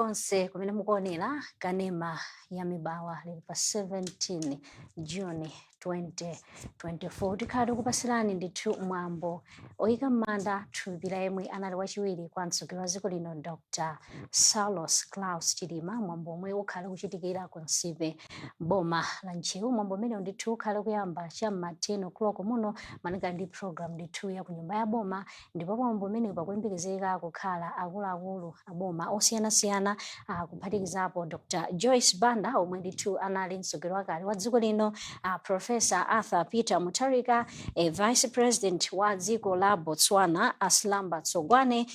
Konse kumene mukuonera kanema ya Mibawa lili pa 17 June 2024, tikhala tikupasirani ndithu mwambo oyika m'manda thupi la yemwe anali wachiwiri kwa mtsogoleri wa dziko lino, Dr Saulos Klaus Chilima, mwambo omwe ukhale kuchitikira ku Nsipe, boma la Ntcheu. Mwambo umenewu ndithu ukhale kuyamba cham'ma 10 o'clock muno, malinga ndi program ndithu ya ku nyumba ya boma. Ndipo mwambo umenewu pakuyembekezeka kukhala akuluakulu aboma osiyanasiyana, kuphatikizapo Dr Joyce Banda, omwe ndithu anali mtsogoleri wakale wa dziko lino, Professor Arthur Peter Mutharika, Vice President wa dziko la Botswana, Slumber Tsogwane,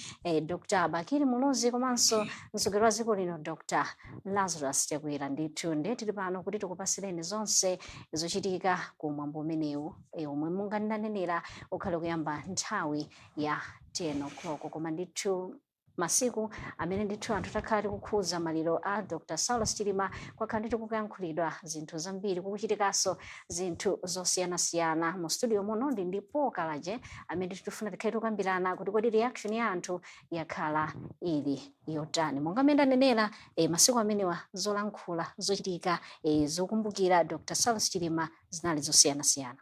Dr Bakili Muluzi, komanso mtsogoleri wa dziko lino, Dr Lazarus Chakwera. Ndithu ndiye tili pano kuti tikupasireni zonse zochitika ku mwambo umenewu, omwe monga ndinanenera ukhale kuyamba nthawi ya 10 o'clock. Koma ndithu masiku amene ndithu anthu takhala tikukhuza maliro a Dr Saulos Chilima, kwakhala ndithu kukuyankhulidwa zinthu zambiri, kukuchitikanso zinthu zosiyanasiyana. Mu studio muno ndi Paul Kalaje, amene ndithu tifuna tikhale tikukambirana kuti kodi reaction ya anthu yakhala ili yotani. Monga mmene ndanenera, masiku amenewa zolankhula, zochitika, zokumbukira Dr Saulos Chilima zinali zosiyanasiyana.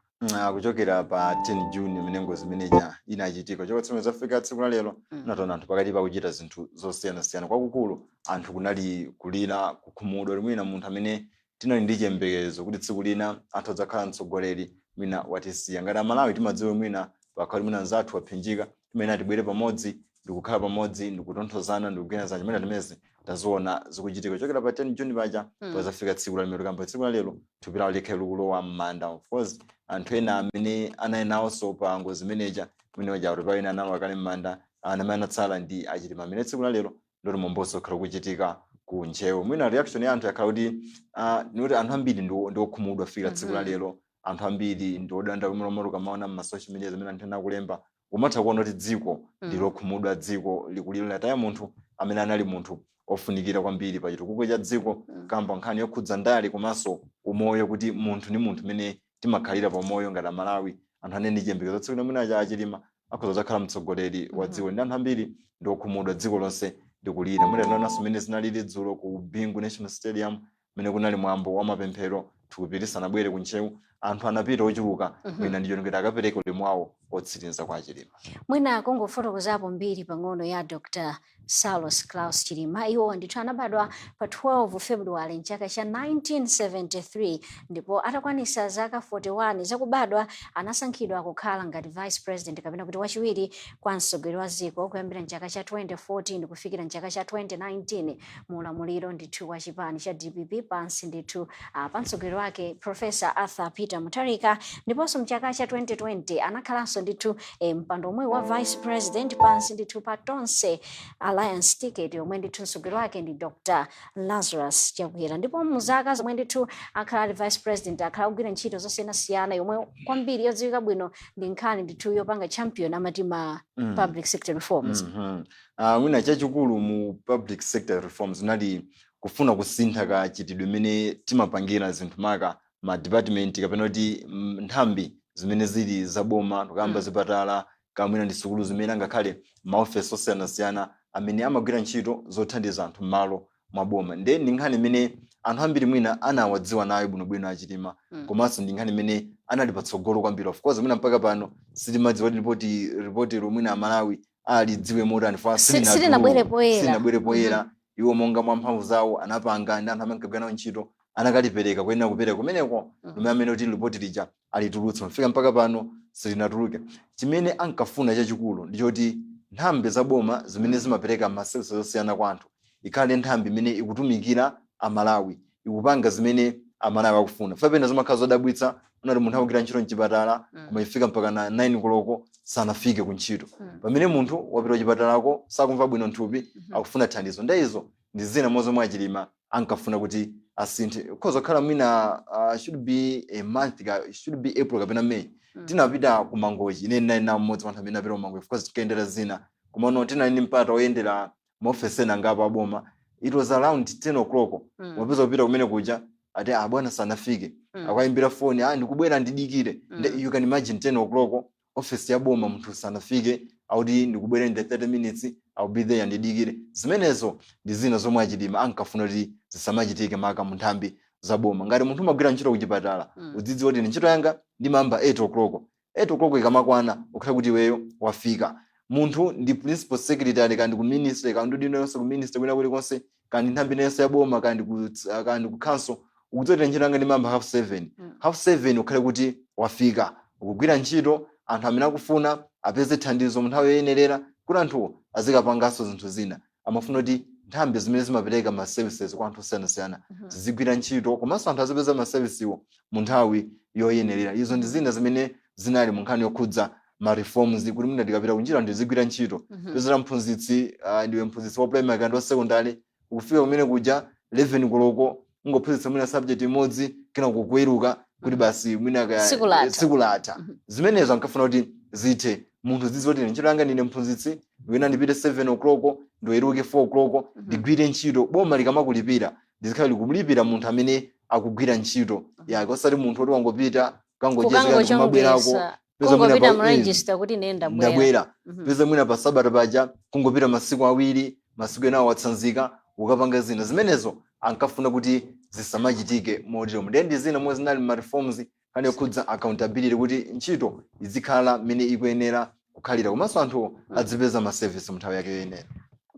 Kuchokera pa 10 June imene ngozi imeneja inachitika, choka tsiku zafika tsiku la lero, nataona anthu pakati pakuchita zinthu zosiyanasiyana. Kwakukulu anthu kunali kulira, kukhumudwa, mwina munthu amene tinali ndi chiyembekezo kuti tsiku lina anthu adzakhala mtsogoleri mwina watisiya. Ngati Amalawi timadziwa mwina pakhali mwina nzathu waphinjika, timene tibwere pamodzi ndikukhala pamodzi, ndikutonthozana, ndikugwirizana. Chimene timezi taziona zikuchitika kuchokera pa 10 June paja, pazafika tsiku la lero. Kamba tsiku la lero thupi lawo likhale likulowa m'manda. Of course anthu ena amene anali nawonso pa ngozi imeneja, mwina waja kuti ena analowa kale m'manda, ana amene anatsala ndi Achilima, amene tsiku la lero ndoti mwambonso ukhala kuchitika ku Ntcheu. Mwina reaction ya anthu yakhala kuti nikuti anthu ambiri ndi okhumudwa fikira tsiku la lero. Anthu ambiri ndi odandaula. Momwe ukamaona ma social media zimene anthu ena akulemba, umatha kuona kuti dziko ndi lokhumudwa, dziko likulira, lataya munthu amene anali munthu ofunikira kwambiri pa chitukuko cha dziko, kamba nkhani yokhudza ndale komanso umoyo, kuti munthu ndi munthu mene timakhalira pa umoyo ngati Amalawi. Anthu anene ndi chiyembekezo tsiku limene acha Achilima akhoza kudzakhala mtsogoleri wa dziko, ndi anthu ambiri ndi okhumudwa, dziko lonse ndikulira. Mutanonanso mmene zinalili dzulo ku Bingu National Stadium, mmene kunali mwambo wa mapemphero thupi lisanabwere ku Ntcheu, anthu anapita ochuluka, mwina ndicho ngati akapereka ulemu wawo otsiriza kwa Achilima. Mwina kungofotokozapo mbiri pang'ono ya Dr Saulos Klaus Chilima. Iwo ndithu anabadwa pa 12 February mchaka cha 1973, ndipo atakwanisa zaka 41 zakubadwa anasankhidwa kukhala ngati vice president, kapena kuti wachiwiri kwa mtsogoleri wa dziko, kuyambira mchaka cha 2014 kufikira mchaka cha 2019, mu ulamuliro ndithu wa chipani cha DPP, pansi ndithu pa mtsogoleri wake, Professor Arthur Peter Mutharika. Ndiponso mchaka cha 2020 anakhalanso ndithu mpando omwe wa vice president, pansi ndithu pa Tonse Alliance ticket, yomwe ndithu mtsogoleri wake ndi Dr Lazarus Chakwera. Ndipo muzaka zomwe ndithu akhala ali vice president, akhala kugwira ntchito zosiyanasiyana, yomwe kwambiri yodziwika bwino ndi nkhani ndithu yopanga champion amati ma public sector reforms. Mwina chachikulu mu public sector reforms inali kufuna kusintha kachitidwe imene timapangira zinthu, maka ma department kapena kuti nthambi zimene zili zaboma, tukamba zipatala, kamwina ndi sukulu zimene angakhale maofesi osiyanasiyana amene amagwira ntchito zothandiza anthu m'malo mwa boma. Nde ndi nkhani imene anthu ambiri mwina anawadziwa nayo bwinobwino Achilima, komanso ndi nkhani imene anali patsogolo kwambiri. Of course mwina mpaka pano sitimadziwa kuti ripoti mwina Amalawi alidziwe motani fa Silinabwere poyera. Silinabwere poyera. Iwo monga mwa mphamvu zawo anapanga ndi anthu amene ankagwira nawo ntchito, anakalipereka kuyenera kupereka kumeneko, lomwe amene kuti ripoti lija alitulutsa. Mfika mpaka pano silinatuluke. Chimene ankafuna chachikulu ndichoti nthambi za boma zimene zimapereka ma services osiyana kwa anthu ikhale nthambi imene ikutumikira Amalawi, ikupanga zimene Amalawi akufuna. Fapena zimakhala zodabwitsa unati munthu akugwira ntchito mchipatala, koma ifika mpaka na 9 koloko sanafike ku ntchito, pamene munthu wapita kuchipatalako sakumva bwino nthupi, akufuna thandizo. Nde izo ndi zina mozomwe Achilima ankafuna kuti asinthe. Kukhoza kukhala mwina should be a month ka, should be April kapena May, tinapita ku Mangochi. Ine ndinali nawo mmodzi wa anthu amene anapita ku Mangochi. Of course tikayendera zina, komano tinali ndi mpata woyendera maofesi ena angapo aboma. It was around 10 o'clock. Wapeza kupita kumene kuja, ati ah, bwana sanafike. Akayimbira foni, "Ah, ndikubwera, ndidikire." You can imagine, 10 o'clock, office ya boma, munthu sanafike, akuti ndikubwera in the 30 minutes. I'll be there, ndidikire. Zimenezo ndi zina zomwe aChilima ankafuna kuti zisamachitike, maka mu nthambi za boma. Ngati munthu umagwira ntchito kuchipatala, udzidziwa kuti ntchito yanga ndimayamba 8 o'clock, 8 o'clock ikamakwana ukhala kuti iweyo wafika. Munthu ndi principal secretary, kandi ku ministry, kandi udindo yonse ku ministry, kwina kulikonse, kandi nthambi inenso ya boma, kandi ku council, ukudziwa kuti ntchito yanga ndimayamba 7:30, 7:30 ukhale kuti wafika, ukugwira ntchito. Anthu amene akufuna apeze thandizo mu nthawi yoyenerera, kuti anthuwo azikapanganso zinthu zina. Amafuna kuti nthambi zimene zimapereka ma services kwa anthu osiyanasiyana zizigwira ntchito, komanso anthu azipeza ma service wo mu nthawi yoyenerera. Izo ndi zina zimene zinali mu nkhani yokhudza ma reforms, kuti mwina tikapita kuntchito anthu azigwira ntchito. Pezera mphunzitsi, ndiwe mphunzitsi wa primary kandi wa secondary, ukufika kumene kuja 11 koloko, ungophunzitsa mwina subject imodzi, kena kukuweruka kuti basi mwina Tsiku latha. Tsiku latha. Zimenezo ankafuna kuti zithe. Munthu zidziwa kuti ntchito yanga, ndine mphunzitsi wina, ndipite 7 o'clock, ndiweruke 4 o'clock, ndigwire ntchito. Boma likamakulipira, lizikhala likumulipira munthu amene akugwira ntchito yake, osati munthu oti wangopita kangocheza, kumabwerako. Kukangochongesa. Peza mwina Kungopita mu register kuti ine ndabwera. Ndabwera. Peza mwina pa sabata paja kungopita masiku 2, masiku enawo watsanzika, ukapanga zina. Zimenezo ankafuna kuti zisamachitike motero. Ndiye ndi zina momwe zinali ma reforms, nkhani yokhudza accountability, kuti ntchito izikhala mmene ikuyenera kukhalira, komanso anthu adzipeza ma service mu nthawi yake yoyenera.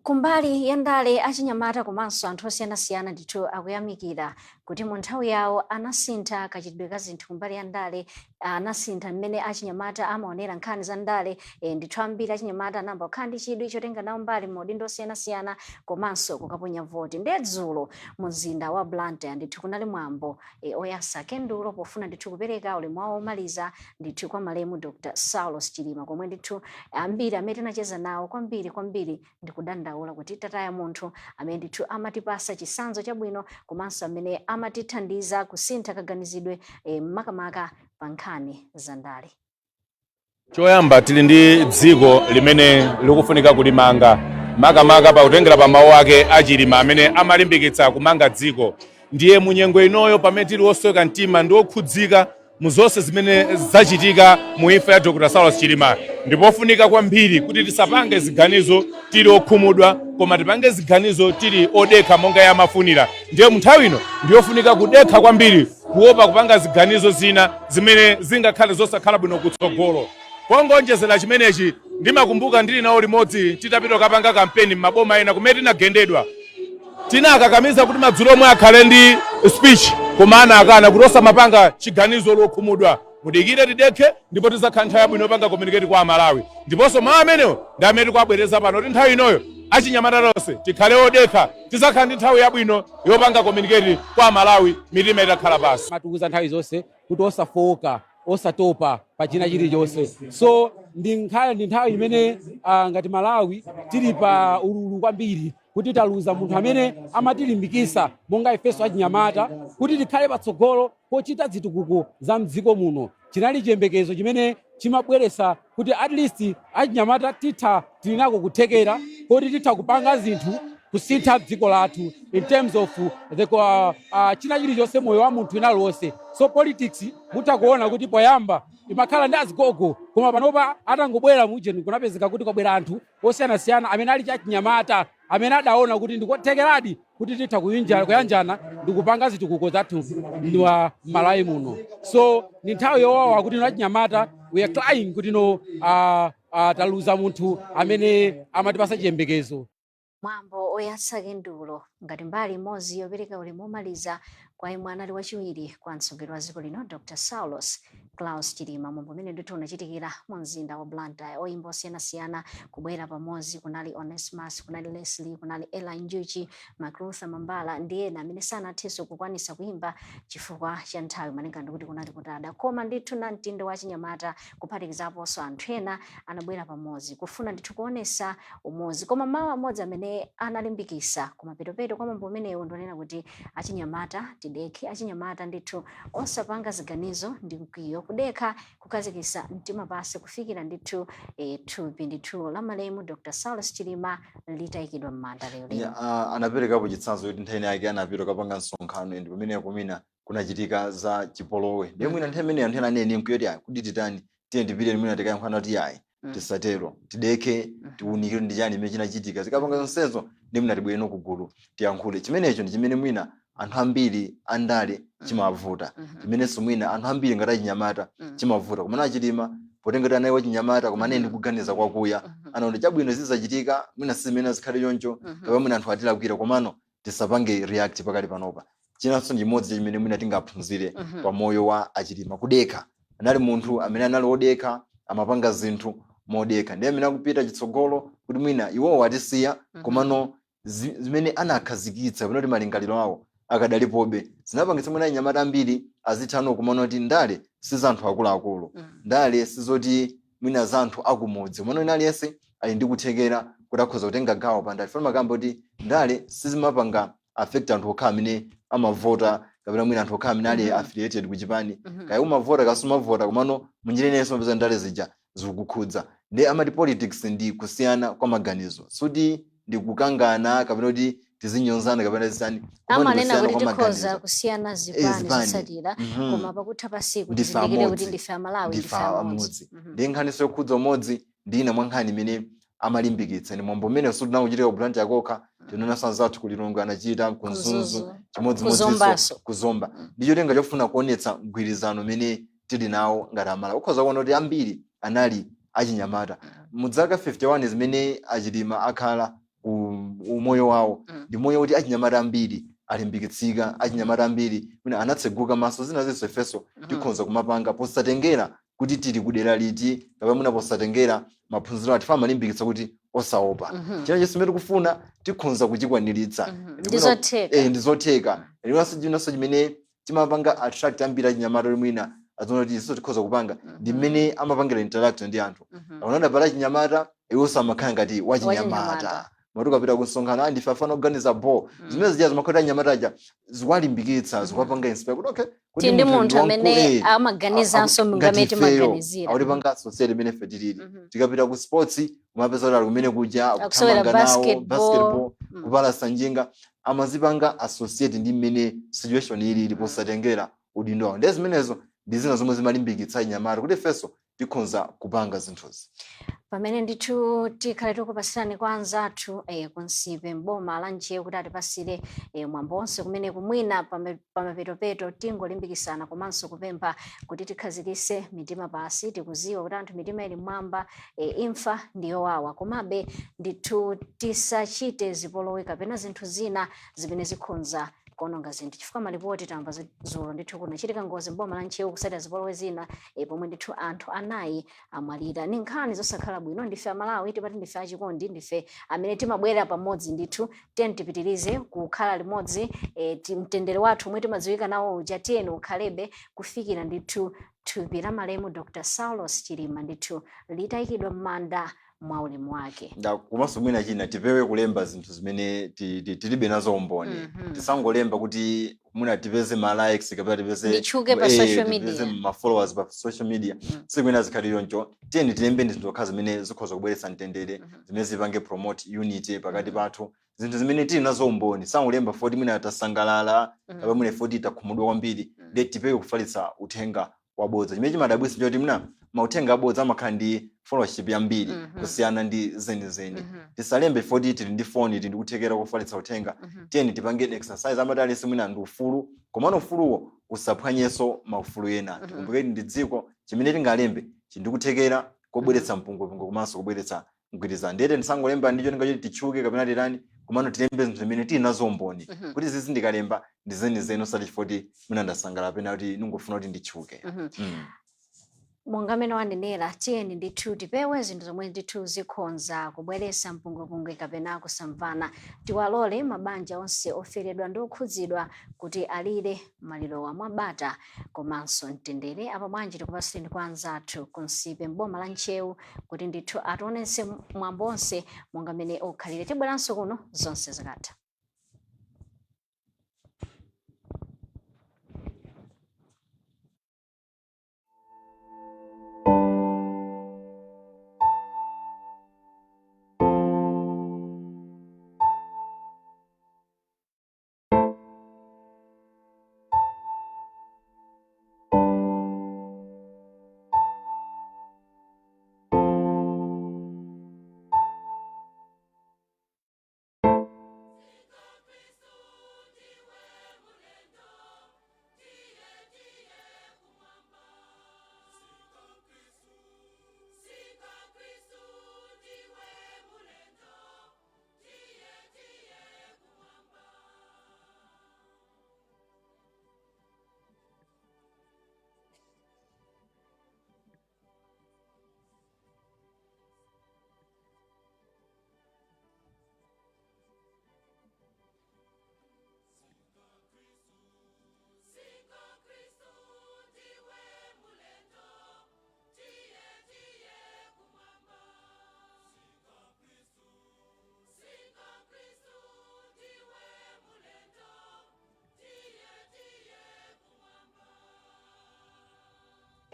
Kumbali ya ndale, achinyamata komanso anthu osiyanasiyana ndithu akuyamikira kuti mu nthawi yawo anasintha kachitidwe ka zinthu kumbali ya ndale, anasintha mmene achinyamata amaonera nkhani za ndale. Ndithu ambiri achinyamata anayamba kukhala ndi chidwi chotenga nawo mbali m'maudindo osiyanasiyana komanso kukaponya voti. Ndiye dzulo mu mzinda wa Blantyre ndithu kunali mwambo oyatsa kandulo pofuna ndithu kupereka ulemu wawo omaliza ndithu kwa malemu Dr. Saulos Chilima, komwe ndithu ambiri amene tinacheza nawo kwambiri kwambiri ndikudandaula kuti tataya munthu amene ndithu amatipasa chitsanzo chabwino, komanso amene amatithandiza kusintha kaganizidwe, makamaka pa nkhani za ndale. Choyamba, tili ndi dziko limene likufunika kulimanga, makamaka pakutengera pa mawu ake aChilima amene amalimbikitsa kumanga dziko. Ndiye munyengo inoyo, pamene tili osweka mtima ndi okhudzika mu zonse zimene zachitika mu imfa ya Dr. Saulos Chilima, ndipofunika kwambiri kuti tisapange ziganizo tili okhumudwa, koma tipange ziganizo tili odekha monga yamafunira. Ndiye mu nthawi ino ndiyofunika kudekha kwambiri, kuopa kupanga ziganizo zina zimene zingakhale zosakhala bwino kutsogolo. Pongonjezera chimenechi, ndimakumbuka ndili nawo limodzi titapita kukapanga kampeni m'maboma ena kumene tinagendedwa, tinakakamiza kuti madzulo omwe akhale ndi speech, koma anakana kuti osamapanga chiganizo lokhumudwa, mudikire tidekhe, ndipo tizakhala nthawi yabwino yopanga communicate kwa Amalawi. Ndiponso mawu amenewo ndi amene tikuabwereza pano, kuti nthawi inoyo achinyamata tonse tikhale odekha, tizakhala ndi nthawi yabwino yopanga communicate kwa Amalawi mitima itakhala pasi. Matiuza nthawi zonse kuti osafowoka, osatopa pa china chilichonse. So ndi nkhale ndi nthawi imene ngati Malawi tili pa ululu kwambiri kuti taluza munthu amene amatilimbikisa monga ifenso achinyamata kuti tikhale patsogolo pochita zitukuko za mdziko muno. Chinali chiyembekezo chimene chimabweresa kuti at least achinyamata titha, tili nako kuthekera kuti titha kupanga zinthu kusintha dziko lathu in terms of the china chilichonse, moyo wa munthu ina lonse. So politics mutha kuona kuti poyamba imakhala ndi azigogo, koma panopa atangobwera mujeni kunapezeka kuti kwabwera anthu osiyanasiyana amene ali chachinyamata, amene adaona kuti ndikothekeradi kuti titha kuyanjana ndi kupanga zitukuko zathu mwa Malawi muno. So ni nthawi yowawa kuti ino achinyamata we are crying kuti no taluza munthu amene amatipasa chiyembekezo. Mwambo oyatsa kandulo ngati mbali imodzi yopereka ulemu omaliza kwa yemwe anali wachiwiri kwa mtsogoleri wa dziko lino, Dr. Saulos Klaus Chilima. Mwambo umene ndithu unachitikira mu mzinda wa Blantyre, oyimba osiyanasiyana kubwera pamodzi. Kunali Onesimus, kunali Leslie, kunali Ella Njuchi, Macrutha Mambala ndi ena amene sanathenso kukwanisa kuyimba chifukwa cha nthawi, malinga ndikuti kunali kutada. Koma ndithu na mtindo wa chinyamata kuphatikizaponso anthu ena anabwera pamodzi kufuna ndithu kuonesa umodzi. Koma mawu amodzi amene analimbikisa kumapetopeto kwa mwambo umenewu ndionena kuti achinyamata tidekhe, achinyamata ndithu osapanga ziganizo ndi mkwiyo, kudekha, kukhazikitsa mtima pasi kufikira ndithu thupi ndithu la malemu Dr. Saulos Chilima litayikidwa m'manda lero lino. Yeah, anaperekapo chitsanzo kuti nthawi yake anapita kapanga msonkhano, ndi pamene kumina kunachitika za chipolowe. Ndiye mwina nthawi imene anthu ena anene mkwiyo kuti ayi, kuti titani, tiye tipite mwina tikayankhulana kuti ayi. Tisatero, tidekhe, tiwunikire ndi chani imene chinachitika. Zikapanga zonsezo, ndi mwina tibwere kugulu tiyankhule. Chimenecho ndi chimene mwina anthu ambiri andale chimavuta, chimenenso mwina anthu ambiri ngati achinyamata chimavuta. Komano aChilima, potenga kuti anali wachinyamata koma anali ndi kuganiza kwakuya, anaona chabwino zizachitika, mwina sizimene zikhale choncho, kapena mwina anthu atilakwira, komano tisapange react pakali panopa. Chinanso ndi chimodzi chimene mwina tingaphunzire pa moyo wa aChilima, kudekha. Anali munthu amene anali wodekha, amapanga zinthu modekha, ndiye amene akupita chitsogolo kuti mwina iwowo atisiya, komano zimene anakhazikitsa kapena kuti malingaliro awo akadalipobe. Zinapangitsa mwina anyamata ambiri azithano kumaona kuti ndale si za anthu akuluakulu, ndale sizoti mwina za anthu akumudzi, komano wina aliyense ali ndi kuthekera kuti akhoza kutenga gawo pa ndale. Fana makamba kuti ndale sizimapanga affect anthu okha amene amavota kapena mwina anthu okha amene ali affiliated kuchipani. Kaya umavota kasumavota, komano munjira inenso mapeza ndale zija zikukukhudza. Ndi amati politics ndi kusiyana kwa maganizo, suti ndi kukangana kapena kuti tizinyozana kapena zisani, koma ndi Amanena kusiyana kuti kwa tikhoza maganizo. kusiyana zipani Zipani. zotsatira, koma pakutha pasiku Ndife tizindikire kuti amodzi. ndife Amalawi, Ndife ndife amodzi. amodzi. Ndi nkhaniso yokhudza umodzi ndi ina mwa nkhani imene amalimbikitsa. Ndi mwambo umene sutinauchitika ku Blantyre kokha, tinaonanso anzathu ku Lilongwe anachita, ku Mzuzu Mzuzu. chimodzimodzinso, Kuzombaso. Kuzomba. Ndi cholinga chofuna kuonetsa mgwirizano umene tili nawo ngati Amalawi. Ukhoza kuona kuti ambiri anali achinyamata. Mu zaka 51 zimene aChilima akhala ku umoyo wawo, ndi moyo kuti achinyamata ambiri alimbikitsika, achinyamata ambiri mwina anatseguka maso. Zina zinso ifenso tikhoza kumapanga posatengera kuti tili kudera liti kapena mwina posatengera maphunziro athu. Amalimbikitsa kuti osaopa, china chimene tikufuna tikhoza kuchikwaniritsa. Ndizotheka. Eh, ndizotheka. Ndinonso chimene timapanga attract ambiri achinyamata kuti mwina aziona kuti iso tikhoza kupanga ndi mmene amapangira interact ndi anthu. Akuona pala achinyamata, iwonso amakhala ngati wachinyamata. Wachinyamata. Mati ukapita kusonkhana, "Ah, ndife afana kuganiza bo," zimene zija zimakhala achinyamata aja zikuwalimbikitsa, zikuwapanga inspire kuti okay, kuti Tili ndi munthu ndi amene wamkulu, amaganizanso ngati ngamene ifeyo, timaganizira. akutipanga associate imene ife tilili. Tikapita ku sports, kumapeza kuti ali kumene kuja Akusewera akuthamanga nawo, basketball. Basketball, kupalasa njinga, amazipanga associate ndi mmene situation ilili posatengera udindo wawo. Ndiye zimenezo ndi zina zomwe zimalimbikitsa achinyamata kuti ifenso tikhoza kupanga zinthuzi. Pamene ndithu tikhale tikupasirani kwa anzathu kunsipe mboma la Ntcheu kuti atipasire mwambo onse kumene kumwina pamapetopeto tingolimbikisana komanso kupempha kuti tikhazikise mitima pasi. Tikuziwa kuti anthu mitima ili mmwamba, imfa ndiyowawa, komabe ndithu tisachite zipolowe kapena zinthu zina zimene zikhonza kuononga zinthu, chifukwa malipoti tamva dzulo ndithu kunachitika ngozi mboma la Ntcheu kusatira zipolowe zina, pomwe ndithu anthu 4 amwalira. Ni nkhani zosakhala bwino. Ndife Amalawi, tipati ndife achikondi, ndife amene timabwera pamodzi ndithu. Tiyeni tipitirize kukhala limodzi, mtendere wathu omwe timadziwika nawo uja, tiyeni ukhalebe kufikira ndithu thupi la malemu Dr. Saulos Chilima ndithu litayikidwa m'manda mwa ulemu wake. Komanso mwina china, tipewe kulemba zinthu zimene tilibe nazo umboni. Tisangolemba kuti mwina tipeze ma likes kapena tipeze Nditchuke pa social media. Tipeze ma followers pa social media. Sikwina zikhali choncho. Tiyeni tilembe ndi zinthu zokha zimene zikhoza kubweretsa mtendere, zimene zipange promote unity pakati pathu, zinthu zimene tili nazo umboni. Sangolemba foti mwina tasangalala kapena mwina foti takhumudwa kwambiri. Ndiye tipewe kufalitsa uthenga wabodza. Chimene chimadabwitsa choti mwina mauthenga abodza amakhala ndi followership yambiri kusiyana ndi zenizeni. Tisalembe foti tili ndi foni, tili ndi kuthekera kofalitsa uthenga. Tiyeni tipange exercise. Amati aliyense mwina ndi ufulu, komano ufuluwo usaphwanyenso maufulu ena. Tikumbukire ndi dziko, chimene tingalembe chili ndi kuthekera kobweretsa mpungwepungwe komanso kubweretsa mgwirizano. Ndiye tisangolemba ndi cholinga choti titchuke kapena titani, komano tilembe zinthu zimene tili nazo umboni kuti zizi ndikalemba ndi zenizeni, osati chifukwa kuti mwina ndasangalala pena kuti ningofuna kuti nditchuke. Monga mmene wanenera, tiyeni ndithu tipewe zinthu zomwe ndithu zikhonza kubweretsa mpungwepungwe kapena kusamvana. Tiwalole mabanja onse oferedwa ndi okhudzidwa kuti alire malirowa mwabata komanso mtendere. Apa bwanji tikupasireni kwa anzathu kunsipe mboma la Ntcheu kuti ndithu ationetse mwambo onse monga mmene ukhalire. Tibweranso kuno zonse zikatha.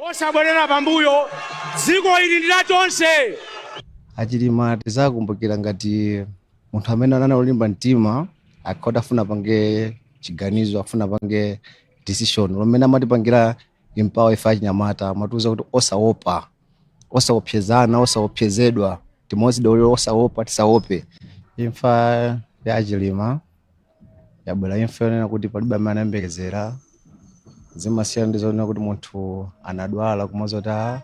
Osabwerera pambuyo, dziko ili ndi la tonse. Achilima tizakumbukira ngati munthu amene anali olimba mtima, akhoti afuna pange chiganizo, afuna pange decision lomene amatipangira empower ife achinyamata. Amatiuza kuti osaopa, osaopsezana, osaopsezedwa, timodzi dolero, osaopa, tisaope. Imfa ya Achilima yabwera imfa yonena kuti palibe amene anayembekezera. Zimasiyana ndi zonena kuti munthu anadwala, kumaza kuti a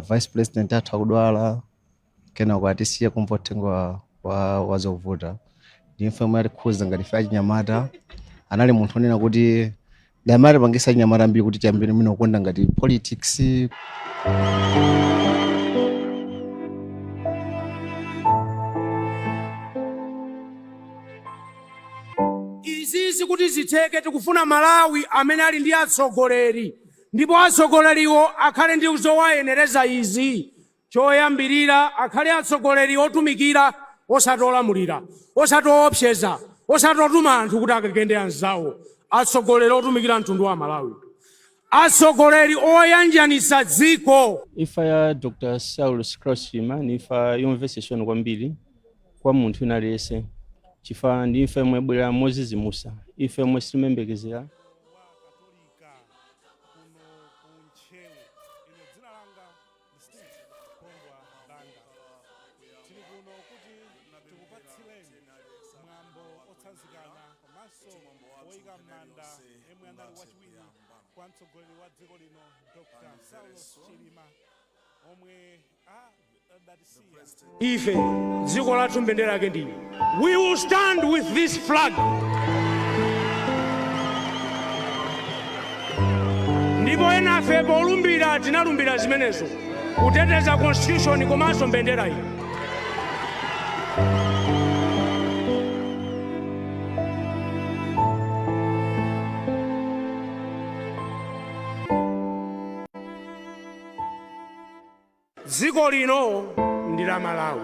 vice president athu akudwala, kenako atisiye kumva uthenga wa zovuta. Ndi imfa yomwe yatikhuza ngati ife achinyamata. Anali munthu onena kuti ndi amene atipangisa achinyamata ambiri kuti tiyambire mwina kukonda ngati politics. Izizi kuti zitheke, tikufuna Malawi amene ali ndi atsogoleri, ndipo atsogoleriwo akhale ndi zowayenereza izi. Choyambirira, akhale atsogoleri otumikira, osati olamulira, osati oopseza, osati otuma anthu kuti akagende anzawo. Atsogoleri otumikira mtundu wa Malawi, atsogoleri oyanjanitsa dziko. Imfa ya Dr. Saulos Klaus Chilima ni imfa yomvetsa chisoni kwambiri kwa munthu wina aliyense, chifukwa ndi imfa yomwe yabwera modzidzimutsa, imfa yomwe sitimayembekezera. Wa Katolika kuno ku Ntcheu. Ine dzina langa ndi Steve Kondwa Banda. Tili kuno kuti tikupatsireni mwambo otsanzikana komanso woyika m'manda yemwe anali wachiwiri kwa mtsogoleri wa dziko lino, Dr. Saulos Chilima, omwe adatisiya. Ife dziko lathu mbendera yake ndi, we will stand with this flag. Ndipo enafe polumbira tinalumbira zimenezo, kuteteza constitution komanso mbendera iyi. Dziko lino ndi la Malawi,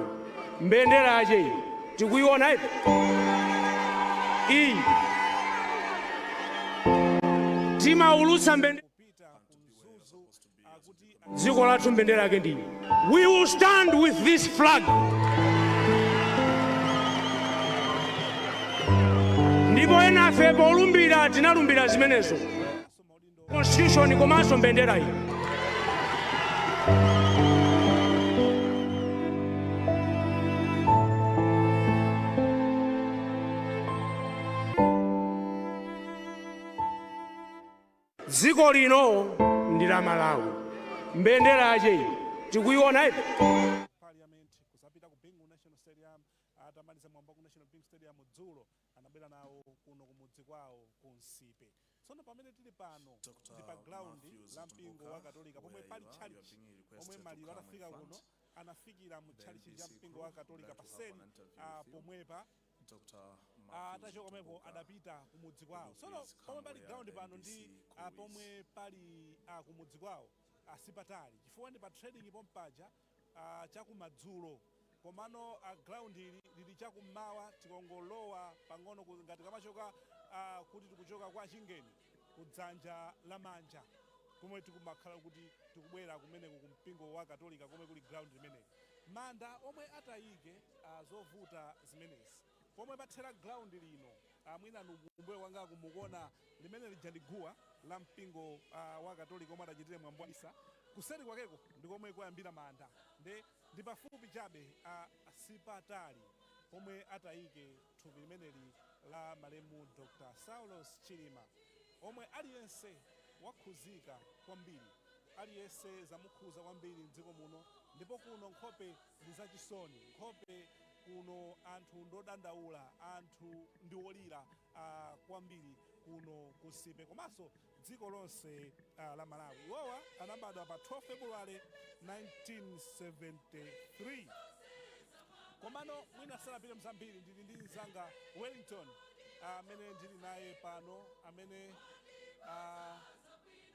mbendera yache iyi tikuiona ipi iyi, timaulutsa mbendera. Dziko lathu mbendera yake ndi, we will stand with this flag. Ndipo enafe polumbira tinalumbira zimenezo, constitution komanso mbendera iyi. Dziko lino ndi la Malawi, mbendera yache iyi tikuiona ipi. Parliament kuzapita ku Bingu National Stadium. Atamaliza mwambo ku National Bingu Stadium dzulo, anabwera nawo kuno kumudzi kwawo ku Nsipe. Tsono pamene tili pano ndi pa ground la mpingo wa Katolika pomwe pali tchalitchi, omwe maliro atafika kuno anafikira mu tchalitchi cha mpingo wa Katolika paseni pomwepa. Atachoka pomwepo adapita kumudzi kwawo. Tsono pomwe pali ground pano ndi pomwe pali kumudzi kwawo sipatali, chifukwa ndi pa trading pompaja chakumadzulo, komano ground ili lili chakummawa. Tikongolowa pang'ono ngati kamachoka kuti tikuchoka kwa Chingeni kudzanja lamanja, komwe tikumakhala kuti tikubwera kumeneku ku mpingo wa Katolika komwe kuli ground limeneli, manda omwe atayike zovuta zimenezi pomwe pathera ground lino. Mwina kumbuyo kwangaku mukuona limene lija ndi guwa la mpingo wa Katolika omwe adachitire mwambo wa misa. Kuseri kwakeko ndi komwe kwayambira manda, nde ndi pafupi chabe, sipatali pomwe atayike thupi limeneli la malemu Dr. Saulos Chilima, omwe aliyense wakhuzika kwambiri, aliyense zamukhuza kwambiri mdziko muno. Ndipo kuno nkhope ndi zachisoni, nkhope kuno anthu ndodandaula, anthu ndi olira kwambiri kuno ku Nsipe komanso dziko lonse la Malawi. Iwowa anabadwa pa 12 February 1973. Komano mwina sanapite mzambiri, ndili ndi mzanga Wellington amene ndili naye pano, amene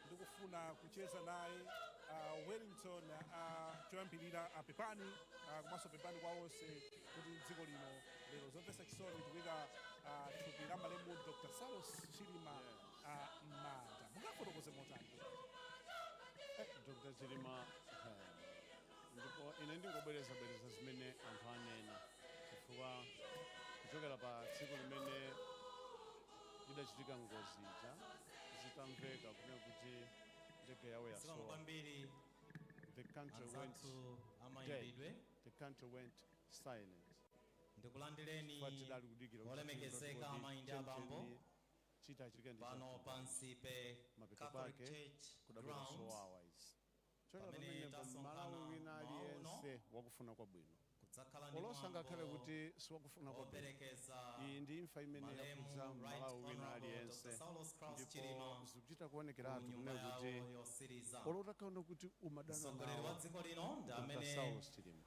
ndikufuna kucheza naye. Wellington, choyambirira pepani, komanso pepani kwa onse kuti dziko lino lero zomvetsa chisoni tikuyika thupi la malemu Dr. Saulos Chilima m'manda. Mungafotokoze motani? Dr. Chilima, ndipo ine ndingobwereza bwereza zimene anthu anena, chifukwa kuchokera pa tsiku limene idachitika ngozi ija, zitamveka kunena kuti ndege yawo Zikomo yasowa, kwambiri the country went anzathu dead, amayimbidwe. the country went silent. Ndikulandireni Chifukwa tidali kudikira kuti olemekezeka chinthu amayi ndi abambo chenicheni chitachitika ndi pano chakuti. pa Nsipe Mapeto Catholic pake Church kudabwera grounds zowawa izi. Chokera pamene pamenepo, tasonkhana Malawi wina mmawa uno aliyense wakufuna kwabwino, kudzakhala ndi olonse angakhale mwambo kuti siwakufuna kwabwino, woperekeza iyi ndi imfa imene malemu yakhudza Right Malawi wina Honorable aliyense. Dr. Saulos Klaus Ndipo Chilima zikuchita ku kuonekeratu nyumba kunena kuti yawo yosiriza. olotakhaona kuti umadana Mtsogoleri wa nawo dziko lino ndi Dr. amene Saulos Chilima,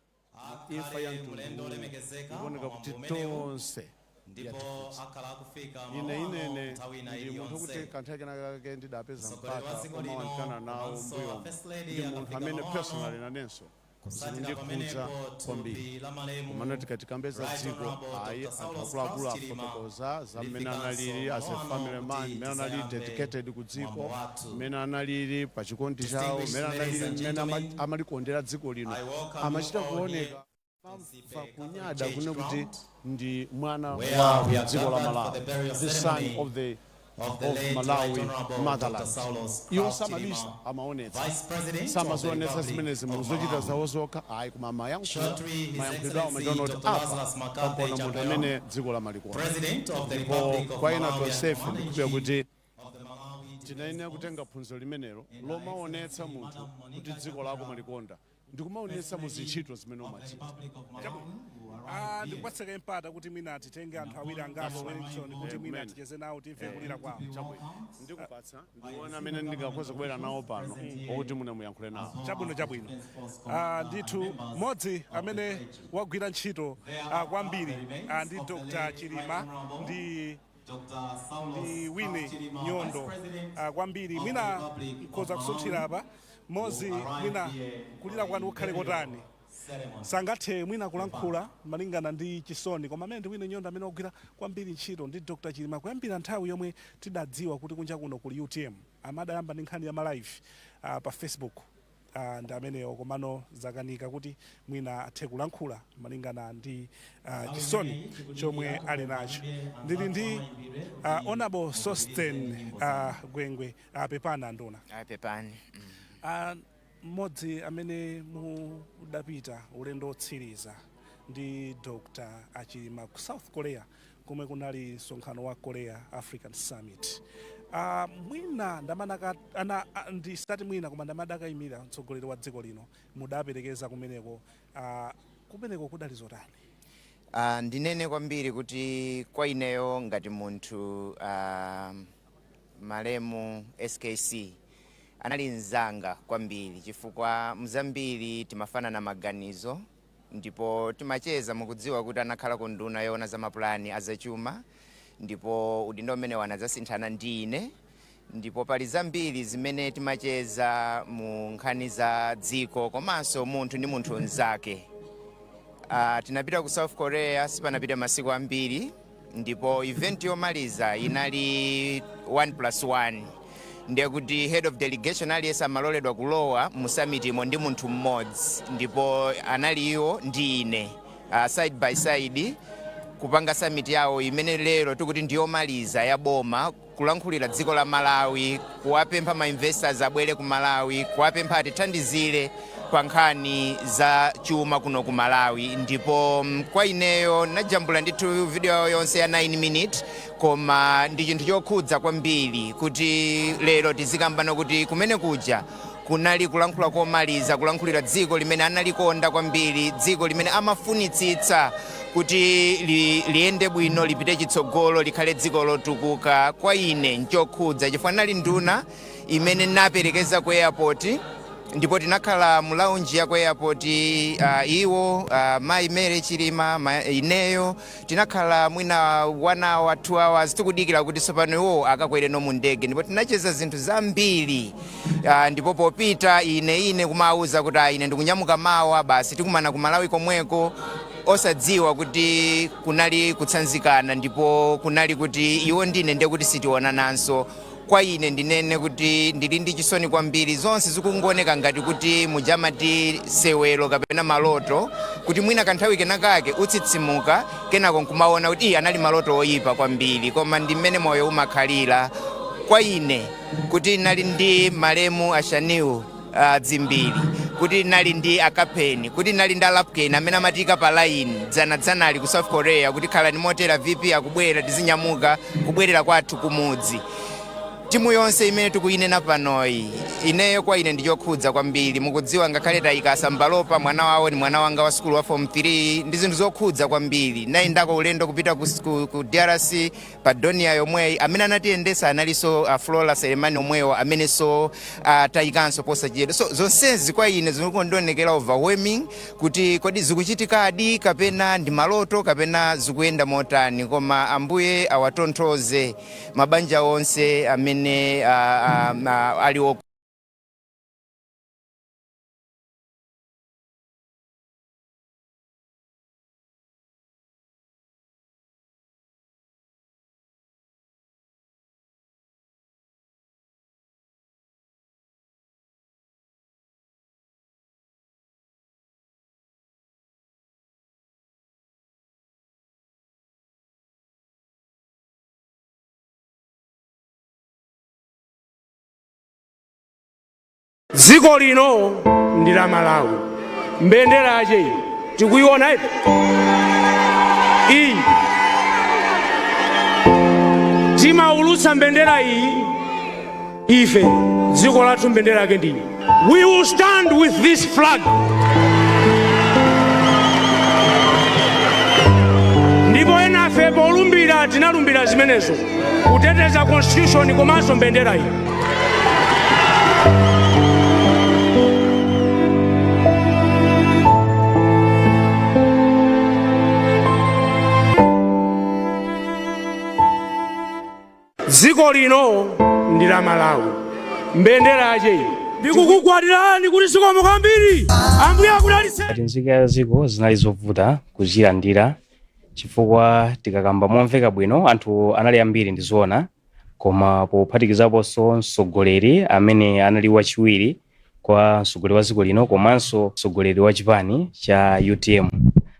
imfa ya akhale mtundu mlendo uwu olemekezeka ikuoneka pa kuti mwambo umenewu tonse ndipo yatikhudza. Akhala akufika Ine mawa ano inene nthawi ina ndi munthu kuti iliyonse. kanthawi kenakake ndidapeza Mtsogoleri wa mpata dziko lino omawandikana nawo komanso mbuyomu, First Lady ndi munthu akafika amene mawa ano. Personally nanenso Kutsatira zindikhudza pamenepo kwambiri. thupi la malemu Komano tikati kambeza Right dziko, Honorable ayi, Dr. anthu Saulos akuluakulu Klaus Chilima afotokoza za mmene lifikanso analili as a mawa ano family man, kuti mmene analili tizayambe dedicated ku dziko, mwambo wathu. mmene analili pa chikondi chawo, Distinguished mmene ladies analili, and mmene gentlemen, amalikondera dziko lino. I welcome Amachita you all here kuoneka to Nsipe fa Catholic kunyada Church kune kuti ground, ndi mwana where wa we are dziko la gathered for Malawi, the burial the son ceremony of the of the of late Right Malawi Honorable Dr. motherland. Saulos Iwo Klaus samabisa, Chilima, amaonetsa. Vice President of the Samazionetsa Republic zimenezi of muzochita Malawi. zawo zokha, ayi, koma amayankhula, Shortly, His mayankhulidwe awo Excellency amachiona kuti Dr. apa Lazarus McCarthy pampona munthu Chakwera, amene dziko lamalikonda. President of the Ndipo Republic of kwa ina Malawi and tonsefe Commander in ndikupira Chief kuti of the Malawi Defense tinayenera Force, kutenga phunziro limenelo and Her lomaonetsa Excellency munthu Madam kuti Monica dziko lako Chakwera, malikonda, ndikumaonetsa First mu Lady zintchito zimene of the umachita. Republic of Malawi, who Ah, arrived here. ndikupatseka mpata kuti mwina titenge anthu awiri angapo, Wellington, kuti mwina Kumene. ticheze nawo, timve kulira kwawo. Ndikupatsa, ndiona amene ndingakhoza kubwera nawo pano okuti mune muyankhule nawo. Chabwino. Ndithu mmodzi amene wagwira ntchito kwambiri ndi Dr. Chilima ndi Dr. Saulos ndi Klaus Wine Chilima, Nyondo. Vice President Kwambiri of the mwina Republic mkhoza of kusunthira Malawi, apa mmodzi. who arrived Mwina here kulira for kwanu the kukhale burial kotani? Ceremony. Sangathe mwina kulankhula malingana ndi chisoni, koma amene ndi Wine Nyondo amene wagwira kwambiri ntchito ndi Dr. Chilima kuyambira nthawi yomwe tidadziwa kuti kunja kuno kuli UTM. Amadayamba ndi nkhani ya ma live pa Facebook, ndi ameneyo, komano zakanika kuti mwina athe kulankhula malingana ndi chisoni chomwe ali nacho. Ndili ndi Honorable Sosten Gwengwe. Pepana nduna. Ayi, pepani. Mmodzi amene mudapita ulendo wotsiriza ndi Dr. Achilima ku South Korea komwe kunali msonkhano wa Korea African Summit. Mwina ndamanaka ana ndisati mwina, koma ndamadakayimira mtsogoleri wa dziko lino, mudaperekeza kumeneko. Kumeneko kudali zotani? Ndinene kwambiri kuti kwa ineyo ngati munthu, malemu SKC anali mzanga kwambiri, chifukwa mzambiri timafanana maganizo ndipo timacheza. Mukudziwa kuti anakhala ku nduna yoona za mapulani azachuma, ndipo udindo umene wanadzasinthana ndi ine, ndipo pali zambiri zimene timacheza mu nkhani za dziko komanso munthu ndi munthu mnzake. Tinapita ku South Korea, sipanapita masiku ambiri, ndipo event yomaliza inali 1 plus 1, ndiye kuti head of delegation aliyense amaloledwa kulowa mu summit imo ndi munthu mmodzi, ndipo anali iwo ndi ine side by side kupanga summit yawo imene lero tikuti ndiyomaliza ya boma, kulankhulira dziko la Malawi, kuwapempha ma investors abwere ku Malawi, kuwapempha atithandizire pa nkhani za chuma kuno ku Malawi. Ndipo kwa ineyo najambula ndithu video yawo yonse ya 9 minute, koma ndi chinthu chokhudza kwambiri kuti lero tizikambana kuti kumene kuja kunali kulankhula komaliza, kulankhulira dziko limene analikonda kwambiri, dziko limene amafunitsitsa kuti liyende bwino, lipite chitsogolo, likhale dziko lotukuka. Kwa ine nchokhudza chifukwa nali nduna imene naperekeza ku airport, ndipo tinakhala mu lounge ya ku airport, iwo, mayi Mary Chilima, ineyo, tinakhala mwina 1 hour, 2 hours tikudikira kuti tsopano iwo akakwere no mu ndege, ndipo tinacheza zinthu zambiri. Ndipo popita ine kumawuza kuti ine ndikunyamuka mawa basi, tikumana ku Malawi komweko, osadziwa kuti kunali kutsanzikana ndipo kunali kuti iwo ndine ndiye kuti sitionananso. Kwa ine ndinene kuti ndili ndi chisoni kwambiri. Zonse zikungooneka ngati kuti mujamati sewelo kapena maloto, kuti mwina kanthawi kenakake utsitsimuka, kenako nkumaona kuti iyi anali maloto oyipa kwambiri, koma ndi mmene moyo umakhalira. Kwa ine kuti nali ndi malemu a Shanil Dzimbiri, kuti nali ndi akapeni, kuti nali ndi alapken amene amatika pa line dzanadzanali ku South Korea kuti khalani motera, VP akubwera, tizinyamuka kubwerera kwathu kumudzi. Timu yonse imene tikuyinena panoyi, ineyo kwa ine ndichokhudza kwambiri. Mukudziwa, ngakhale tayika Sambalopa, mwana wawo ni mwana wanga wa sukulu wa form 3. Ndi zinthu zokhudza kwambiri. Nayendako ulendo kupita ku DRC pa Dornier yomweyi, amene anatiyendesa analinso Flora Selemani omwewo amenenso tayikanso posachedwa. So zonsezi kwa ine zikundionekera overwhelming, kuti kodi zikuchitikadi kapena ndi maloto kapena zikuyenda motani? Koma Ambuye awatonthoze mabanja onse amene ali Dziko lino ndi la Malawi. Mbendera yache iyi tikuiona ipi iyi, timaulutsa mbendera iyi ife. Dziko lathu mbendera yake ndiyi. We will stand with this flag. Ndipo enafe polumbira tinalumbira zimenezo, kuteteza constitution komanso mbendera iyi. Dziko lino ndi la Malawi. Mbendera yache iyi. Ndikukugwadirani kuti zikomo kwambiri, Ambuye akudalitse. Ngati nzika ya dziko zinali zovuta kuzilandira, chifukwa tikakamba momveka bwino, anthu anali ambiri, ndizoona, koma pophatikizaponso mtsogoleri amene anali wachiwiri kwa mtsogoleri wa dziko lino komanso mtsogoleri wa chipani cha UTM,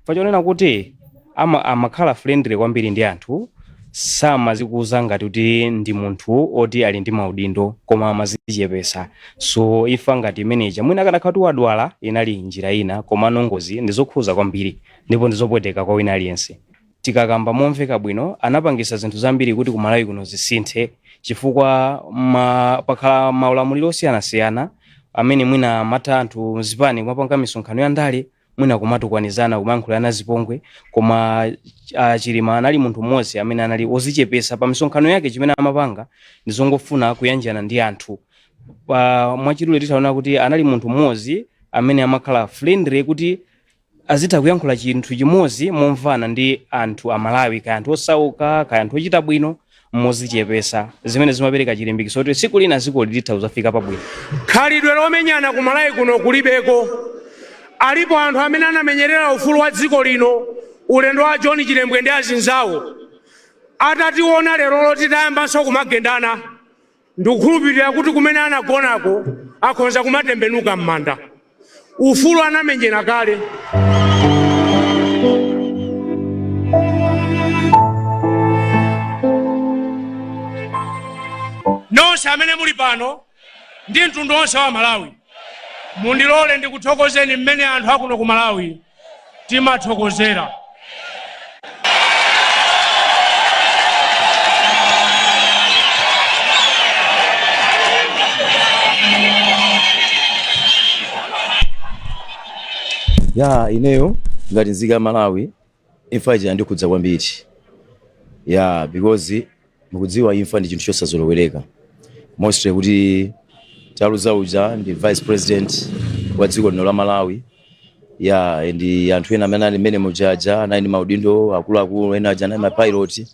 pachonena kuti amakhala friendly kwambiri ndi anthu, samazikuza ngati kuti ndi munthu oti ali ndi maudindo, koma amazichepesa. So imfa ngati imeneja, mwina akanakhala kuti wadwala inali njira ina, komano ngozi ndizokhuza kwambiri ndipo ndizopweteka kwa wina aliyense. Tikakamba momveka bwino, anapangisa zinthu zambiri kuti ku Malawi kuno zisinthe, chifukwa pakhala maulamuliro osiyanasiyana amene mwina amatha anthu mzipani kumapanga misonkhano ya ndale, mwina kumatukwanizana, kumayankhulana zipongwe, koma Chilima anali munthu mmodzi amene anali ozichepesa pa misonkhano yake. Chimene amapanga ndizongofuna kuyanjana ndi anthu. Mwachidule titaona kuti anali munthu mmodzi amene amakhala friendly, kuti azitha kuyankhula chinthu chimodzi momvana ndi anthu Amalawi, kaya anthu osauka, kaya anthu ochita bwino, mozichepesa, zimene zimapereka chilimbikitso kuti tsiku lina dziko litha kuzafika pabwino. Khalidwe lomenyana ku Malawi kuno kulibeko. Alipo anthu amene anamenyerera ufulu wa dziko lino, ulendo wa John Chilembwe ndi azinzawo. Atationa lero titayambanso kumagendana, ndikukhulupirira kuti kumene anagonako akhonza kumatembenuka m'manda. Ufulu anamenyera kale. Nonse amene muli pano ndi mtundu wonse wa Malawi, mundilole ndikuthokozeni mmene anthu akuno ku Malawi timathokozera. Ya, ineyo ngati nzika ya Malawi, imfa ija yandikhudza kwambiri, ya, because mukudziwa imfa ndi chinthu chosazolowereka, mostly kuti taluza uja ndi vice president wa dziko lino la Malawi. Ya, and anthu ena amene ali mmene mujaja anali ndi maudindo akuluakulu, ena aja anali mapilot,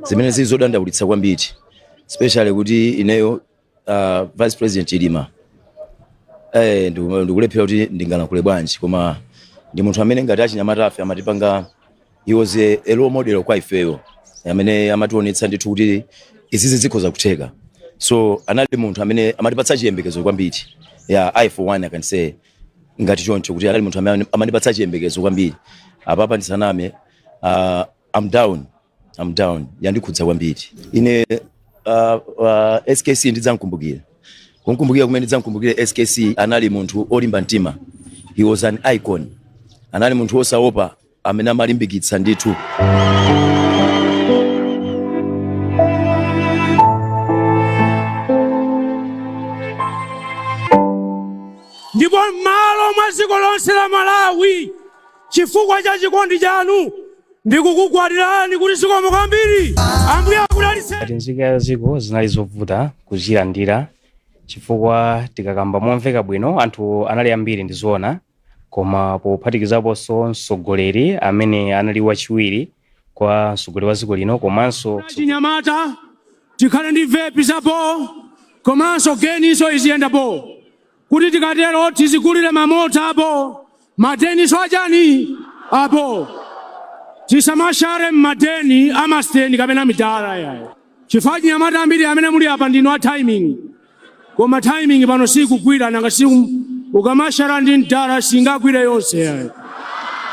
zimene zili zodandaulitsa kwambiri, especially kuti ineyo vice president Chilima, ndikulephera kuti ndingalankhule bwanji, koma ndi munthu amene ngati achinyamata afe amatipanga, he was a role model kwa ifeyo, amene amationetsa ndithu kuti izizi zikhoza kutheka. So anali munthu amene amatipatsa chiyembekezo kwambiri. Yeah, I for one I can say ngati choncho kuti anali munthu amene amandipatsa chiyembekezo kwambiri. Apapa ndisaname, I'm down, I'm down, yandikhudza kwambiri ine. SKC ndidzamkumbukira, kumkumbukira kumene ndidzamkumbukire SKC, anali munthu olimba mtima. He was an icon. Anali munthu osaopa amene amalimbikitsa ndithu. Ndipo m'malo mwa dziko lonse la Malawi, chifukwa cha chikondi chanu, ndikukugwadirani kuti zikomo kwambiri, Ambuye akudalitseni. Ngati nzika ya dziko zinali zovuta kuzilandira chifukwa tikakamba momveka bwino anthu anali ambiri ndizoona, koma pophatikizaponso mtsogoleri amene anali wachiwiri kwa mtsogoleri wa dziko lino komanso Chinyamata tikhale ndi vepi zapo komanso geniso iziyenda po, kuti tikatero tizigulire mamota apo, madeniso achani apo, tisamashare mmadeni amasteni kapena midala yayi, chifukwa chinyamata ambiri amene muli apa ndinu a timing, koma timing pano sikugwira. Nanga si ukamashara ndi mdala singagwire yonse yayi,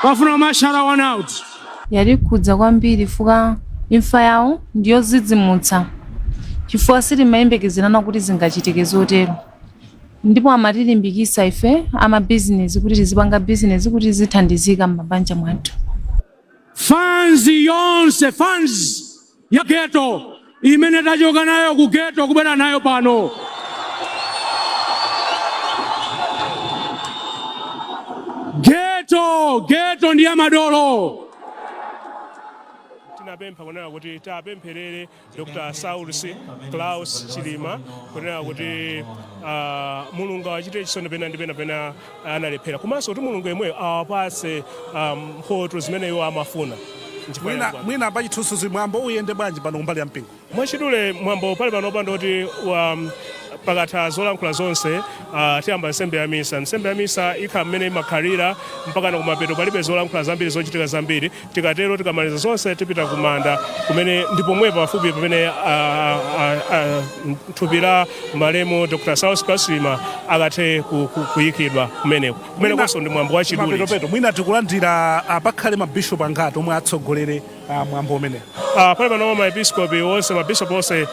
pafuna umashara one out. Yatikhudza kwambiri chifukwa imfa yawo ndiyodzidzimutsa, chifukwa sitimayembekezerana kuti zingachitike zotero, ndipo amatilimbikitsa ife amabizinesi kuti tizipanga bizinesi kuti tizithandizika m'mabanja mwathu. Fans yonse, fans ya ghetto imene tachoka nayo ku ghetto kubwera nayo pano, ghetto, ghetto ndi ya madolo. Tinapempha kunena kuti tapempherere Dr Saulus Klaus Chilima, kunena kuti Mulungu awachitire chisoni pena ndi pena pena analephera, komanso kuti Mulungu yemweyo awapatse mphoto zimene iwo amafuna. Nchifukwa Mwina chake mwina pachithunzithunzi mwambo uyende bwanji pano kumbali ya mpingo? Mwachidule, mwambo pali pano pando kuti pakatha zolankhula zonse, tiyamba nsembe ya misa. Nsembe ya misa ikhala mmene imakhalira mpaka na kumapeto, palibe zolankhula zambiri, zochitika zambiri. Tikatero, tikamaliza zonse, tipita kumanda kumene ndi pomwepo pafupi pamene thupi la malemu Dr Saulos Klaus Chilima akathe kuyikidwa kumeneko. Kumenekonso ndi mwambo wachidule. Kumapetopeto mwina tikulandira, pakhale mabishopu angati omwe atsogolere mwambo umenewu? Pali pano maepiskopi onse, mabishopu onse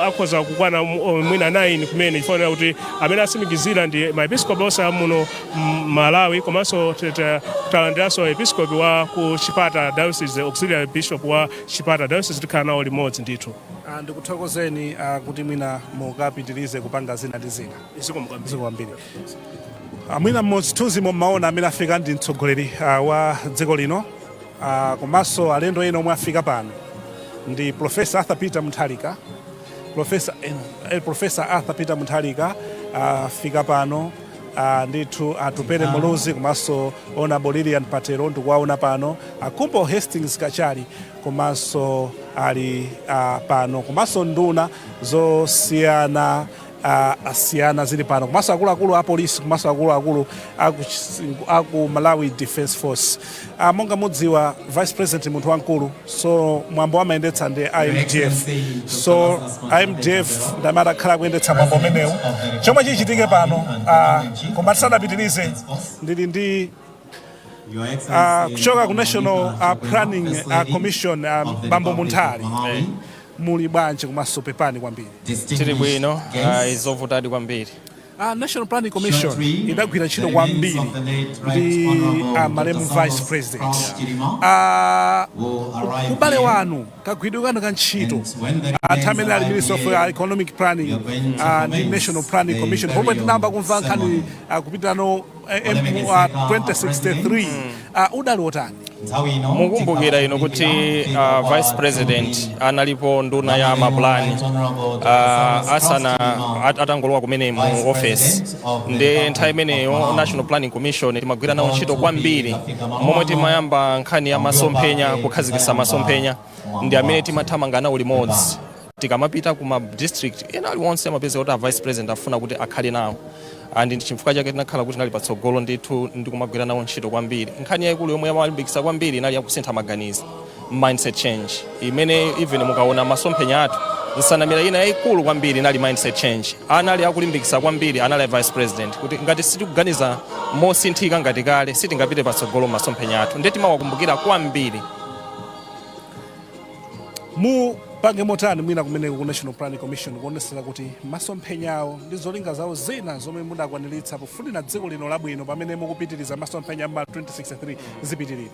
akhoza kukwana mwina 9 kumene, chifukwa kuti amene atsimikizira ndi maepiskopi onse amuno Malawi, komanso talandiranso episkopi wa ku Chipata Diocese, auxiliary bishop wa Chipata Diocese, tikhala nawo limodzi ndithu. Ndikuthokozeni kuti mwina mukapitirize kupanga zina ndi zina. Zikomo kwambiri. Zikomo kwambiri. Mwina mchithunzimo mmaona amene afika ndi mtsogoleri wa dziko lino, komanso alendo ena omwe afika pano ndi Professor Arthur Peter Mutharika. Professor Arthur Peter Mutharika afika pano, ndithu Atupele Muluzi komanso Honorable Lilian Patel ndikuwaona pano, Akhumbo Hastings Kachali komanso ali pano, komanso nduna zosiyana siyana zili pano, komanso akuluakulu a polisi, komanso akuluakulu aku Malawi Defence Force. Monga mudziwa, Vice President munthu wamkulu, so mwambo amayendetsa ndi IMDF. So IMDF ndamene atakhala kuyendetsa mwambo umenewu. Chomwe chichitike pano, koma tisadapitirize, ndili ndi kuchoka ku National Planning Commission, Bambo Munthali, muli bwanji? Komanso pepani kwambiri. Tili bwino, izovutadi kwambiri. National Planning Commission idagwira ntchito kwambiri ndi malemu Vice President. Ubale wanu, kagwiridwe kanu ka ntchito, anthu amene ali Minister of Economic Planning ndi National Planning Commission, pomwe tinayamba kumva nkhani kupitano 2063, udali otani? Mukumbukira ino kuti Vice President analipo nduna ya mapulani asana atangolowa kumene mu office, ndi nthawi imeneyo National Planning Commission timagwira nawo ntchito kwambiri. Momwe timayamba nkhani ya masomphenya, kukhazikitsa masomphenya, ndi amene timathamanga nawo limodzi. Tikamapita ku ma district ena aliwonse, amapeza kuti a Vice President afuna kuti akhale nawo, and ndi chifukwa chake tinakhala kuti tinali patsogolo ndithu ndi kumagwira nawo ntchito kwambiri. Nkhani yayikulu yomwe yamalimbikitsa kwambiri inali yakusintha maganizo, mindset change, imene even mukaona masomphenya athu Nsanamira ina yayikulu kwambiri inali mindset change. Anali akulimbikitsa kwambiri, anali a vice president, kuti ngati sitikuganiza mosinthika ngati kale, sitingapite patsogolo masomphenya athu. Ndiye timawakumbukira kwambiri. Mupange motani mwina kumeneko ku National Planning Commission kuonesera kuti masomphenya awo ndi zolinga zawo zina zomwe mudakwaniritsa pofunira dziko lino labwino pamene mukupitiriza masomphenya ma 2063 zipitirire?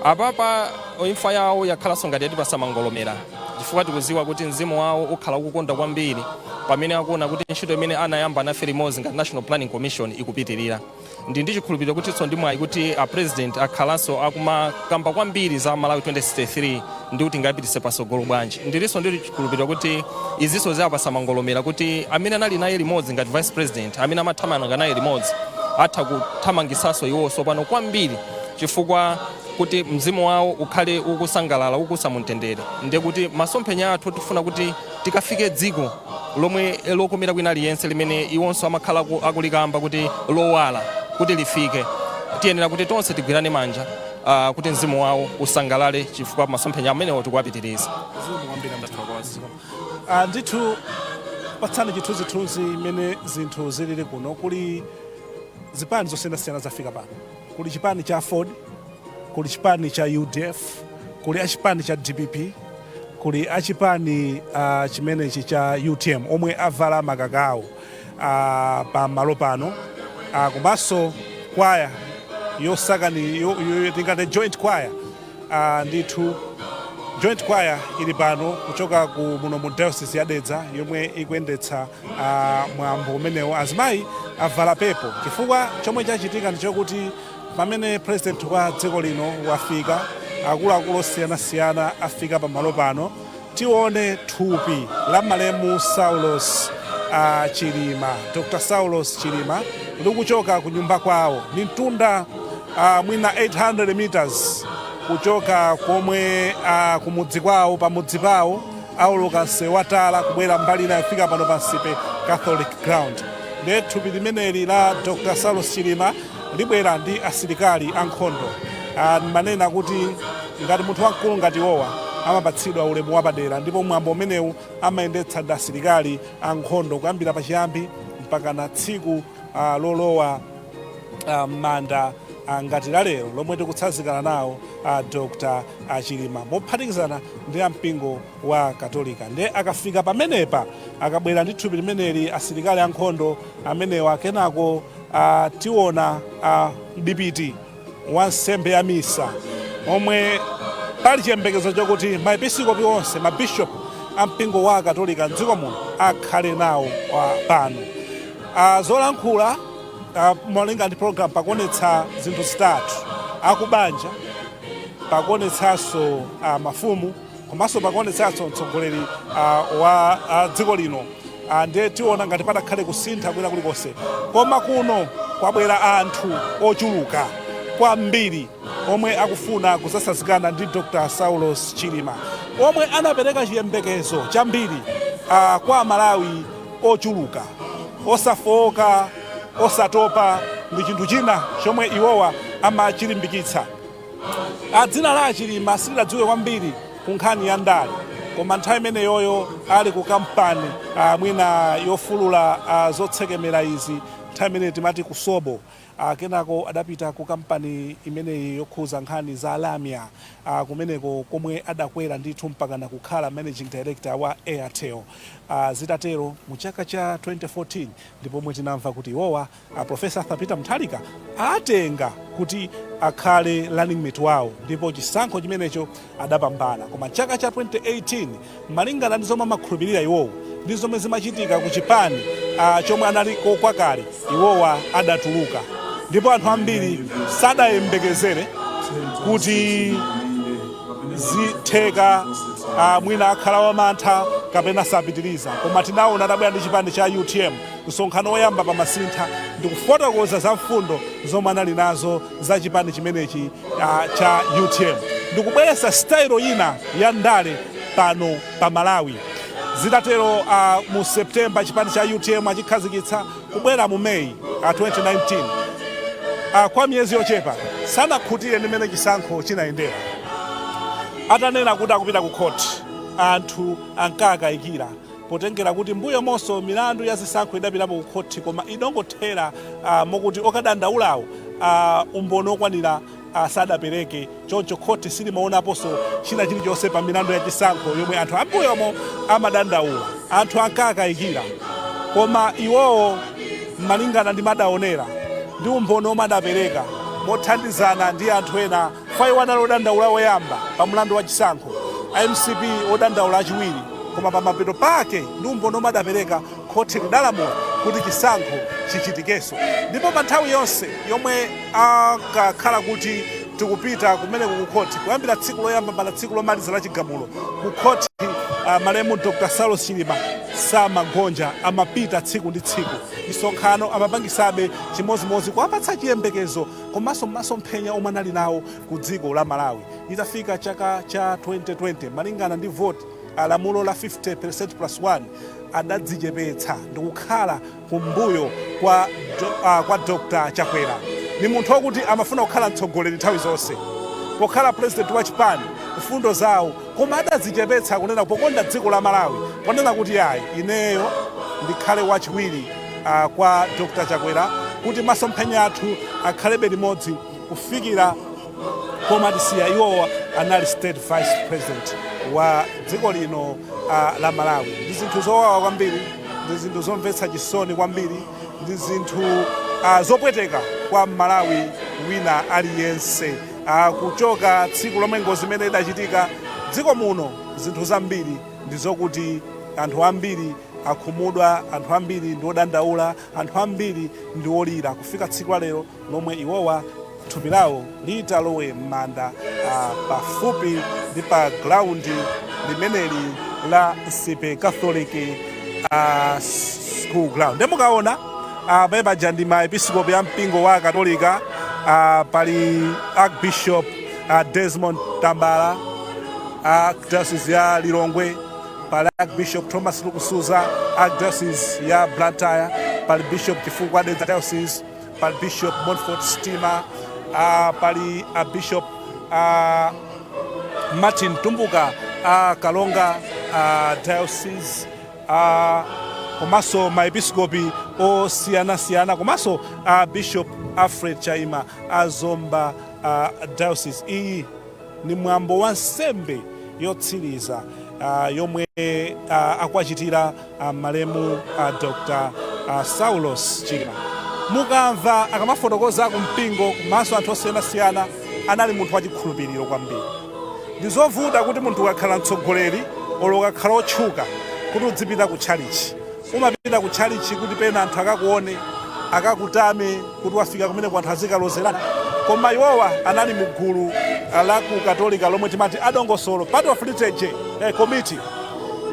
Apapa imfa yawo yakhalanso ngati yatipasa mangolomera, chifukwa tikuziwa kuti mzimu wawo ukhala ukukonda kwambiri pamene akuona kuti ntchito imene anayamba nafe limodzi ngati National Planning Commission ikupitirira. Ndi chikhulupiriro kutinso ndi mwayi kuti a president akhalanso akumakamba kwambiri za Malawi 2063 ndi kuti ingapitise pasogolo bwanji. Ndilinso ndi chikhulupiriro kuti izinso ziyapasa mangolomera kuti amene anali naye limodzi ngati vice president, amene amathamanga naye limodzi, atha kuthamangisanso iwonso pano kwambiri, chifukwa kuti mzimu wawo ukhale ukusangalala, ukusa mumtendere. Ndiye kuti masomphenya athu tifuna kuti tikafike dziko lomwe lokomera kwina aliyense, limene iwonso amakhala akulikamba kuti lowala, kuti lifike, tiyenera kuti tonse tigwirane manja kuti mzimu wawo usangalale, chifukwa masomphenya amenewo tikuwapitiriza. Ndithu patsani chithunzithunzi imene zinthu zilili kuno. Kuli zipani zosiyanasiyana zafika pano. Kuli chipani cha Ford, kuli chipani cha UDF, kuli achipani cha DPP, kuli achipani chimenechi cha UTM omwe avala makakawo pa malo pano, komanso kwaya yosakani tingati joint choir. Ndithu joint choir ili pano kuchoka ku muno mu Diocese ya Dedza yomwe ikuyendetsa mwambo umenewo. Azimayi avala purple chifukwa chomwe chachitika ndi chokuti pamene president wa dziko lino wafika, akuluakulu osiyanasiyana afika pamalo pano, tione thupi la malemu Saulos Chilima, Dr Saulos Chilima, likuchoka ku nyumba kwawo. Ni mtunda mwina 800 meters kuchoka komwe kumudzi kwawo, pamudzi pawo. Auluka msewu watala kubwera mbali ina, yafika pano pa Nsipe Catholic Ground. Ndiye thupi limeneli la Dr Saulos Chilima libwera ndi asilikali ankhondo. Manena kuti ngati munthu wamkulu ngati iwowa amapatsidwa ulemu wapadera, ndipo mwambo umenewu amayendetsa ndi asilikali ankhondo kuyambira pachiyambi mpaka na tsiku lolowa m'manda, ngati la lero lomwe tikutsanzikana nawo Dr Chilima mophatikizana ndi ampingo wa Katolika. Ndiye akafika pamenepa, akabwera ndi thupi limeneli, asilikali ankhondo amenewa, kenako tiona mdipiti wa nsembe ya misa omwe pali chiyembekezo chokuti maepiskopi onse, mabishopu ampingo wa Katolika mdziko muno akhale nawo pano. Zolankhula malinga ndi program pakuonetsa zinthu zitatu: akubanja, pakuonetsanso mafumu, komanso pakuonetsanso mtsogoleri wa dziko lino. Ndiye tiona ngati patakhale kusintha kwina kulikonse. Koma kuno kwabwera anthu ochuluka kwambiri omwe akufuna kuzasazikana ndi Dr Saulos Chilima, omwe anapereka chiyembekezo chambiri kwa Amalawi ochuluka. Osafowoka, osatopa ndi chinthu china chomwe iwowa amachilimbikitsa. Dzina la Achilima silidadziwike kwambiri ku nkhani ya ndale, koma nthawi imeneyoyo ali ku kampani mwina yofulula zotsekemera izi, nthawi imene timati kusobo. Kenako adapita ku kampani imeneyi yokhuza nkhani za lamya, kumeneko komwe adakwera ndithu mpakana kukhala managing director wa Airtel. Zitatero mu chaka cha 2014 ndipomwe tinamva kuti iwowa Professor Arthur Peter Mutharika atenga kuti akhale running mate wawo, ndipo chisankho chimenecho adapambana. Koma chaka cha 2018, malingana ndi zomwe amakhulupirira iwowo ndi zomwe zimachitika ku chipani chomwe analiko kwakale, iwowa adatuluka, ndipo anthu ambiri sadayembekezere kuti zitheka, mwina akhala wamantha kapena sapitiriza. Koma tinaona atabwera ndi chipani cha UTM, msonkhano woyamba pamasintha, ndikufotokoza za mfundo zomwe anali nazo za chipani chimenechi cha UTM, ndikubweretsa style ina ya ndale pano pa Malawi. Zitatero mu September chipani cha UTM achikhazikitsa. Kubwera mu May 2019, kwa miyezi yochepa sanakhutire ndi mmene chisankho chinayendera, atanena kuti akupita ku court. Anthu ankakayikira potengera kuti mbuyo monso milandu ya zisankho idapitapo ku khoti, koma idongothera mokuti okadandaulawo umboni okwanira sadapereke. Choncho khoti silimaonaponso china chilichonse pa milandu ya chisankho yomwe anthu ambuyomo amadandaula. Anthu ankakayikira, koma iwowo malingana ndi madaonera ndi umboni omwe adapereka mothandizana ndi anthu ena, fa iwo anali odandaula oyamba pa mlandu wa chisankho, MCP odandaula achiwiri, koma pamapeto pake ndi umboni omwe adapereka, khoti lidalamula kuti chisankho chichitikenso. Ndipo pa nthawi yonse yomwe akakhala kuti tikupita kumeneko ku khoti, kuyambira tsiku loyamba mpaka tsiku lomaliza la chigamulo ku khoti, malemu Dr Saulos Chilima samagonja, amapita tsiku ndi tsiku. Misonkhano amapangisabe chimozimozi, kuwapatsa chiyembekezo komanso masomphenya omwe anali nawo ku dziko la Malawi. Itafika chaka cha 2020, malingana ndi vote, lamulo la 50% plus 1, adadzichepetsa ndikukhala kumbuyo kwa Dr Chakwera. Ni munthu wokuti amafuna kukhala mtsogoleri nthawi zonse, pokhala president wa chipani, mfundo zawo, koma adadzichepetsa kunena pokonda dziko la Malawi, ponena kuti ayi, ineyo ndikhale wachiwiri kwa Dr Chakwera kuti masomphenya athu akhalebe limodzi kufikira pomatisiya. Iwowa anali state vice president wa dziko lino la Malawi. Ndi zinthu zowawa kwambiri, ndi zinthu zomvetsa chisoni kwambiri, ndi zinthu zopweteka kwa Malawi wina aliyense. Kuchoka tsiku lomwe ngozi imene idachitika dziko muno, zinthu zambiri ndi zokuti anthu ambiri akhumudwa, anthu ambiri ndi odandaula, anthu ambiri ndi olira, kufika tsiku la lero lomwe iwowa thupi lawo litalowe m'manda pafupi ndi pa ground limeneli la Nsipe Catholic School ground. Ndemukaona pamene paja ndi maepiskopi a mpingo wa Katolika. Pali Archbishop Desmond Tambala, Archdiocese ya Lilongwe, pali Archbishop Thomas Lukusuza, Archdiocese ya Blantyre, pali Bishop Chifukwa, Dedza Diocese, pali Bishop Montfort Stima, pali Bishop Martin Tumbuka, Kalonga Diocese, komanso maepiskopi osiyanasiyana, komanso Bishop Alfred Chaima a Zomba Diocese. Iyi ni mwambo wa nsembe yotsiriza yomwe akuachitira malemu Dr Saulos Chilima. Mukamva akamafotokoza kumpingo komanso anthu osiyanasiyana, anali munthu wachikhulupiriro kwambiri. Ndi zovuta kuti munthu ukakhala mtsogoleri olo ukakhala otchuka kuti udzipita ku tchalichi. Umapita ku tchalichi kuti pena anthu akakuone, akakutame kuti wafika kumene ku anthu azikalozerana. Koma iwowa anali mu gulu la ku Katolika lomwe timati adongosolo, part of liturgy committee,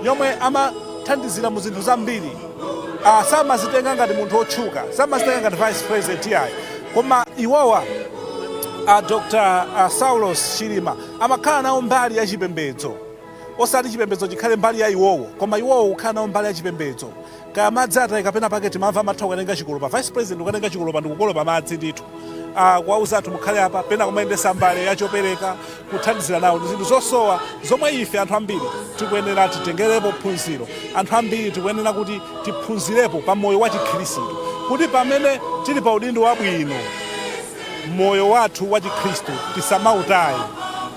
yomwe amathandizira mu zinthu zambiri. Samazitenga ngati munthu otchuka, samazitenga ngati vice president yayi, koma iwowa Dr Saulos Chilima amakhala nawo mbali ya chipembedzo, osati chipembedzo chikhale mbali ya iwowo, koma iwowo kukhala nawo mbali ya chipembedzo. Kaya madzi atayika pena pake, timamva amatha kukatenga chikolopa, vice president kukatenga chikolopa ndikukolopa madzi ndithu, kuwauza anthu mukhale apa, pena kumayendesa mbale yachopereka, kuthandizira nawo. Ndi zinthu zosowa zomwe ife anthu ambiri tikuyenera titengerepo phunziro. Anthu ambiri tikuyenera kuti tiphunzirepo pa moyo wa Chikhristu, kuti pamene tili pa udindo wabwino, moyo wathu wa Chikhristu tisamautaye,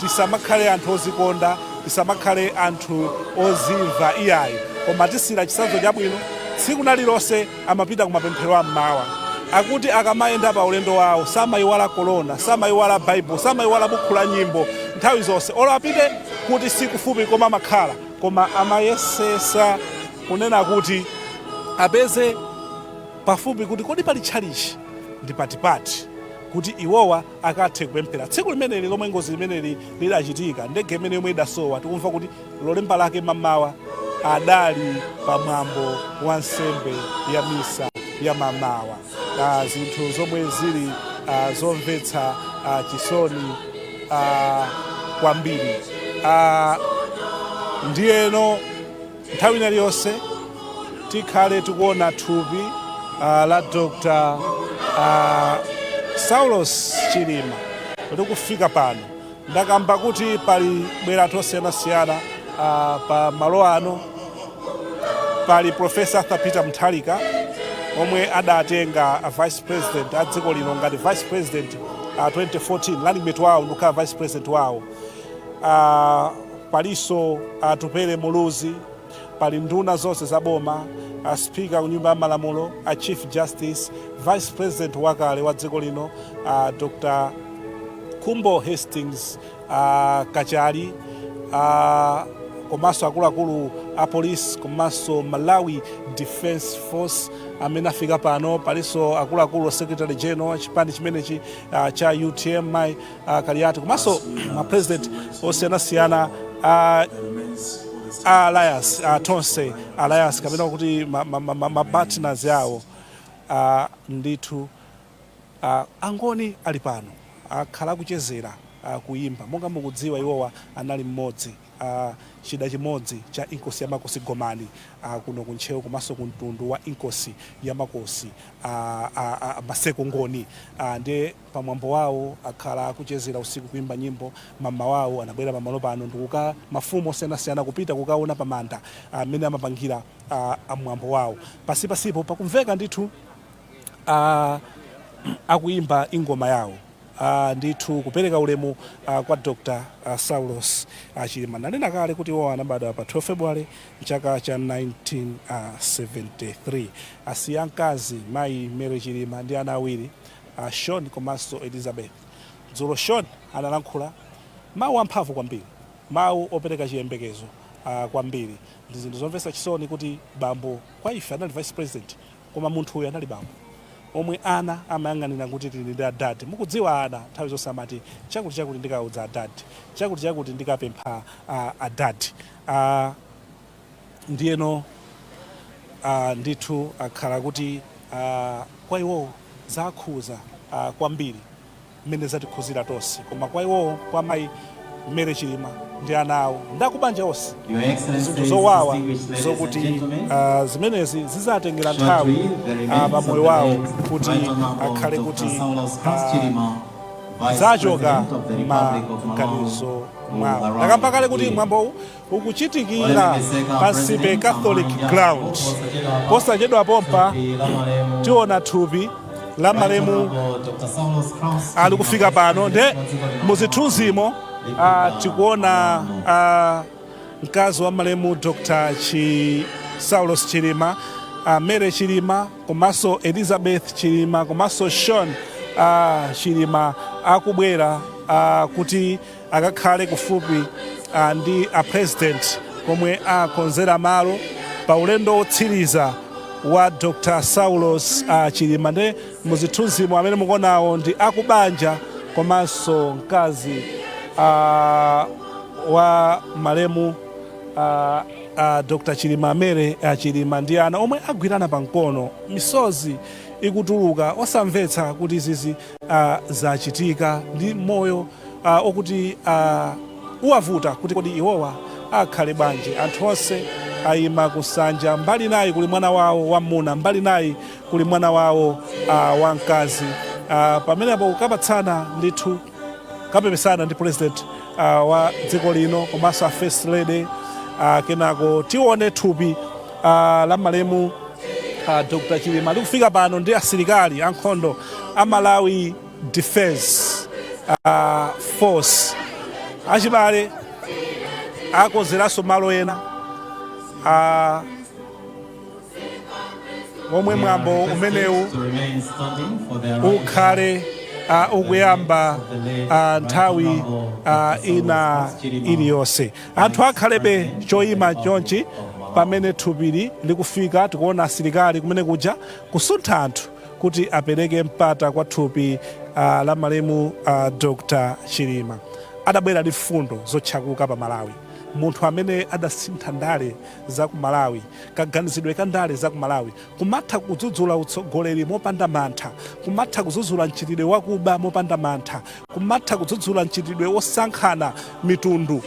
tisamakhale anthu ozikonda, tisamakhale anthu ozimva iyayi, koma tisira chitsanzo chabwino. Tsiku lililonse amapita kumapemphero am'mawa. Akuti akamayenda pa ulendo wawo samayiwala kolona, samayiwala Baibulo, samayiwala bukhu la nyimbo. Nthawi zonse, olo apite kuti sikufupi koma amakhala, koma amayesesa kunena kuti apeze pafupi kuti kodi pali tchalichi ndi patipati kuti iwowa akathe kupemphera. Tsiku limeneli lomwe ngozi limeneli lidachitika, ndege imene yomwe idasowa, tikumva kuti Lolemba lake mamawa adali pamwambo wa nsembe ya misa ya mamawa. Zinthu zomwe zili zomvetsa chisoni kwambiri. Ndiyeno nthawi ina iliyonse tikhale tikuona thupi la Dr Saulos Chilima likufika pano. Ndakamba kuti pali bwera anthu osiyanasiyana. Pa malo ano pali Professor Arthur Peter Mutharika omwe adatenga a vice president a dziko lino ngati vice president 2014, running mate wawo ndikukhala vice president wawo. Palinso Atupele Muluzi, pali nduna zonse za boma, a speaker ku Nyumba ya Malamulo, a chief justice, vice president wakale wa dziko lino Dr Khumbo Hastings Kachali, komanso akuluakulu a police komanso Malawi Defence Force amene afika pano. Palinso akuluakulu, secretary general wa chipani chimenechi cha UTM, mai Kaliati, komanso ma president osiyanasiyana a alliance, Tonse Alliance, kapena kuti ma partners yawo. Ndithu Angoni ali pano, akhala akuchezera kuyimba. Monga mukudziwa, iwowa anali mmodzi, chida chimodzi cha Inkosi ya Makosi Gomani kuno ku Ntcheu, komanso ku mtundu wa Inkosi ya Makosi Maseko Ngoni. Ndiye pamwambo wawo akhala akuchezera usiku kuimba nyimbo. Mama wawo anabwera pamalo pano ndikuka mafumu osiyanasiyana kupita kukaona pamanda amene amapangira amwambo wawo. Pasipasipo pakumveka ndithu akuyimba ingoma yawo, ndithu kupereka ulemu kwa Dr Saulos Chilima. Nanena kale kuti iwo anabadwa pa 12 February mchaka cha 1973. Asiya mkazi, mayi Mary Chilima, ndi ana awiri, Sean komanso Elizabeth. Dzulo Sean analankhula mawu amphamvu kwambiri, mawu opereka chiyembekezo kwambiri. Ndi zinthu zomvetsa chisoni kuti bambo kwa ife anali vice president, koma munthu uyu anali bambo omwe ana amayang'anira kuti tili ndi adadi. Mukudziwa, ana nthawi zonse amati chakuti chakuti ndikaudza adadi, chakuti chakuti ndikapempha adadi. Ndiyeno ndithu akhala kuti kwa iwowo zakhuza kwambiri mmene zatikhuzira tonse, koma kwa iwowo, kwa mayi Mary Chilima ndi ana awo ndakubanja onse, zinthu zowawa zokuti zimenezi zizatengera nthawi pa moyo wawo kuti akhale kuti zachoka maganizo mwawo. Ndakamba kale kuti mwambowu ukuchitikira pa Nsipe Catholic Ground. Posachedwa pompa tiona thupi la malemu ali kufika pano. Nde muzithunzimo tikuona mkazi wa malemu Dr Saulos Chilima, Mary Chilima, komanso Elizabeth Chilima, komanso Sean Chilima akubwera kuti akakhale kufupi ndi a president komwe akonzera malo pa ulendo wotsiriza wa Dr Saulos Chilima. Nde muzithunzimo amene mukuonawo ndi akubanja komanso mkazi wa malemu Dr Chilima, Mary Chilima, ndi ana omwe agwirana pamkono, misozi ikutuluka, osamvetsa kuti izizi zachitika. Ndi moyo okuti uwavuta kuti kodi iwowa akhale bwanji. Anthu onse ayima kusanja, mbali nayi kuli mwana wawo wamuna, mbali nayi kuli mwana wawo wamkazi, pamenepo kukapatsana ndithu, kapepesana ndi president wa dziko lino komanso a first lady. Kenako tione thupi la malemu Dr Chilima likufika pano ndi asilikali ankhondo a Malawi Defense Force. Achibale akonzeranso malo ena momwe mwambo umenewu ukhale ukuyamba nthawi ina iliyonse. Anthu akhalebe choyima chonchi pamene thupili likufika. Tikuona asilikali kumene kuja kusuntha anthu kuti apereke mpata kwa thupi la malemu Dr Chilima. Adabwera ndi mfundo zotchakuka pa Malawi, munthu amene adasintha ndale za ku Malawi, kaganizidwe ka ndale za ku Malawi, kumatha kudzudzula utsogoleri mopanda mantha, kumatha kudzudzula mchitidwe wakuba mopanda mantha, kumatha kudzudzula mchitidwe wosankhana mitundu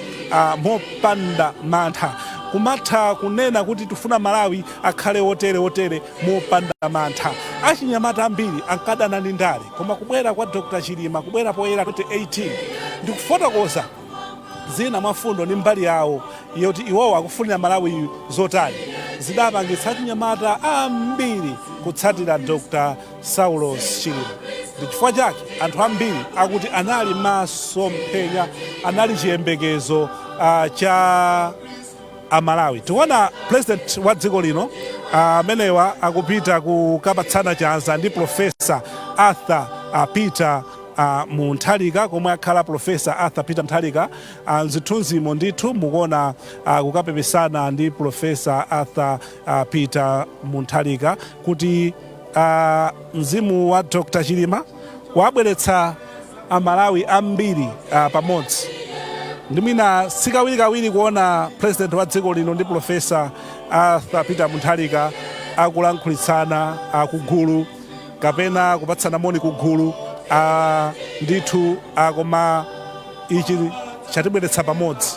mopanda mantha, kumatha kunena kuti tifuna Malawi akhale wotere wotere mopanda mantha. Achinyamata ambiri ankadana ndi ndale, koma kubwera kwa Dr Chilima, kubwera poyera 2018 ndikufotokoza zina mwa mfundo ndi mbali yawo Yoti iwowo akufunira Malawi zotani, zidapangitsa achinyamata ambiri kutsatira Dr Saulos Chilima. Ndi chifukwa chake anthu ambiri akuti anali masomphenya, anali chiyembekezo cha Amalawi. Tikuona President wa dziko lino amenewa akupita kukapatsana chanza ndi Professor Arthur Peter Mutharika, komwe akhala Professor Arthur Peter Mutharika. Mzithunzimo ndithu mukuona kukapepesana ndi Professor Arthur Peter Mutharika kuti mzimu wa Dr Chilima wabweretsa Amalawi ambiri pamodzi. Ndi mwina sikawirikawiri kuona President wa dziko lino ndi Professor Arthur Peter Mutharika akulankhulitsana kugulu kapena kupatsana moni kugulu ndithu, koma ichi chatibweretsa pamodzi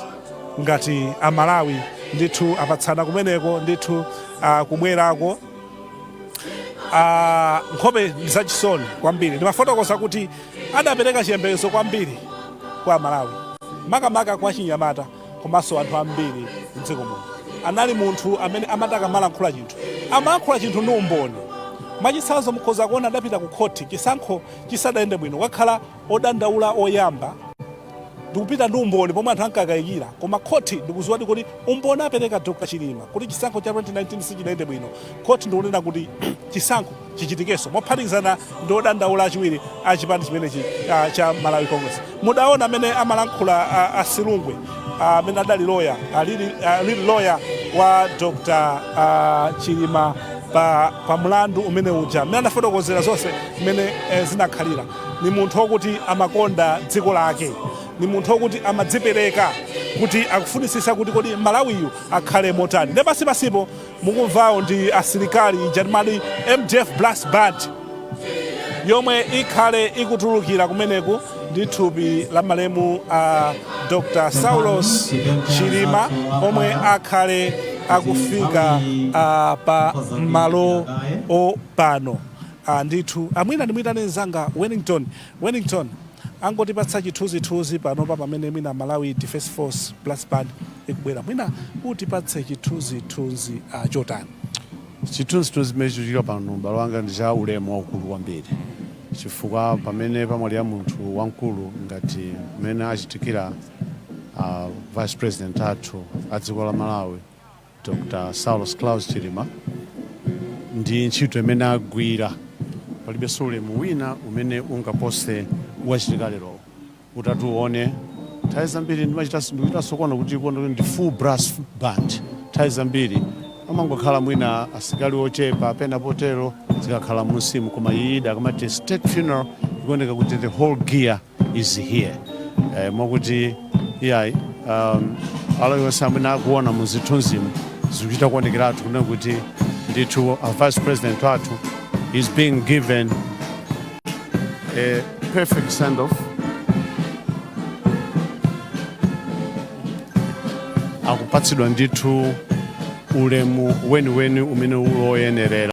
ngati Amalawi ndithu. Apatsana kumeneko ndithu, kubwerako nkhope ndi zachisoni kwambiri. Ndimafotokoza kuti adapereka chiyembekezo kwambiri kwa Amalawi, makamaka kwa chinyamata komanso anthu ambiri mdziko muno. Anali munthu amene amati akamalankhula chinthu, amalankhula chinthu ndi umboni. Mwachitsanzo, mukhoza kuona adapita ku khoti chisankho chisadayende bwino, kukakhala odandaula oyamba ndikupita ndi umboni pomwe anthu ankakayikira, koma khoti ndikuziwadi kuti umboni apereka Dr Chilima kuti chisankho cha 2019 sichidayende bwino. Khoti ndikunena kuti chisankho chichitikenso, mophatikizana ndi odandaula achiwiri a chipani chimenechi cha Malawi Congress. Mudaona amene amalankhula a Silungwe, amene adali lawyer, lead lawyer wa Dr Chilima pa mlandu umene uja, amene anafotokozera zonse mmene zinakhalira. Ni munthu wokuti amakonda dziko lake, ni munthu wokuti amadzipereka kuti akufunisisa kuti kodi Malawiyu akhale motani. Ndi pasipasipo mukumvawo ndi asilikali ija timati MDF Brass Band yomwe ikhale ikutulukira kumeneku ndi thupi la malemu a Dr Saulos Chilima omwe akhale akufika pa malo opano. Ndithu amwina ndimuyitane mzanga Wellington. Wellington, angotipatsa chithunzithunzi panopa pamene mwina Malawi Defence Force Brass Band ikubwera, mwina utipatse chithunzithunzi chotani? Chithunzithunzi chimene chikuchitika pano, m'bale wanga, ndi cha ulemu waukulu kwambiri, chifukwa pamene pamwalira munthu wamkulu ngati mmene achitikira Vice President athu a dziko la Malawi, Dr Saulos Klaus Chilima, ndi ntchito imene agwira, palibenso ulemu wina umene ungapose wachitika lero. Utati uone, nthawi zambiri ndikuchitanso kuona kuti kuona kuti ndi full brass band. Nthawi zambiri amangokhala mwina asilikali ochepa pena potero zikakhala munsimu, koma iyi akamati state funeral ikuoneka kuti the whole gear is here, mwakuti iyayi, aliyonse amene akuona mu zithunzimu zikuchita kuonekeratu kunena kuti ndithu a Vice President wathu is being given a perfect send off. Akupatsidwa ndithu ulemu weniweni umene uli woyenerera,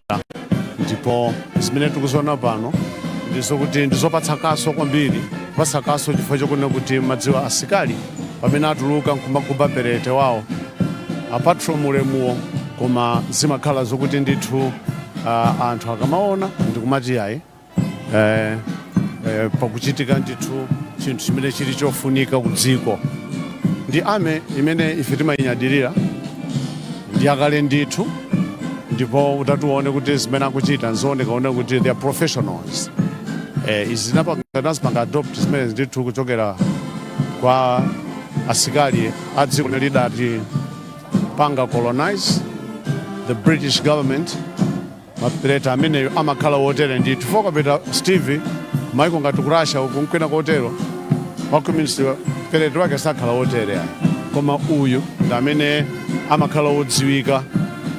ndipo zimene tikuziona pano ndizokuti ndizopatsa kaso kwambiri, kupatsa kaso chifukwa chokunena kuti madziwa asikali pamene atuluka nkumaguba perete wawo, apart from ulemuwo, koma zimakhala zokuti ndithu anthu akamaona ndikumati yayi, pakuchitika ndithu chinthu chimene chili chofunika ku dziko. Ndi army imene ife timayinyadirira, ndi akale ndithu, ndipo utatione kuti zimene akuchita nzooneka one kuti they are professionals. Izi zinapanga adopt zimene ndithu kuchokera kwa asikali a dziko limene lidati panga colonize, the British government. Mapereta ameneyo amakhala wotere ndithu. Fokapita Steve, maiko ngati ku Russia uku nkwena kotero wa communist, perete wake sakhala wotere ayi, koma uyu ndi amene amakhala wodziwika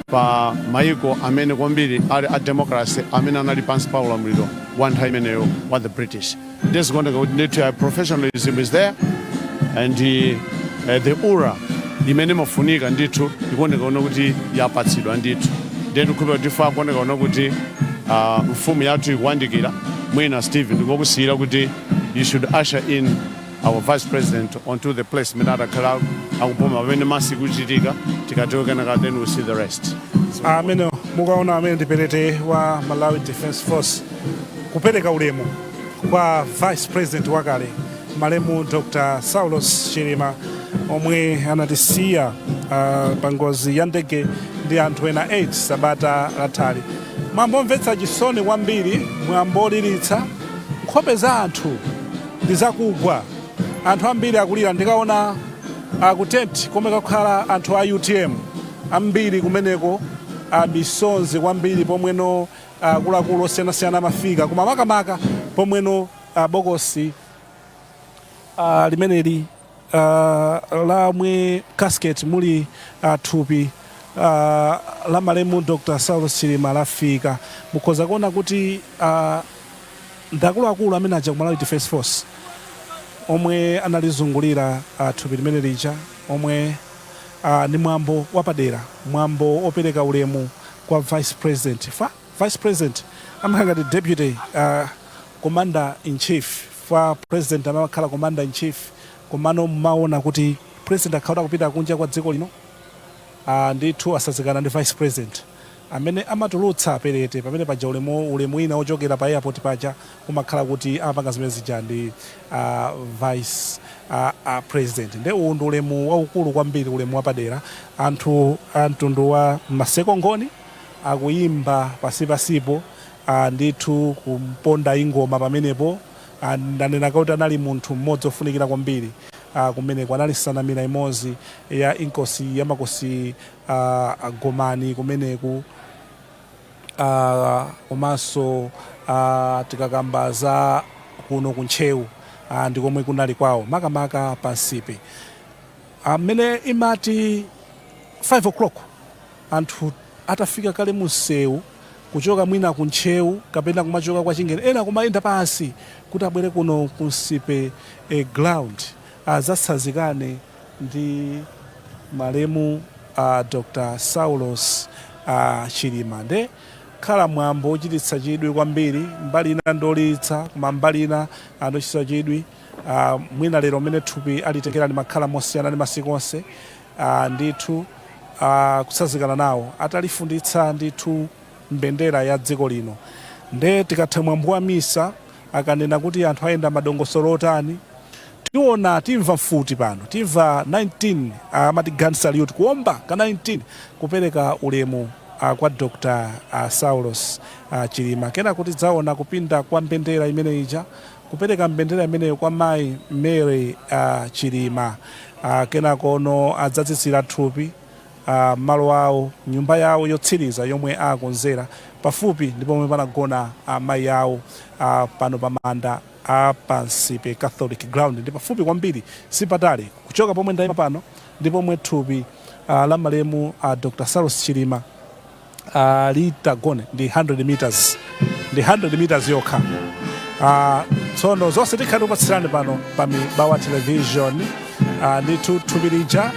pa maiko amene kwambiri ali a democracy amene anali pansi pa ulamuliro wa nthawi imeneyo wa the British. Ndiye zikuoneka kuti ndithu professionalism is there and the aura imene imafunika ndithu ikuoneka kuno kuti yapatsidwa ndithu. Ndiye ndikukhulupirira kuti ife akuoneka kuno kuti mfumu yathu ikuyandikira. Mwina Steve, ndingokusiyira kuti you should usher in. our vice president onto the place imene atakhala akupuma pamene mass ikuchitika. Tikatero kenaka then we'll see the rest. Amene mukaona amene ndi perete wa Malawi Defence Force kupereka ulemu kwa vice president wakale, malemu Dr Saulos Chilima, omwe anatisiya pa ngozi ya ndege ndi anthu ena 8 sabata lathali. Mwambo omvetsa chisoni kwambiri, mwambo oliritsa. Nkhope za anthu ndi zakugwa, anthu ambiri akulira. Ndikaona ku tent komwe kakhala anthu a UTM ambiri kumeneko, misonzi kwambiri pomweno akuluakulu osiyanasiyana amafika, koma makamaka pomweno bokosi limeneli lamwe casket muli thupi la malemu Dr Saulos Chilima lafika. Mukhoza kuona kuti ndakuluakulu amene aja ku Malawi Defence Force omwe analizungulira thupi limene lija, omwe ndi mwambo wapadera, mwambo opereka ulemu kwa vice president. Fa vice president amakhala ngati deputy commander in chief fa president amakhala commander in chief. Komano mmaona kuti president akhala kupita kunja kwa dziko lino, ndithu asazikana ndi vice president amene amatulutsa perete pamene paja. Ulemu ina ochokera pa airport paja umakhala kuti amapanga zimene zija ndi vice president. Nde uwu ndi ulemu waukulu kwambiri, ulemu wapadera. Anthu a mtundu wa Maseko Ngoni akuyimba pasipasipo, ndithu kumponda ingoma pamenepo. Ndanena kuti anali munthu mmodzi ofunikira kwambiri kumeneko. Anali nsanamira imodzi ya inkosi ya makosi Gomani kumeneku. Komanso tikakamba za kuno kuntcheu, ndikomwe kunali kwawo, makamaka pansipe. Amene imati 5 o'clock, anthu atafika kale munsewu kuchoka mwina kuntcheu kapena kumachoka kwa Chingeni, ena kumayenda pansi kuti abwere kuno kunsipe ground adzatsanzikane ndi malemu Dr Saulos Chilima. Nde khala mwambo wochititsa chidwi kwambiri. Mbali ina ndolitsa, koma mbali ina ndochititsa chidwi. Mwina lero mmene thupi alitengera limakhala mosiyana ndi masiku onse. Ndithu kutsanzikana nawo atalifunditsa ndithu mbendera ya dziko lino. Nde tikatha mwambo wa misa, akanena kuti anthu ayenda madongosolo otani, tiona, timva mfuti pano, timva 19, amati gun salute, kuomba ka 19 kupereka ulemu kwa Dr Saulos Chilima. Kena kuti tidzaona kupinda kwa mbendera imene ija, kupereka mbendera imeneyo kwa mayi Mary Chilima. Kenakono adzatsitsira thupi malo awo, nyumba yawo yotsiriza yomwe akonzera pafupi ndi pomwe panagona amayi awo, pano pamanda a Pansipe Catholic Ground. Ndi pafupi kwambiri, sipatali kuchoka pomwe ndayima pano ndi pomwe thupi la malemu Dr Saulos Chilima litagone, ndi 100 meters, ndi 100 meters yokha. Tsono zonse tikhala tikupatsirani pano pa Mibawa Television. Ndithu thupi lija,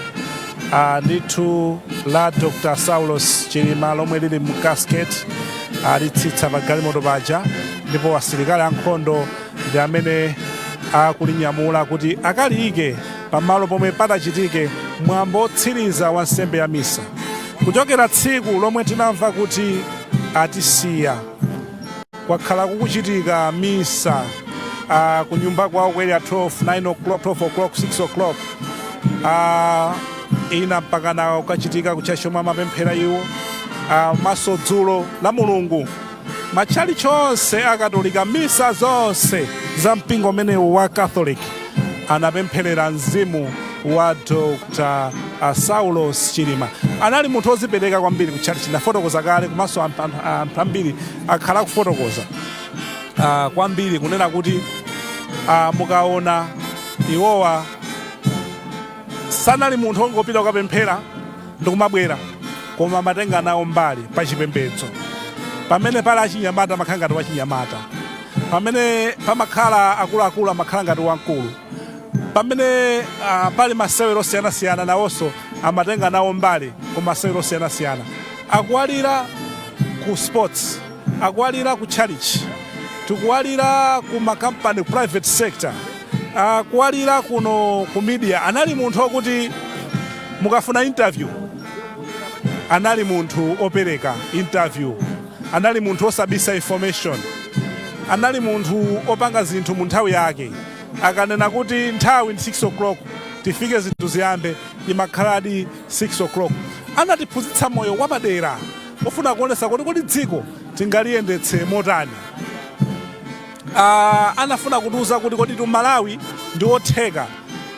ndithu la Dr Saulos Chilima lomwe lili mu casket, alitsitsa pa galimoto paja, ndipo asilikali ankhondo ndi amene akulinyamula kuti akaliyike pamalo pomwe patachitike mwambo otsiriza wa nsembe ya misa. Kuchokera tsiku lomwe tinamva kuti atisiya, kwakhala kukuchitika misa kunyumba kwawo ku Area 12, 9 o'clock, 12 o'clock, 6 o'clock, ina mpakana kukachitika ku chomwe amapemphera iwo. Maso dzulo la Mulungu, matchalichi onse akatolika, misa zonse za mpingo umenewu wa Catholic, anapempherera mzimu wa Dr Saulos Chilima. Anali munthu wozipereka kwambiri ku church, ndafotokoza kale, komanso anthu ambiri akhala akufotokoza kwambiri kunena kuti mukaona iwowa sanali munthu wongopita kukapemphera ndikumabwera, koma amatenga nawo mbali pa chipembedzo. Pamene pali achinyamata amakhala ngati wachinyamata, pamene pamakhala akuluakulu amakhala ngati wamkulu, pamene pali masewero osiyanasiyana nawonso amatenga nawo mbali ku masewero osiyanasiyana. Akuwalira ku sports, akuwalira ku church, tikuwalira ku makampani, private sector. Kuwalira kuno ku media, anali munthu okuti mukafuna interview anali munthu opereka interview, anali munthu osabisa information, anali munthu opanga zinthu mu nthawi yake. Akanena kuti nthawi ndi 6 o'clock tifike zinthu ziyambe, imakhaladi 6 o'clock. Anatiphunzitsa moyo wapadera ofuna kuonesa kuti kodi dziko tingaliyendetse motani. Anafuna kutiuza kuti kodi tu Malawi ndi otheka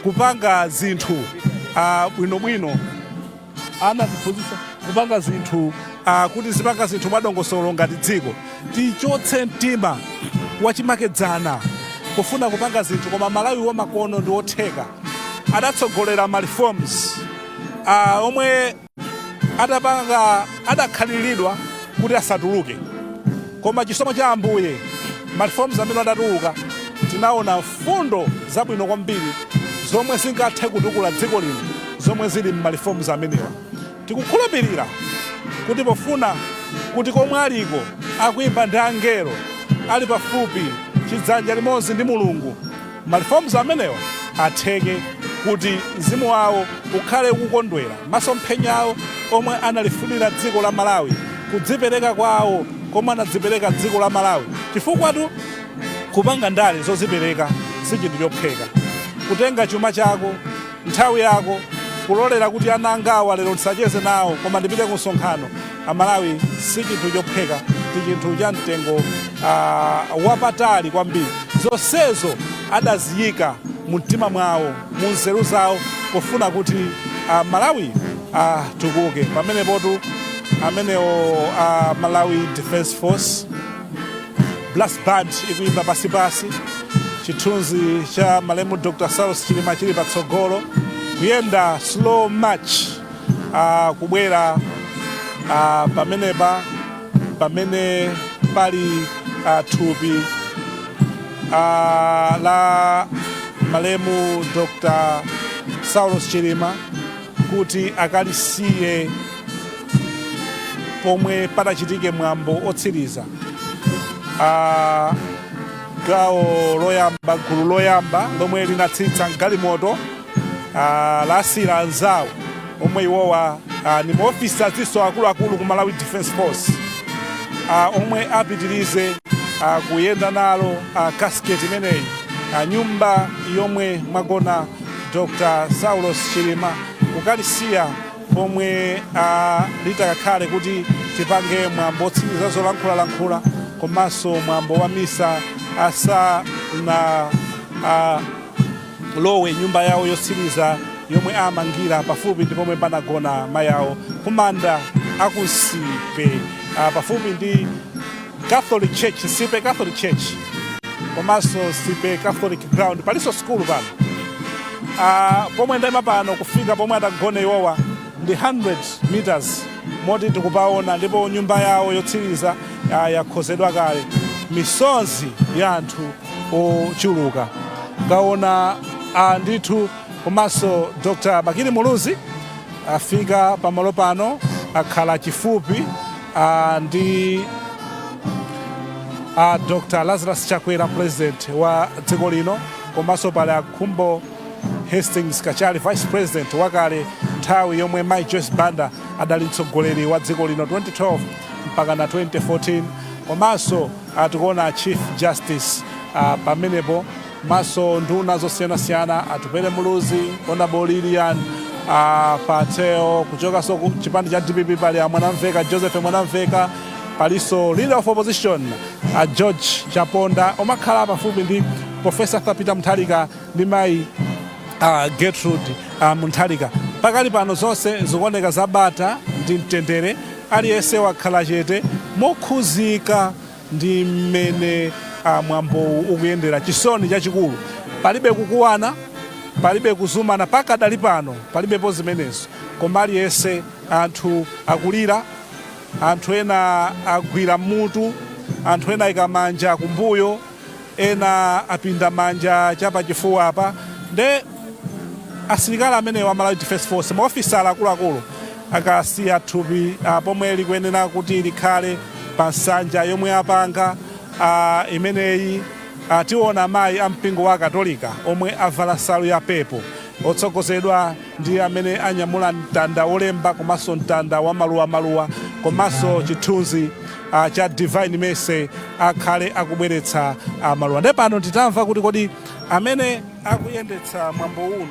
kupanga zinthu bwinobwino. Anatiphunzitsa kupanga zinthu kuti zipanga zinthu mwadongosolo ngati dziko, tichotse mtima wachimakedzana kufuna kupanga zinthu, koma Malawi wamakono ndi otheka. Adatsogolera ma reforms omwe atapanga adakhaliridwa kuti asatuluke, koma chisomo cha Ambuye ma reforms amene adatuluka, tinaona mfundo zabwino kwambiri zomwe zingathe kutukula dziko lino zomwe zili m'ma reforms amenewa. Tikukhulupirira kuti pofuna kuti komwe aliko akuimba ndi angelo, ali pafupi chidzanja limodzi ndi Mulungu, ma reforms amenewa atheke kuti mzimu wawo ukhale ukukondwera masomphenya awo omwe analifunira dziko la Malawi, kudzipereka kwawo komwe anadzipereka dziko la Malawi, chifukwa tu kupanga ndale zozipereka si chinthu chophweka. Kutenga chuma chako, nthawi yako, kulolera kuti ana angawa lero ndisacheze nawo koma ndipite ku msonkhano, Amalawi, si chinthu chophweka, ndi chinthu cha mtengo wapatali kwambiri. Zonsezo adaziyika mu mtima mwawo, mu nzeru zawo, pofuna kuti Malawi atukuke. Pamenepotu amenewo Malawi Defense Force Brass Band ikuimba pasipasi, chithunzi cha malemu Dr Saulos Chilima chili patsogolo, kuyenda slow march kubwera pamenepa pamene pali thupi la malemu Dr Saulos Chilima kuti akalisiye pomwe patachitike mwambo otsiriza. Gawo loyamba, gulu loyamba lomwe linatsitsa mgalimoto lasira anzawo omwe iwowa ni maofficers akuluakulu ku Malawi Defense Force omwe apitirize kuyenda nalo casket imeneyi, nyumba yomwe mwagona Dr Saulos Chilima, kukalisiya pomwe litakakhale kuti tipange mwambo otsiriza zolankhulalankhula komanso mwambo wa misa asana lowe nyumba yawo yotsiriza yomwe amangira pafupi ndi pomwe panagona mayi awo kumanda aku Nsipe, pafupi ndi Catholic Church, Nsipe Catholic Church komanso Nsipe Catholic Ground. Palinso sukulu pano. Pomwe ndayima pano kufika pomwe atagone iwowa ndi 100 meters, moti tikupaona, ndipo nyumba yawo yotsiriza yakhozedwa kale. Misonzi ya anthu ochuluka kaona ndithu. Komanso Dr Bakili Muluzi afika pamalo pano, akhala chifupi ndi Dr Lazarus Chakwera, president wa dziko lino, komanso pali Akhumbo Hastings Kachali, vice president wakale nthawi yomwe Mai Joyce Banda adali mtsogoleri wa dziko lino 2012 mpaka na 2014. Komanso tikuona Chief Justice pamenepo, komanso nduna zosiyanasiyana, Atupele Muluzi, Honorable Lilian Patel, kuchokanso ku chipani cha DPP pali a Mwanamveka, Joseph Mwanamveka, palinso leader of opposition George Chaponda, omakhala pafupi ndi Professor Peter Mutharika ndi mayi Gertrude Mutharika. Pakali pano zonse zikuoneka zabata ndi mtendere, aliyense wakhala chete mokhuzika ndi mmene mwambowu ukuyendera. Chisoni chachikulu, palibe kukuwana, palibe kuzumana pakadali pano, palibepo zimenezo, koma aliyense, anthu akulira, anthu ena agwira mutu, anthu ena ayika manja kumbuyo, ena apinda manja chapachifuwa apa. Nde asilikali amenewa, Malawi Defense Force, maofisala akuluakulu, akasiya thupi pomwe likuyenera kuti likhale pa nsanja yomwe apanga imeneyi. Tiona amayi a mpingo wa Katolika omwe avala nsalu ya purple, otsogozedwa ndi amene anyamula mtanda wolemba komanso mtanda wa maluwamaluwa komanso chithunzi cha Divine Mercy, akhale akubweretsa maluwa. Ndiye pano titamva kuti kodi amene akuyendetsa mwambo uno,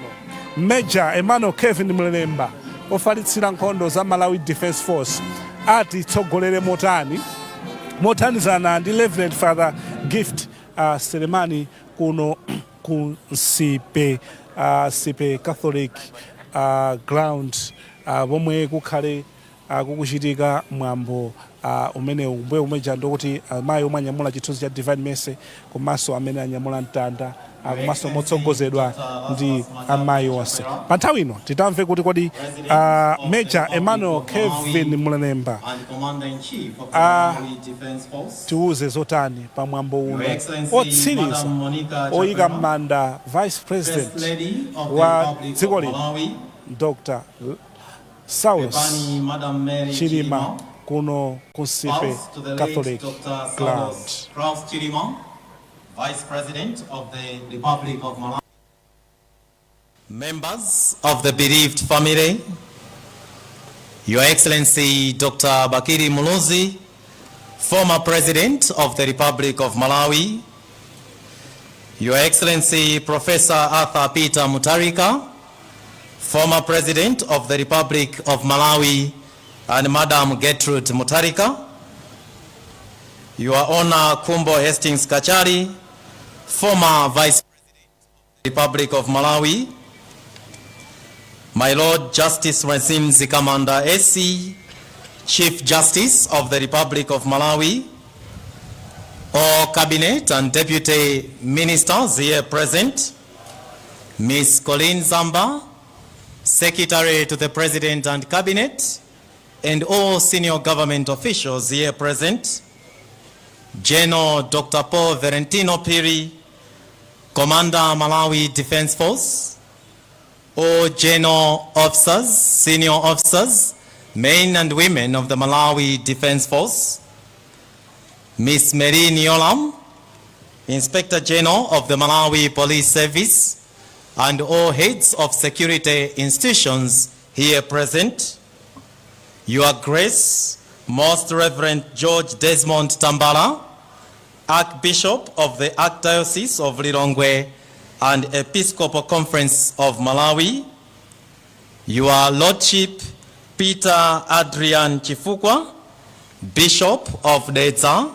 Major Emmanuel Kevin Mlelemba, ofalitsira nkhondo za Malawi Defence Force, atitsogolere motani mothandizana ndi Reverend Father Gift Selemani kuno ku Nsipe Catholic ground, pomwe kukhale kukuchitika mwambo umenewu. Mbuye umeja ndokuti amayi omwe anyamula chithunzi cha Divine Mercy komanso amene anyamula mtanda, komanso motsogozedwa ndi amayi onse. Pa nthawi ino titamve kuti kodi Major Emmanuel Kevin Mlelemba tiuze zotani pa mwambo uno otsiriza oyika m'manda Vice President wa dziko lino, Dr Saulos Chilima, kuno ku Nsipe Catholic Ground. Klaus Chilima, Vice President of the Republic of Malawi. Members of the bereaved family, Your Excellency Dr. Bakili Muluzi, former President of the Republic of Malawi, Your Excellency Professor Arthur Peter Mutharika, former President of the Republic of Malawi, and Madam Gertrude Mutharika, Your Honor Khumbo Hastings Kachali, former Vice President of the Republic of Malawi, My Lord Justice Rizine Mzikamanda SC, Chief Justice of the Republic of Malawi, all Cabinet and Deputy Ministers here present, Ms. Colleen Zamba, Secretary to the President and Cabinet, and all senior government officials here present, General Dr. Paul Valentino Phiri, Commander Malawi Defense Force, all general officers, senior officers, men and women of the Malawi Defense Force, Ms. Merlyne Yolamu, Inspector General of the Malawi Police Service, and all heads of security institutions here present, Your Grace, Most Reverend George Desmond Tambala, Archbishop of the Archdiocese of Lilongwe and Episcopal Conference of Malawi, Your Lordship Peter Adrian Chifukwa, Bishop of Dedza,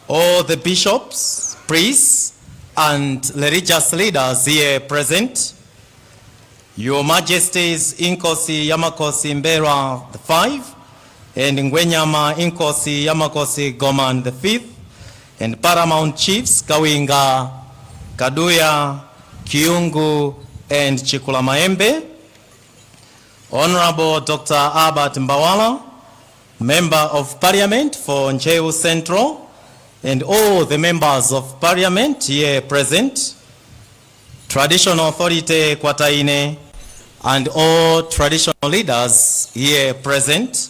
all the bishops, priests, and religious leaders here present, Your Majesties Inkosi ya Makosi M'mbelwa the Five and Ngwenyama Inkosi ya Makosi Gomani the Fifth, and Paramount Chiefs Kawinga, Kaduya, Kyungu, and Chikulamayembe, Honorable Dr. Albert Mbawala, Member of Parliament for Ntcheu Central, and all the members of Parliament here present, Traditional Authority Kwataine, and all traditional leaders here present,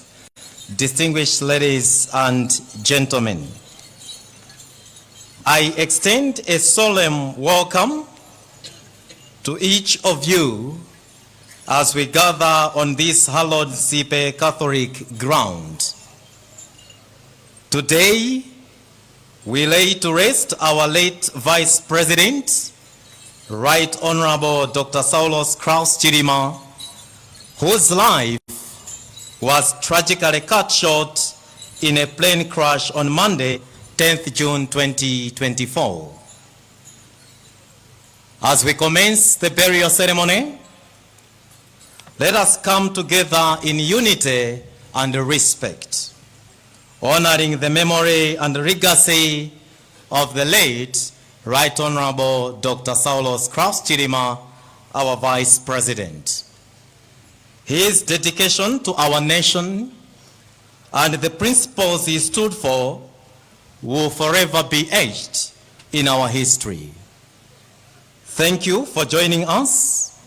distinguished ladies and gentlemen. I extend a solemn welcome to each of you as we gather on this hallowed Nsipe Catholic ground. Today, we lay to rest our late Vice President, Right Honorable Dr. Saulos Klaus Chilima, whose life was tragically cut short in a plane crash on Monday, 10th June 2024. As we commence the burial ceremony, let us come together in unity and respect, honoring the memory and legacy of the late Right Honorable Dr. Saulos Klaus Chilima, our Vice President. His dedication to our nation and the principles he stood for will forever be etched in our history. Thank you for joining us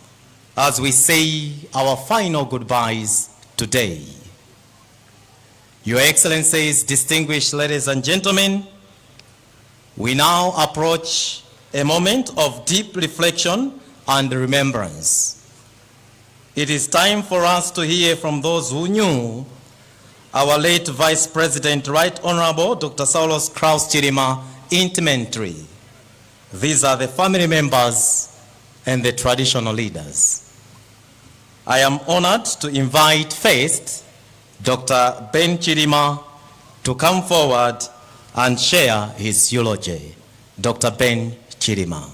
as we say our final goodbyes today. Your Excellencies, distinguished ladies and gentlemen, we We now approach a moment of deep reflection and remembrance. It is time for us to hear from those who knew our late Vice President, Right Honorable Dr. Saulos Klaus Chilima, intimately. These are the family members and the traditional leaders. I am honored to invite first Dr. Ben Chilima to come forward and share his eulogy. Dr. Ben Chilima.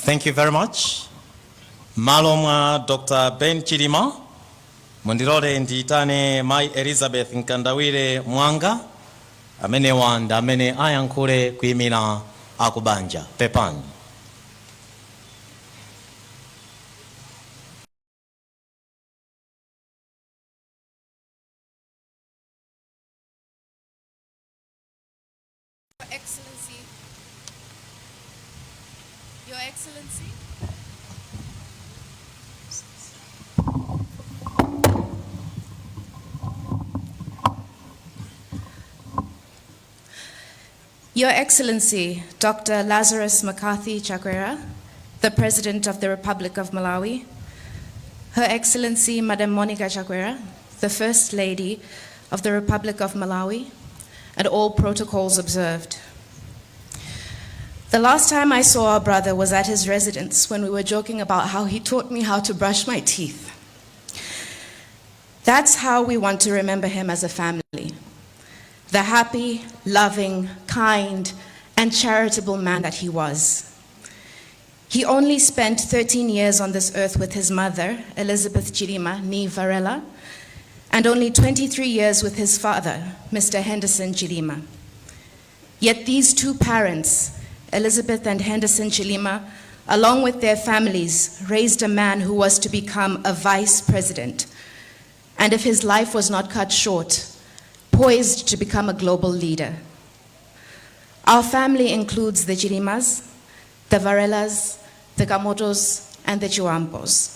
Thank you very much. M'malo mwa Dr. Ben Chilima, mundilole ndiitane Mai Elizabeth Mkandawire Mwanga, amenewa ndi amene ayankhule kuyimira akubanja. Pepani. Excellency, Your Excellency, Your Excellency, Dr. Lazarus McCarthy Chakwera, the President of the Republic of Malawi, Her Excellency, Madam Monica Chakwera, the First Lady of the Republic of Malawi, and all protocols observed. The last time I saw our brother was at his residence when we were joking about how he taught me how to brush my teeth. That's how we want to remember him as a family. The happy, loving, kind, and charitable man that he was. He only spent 13 years on this earth with his mother, Elizabeth Chilima, nee Varela, and only 23 years with his father, Mr. Henderson Chilima. Yet these two parents, Elizabeth and Henderson Chilima, along with their families, raised a man who was to become a vice president, and if his life was not cut short, poised to become a global leader. Our family includes the Chilimas, the Varelas, the Kamotos, and the Chiwampos.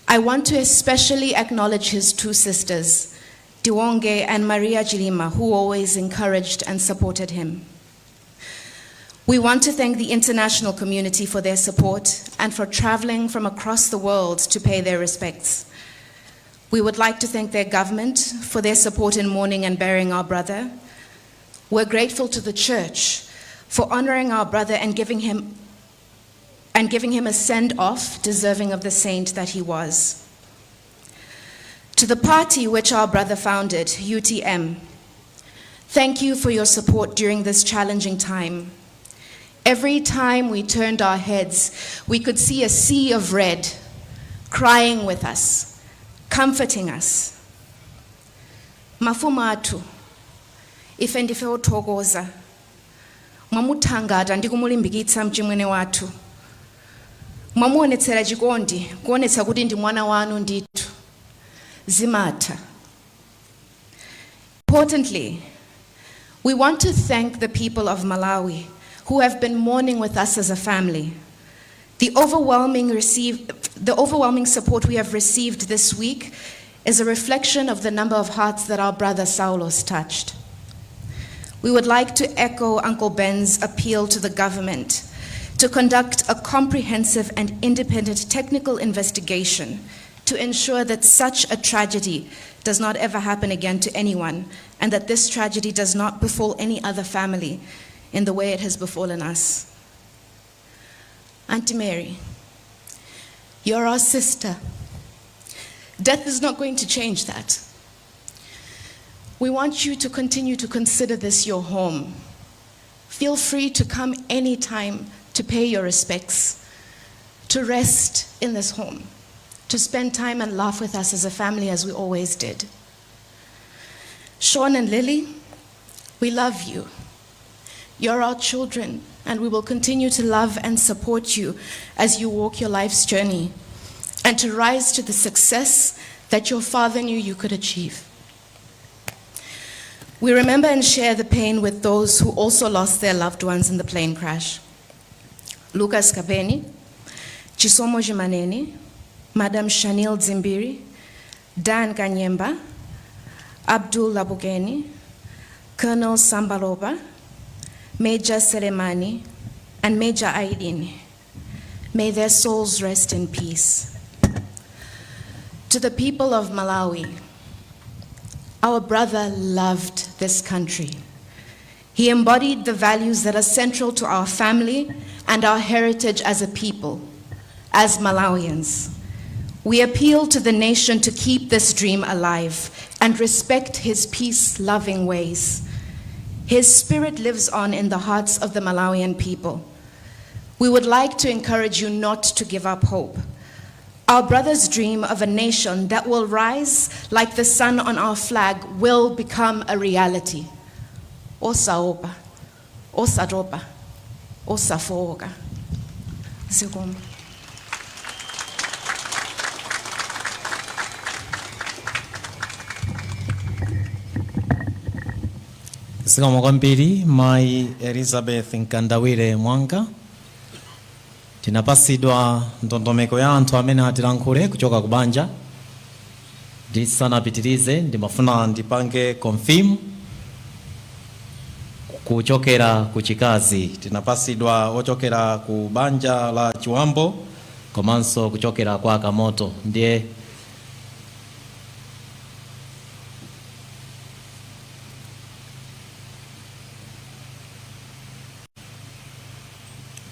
I want to especially acknowledge his two sisters, Tiwonge and Maria Chilima, who always encouraged and supported him. We want to thank the international community for their support and for traveling from across the world to pay their respects. We would like to thank their government for their support in mourning and burying our brother. We're grateful to the church for honoring our brother and giving him a send off deserving of the saint that he was. To the party which our brother founded, UTM, thank you for your support during this challenging time. Every time we turned our heads, we could see a sea of red crying with us, comforting us. Mafumu athu, ife ndife othokoza. Mwamuthangata ndi kumulimbikitsa mchimwene wathu. Mwamuonetsera chikondi, kuonetsa kuti ndi mwana wanu ndithu. Zimatha. Importantly, we want to thank the people of Malawi who have been mourning with us as a family. The overwhelming support we have received this week is a reflection of the number of hearts that our brother Saulos touched. We would like to echo Uncle Ben's appeal to the government to conduct a comprehensive and independent technical investigation to ensure that such a tragedy does not ever happen again to anyone and that this tragedy does not befall any other family in the way it has befallen us. Auntie Mary, your You're our sister. Death is not going to change that. We want you to continue to consider this your home. Feel free to come anytime to pay your respects, to rest in this home, to spend time and laugh with us as a family as we always did. Sean and Lily, we love you. You're our children, and we will continue to love and support you as you walk your life's journey and to rise to the success that your father knew you could achieve. We remember and share the pain with those who also lost their loved ones in the plane crash. Lucas Kapeni, Chisomo Jimaneni, Madam Shanil Zimbiri, Dan Kanyemba, Abdul Labugeni, Colonel Sambaloba, Major Selemani, and Major Aidin. May their souls rest in peace. To the people of Malawi, our brother loved this country. He embodied the values that are central to our family and our heritage as a people, as Malawians. We appeal to the nation to keep this dream alive and respect his peace loving ways. His spirit lives on in the hearts of the Malawian people. We would like to encourage you not to give up hope. Our brother's dream of a nation that will rise like the sun on our flag will become a reality. Osaopa, osatopa, osafooka. Zikomo. Zikomo kwambiri, Mayi Elizabeth Mkandawire Mwanka. Tinapasidwa ndondomeko ya anthu amene atilankhule kuchoka ku banja. Ndisanapitirize, ndimafuna ndipange confirm kuchokera ku chikazi. Tinapasidwa ochokera ku banja la Chiwambo komanso kuchokera kwa Kamoto. Ndiye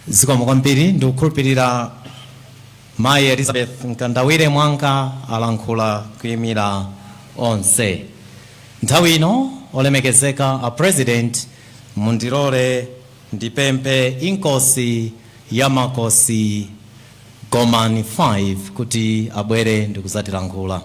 zikomo kwambiri. Ndikukhulupirira Mayi Elizabeth Mkandawire Mwanka alankhula kuyimira onse. Nthawi ino, olemekezeka a President, mundilole ndipemphe Inkosi ya Makosi Gomani 5 kuti abwere ndikuzatilankhula.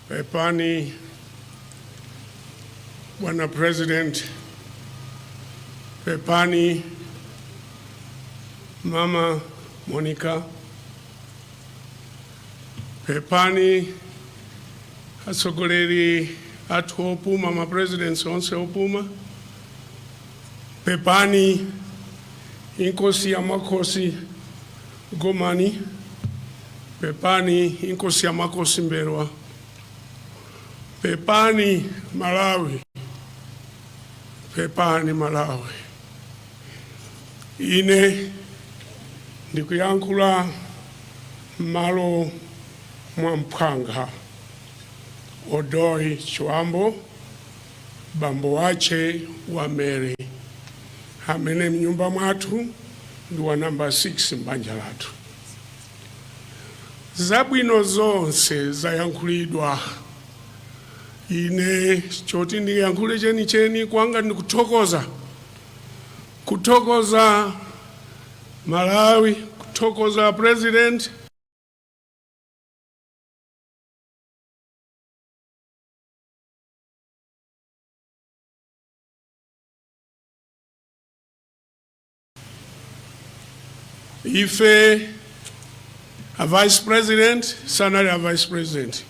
Pepani, Bwana President, pepani, Mama Monica, pepani, atsogoleri athu opuma, ma presidents onse opuma, pepani, Inkosi ya Makosi Gomani, pepani, Inkosi ya Makosi Mberwa, pepani Malawi, pepani Malawi. Ine ndikuyankhula m'malo mwa mphwanga Odoi Chiwambo, bambo wache wa Mary, amene mnyumba mwathu ndi wa namba 6 m'banja lathu. Zabwino zonse zayankhulidwa. Ine choti ndiyankhule chenicheni kwanga ndikuthokoza, kuthokoza Malawi, kuthokoza President. Ife a Vice President sanali a Vice President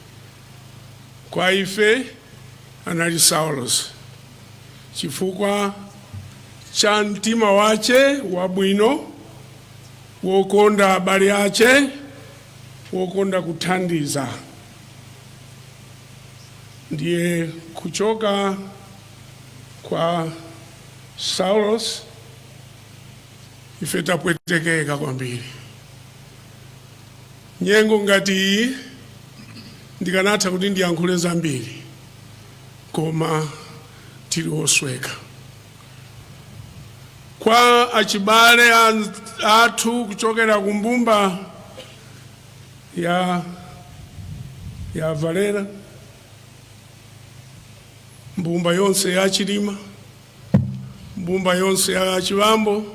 kwa ife, anali Saulos, chifukwa cha mtima wache wabwino, wokonda abale ache, wokonda kuthandiza. Ndiye kuchoka kwa Saulos ife tapwetekeka kwambiri. Nyengo ngati iyi ndikanatha kuti ndiyankhule zambiri, koma tili osweka. Kwa achibale athu kuchokera ku mbumba ya Valera, mbumba yonse ya Chilima, mbumba yonse ya Chibambo,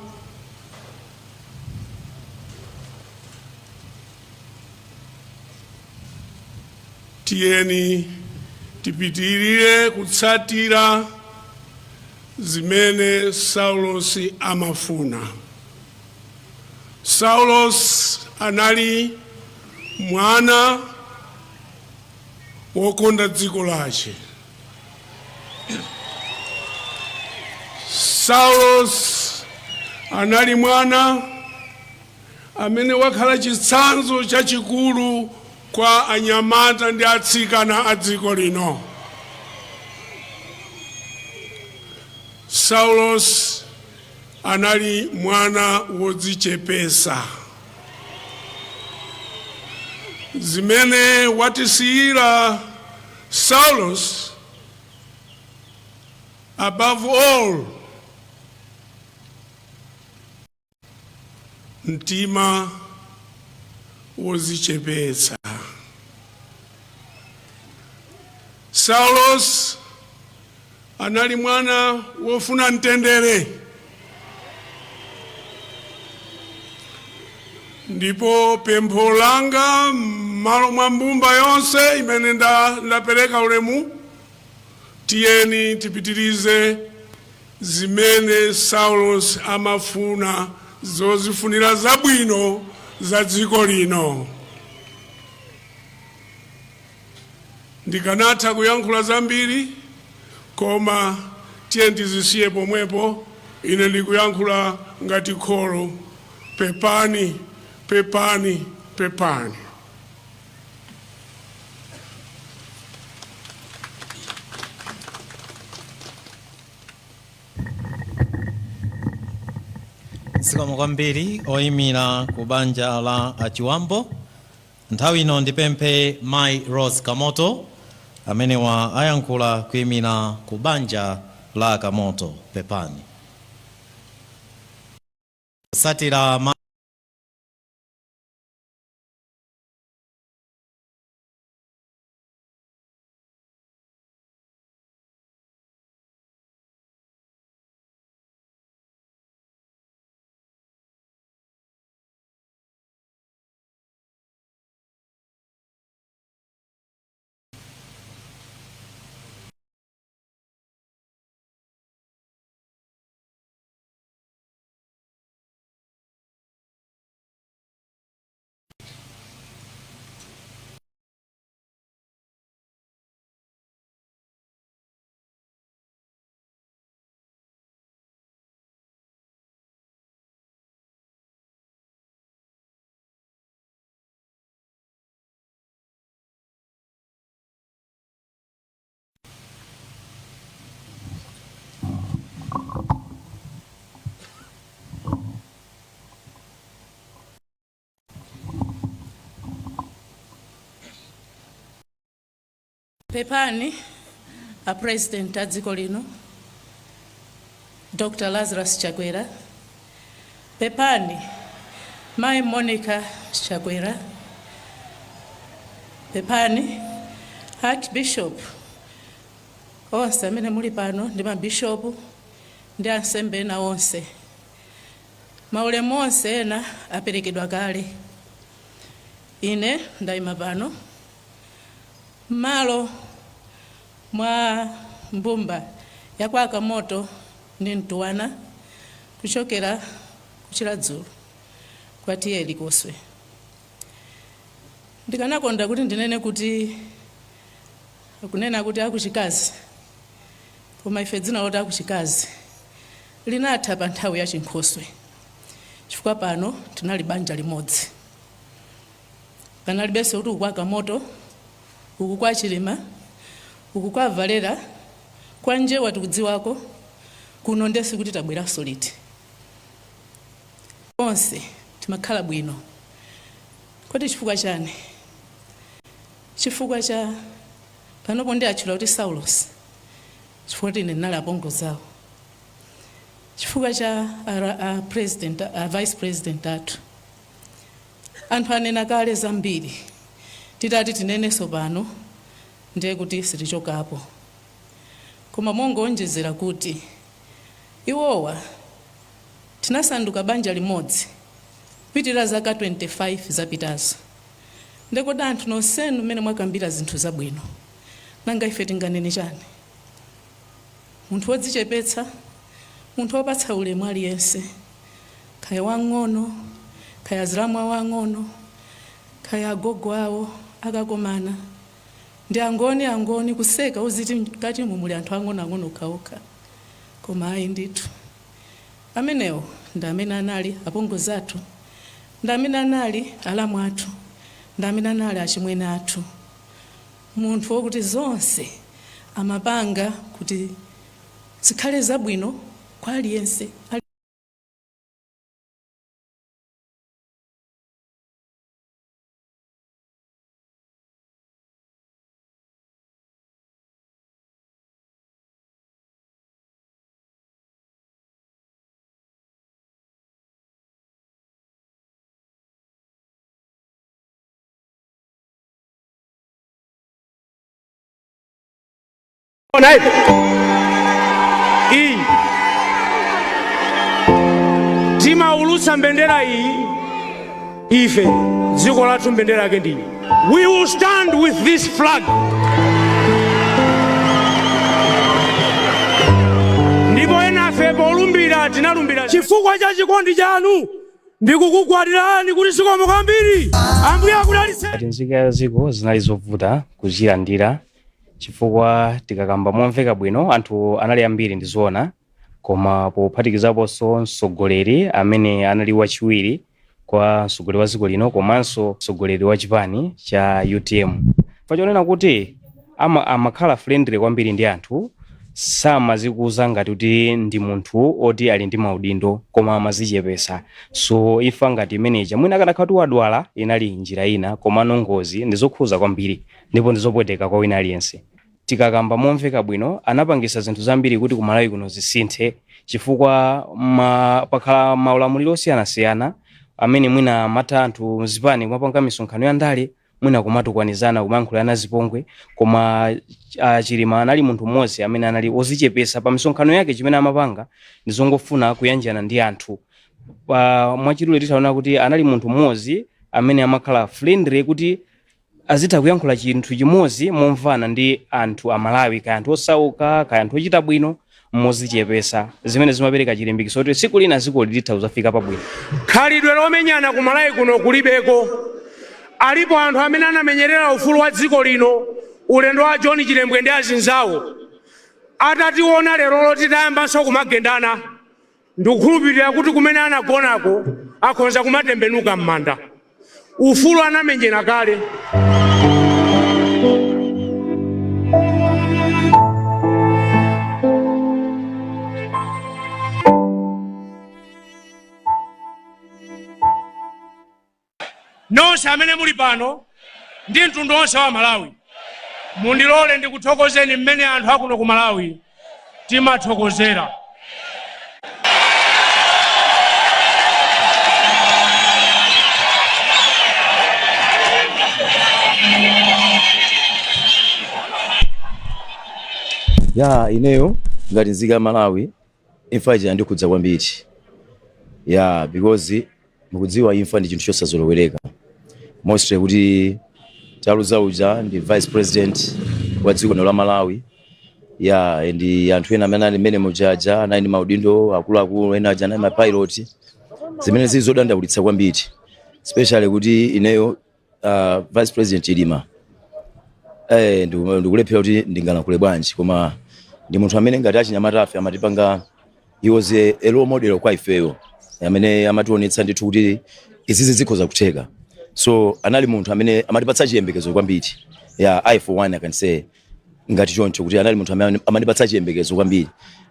tiyeni tipitirire kutsatira zimene Saulos amafuna. Saulos anali mwana wokonda dziko lache. Saulos anali mwana amene wakhala chitsanzo chachikulu kwa anyamata ndi atsikana a dziko lino. Saulos anali mwana wodzichepesa. Zimene watisiyira Saulos, above all, mtima wodzichepetsa. Saulos anali mwana wofuna mtendere, ndipo pempho langa m'malo mwa mbumba yonse imene ndapereka ulemu, tiyeni tipitirize zimene Saulos amafuna, zozifunira zabwino za dziko lino. Ndikanatha kuyankhula zambiri, koma tiye ndizisiye pomwepo. Ine ndikuyankhula ngati kholo. Pepani, pepani, pepani. Zikomo kwambiri oyimira ku banja la Achiwambo. Nthawi ino ndipemphe Mai Rose Kamoto amene wa ayankhula kuyimira ku banja la Kamoto. Pepani. Kusatira Pepani a President a dziko lino Dr. Lazarus Chakwera, pepani Mai Monica Chakwera, pepani Archbishop onse amene muli pano ndi mabishopu ndi ansembe ena onse. Maulemu onse ena aperekedwa kale. Ine ndayima pano m'malo mwa mbumba ya kwa Kamoto ndi Mtuwana kuchokera ku Chiradzulu kwa T/A Likoswe. Ndikanakonda kuti ndinene kuti kunena kuti akuchikazi, koma ife dzina loti akuchikazi linatha pa nthawi ya chinkhoswe, chifukwa pano tinali banja limodzi. Panalibenso kuti uku kwa Kamoto, uku kwa Chilima, Uku kwa Valera kwa Njewa tikudziwako, kuno nde sikuti tabweranso liti. Onse timakhala bwino. Kodi chifukwa chani? Chifukwa cha panopo ndi atchula kuti Saulos, chifukwa kuti ine ndinali apongozi awo, chifukwa cha a president, a vice president athu. Anthu anena kale zambiri, titati tinenenso pano ndiye kuti sitichokapo, koma mongoonjezera kuti iwowa tinasanduka banja limodzi kupitirira zaka 25 zapitazo. Nde kodi anthu nonsenu mmene mwakambira zinthu zabwino, nanga ife tinganene chani? Munthu wodzichepetsa, munthu wopatsa ulemu aliyense, kaya wamng'ono, kaya azilamu awo ang'ono, kaya agogo awo, akakomana ndi angoni angoni kuseka uziti mkatimu muli anthu ang'onoang'ono okhaokha, koma ayi ndithu. Amenewo ndi amene anali apongozi athu, ndi amene anali alamu athu, ndi amene anali achimwene athu. Munthu wokuti zonse amapanga kuti zikhale zabwino kwa aliyense. Ona iyi timaulutsa mbendera iyi ife dziko lathu mbendera yake ndiyi. We will stand with this flag. Ndipo enafe polumbira tinalumbira chifukwa cha chikondi chanu. Ndikukugwadirani kuti zikomo kwambiri. Ambuye akudalitseni. Ngati nzika ya dziko zinali zovuta kuzilandira chifukwa tikakamba momveka bwino anthu anali ambiri ndi zoona, koma pophatikizaponso mtsogoleri amene anali wachiwiri kwa mtsogoleri wa dziko lino komanso mtsogoleri wa chipani cha UTM, chifukwa chonena kuti amakhala friendly kwambiri ndi anthu, samazikuza ngati kuti ndi munthu oti ali ndi maudindo koma amazichepesa. So imfa ngati imeneja mwina akanakhala kuti wadwala inali njira ina, komano ngozi ndizokhuza kwambiri ndipo ndizopweteka kwa wina aliyense. Tikakamba momveka bwino anapangisa zinthu zambiri kuti ku Malawi kuno zisinthe chifukwa pakhala maulamuliro osiyanasiyana amene mwina amatha anthu mzipani kumapanga misonkhano ya ndale, mwina kumatukwanizana, kumayankhulana zipongwe, koma Chilima anali munthu mmodzi amene anali ozichepesa pa misonkhano yake. Chimene amapanga ndi zongofuna kuyanjana ndi anthu. Mwachidule titaona kuti anali munthu mmodzi amene amakhala friendly kuti azitha kuyankhula chinthu chimodzi momvana ndi anthu Amalawi, kaya anthu osauka, kaya anthu ochita bwino, mozichepesa, zimene zimapereka chilimbikitso kuti tsiku lina dzikoli litha kuzafika pabwino. Khalidwe lomenyana ku Malawi kuno kulibeko. Alipo anthu amene anamenyerera ufulu wa dziko lino ulendo wa John Chilembwe ndi azinzawo. Atationa lerolo titayambanso kumagendana, ndikukhulupirira kuti kumene anagonako akhonza kumatembenuka m'manda. Ufulu anamenyera kale. Nonse amene muli pano ndi mtundu wonse wa Malawi, mundilole ndikuthokozeni mmene anthu akuno ku Malawi timathokozera. Ya, ineyo ngati nzika ya Malawi imfa ija yandikhudza kwambiri, ya, because mukudziwa imfa ndi chinthu chosazolowereka, mostly kuti taluza uja ndi vice president wa dziko lino la Malawi, ya, and anthu ena amene ali mmene mujaja anali ndi maudindo akuluakulu, ena aja anali mapilot, zimene zili zodandaulitsa kwambiri, especially kuti ineyo vice president Chilima, ndikulephera kuti ndingalankhule bwanji, koma ndi munthu amene ngati achinyamata afe amatipanga, he was a role model kwa ifeyo amene amationetsa ndithu kuti izizi zikhoza kutheka. So anali munthu amene amatipatsa chiyembekezo kwambiri. Yeah, I for one I can say Ngati choncho kuti anali munthu amene amandipatsa chiyembekezo kwambiri.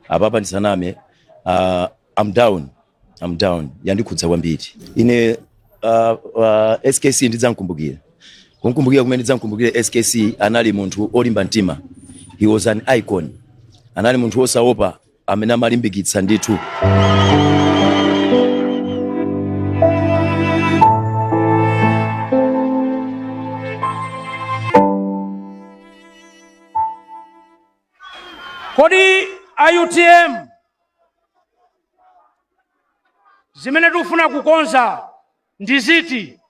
Apapa ndisaname, I'm down, I'm down, yandikhudza kwambiri ine. SKC ndidzamkumbukira, kumkumbukira kumene ndidzamkumbukire SKC, anali munthu olimba mtima. He was an icon. Anali munthu osaopa amene amalimbikitsa ndithu. Kodi a UTM, zimene tikufuna kukonza ndi ziti?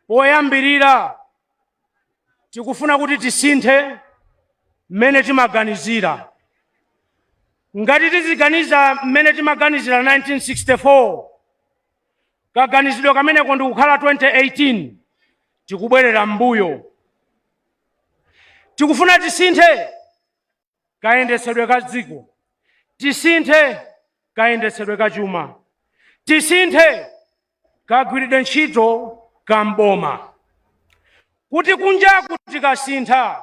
Poyambirira, tikufuna kuti tisinthe mmene timaganizira. Ngati tiziganiza mmene timaganizira 1964, kaganizidwe kameneko ndikukhala 2018, tikubwerera m'mbuyo. Tikufuna tisinthe kayendetsedwe ka dziko, tisinthe kayendetsedwe ka chuma, tisinthe kagwiridwe ntchito ka mboma, kuti kunjaku tikasintha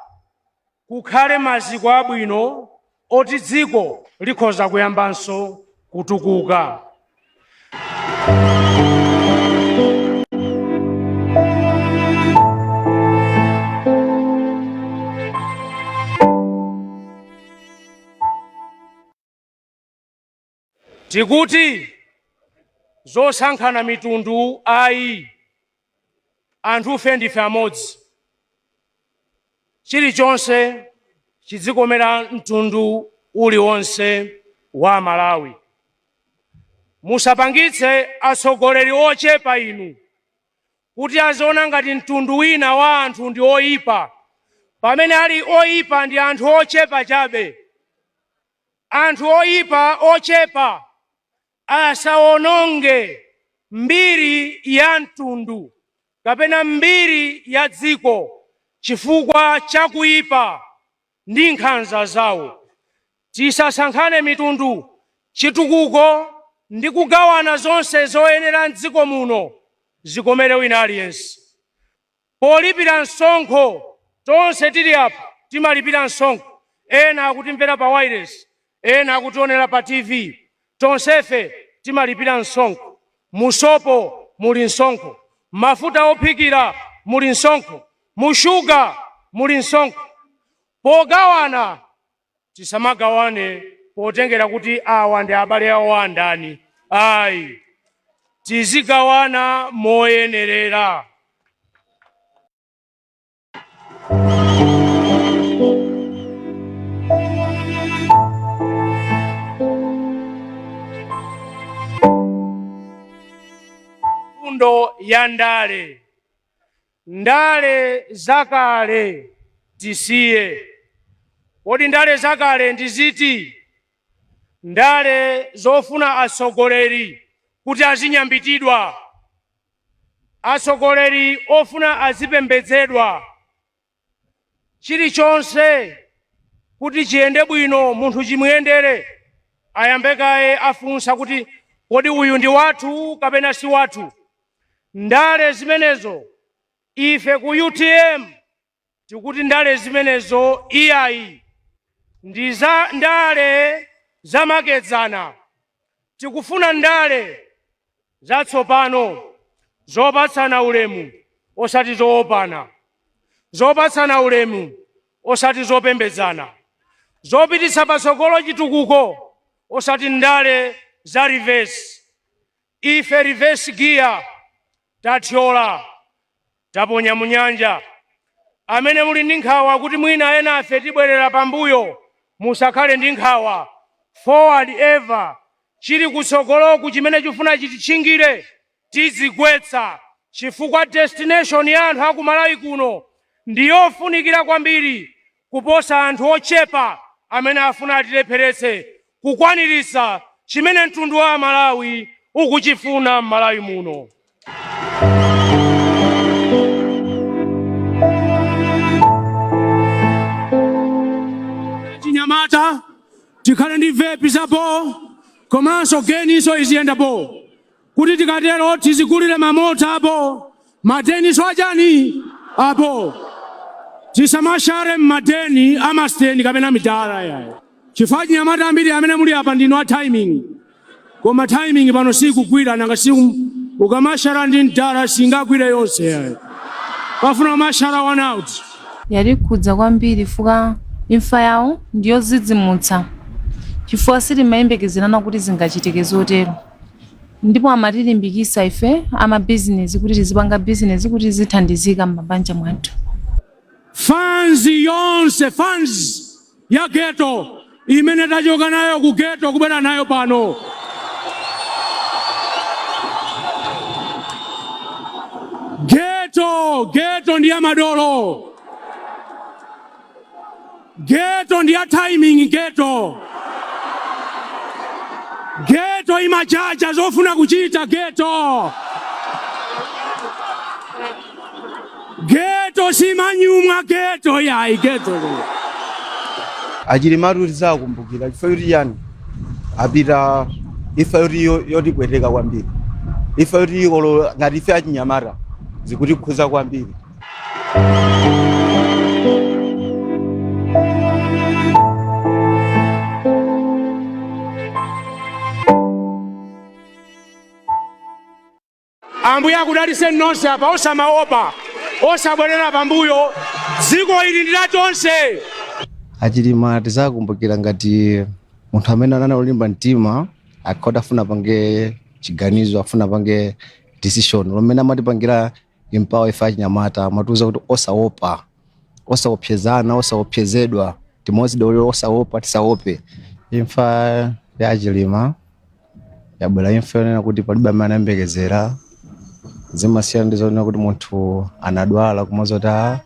kukhale maziko abwino oti dziko likhoza kuyambanso kutukuka. Tikuti zosankhana mitundu ayi, anthufe ndife amodzi. Chilichonse chidzikomera mtundu uliwonse wa Malawi. Musapangitse atsogoleri ochepa inu kuti aziona ngati mtundu wina wa anthu ndi oyipa, pamene ali oyipa ndi anthu ochepa chabe. Anthu oyipa ochepa asawononge mbiri ya mtundu kapena mbiri ya dziko chifukwa cha kuyipa ndi nkhanza zawo. Tisasankhane mitundu, chitukuko ndi kugawana zonse zoyenera m'dziko muno zikomere wina aliyense. Polipira msonkho, tonse tili apa timalipira msonkho, ena akutimvera pa wailesi, ena akutionera pa TV, tonsefe timalipira msonkho. Mu sopo muli msonkho, mafuta ophikira muli msonkho, mu shuga muli msonkho. Pogawana tisamagawane potengera kuti awa ndi abale awo a ndani, ayi, tizigawana moyenerera. Mfundo ya ndale, ndale zakale tisiye. Kodi ndale zakale ndi ziti? Ndale zofuna atsogoleri kuti azinyambitidwa, atsogoleri ofuna azipembedzedwa, chilichonse kuti chiyende bwino, munthu chimuyendere, ayambe kaye afunsa kuti kodi uyu ndi wathu kapena si wathu? Ndale zimenezo, ife ku UTM tikuti ndale zimenezo iyayi, ndi za ndale zamakedzana. Tikufuna ndale zatsopano zopatsana ulemu osati zoopana, zopatsana ulemu osati zopembedzana, zopititsa patsogolo chitukuko osati ndale za reverse. Ife reverse gear tathyola, taponya mu nyanja. Amene muli ndi nkhawa kuti mwina enafe tibwerera pambuyo, musakhale ndi nkhawa. Forward ever. Chili kutsogoloku chimene chifuna chititchingire tizigwetsa, chifukwa destination ya anthu aku Malawi kuno ndi yofunikira kwambiri kuposa anthu ochepa amene afuna atilepheretse kukwaniritsa chimene mtundu wa Amalawi ukuchifuna m'Malawi muno. Chinyamata tikhale ndi vepi za bo, komanso geninso iziyenda bo, kuti tikatero tizigulire mamota apo, mateniso achani apo. Tisamashare mmadeni amasteni kapena midala yayi, chifukwa anyamata ambiri amene muli apa ndinu a timing, koma timing pano sikugwira. Nanga si ukamashara ndi mdala singagwire yonse yayi, pafuna umashara one out. Yatikhudza kwambiri chifukwa imfa yawo ndiyodzidzimutsa, chifukwa sitimayembekezerana kuti zingachitike zotero, ndipo amatilimbikitsa ife amabizinesi kuti tizipanga bizinesi kuti tizithandizika m'mabanja mwathu. Fans yonse, fans ya ghetto imene tachoka nayo ku ghetto kubwera nayo pano, ghetto, ghetto ndi ya madolo, ghetto ndi ya timing, ghetto, ghetto imajaja zofuna kuchita ghetto. Ghetto simanyumwa, ghetto yayi, ghetto. Achilimatu tizakumbukira chifukwa choti yani apita imfa yoti yotipweteka kwambiri, imfa yoti olo ngati ife achinyamata zikutikhuza kwambiri. Ambuye akudalitseni nonse apa. Osamaopa, osabwerera pambuyo, dziko ili ndi la tonse. Achilima tizakumbukira ngati munthu amene anali olimba mtima, akati afuna apange chiganizo, afuna apange decision, lomene amatipangira empower ife achinyamata, amatiuza kuti osaopa, osaopsezana, osaopsezedwa, timodzi osaopa, tisaope. Imfa ya Achilima yabwera imfa yonena kuti palibe amene anayembekezera. Zimasiyana ndi zonena kuti munthu anadwala kumazoti a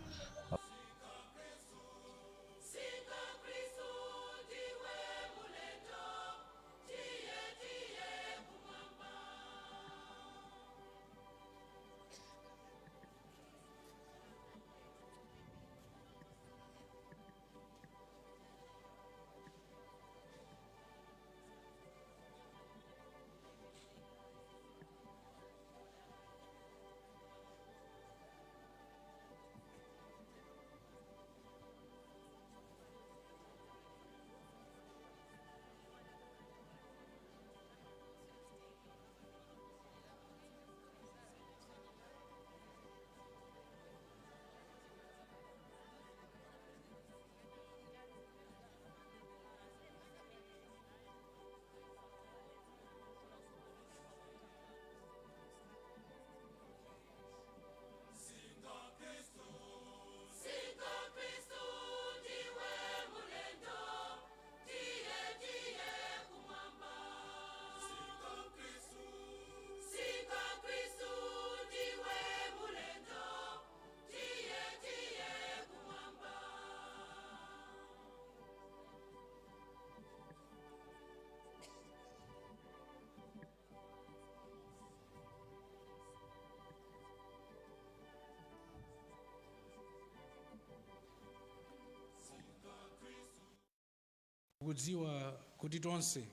Kudziwa kuti tonse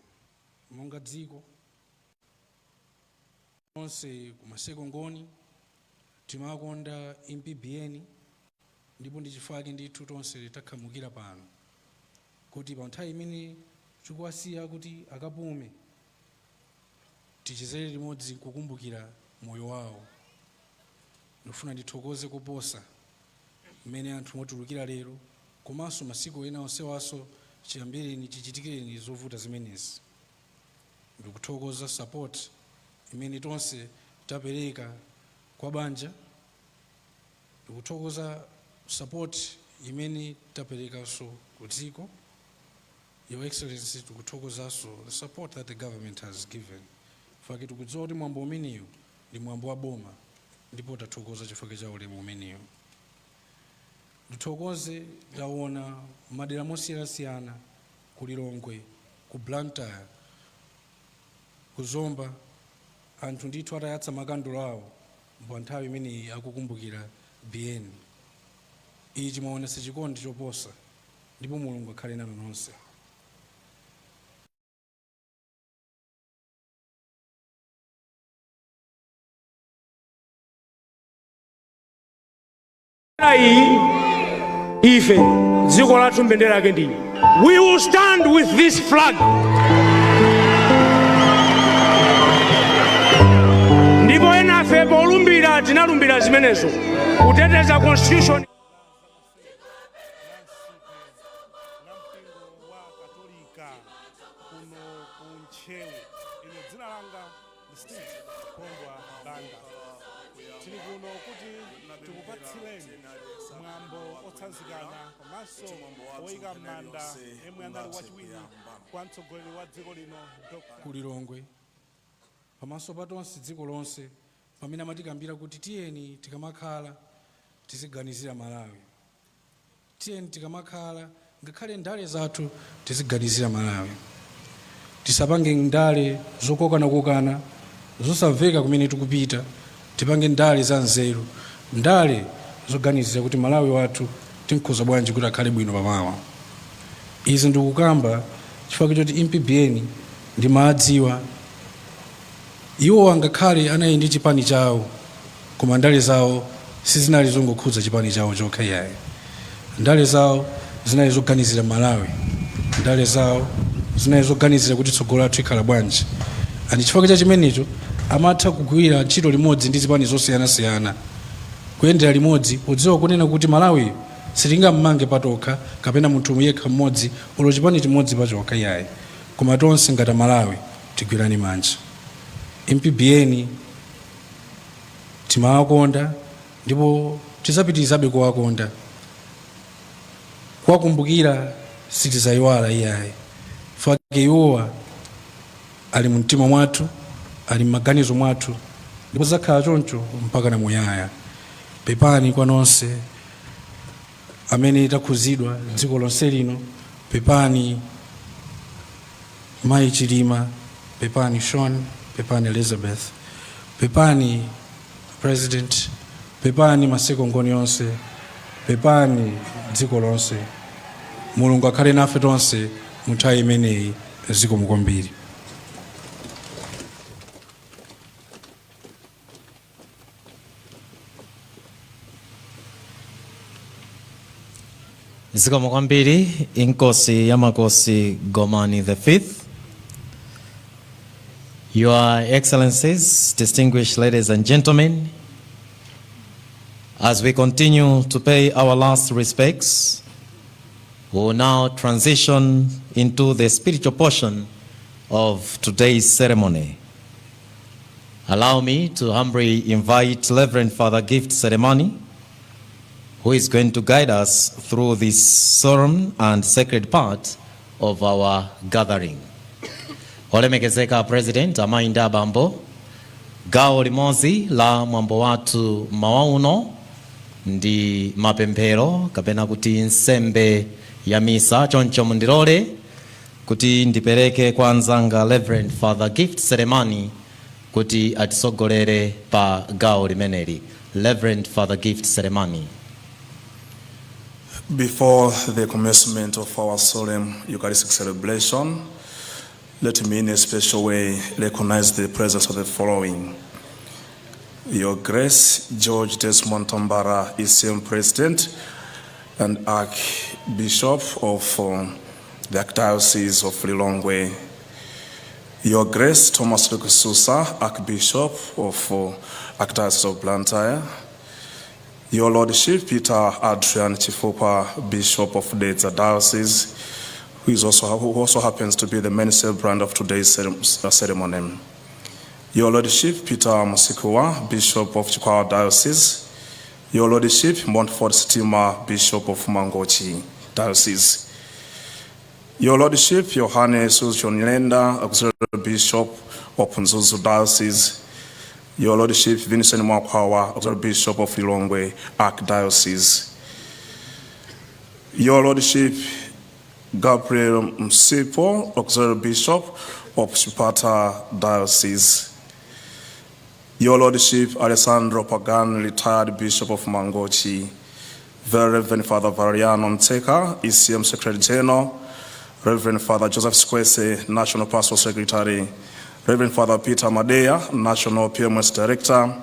monga dziko, tonse kumaseko Ngoni timakonda Impi Biyeni, ndipo ndi chifukwa ndithu tonse takhamukira pano kuti pa nthawi imene tikuwasiya kuti akapume, tichezere limodzi kukumbukira moyo wawo. Ndikufuna ndithokoze koposa mmene anthu mwatulukira lero komanso masiku ena onsewaso chiyambireni chichitikireni zovuta zimenezi. Ndikuthokoza support imene tonse tapereka kwa banja. Ndikuthokoza support imene taperekanso ku dziko. Your Excellency, tikuthokozanso the support that the government has given. Fake tikudziwa kuti mwambo umenewu ndi mwambo wa boma, ndipo tathokoza chifukwa cha ulemu umenewu. Ndithokoze, ndaona madera mosiyanasiyana, ku Lilongwe, ku Blantyre, ku Zomba, anthu ndithu atayatsa makandulo awo pa nthawi imeneyi akukumbukira Biyeni. Ichi mwaonetsa chikondi choposa, ndipo Mulungu akhale nanu nonse. Iyi Ife dziko lathu mbendera yake ndi, we will stand with this flag. Ndipo enafe polumbira tinalumbira zimenezo, kuteteza constitution. Kuno ku Ntcheu. Ine dzina langa ndi Steve Kondwa Banda. Tili kuno kuti tikupatsireni mwambo otsanzikana komanso woyika m'manda yemwe anali wachiwiri kwa mtsogoleri wa dziko lino, Dr. Ku Lilongwe, pamaso pa tonse, dziko lonse, pamene amatikambira kuti tiyeni tikamakhala tiziganizira Malawi, tiyeni tikamakhala ngakhale ndale zathu tiziganizira Malawi, tisapange ndale zokokanakokana zosamveka kumene tikupita, tipange ndale za nzeru, ndale zoganizira kuti Malawi wathu timkhoza bwanji kuti akhale bwino pamawa. Izi ndikukamba chifukwa choti MPBN ndimadziwa iwo angakhale anali ndi chipani chawo, koma ndale zawo sizinali zongokhudza chipani chawo chokha iyayi. Ndale zawo zinali zoganizira Malawi, ndale zawo zinali zoganizira kuti tsogolo lathu ikhala bwanji, and chifukwa cha chimenecho amatha kugwira ntchito limodzi ndi zipani zosiyanasiyana, kuyendera limodzi, podziwa kunena kuti Malawi sitingammange patokha kapena munthu yekha mmodzi olo chipani chimodzi pachokha iyayi, koma tonse ngati Malawi tigwirane manja. MPBN timawakonda ndipo tidzapitirizabe kuwakonda, kuwakumbukira sitizayiwala iyayi. Fake iwowa ali mumtima mwathu, ali m'maganizo mwathu, ndipo zidzakhala choncho mpaka na muyaya. Pepani kwa nonse amene takhuzidwa dziko lonse lino. Pepani Mayi Chilima, pepani Sean, pepani Elizabeth, pepani President, pepani Maseko Ngoni onse, pepani dziko lonse. Mulungu akhale nafe tonse mu nthawi imeneyi. Zikomo kwambiri. Zikomo kwambiri Inkosi ya Makosi Gomani the Fifth. Your Excellencies, distinguished ladies and gentlemen, as we continue to pay our last respects, we will now transition into the spiritual portion of today's ceremony. Allow me to humbly invite Reverend Father Gift Selemani, who is going to guide us through this solemn and sacred part of our gathering. Olemekezeka President, amayi ndi abambo, gawo limodzi la mwambo wathu mmawa uno ndi mapemphero kapena kuti nsembe ya misa. Choncho mundilole kuti ndipereke kwa anzanga Reverend Father Gift Selemani kuti atisogolere pa gawo limeneli. Reverend Father Gift Selemani. Before the commencement of our solemn Eucharistic celebration, let me in a special way recognize the presence of the following. Your Grace, George Desmond Tambara, ECM President and Archbishop of the Archdiocese of Lilongwe. Your Grace, Thomas Luke Susa, Archbishop of Archdiocese of Blantyre. Your Lordship, Peter Adrian Chifupa, Bishop of Dedza Diocese, who also happens to be the main celebrant of today's ceremony. Your Lordship, Peter Musikuwa, Bishop of Chikwawa Diocese. Your Lordship, Montfort Stima, Bishop of Mangochi Diocese. Your Lordship, Yohane Suzgo Nyirenda, Auxiliary Bishop of Mzuzu Diocese. Your Lordship, Vincent Mwakhwawa, Auxiliary Bishop of Lilongwe Archdiocese. Your Lordship, Gabriel Msipo, Auxiliary Bishop of Chipata Diocese. Your Lordship, Alessandro Pagan, retired Bishop of Mangochi. Very Reverend Father Valeriano Mteka, ECM Secretary General. Reverend Father Joseph Sikwese, National Pastoral Secretary. Reverend Father Peter Madea, National PMS Director.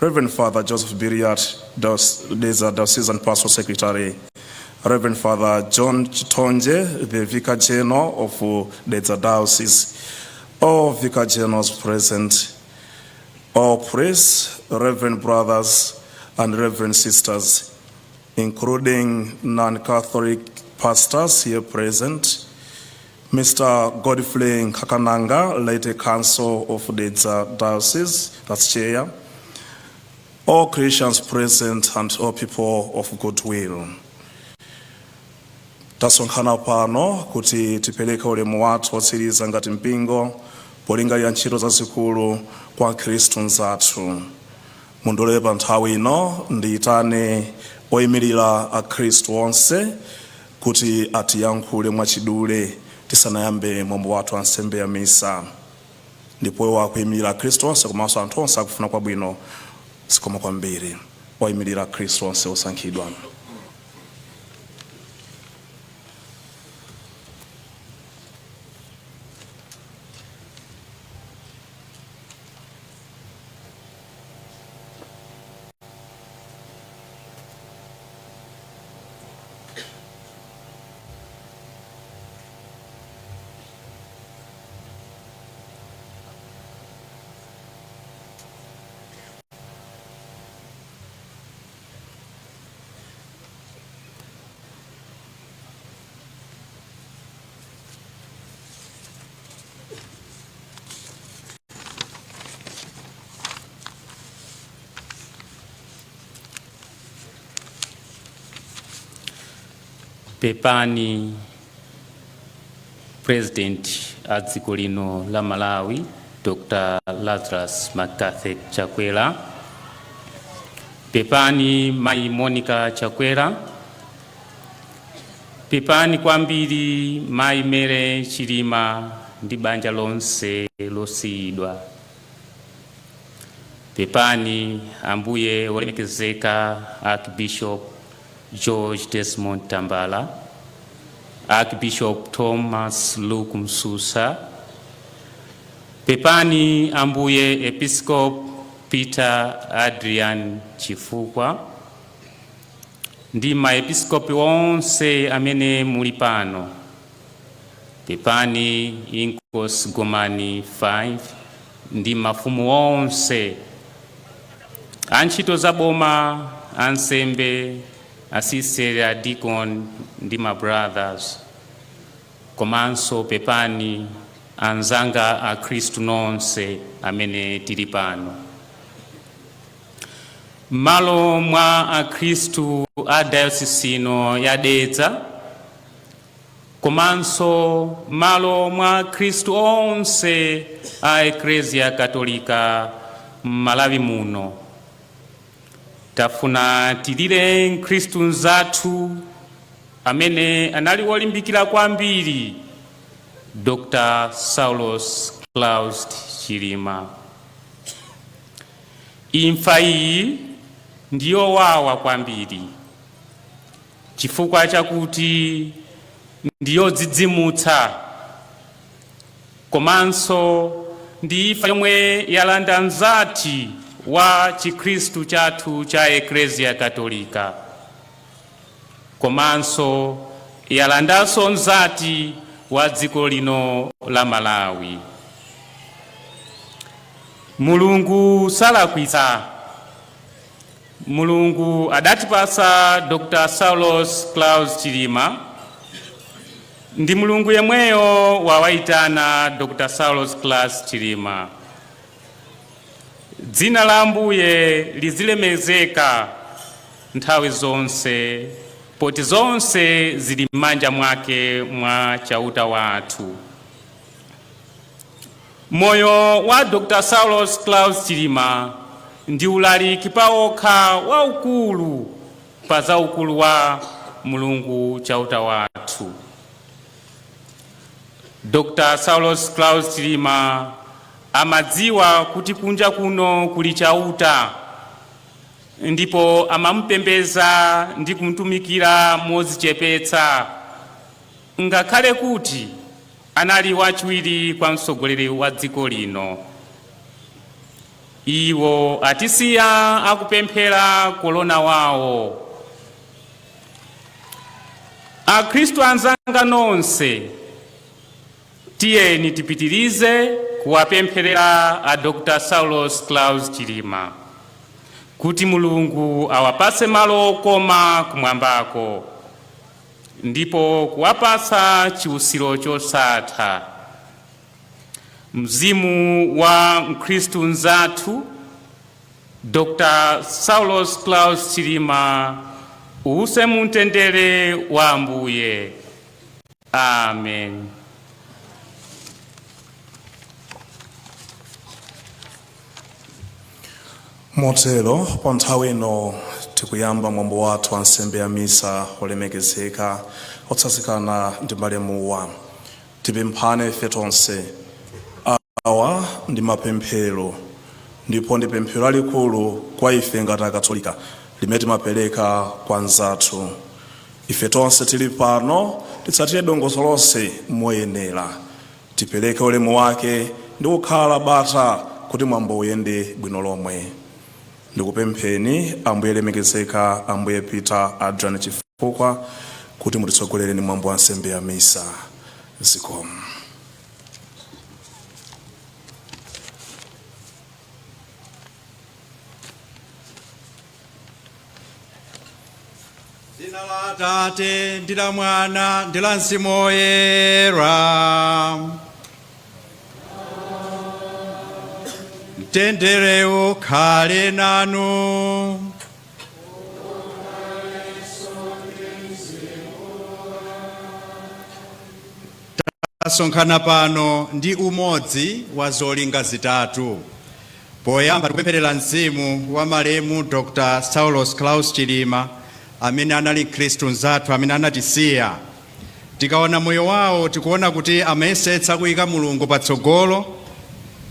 Reverend Father Joseph Biriat, Dedza Diocesan Pastoral Secretary. Reverend Father John Chitonje, the Vicar General of Dedza Diocese, all Vicar Generals present, all priests, Reverend brothers and Reverend sisters, including non-Catholic pastors here present, Mr. Godfrey Kakananga, Laity Council of Dedza Diocese, that's chair, all Christians present and all people of goodwill. Tasonkhana pano kuti tipereke ulemu wathu wotsiriza ngati mpingo polingalira ntchito zazikulu kwa Khristu mnzathu. Mundilole pa nthawi ino ndiyitane oyimirira akhristu onse kuti atiyankhule mwachidule tisanayambe mwambo wathu wa nsembe ya misa, ndipo iwo akuyimirira akhristu onse komanso anthu onse akufuna kwabwino. Zikomo kwambiri. Oyimirira akhristu onse osankhidwa. Pepani President a dziko lino la Malawi, Dr. Lazarus McCarthy Chakwera. Pepani Mayi Monica Chakwera. Pepani kwambiri Mayi Mary Chilima ndi banja lonse losiyidwa. Pepani Ambuye olemekezeka Archbishop George Desmond Tambala, Archbishop Thomas Luke Msusa. Pepani Ambuye Episcop Peter Adrian Chifukwa ndi maepiskopi onse amene muli pano. Pepani Inkosi Gomani 5 ndi mafumu onse, antchito za boma, ansembe, asistere, adikon ndi ma brothers. Komanso pepani anzanga akhristu nonse amene tili pano. M'malo mwa akhristu a dayosisi ino ya Dedza, komanso m'malo mwa akhristu onse a Eklesia Katolika m'Malawi muno, tafuna tilire mkhristu mnzathu amene anali wolimbikira kwambiri, Dr. Saulos Klaus Chilima. Imfa iyi ndiyowawa kwambiri chifukwa chakuti ndiyodzidzimutsa, komanso ndi imfa yomwe yalanda mzati wa chikhristu chathu cha Eklesia Katolika, komanso yalandanso mzati wa dziko lino la Malawi. Mulungu salakwitsa. Mulungu adatipasa Dr. Saulos Klaus Chilima, ndi Mulungu yemweyo wawaitana Dr. Saulos Klaus Chilima. Dzina la Ambuye lizilemekezeka nthawi zonse, poti zonse zili m'manja mwake mwa Chauta wathu. Moyo wa Dr. Saulos Klaus Chilima ndi ulaliki pawokha waukulu pa zaukulu wa Mulungu Chauta wathu. Dr. Saulos Klaus Chilima amadziwa kuti kunja kuno kuli Chauta, ndipo amamupembedza ndi kumutumikira modzichepetsa, ngakhale kuti anali wachiwiri kwa mtsogoleri wa dziko lino. Iwo atisiya akupemphera kolona wawo. Akhristu anzanga nonse, tiyeni tipitirize kuwapempherera a Dr. Saulos Klaus Chilima kuti Mulungu awapatse malo okoma kumwambako ndipo kuwapatsa chiusiro chosatha. Mzimu wa Mkhristu mnzathu Dr. Saulos Klaus Chilima uuse mumtendere wa Ambuye. Amen. Motero pa nthawi ino tikuyamba mwambo wathu wa nsembe ya misa olemekezeka otsanzikana ndi malemuwa. Tipemphane ife tonse. Awa ndi mapemphero, ndipo ndi pemphero lalikulu kwa ife ngati Akatolika limene timapereka kwa anzathu. Ife tonse tili pano titsatire dongosolo lonse moyenera, tipereke ulemu wake ndi kukhala bata kuti mwambo uyende bwino lomwe. Ndikupempheni Ambuye lemekezeka Ambuye Peter Adrian Chifukwa kuti mutitsogolere ndi mwambo wa nsembe ya misa. Zikomo. Dzina la Atate ndi la Mwana ndi la Mzimu Woyera. Mtendere ukhale nanu. Tasonkhana pano ndi umodzi wa zolinga zitatu. Poyamba, tikupempherera mzimu wa malemu Dr. Saulos Klaus Chilima, amene anali Mkhristu mnzathu amene anatisiya. Tikaona moyo wawo, tikuona kuti amayesetsa kuyika Mulungu patsogolo.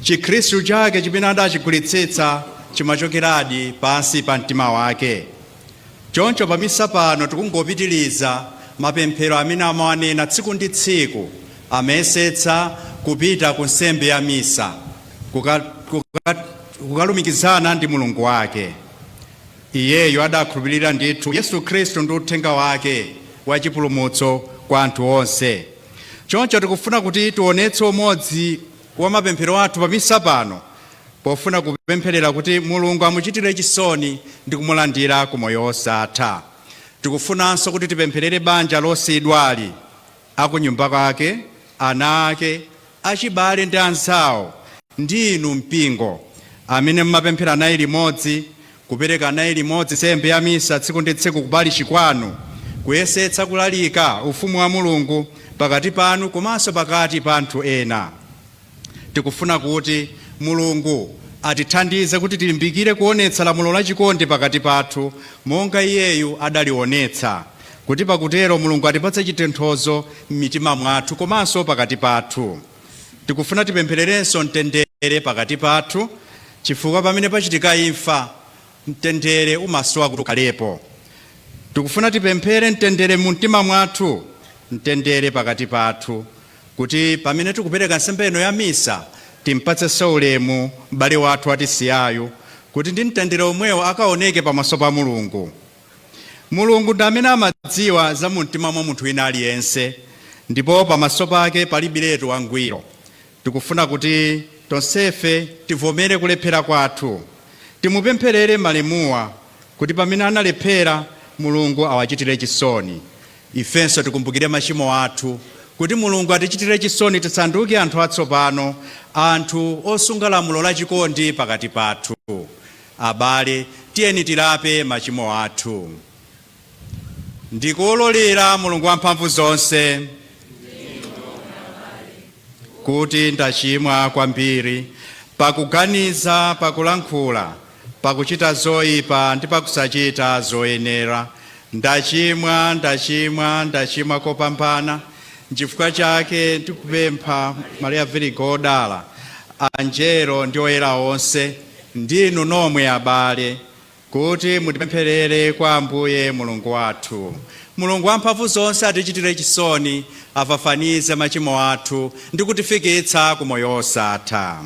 Chikhristu chake chimene adachigwiritsitsa chimachokeradi pansi pa mtima wake. Choncho pamisa pano tikungopitiliza mapemphero amene amawanena tsiku ndi tsiku. Amayesetsa kupita ku nsembe ya misa kukalumikizana ndi Mulungu wake. Iyeyo adakhulupirira ndithu Yesu Khristu ndi uthenga wake wa chipulumutso kwa anthu onse. Choncho tikufuna kuti tionetse umodzi wa mapemphero athu pamisa pano pofuna kupempherera kuti Mulungu amuchitire chisoni ndi kumulandira ku moyo wosatha. Tikufunanso kuti tipempherere banja losiyidwali, akunyumba kwake, ana ake, achibale ndi anzawo, ndi inu mpingo, amene mumapemphera naye limodzi, kupereka naye limodzi nsembe ya misa tsiku ndi tsiku kuparishi kwanu, kuyesetsa kulalika ufumu wa Mulungu pakati panu komanso pakati pa anthu ena. Tikufuna kuti Mulungu atithandize kuti tilimbikire kuonetsa lamulo la chikondi pakati pathu monga iyeyu adalionetsa, kuti pakutero Mulungu atipatse chitonthozo m'mitima mwathu komanso pakati pathu. Tikufuna tipemphererenso mtendere pakati pathu, chifukwa pamene pachitika imfa, mtendere umasowa kuti ukhalepo. Tikufuna tipemphere mtendere mu mtima mwathu, mtendere pakati pathu, kuti pamene tikupereka nsembe ino ya misa timpatsenso ulemu m'bale wathu watisiyayu, kuti ndi mtendere omwewo akaoneke pamaso pa Mulungu. Mulungu ndi amene amadziwa za mu mtima mwa munthu wina aliyense, ndipo pamaso pake palibiretu wangwiro. Tikufuna kuti tonsefe tivomere kulephera kwathu. Timupempherere malemuwa kuti pamene analephera, Mulungu awachitire chisoni. Ifenso tikumbukire machimo athu kuti Mulungu atichitire chisoni, tisanduke anthu atsopano, anthu osunga lamulo la chikondi pakati pathu. Abale, tiyeni tilape machimo athu. Ndikuwululira Mulungu wamphamvu zonse kuti ndachimwa kwambiri pakuganiza, pakulankhula, pakuchita zoyipa ndi pakusachita zoyenera. Ndachimwa, ndachimwa, ndachimwa kopambana. Nchifukwa chake ndikupempha Maria Virigo odala, anjelo ndi oyera onse, ndinu nomwe abale, kuti mutipempherere kwa Ambuye Mulungu wathu. Mulungu wamphamvu zonse atichitire chisoni, afafanize machimo athu ndi kutifikitsa ku moyo wosatha.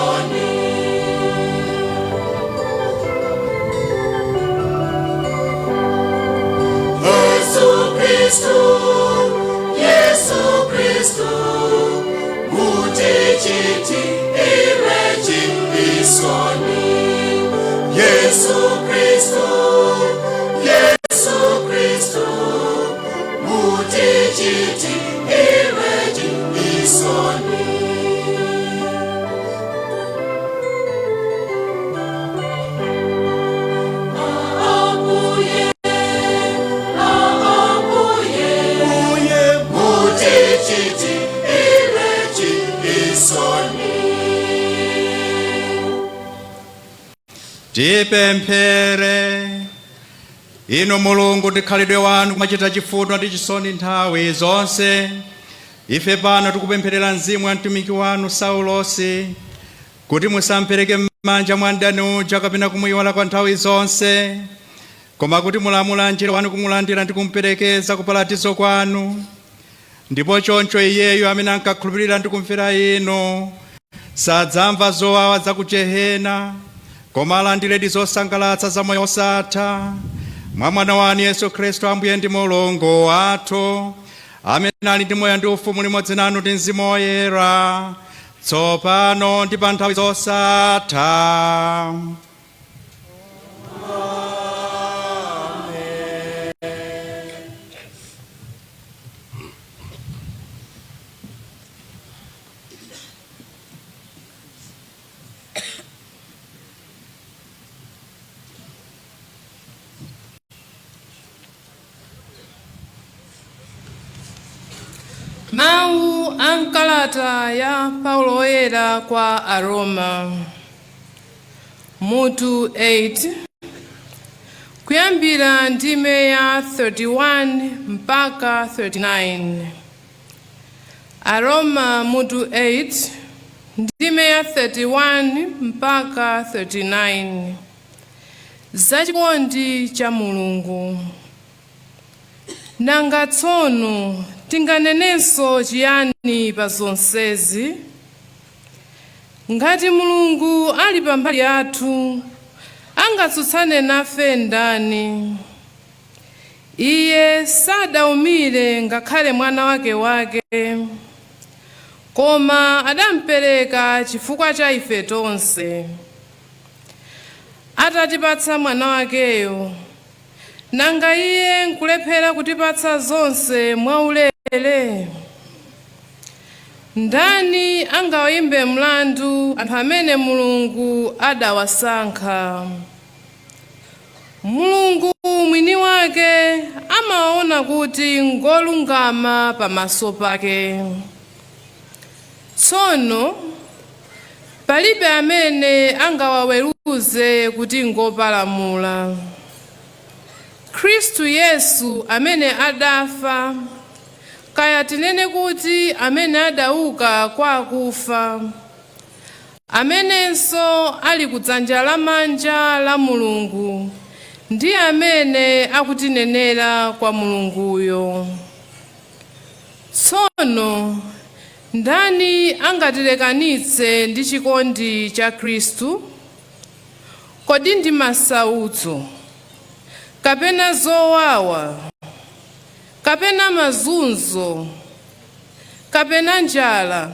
chisoni. Yesu Kristu, Yesu Kristu, mutichiti irechi isoni. Yesu Kristu, Yesu Kristu, mutichiti irechi isoni. Abuye, abuye, uye mutichiti irechi isoni. Tipemphere. Inu Mulungu, tikhalidwe wanu kumachita chifundo ndi chisoni nthawi zonse. Ife pano tikupempherera mzimu wa mtumiki wanu Saulosi, kuti musampereke m'manja mwa mdani uja kapena kumuyiwala kwa nthawi zonse, koma kuti mulamula angelo wanu kumulandira ndi kumuperekeza ku paradizo kwanu. Ndipo choncho iyeyo amene ankakhulupirira ndi kumvera inu sadzamva zowawa za ku jehena, koma alandiredi zosangalatsa za moyo osatha, mwa mwana wanu Yesu Khristu, Ambuye ndi Mulungu wathu, amene ali ndi moyo ndi ufumu limodzi nanu ndi Mzimu Woyera, tsopano ndi pa nthawi zosatha. Mawu a mkalata ya Paulo Woyera kwa Aroma, mutu 8, kuyambira ndime ya 31 mpaka 39. Aroma mutu 8, ndime ya 31 mpaka 39. Zachikondi cha Mulungu. Nanga tsono tinganenenso chiyani pa zonsezi? Ngati Mulungu ali pambali yathu, angatsutsane nafe ndani? Iye sadaumire ngakhale mwana wake wake, koma adampereka chifukwa cha ife tonse. Atatipatsa mwana wakeyo, nanga iye nkulephera kutipatsa zonse mwaulere? Ndani angawayimbe mlandu anthu amene Mulungu adawasankha? Mulungu mwini wake amawaona kuti ngolungama pamaso pake. Tsono palibe amene angawaweruze kuti ngopalamula. Khristu Yesu amene adafa, kaya tinene kuti amene adauka kwa akufa, amenenso ali kudzanja lamanja la Mulungu, ndi amene akutinenera kwa Mulunguyo. Tsono ndani angatilekanitse ndi chikondi cha Khristu? Kodi ndi masautso, kapena zowawa, kapena mazunzo, kapena njala,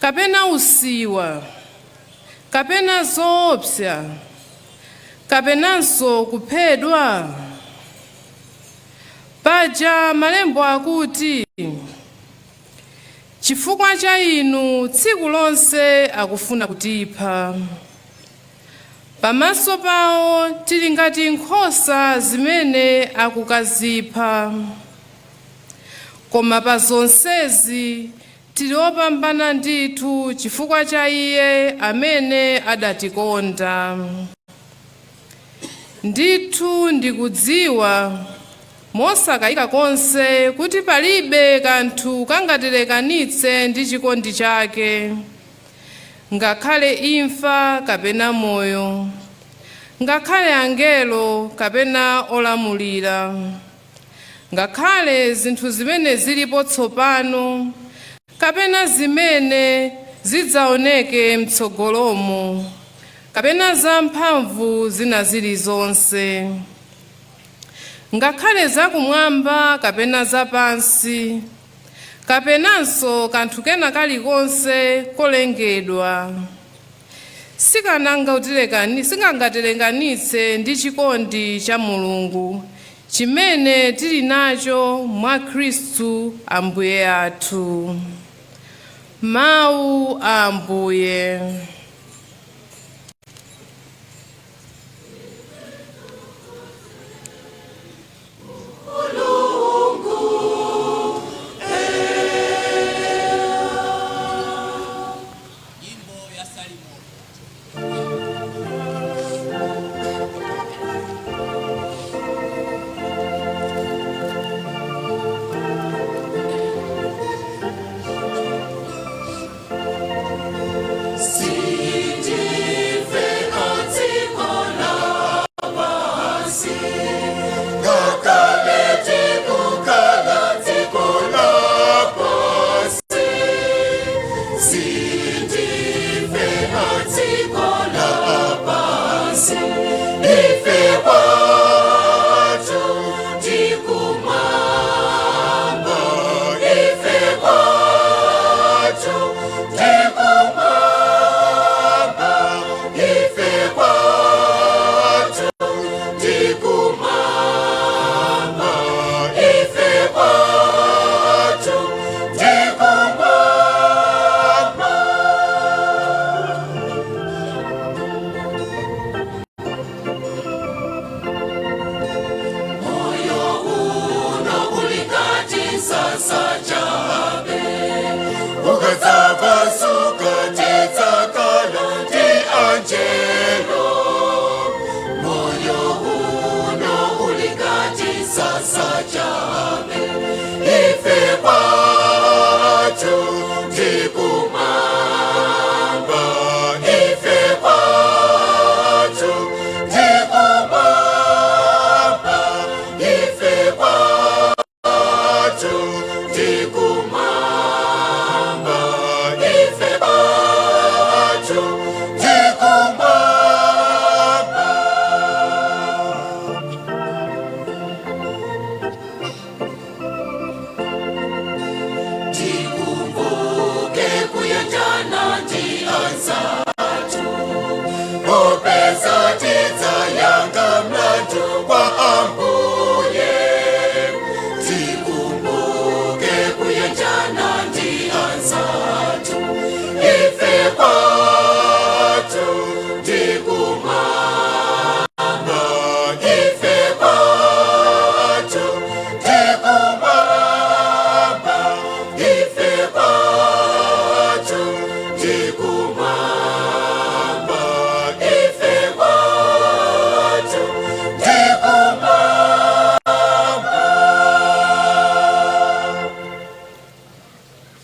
kapena usiwa, kapena zoopsa, kapenanso kuphedwa? Paja malembo akuti, "Chifukwa cha inu tsiku lonse akufuna kutipha. Pamaso pawo tili ngati nkhosa zimene akukazipha." Koma pa zonsezi tili opambana ndithu chifukwa cha Iye amene adatikonda. Ndithu ndikudziwa mosakayika konse kuti palibe kanthu kangatilekanitse ndi chikondi chake, ngakhale imfa kapena moyo, ngakhale angelo kapena olamulira, ngakhale zinthu zimene zilipo tsopano kapena zimene zidzaoneke mtsogolomo, kapena za mphamvu zina zilizonse, ngakhale zakumwamba kapena zapansi, kapenanso kanthu kena kalikonse kolengedwa, sikangatilekanitse ndi chikondi cha Mulungu chimene tili nacho mwa Khristu Ambuye athu. Mawu a Ambuye.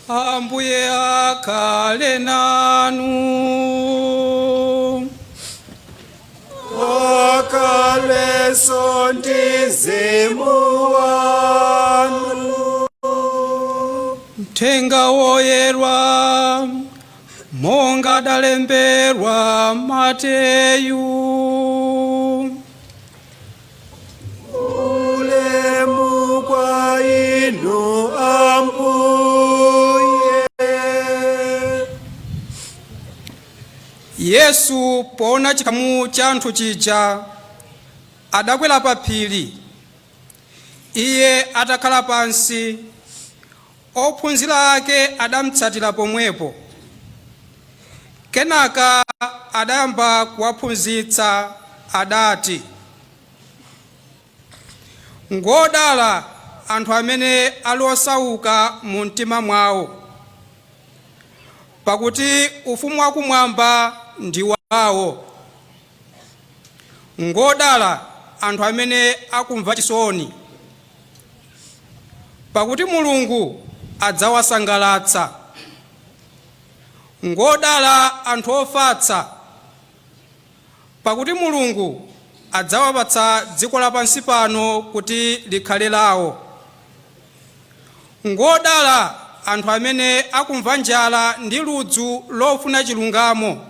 Ambuye akhale nanu. Akaleso ndizimu wanu. Mthenga woyerwa monga dalemberwa Mateyu. Ulemu kwa inu Ambuye. Yesu poona chikhamu cha anthu chija, adakwera pa phiri. Iye atakhala pansi, ophunzira ake adamutsatira pomwepo. Kenaka adayamba kuwaphunzitsa, adati: Ngodala anthu amene ali osauka mu mtima mwawo, pakuti ufumu wakumwamba ndi wawo. Ngodala anthu amene akumva chisoni, pakuti Mulungu adzawasangalatsa. Ngodala anthu ofatsa, pakuti Mulungu adzawapatsa dziko lapansi pano kuti likhale lawo. Ngodala anthu amene akumva njala ndi ludzu lofuna chilungamo,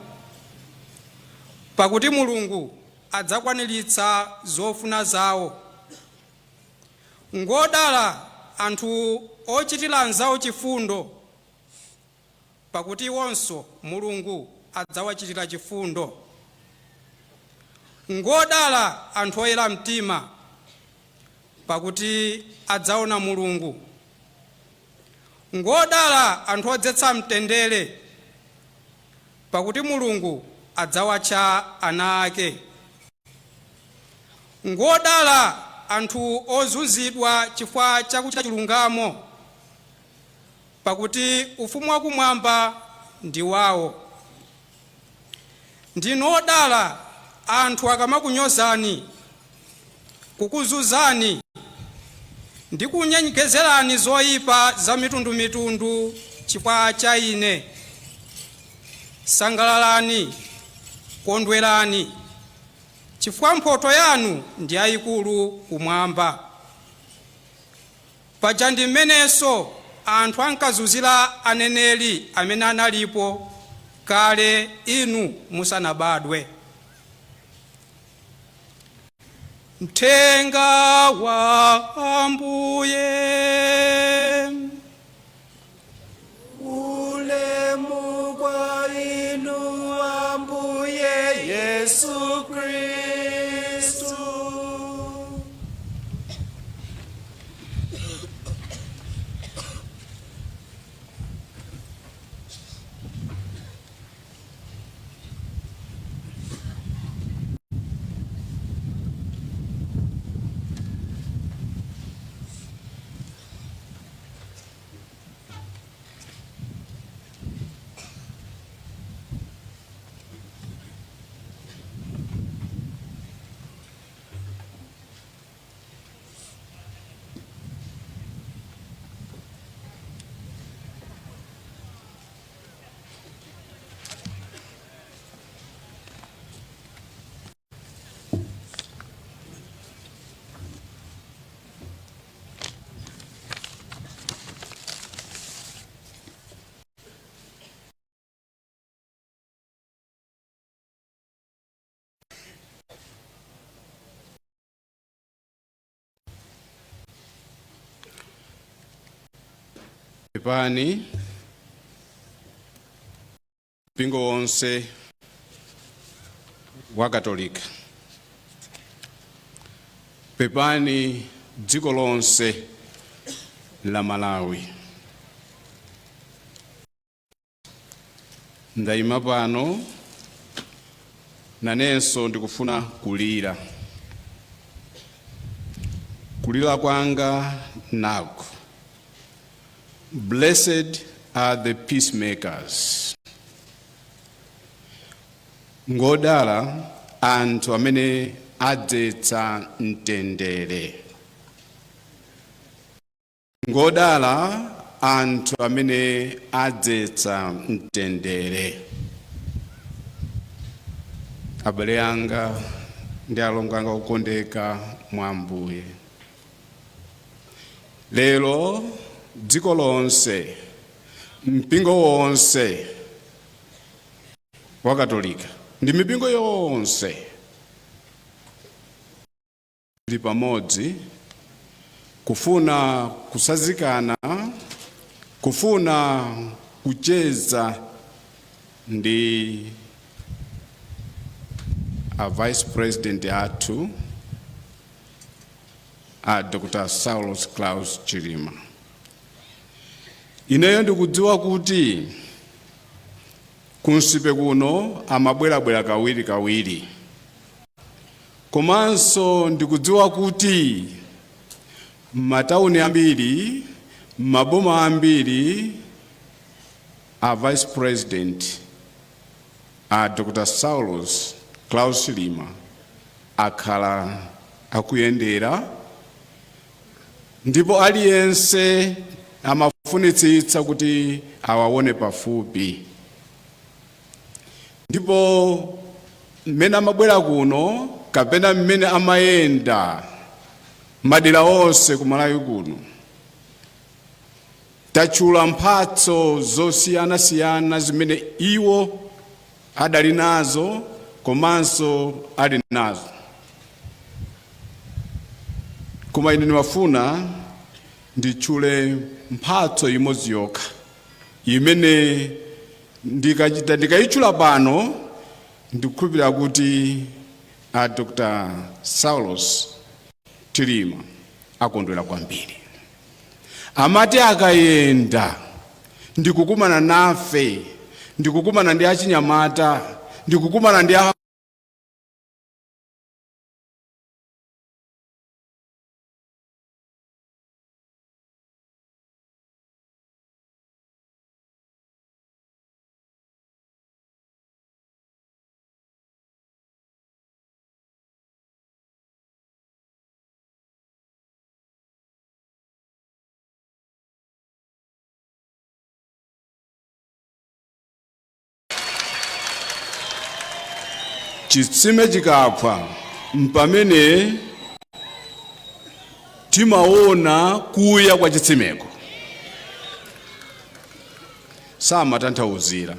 pakuti Mulungu adzakwaniritsa zofuna zawo. Ngodala anthu ochitira anzawo chifundo, pakuti iwonso Mulungu adzawachitira chifundo. Ngodala anthu oyera mtima, pakuti adzaona Mulungu. Ngodala anthu odzetsa mtendere, pakuti Mulungu adzawatcha ana ake. Ngodala anthu ozunzidwa chifukwa chakuchita chilungamo, pakuti ufumu wakumwamba ndi wawo. Ndinu odala anthu akamakunyozani, kukuzunzani ndi kunyenyezerani zoyipa za mitundumitundu chifukwa cha ine. Sangalalani, kondwerani, chifukwa mphotho yanu ndi yayikulu kumwamba. Paja ndi mmenenso anthu ankazunzira aneneri amene analipo kale inu musanabadwe. Mthenga wa Ambuye. Ulemu kwa inu, Ambuye Yesu Kristu. Pepani, mpingo wonse wa Katolika, pepani, dziko lonse la Malawi. Ndayima pano, nanenso ndikufuna kulira. Kulira kwanga naku: Blessed are the peacemakers. Ngodala anthu amene adzetsa mtendere. Ngodala anthu amene adzetsa mtendere. Abale anga ndi alongo anga okondeka mwa Ambuye, lero dziko lonse, mpingo wonse wa Katolika ndi mipingo yonse tili pamodzi kufuna kusazikana, kufuna kucheza ndi a Vice President athu, a Dr. Saulos Klaus Chilima. Ineyo ndikudziwa kuti kunsipe kuno amabwerabwera kawiri kawiri, komanso ndikudziwa kuti m'matawuni ambiri, m'maboma ambiri, a Vice President a Dr. Saulos Klaus Chilima akhala akuyendera, ndipo aliyense amafunitsitsa kuti awaone pafupi. Ndipo mmene amabwera kuno kapena mmene amayenda madera onse ku Malawi kuno, Tachula mphatso zosiyanasiyana zimene iwo adali nazo komanso ali nazo, koma ine ndimafuna nditchule mphatso imodzi yokha imene ndikachita ndikayitchula pano, ndikukhulupirira kuti a Dr. Saulos Chilima akondwera kwambiri. Amati akayenda ndikukumana nafe, ndikukumana ndi achinyamata, ndikukumana ndi Chitsime chikaphwa mpamene timaona kuya kwa chitsimeko. Samatanthauzira,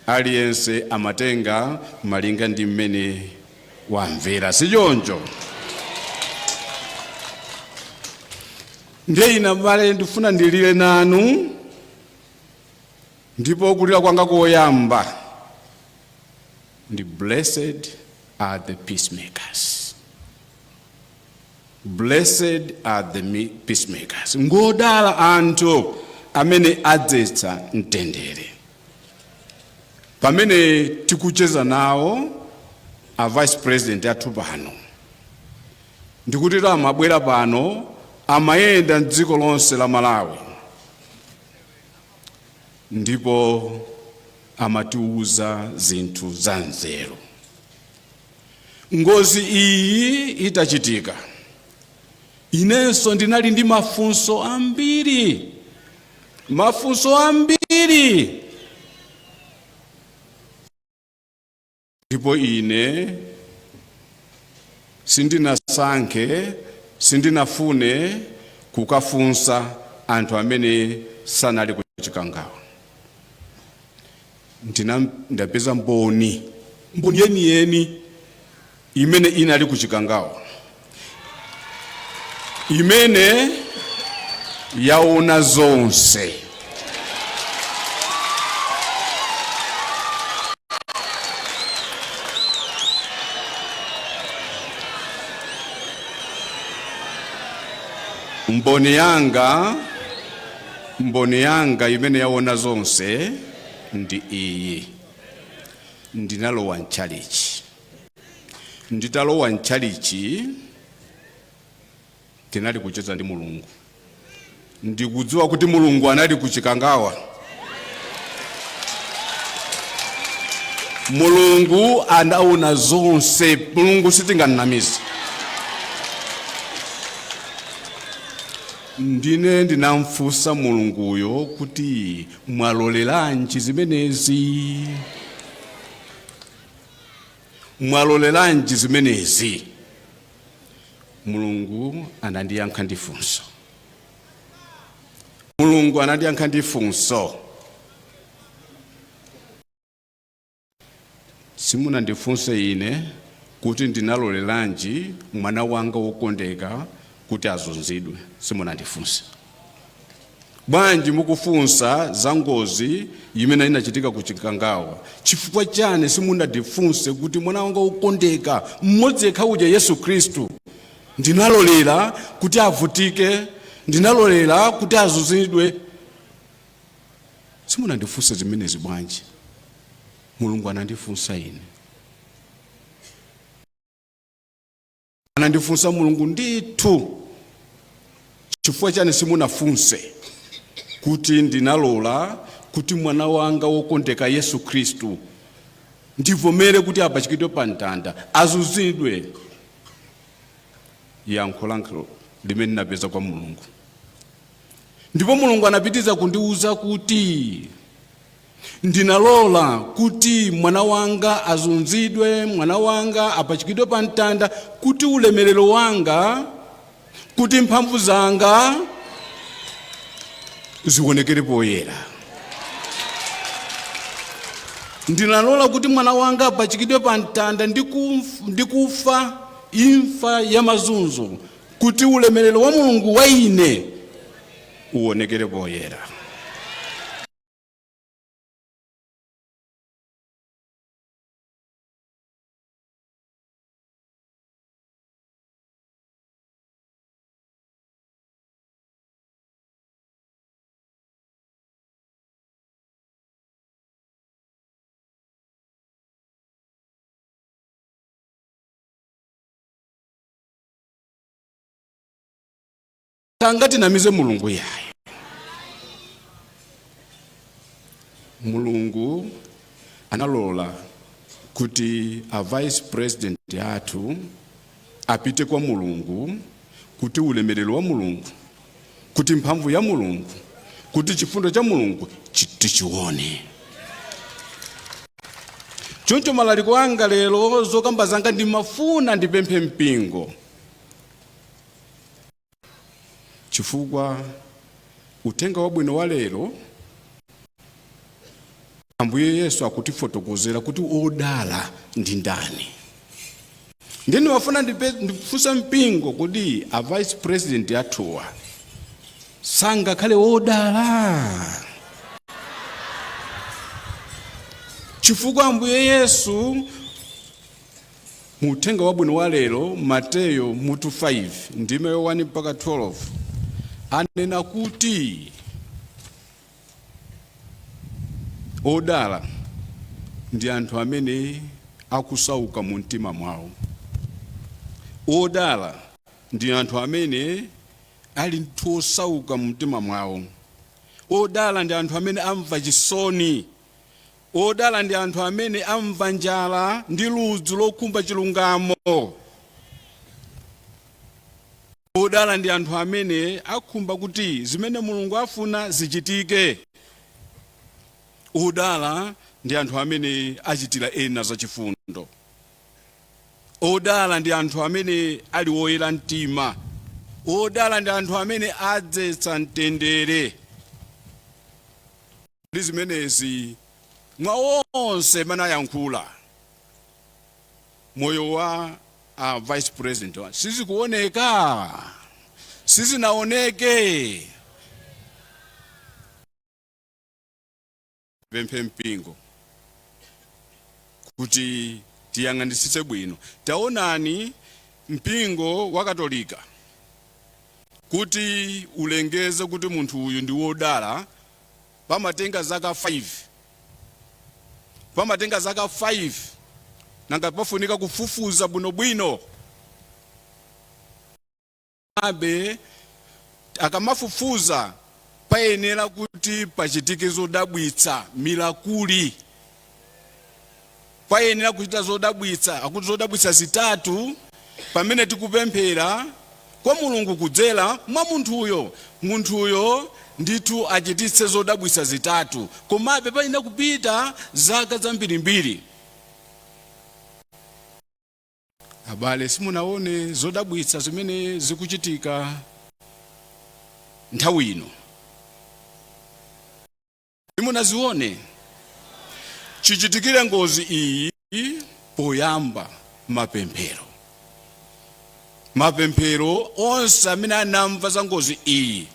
aliyense amatenga malinga ndi mmene wamvera, sichoncho? Ndiye ine abale ndifuna ndilire nanu, ndipo kulira kwanga koyamba ndi "Blessed are the peacemakers, blessed are the peacemakers." Ngodala anthu amene adzetsa mtendere. Pamene tikucheza nawo a vice president athu pano, ndikuti amabwera pano, amayenda mdziko lonse la Malawi ndipo amatiuza zinthu za nzeru. Ngozi iyi itachitika, inenso ndinali ndi mafunso ambiri, mafunso ambiri, ndipo ine sindinasankhe, sindinafune kukafunsa anthu amene sanali kuchikangawa. Ndina ndapeza mboni, mboni yeniyeni imene inali kuchikangawa, imene yaona zonse. Mboni yanga, mboni yanga imene yaona zonse ndi iyi. Ndinalowa mtchalichi. Nditalowa mtchalichi, tinali kucheza ndi Mulungu. Ndikudziwa kuti Mulungu anali kuchikangawa. Mulungu anaona zonse. Mulungu sitinganamize. Ndine ndinamfunsa Mulunguyo kuti, "Mwaloleranji zimenezi? Mwaloleranji zimenezi?" Mulungu anandiyankha ndi funso. Mulungu anandiyankha ndi funso: "Simunandifunse ine kuti ndinaloleranji mwana wanga wokondeka kuti azunzidwe. Simunandifunse. Bwanji mukufunsa za ngozi imene inachitika ku Chikangawa? Chifukwa chani simunandifunse kuti mwana wanga wokondeka mmodzi yekha uja, Yesu Khristu, ndinalolera kuti avutike, ndinalolera kuti azunzidwe? Simunandifunse zimenezi bwanji?" Mulungu anandifunsa ine, anandifunsa Mulungu ndithu: "Chifukwa chani simunafunse kuti ndinalola kuti mwana wanga wokondeka Yesu Khristu ndivomere kuti apachikidwe pa mtanda, azunzidwe?" Yankho langa limene ndinapeza kwa Mulungu, ndipo Mulungu anapitiza kundiuza kuti, "Ndinalola kuti mwana wanga azunzidwe, mwana wanga apachikidwe pa mtanda, kuti ulemerero wanga, kuti mphamvu zanga Zionekere poyera. Ndinalola kuti mwana wanga apachikidwe pa mtanda ndi kufa imfa ya mazunzo kuti ulemerero wa Mulungu wa ine uonekere poyera. Sangatinamize Mulungu yayi. Mulungu analola kuti a vice president athu apite kwa Mulungu kuti ulemerero wa Mulungu, kuti mphamvu ya Mulungu, kuti chifundo cha Mulungu tichione. Choncho malaliko anga lero, zokamba zanga, ndimafuna ndipemphe mpingo, chifukwa uthenga wabwino wa lero Ambuye Yesu akutifotokozera kuti odala ndi ndani. Ndiye ndimafuna ndifunse mpingo kuti a vice president athuwa sangakhale odala? Chifukwa Ambuye Yesu mu uthenga wabwino wa lero, Mateyo mutu 5 ndime 1 mpaka 12, anena kuti odala ndi anthu amene akusauka mu mtima mwawo, odala ndi anthu amene ali ndithu osauka mu mtima mwawo, odala ndi anthu amene amva chisoni, odala ndi anthu amene amva njala ndi ludzu lokhumba chilungamo, odala ndi anthu amene akhumba kuti zimene Mulungu afuna zichitike, odala ndi anthu amene achitira ena zachifundo, odala ndi anthu amene ali oyera mtima, odala ndi anthu amene adzetsa mtendere. Ndi zimenezi mwa onse amene ayankhula, moyo wa a vice president sizikuoneka, sizinaoneke. Pemphe mpingo kuti tiyang'anisise bwino. Taonani, mpingo wa Katolika kuti ulengeze kuti munthu uyu ndi wodala pamatenga zaka 5, pamatenga zaka 5. Nanga pafunika kufufuza bwinobwino. Abe akamafufuza payenera kuti pachitike zodabwitsa, miracle. Payenera kuchita zodabwitsa, akuti zodabwitsa zitatu, pamene tikupemphera kwa Mulungu kudzera mwa munthuyo, munthuyo ndithu achititse zodabwitsa zitatu. Komabe payenera kupita zaka zambirimbiri. Abale, simunaone zodabwitsa zimene zikuchitika nthawi ino? Simunazione? Chichitikire ngozi iyi, poyamba mapemphero, mapemphero onse amene anamva za ngozi iyi,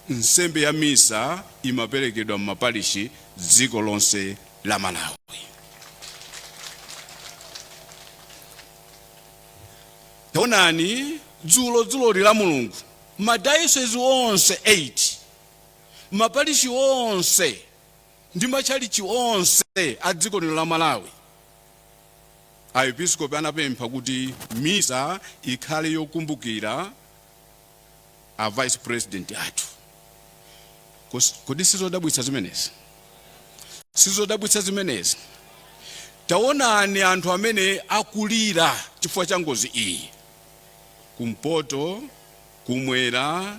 nsembe ya misa imaperekedwa m'maparishi dziko lonse la Malawi. Taonani, dzulo dzuloli la Mulungu, madayosezi onse 8, maparishi onse ndi matchalichi onse a dziko lino la Malawi, aepiskopi anapempha kuti misa ikhale yokumbukira a vice president athu. Kodi sizodabwitsa zimenezi? Sizodabwitsa zimenezi? Taonani anthu amene akulira chifukwa cha ngozi iyi, kumpoto, kumwera,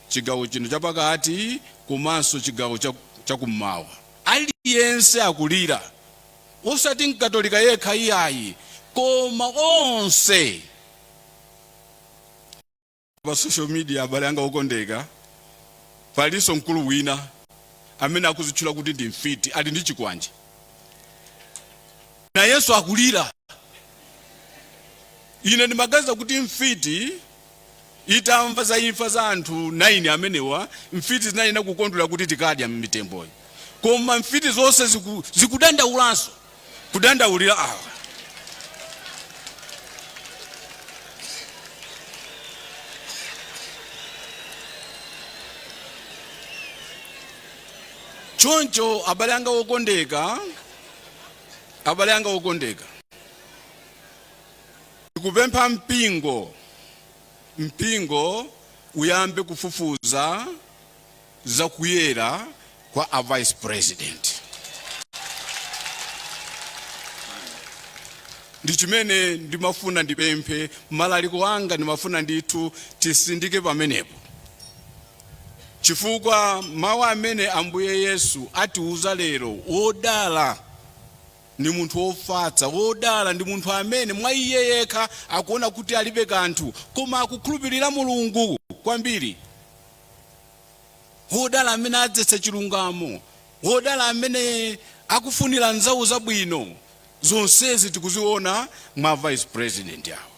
chigawo chino chapakati komanso chigawo chakummawa, aliyense akulira, osati mkatolika yekha iyayi, koma onse. Pa social media, abale anga okondeka, Palinso mkulu wina amene akuzitchula kuti ndi mfiti, ali ndi chikwanje, nayenso akulira. Ine ndimaganiza kuti mfiti itamva za imfa za anthu 9 amenewa, mfiti zinayenera kukondwera kuti tikadya m'mitemboyi, koma mfiti zonse zikudandaulanso, kudandaulira awa. Choncho abale anga okondeka, abale anga okondeka, ndikupempha mpingo, mpingo uyambe kufufuza za kuyera kwa a vice president. Ndi chimene ndimafuna ndipemphe malaliko anga, ndimafuna ndithu tisindike pamenepo, chifukwa mawu amene Ambuye Yesu atiuza lero, wodala ndi munthu wofatsa, wodala ndi munthu amene mwa iye yekha akuona kuti alibe kanthu, koma akukhulupirira Mulungu kwambiri, wodala amene adzetsa chilungamo, wodala amene akufunira anzawo zabwino. Zonsezi tikuziona mwa vice president awo.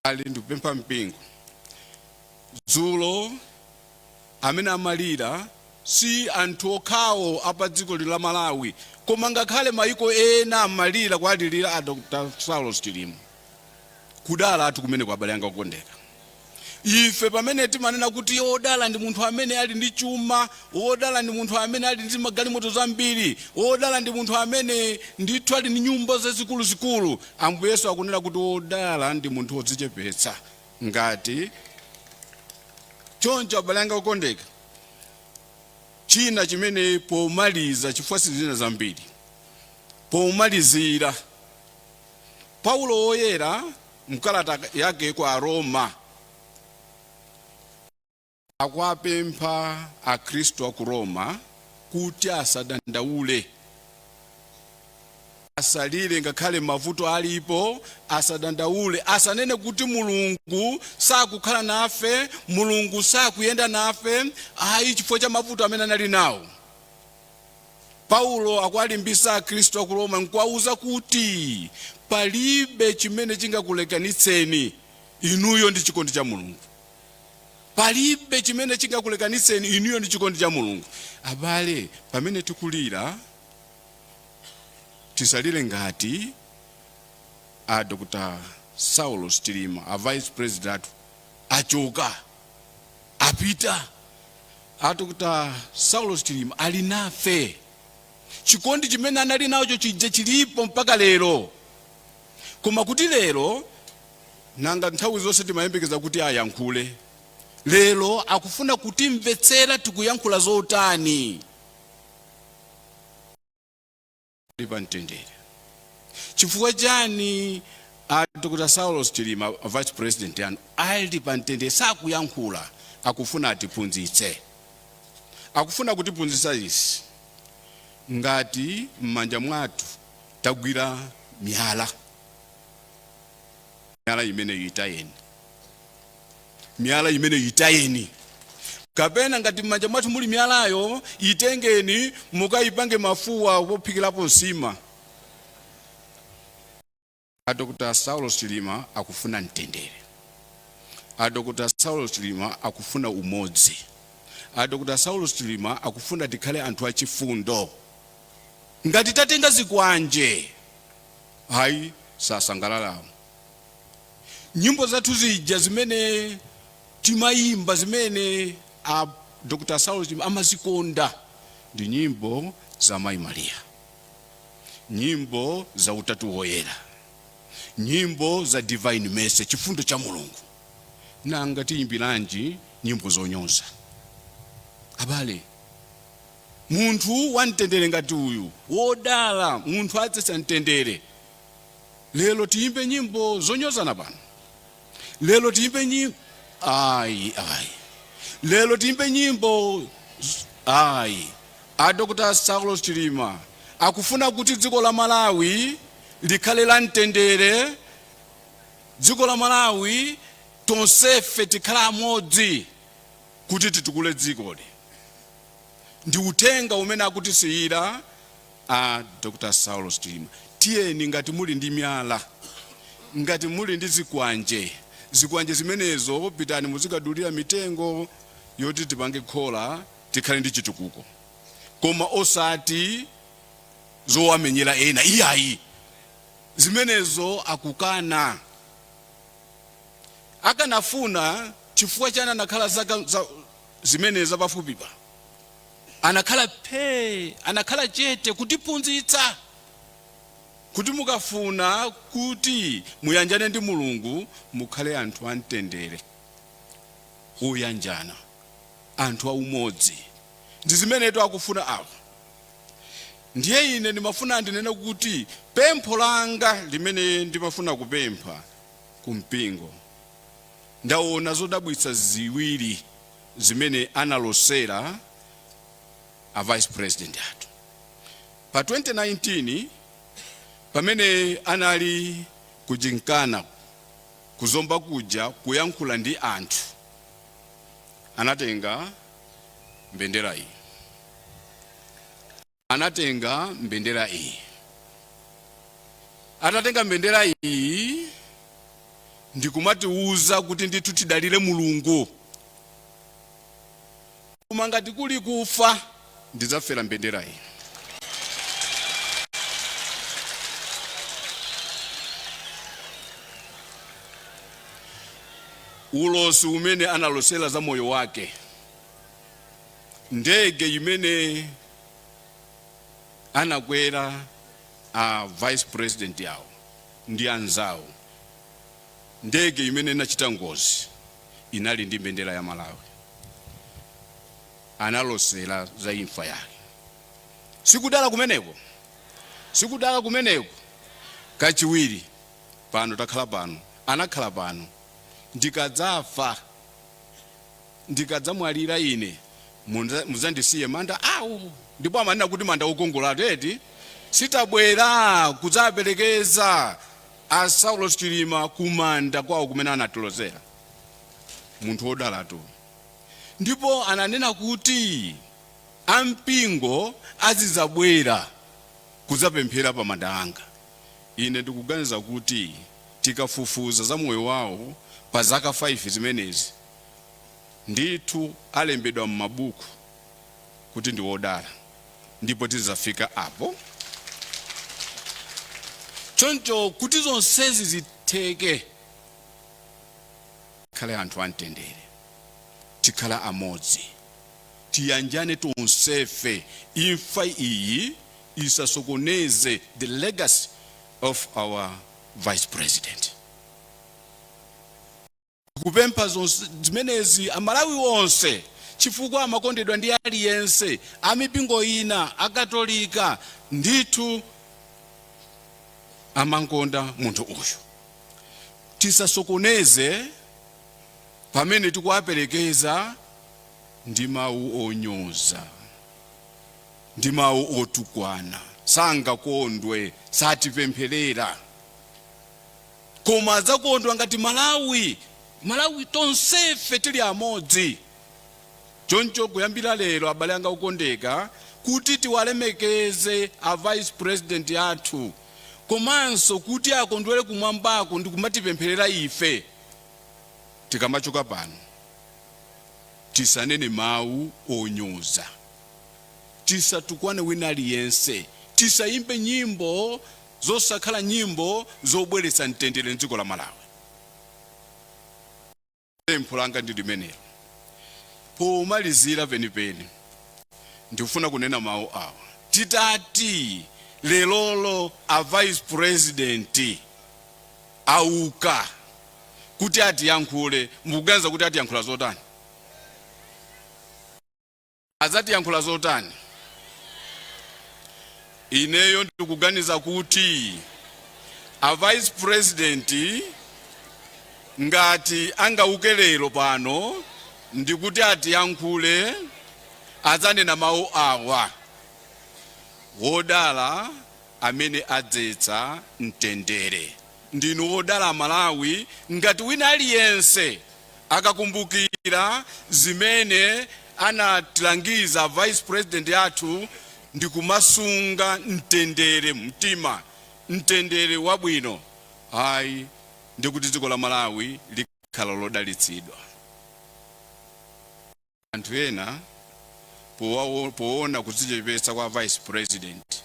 Ali ndikupempha mpingo, dzulo amene amalira si anthu okhawo apa dziko lino la Malawi, koma ngakhale maiko ena amalira, kuwalirira a Dr Saulos Chilima. Kudala athu kumene kwa abale anga okondeka, ife pamene timanena kuti wodala ndi munthu amene ali ndi chuma, wodala ndi munthu amene ali ndi magalimoto zambiri, wodala ndi munthu amene ndithu ali ndi nyumba zazikuluzikulu, Ambuye Yesu akunena kuti wodala ndi munthu wodzichepetsa ngati choncho. Abale anga okondeka, china chimene pomaliza, chifukwa sizina zambiri, pomalizira, Paulo Woyera mkalata yake kwa Roma akuwapempha Akhristu aku Roma kuti asadandaule, asalire ngakhale mavuto alipo, asadandaule, asanene kuti Mulungu sakukhala nafe, Mulungu sakuyenda nafe, ayi, chifukwa cha mavuto amene anali nawo. Paulo akuwalimbisa Akhristu aku Roma nkuwauza kuti palibe chimene chingakulekanitseni inuyo ndi chikondi cha Mulungu. Palibe chimene chingakulekanitseni inuyo ndi chikondi cha Mulungu. Abale, pamene tikulira, tisalire ngati a Dr Saulos Chilima, a vice president athu, achoka, apita. A Dr Saulos Chilima ali nafe. Chikondi chimene anali nacho chija chilipo mpaka lero. Koma kuti lero, nanga nthawi zonse timayembekeza kuti ayankhule, lero akufuna kutimvetsera tikuyankhula zotani. Ali pa mtendere chifukwa chani? A Dr Saulos Chilima, a vice president anu, ali pa mtendere, sakuyankhula, akufuna atiphunzitse, akufuna kutiphunzitsa izi: ngati m'manja mwathu tagwira miyala, miyala imene itayeni, miyala imene itayeni, kapena ngati m'manja mwathu muli miyalayo, itengeni mukayipange mafuwa pophikirapo nsima. A Dr Saulos Chilima akufuna mtendere, a Dr Saulos Chilima akufuna umodzi, a Dr Saulos Chilima akufuna tikhale anthu achifundo. Ngati tatenga zikwanje, hayi, sasangalalawo. Nyimbo zathu zija zimene timayimba, zimene a Dr Saulos Chilima amazikonda, ndi nyimbo za Mayi Mariya, nyimbo za Utatu Woyera, nyimbo za Divine Mercy, chifundo cha Mulungu. Nanga tiyimbiranji nyimbo zonyoza? Abale, munthu wamtendere ngati uyu, wodala munthu adzetsa mtendere, lero tiyimbe nyimbo zonyozana pano? Lero tiyimbe nyimbo? Ayi, ayi, lero tiyimbe nyimbo? Ayi. A Dr Saulos Chilima akufuna kuti dziko la Malawi likhale la mtendere, dziko la Malawi. Tonsefe tikhala amodzi kuti titukule dzikoli. Ndi uthenga umene akutisiyira a Dr. Saulos Chilima. Tiyeni, ngati muli ndi miyala, ngati muli ndi zikwanje, zikwanje zimenezo pitani muzikadulira mitengo yoti tipange khola, tikhale ndi chitukuko, koma osati zowamenyera ena, iyayi. Zimenezo akukana. Akanafuna, chifukwa chani anakhala zaka zimenezi zapafupipa anakhala phee, anakhala chete kutiphunzitsa kuti mukafuna kuti muyanjane ndi Mulungu, mukhale anthu amtendere, oyanjana, anthu aumodzi. Ndi zimenetu akufuna awo. Ndiye ine ndimafuna ndinene kuti pempho langa limene ndimafuna kupempha kumpingo, ndaona zodabwitsa ziwiri zimene analosera a vice president athu pa 2019 pamene anali kujinkana kuzomba kuja kuyankhula ndi anthu. Anatenga mbendera iyi, anatenga mbendera iyi. Atatenga mbendera iyi ndikumatiuza kuti ndithu tidalire Mulungu, koma ngati kuli kufa ndidzafera mbendera iyi. Ulosi umene analosera za moyo wake, ndege imene anakwera a vice president yawo ndi anzawo, ndege imene inachita ngozi inali ndi mbendera ya Malawi. Analosera za imfa yake. Sikudala kumeneko? Sikudala kumeneko? Kachiwiri, pano takhala pano, anakhala pano, "Ndikadzafa, ndikadzamwalira ine, mudzandisiye manda awo." Ndipo amanena kuti manda okongolatu, eti? Sitabwera kudzaperekeza a Saulos Chilima kumanda kwawo kumene anatilozera. Munthu wodalatu. Ndipo ananena kuti ampingo azidzabwera kudzapemphera pa manda anga. Ine ndikuganiza kuti tikafufuza za moyo wawo pa zaka 5 zimenezi, ndithu alembedwa m'mabuku kuti ndi wodala, ndipo tidzafika apo. Choncho kuti zonsezi zitheke, tikhale anthu amtendere, tikhale amodzi, tiyanjane tonsefe. Imfa iyi isasokoneze the legacy of our vice president. Kupempha zonse zimenezi Amalawi onse, chifukwa amakondedwa ndi aliyense, amipingo ina, Akatolika ndithu amankonda munthu uyu. Tisasokoneze pamene tikuwaperekeza ndi mawu onyoza, ndi mawu otukwana. Sangakondwe, satipempherera, koma adzakondwa ngati Malawi tonsefe tili amodzi. Choncho kuyambira lero, abale anga okondeka, kuti tiwalemekeze a vice president athu, komanso kuti akondwere kumwambako ndi kumatipempherera ife tikamachoka pano, tisanene mawu onyoza, tisatukwane wina aliyense, tisayimbe nyimbo zosakhala nyimbo zobweretsa mtendere mdziko la Malawi. Pempho langa ndi limenelo. Pomalizira penipeni, ndikufuna kunena mawu awa: titati lerolo a vice president auka kuti atiyankhule, mukuganiza kuti atiyankhula zotani? Adzatiyankhula zotani? Ineyo ndikuganiza kuti a vice president ngati angauke lero pano ndikuti atiyankhule, adzanena mawu awa: "Wodala amene adzetsa mtendere." Ndinu wodala Malawi ngati wina aliyense akakumbukira zimene anatilangiza vice president athu ndi kumasunga mtendere mtima, mtendere wabwino, ayi, ndikuti dziko la Malawi likhala lodalitsidwa. Anthu ena poona kudzichepetsa kwa vice president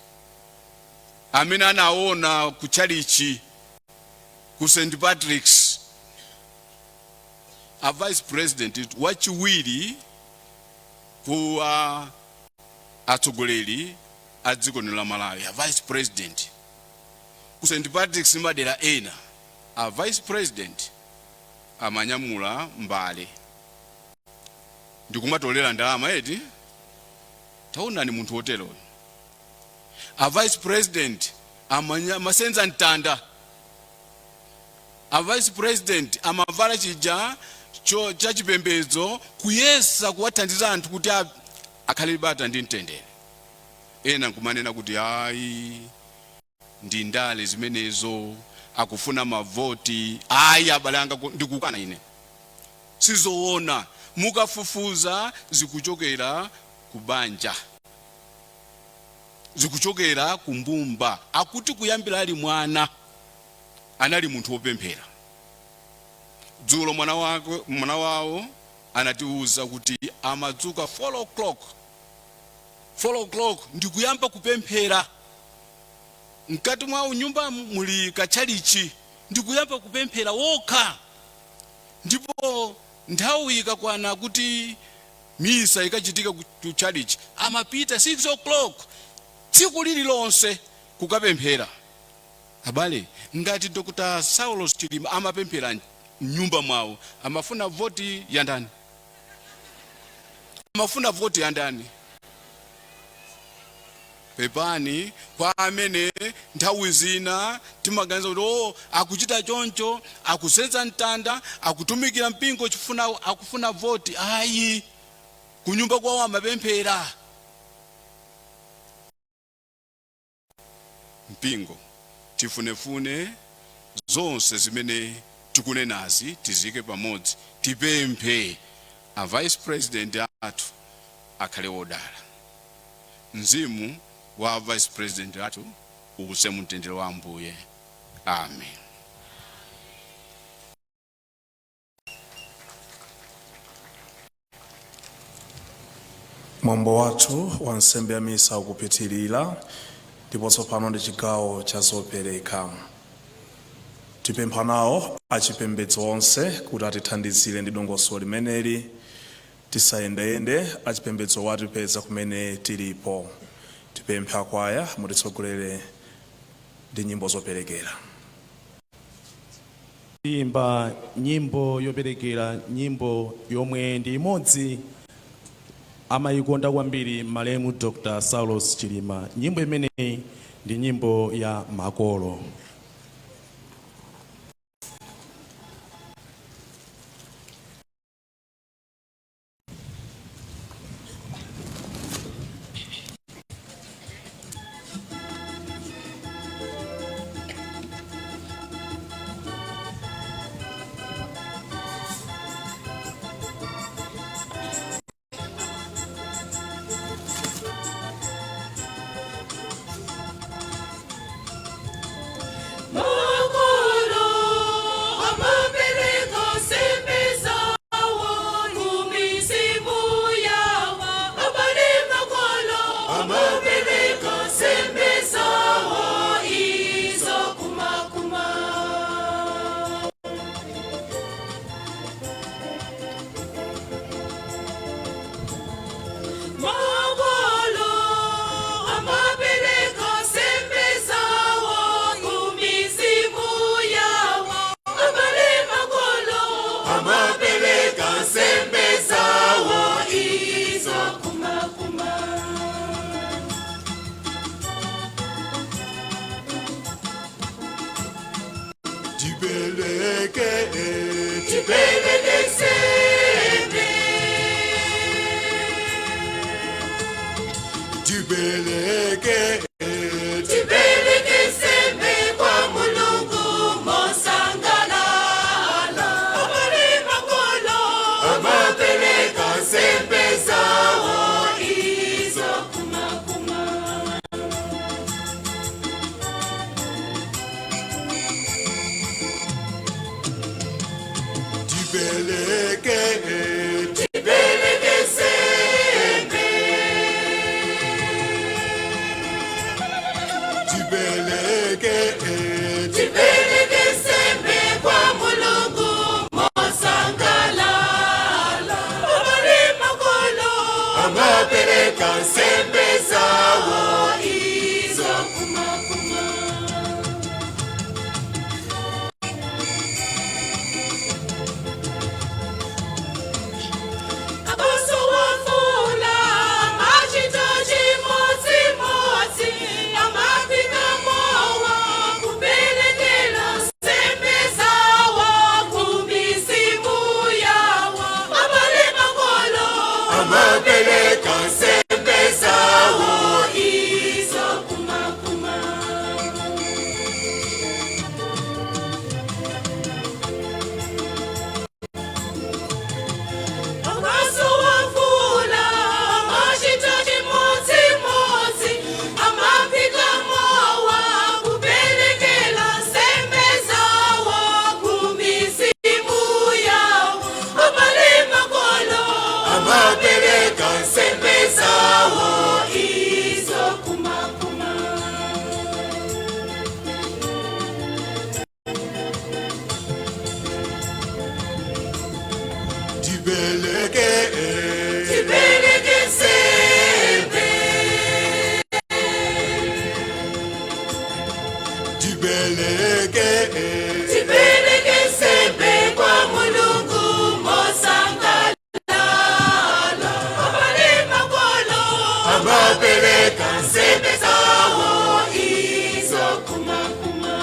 amene anaona ku chalichi ku St Patrick's, a vice president wachiwiri ku atsogoleri a dziko lino la Malawi, a vice president ku St Patrick's, madera ena a vice president amanyamula mbale ndikumatolera ndalama eti. Taonani munthu woteroyo, a vice president amasenza mtanda, a vice president amavala chija chachipembedzo kuyesa kuwathandiza anthu kuti akhale bata ndi mtendere. Ena nkumanena kuti ayi, ndi ndale zimenezo, akufuna mavoti. Ayi, abale anga, ndikukana ine, sizoona. Mukafufuza, zikuchokera ku banja, zikuchokera ku mbumba. Akuti kuyambira ali mwana anali munthu wopemphera. Dzulo mwana wake, mwana wawo anatiuza kuti amadzuka 4 o'clock, 4 o'clock ndikuyamba kupemphera. Mkati mwa nyumba muli katchalichi, ndikuyamba kupemphera wokha, ndipo nthawi ikakwana kuti misa ikachitika ku tchalichi amapita 6 o'clock tsiku lililonse kukapemphera. Abale, ngati Dr Saulos Chilima amapemphera mnyumba mwawo, amafuna voti ya ndani? Amafuna voti ya ndani? Pepani kwa amene nthawi zina timaganiza kuti o, akuchita choncho, akusenza mtanda, akutumikira mpingo chifuna akufuna voti. Ayi, kunyumba kwawo amapemphera. Mpingo, tifunefune zonse zimene tikunenazi, tizike pamodzi, tipemphe a vice president athu akhale wodala. Mzimu wa vice president athu uwuse mumtendere wa Ambuye. Amen. Mwambo wathu wa nsembe ya misa ukupitirira, ndipo tsopano ndi chigawo cha zopereka. Tipempha nawo achipembedzo onse kuti atithandizire ndi dongosolo limeneli. Tisayendeyende, achipembedzo watipeza kumene tilipo. Tipemphe akwaya mutitsogolere ndi nyimbo zoperekera. Tiyimba nyimbo yoperekera, nyimbo yomwe ndi imodzi amayikonda kwambiri malemu Dr Saulos Chilima. Nyimbo imeneyi ndi nyimbo ya Makolo. Makolo amapereka nsembe zawo kumizimu yawo. Abale, makolo amapereka nsembe zawo izo kumakuma. Makolo amapereka nsembe zawo kumizimu yawo. Abale, makolo amapereka nsembe zawo izo kumakuma. Tipeleke, Tipeleke nsembe. Tipeleke, Tipeleke nsembe kwa Mulungu. Tibeleke, tibeleke sembe. Tibeleke, tibeleke sembe kwa Mulungu mosangalala. Abale makolo amapeleka sembe zawo izo kumakuma. Abasowafula amachita chimodzimodzi amapika mowa kupelekela sembe zawo kumizimu yawo abale makolo amapeleka sembe zawo izo kumakuma. Akasowafula amachita chimodzimodzi amapika mowa kupelekela sembe zawo kumizimu yawo abale makolo amapeleka sembe zawo izo kumakuma. Tibeleke, tibeleke sembe. Tibeleke, tibeleke sembe kwa Mulungu mosangalala. Abale makolo amapeleka sembe zawo izo kumakuma.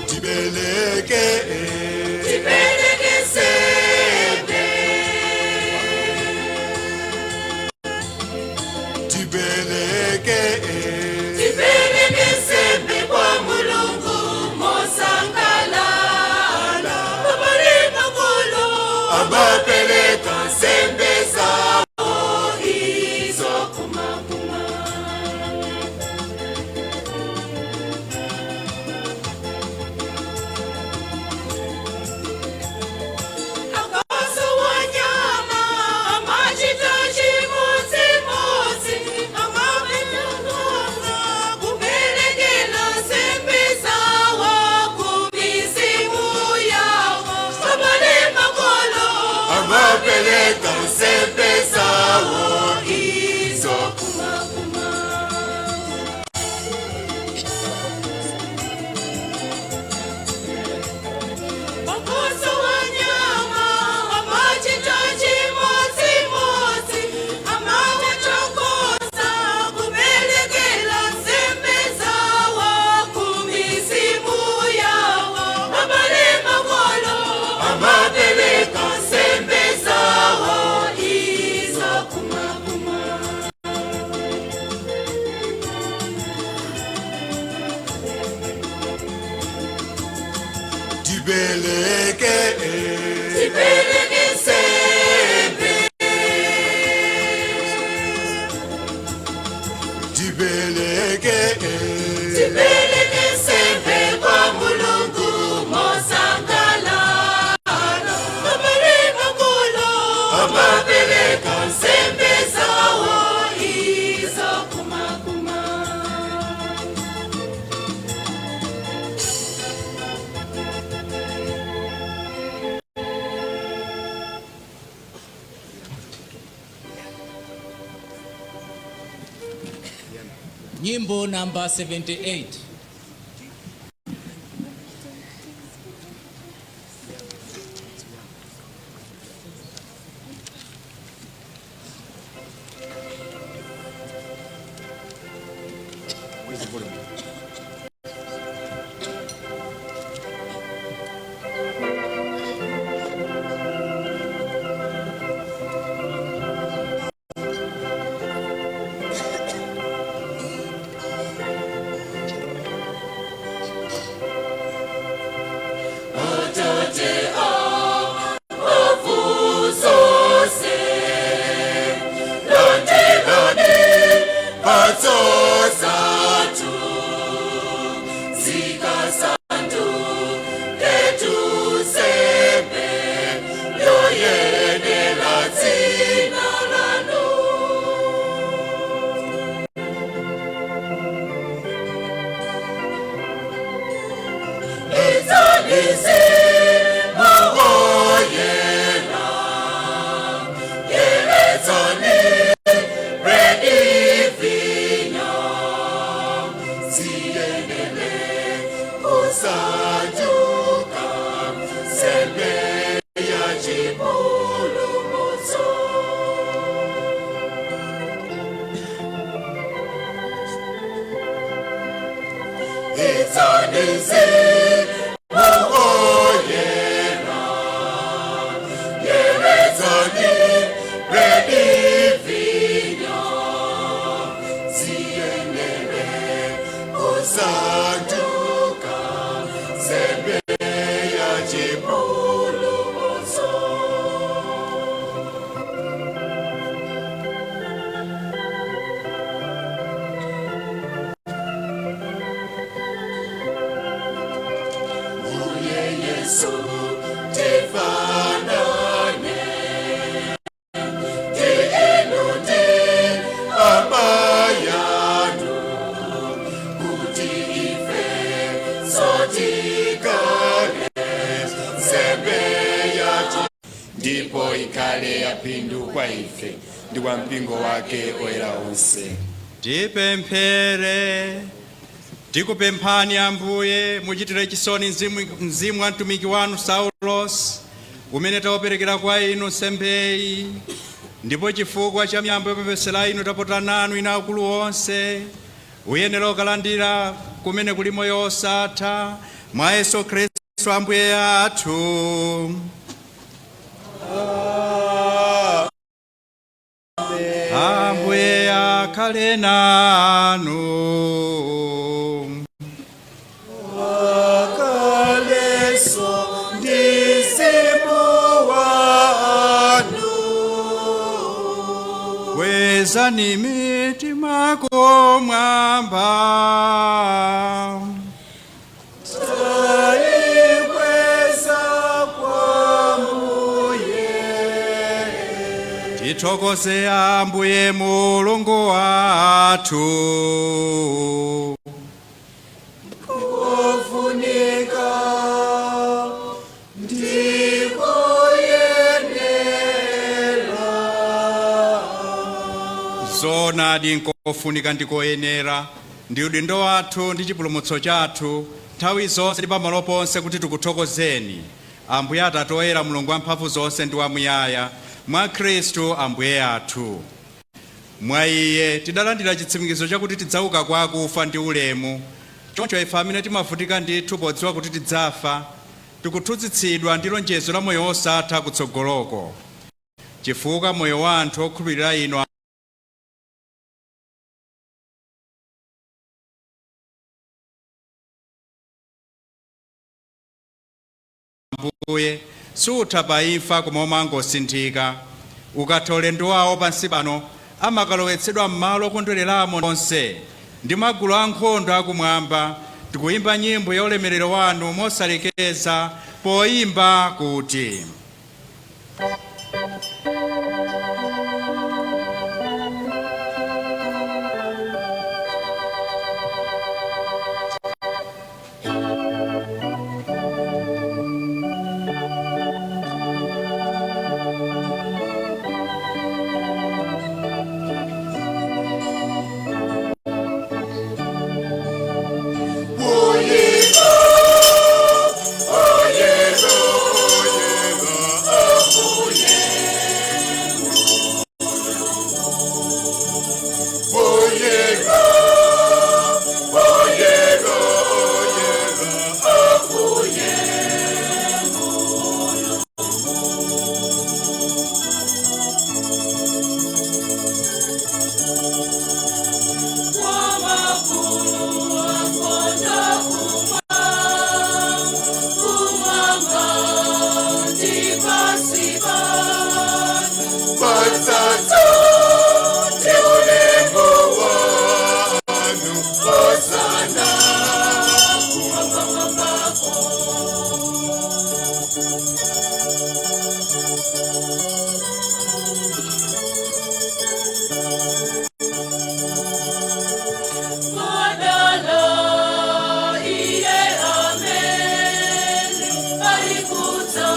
Tibeleke, tibeleke sembe. Tibeleke, tibeleke sembe kwa Mulungu mosangalala. Abale makolo amapeleka sembe zawo izo kumakuma. Akasowanyama amachita chimodzimodzi amapeleka kupelekela sembe zawo kumizimu yawo abale makolo amapeleka sembe zawo izo kumakuma. Makoso wanyama amachita chimodzimodzi amawachokoza kupelekela nsembe zawo kumizimu yawo abale makolo amapeleka nsembe zawo izo kumakuma. Tibeleke, tibeleke sembe. Tibeleke, tibeleke sembe kwa Mulungu mosangalala. Abale makolo amapeleka sembe zawo izo kumakuma. Nyimbo namba 78. Where's the volume? Mzimu Oyera. Yerezani bredi vinyo ziyenere kusanduka nsembe ya chipulumutso. Uye Yesu tifanane ndi inu ndi amayanu kuti ife sotikale nsembe yachi Ndipo ikhale yaphindu kwa ife ndi kwa mpingo wake oyera onse. Tipemphere. Tikupemphani Ambuye, muchitire chisoni mzimu wa mtumiki wanu Saulos umene tawoperekera kwa inu nsembeyi, ndipo chifukwa cha miyambo yopepesera inu tapota nanu ina akulu onse uyenera ukalandira kumene kuli moyo osatha mwa Yesu Khristu Ambuye athu. Ambuye akhale nanu. Akaleso ndi mzimu wanu. Kwezani mitima kumwamba. Taikweza kwa Mbuye. Tithokoze Ambuye Mulungu wathu. Kofunika ndikoyenera. Zoonadi, nkofunika ndikoyenera, ndi udindo wathu ndi chipulumutso chathu nthawi zonse ndi pamalo ponse kuti tikuthokozeni, Ambuye Atate oyera, Mulungu wamphamvu zonse ndi wamuyaya, mwa Khristu Ambuye athu. Mwa iye tidalandira chitsimikizo chakuti tidzauka kwa akufa ndi ulemu. Choncho ife amene timavutika ndithu podziwa kuti tidzafa, tikuthuzitsidwa ndi lonjezo la moyo wosatha kutsogoloko, chifukwa moyo wa anthu okhulupirira inu Ambuye sutha pa imfa koma umangosinthika. Ukatha ulendo wawo pansi pano, amakalowetsedwa m'malo okondwereramo onse ndi magulu ankhondo akumwamba, tikuyimba nyimbo ya ulemerero wanu mosalekeza poyimba kuti: Oyera, oyera, oyera, Ambuye. Oyera, oyera, oyera, Ambuye. Patata, tiulemu wanu, Hosana, kumwamba. Madala, iye amen, alikuta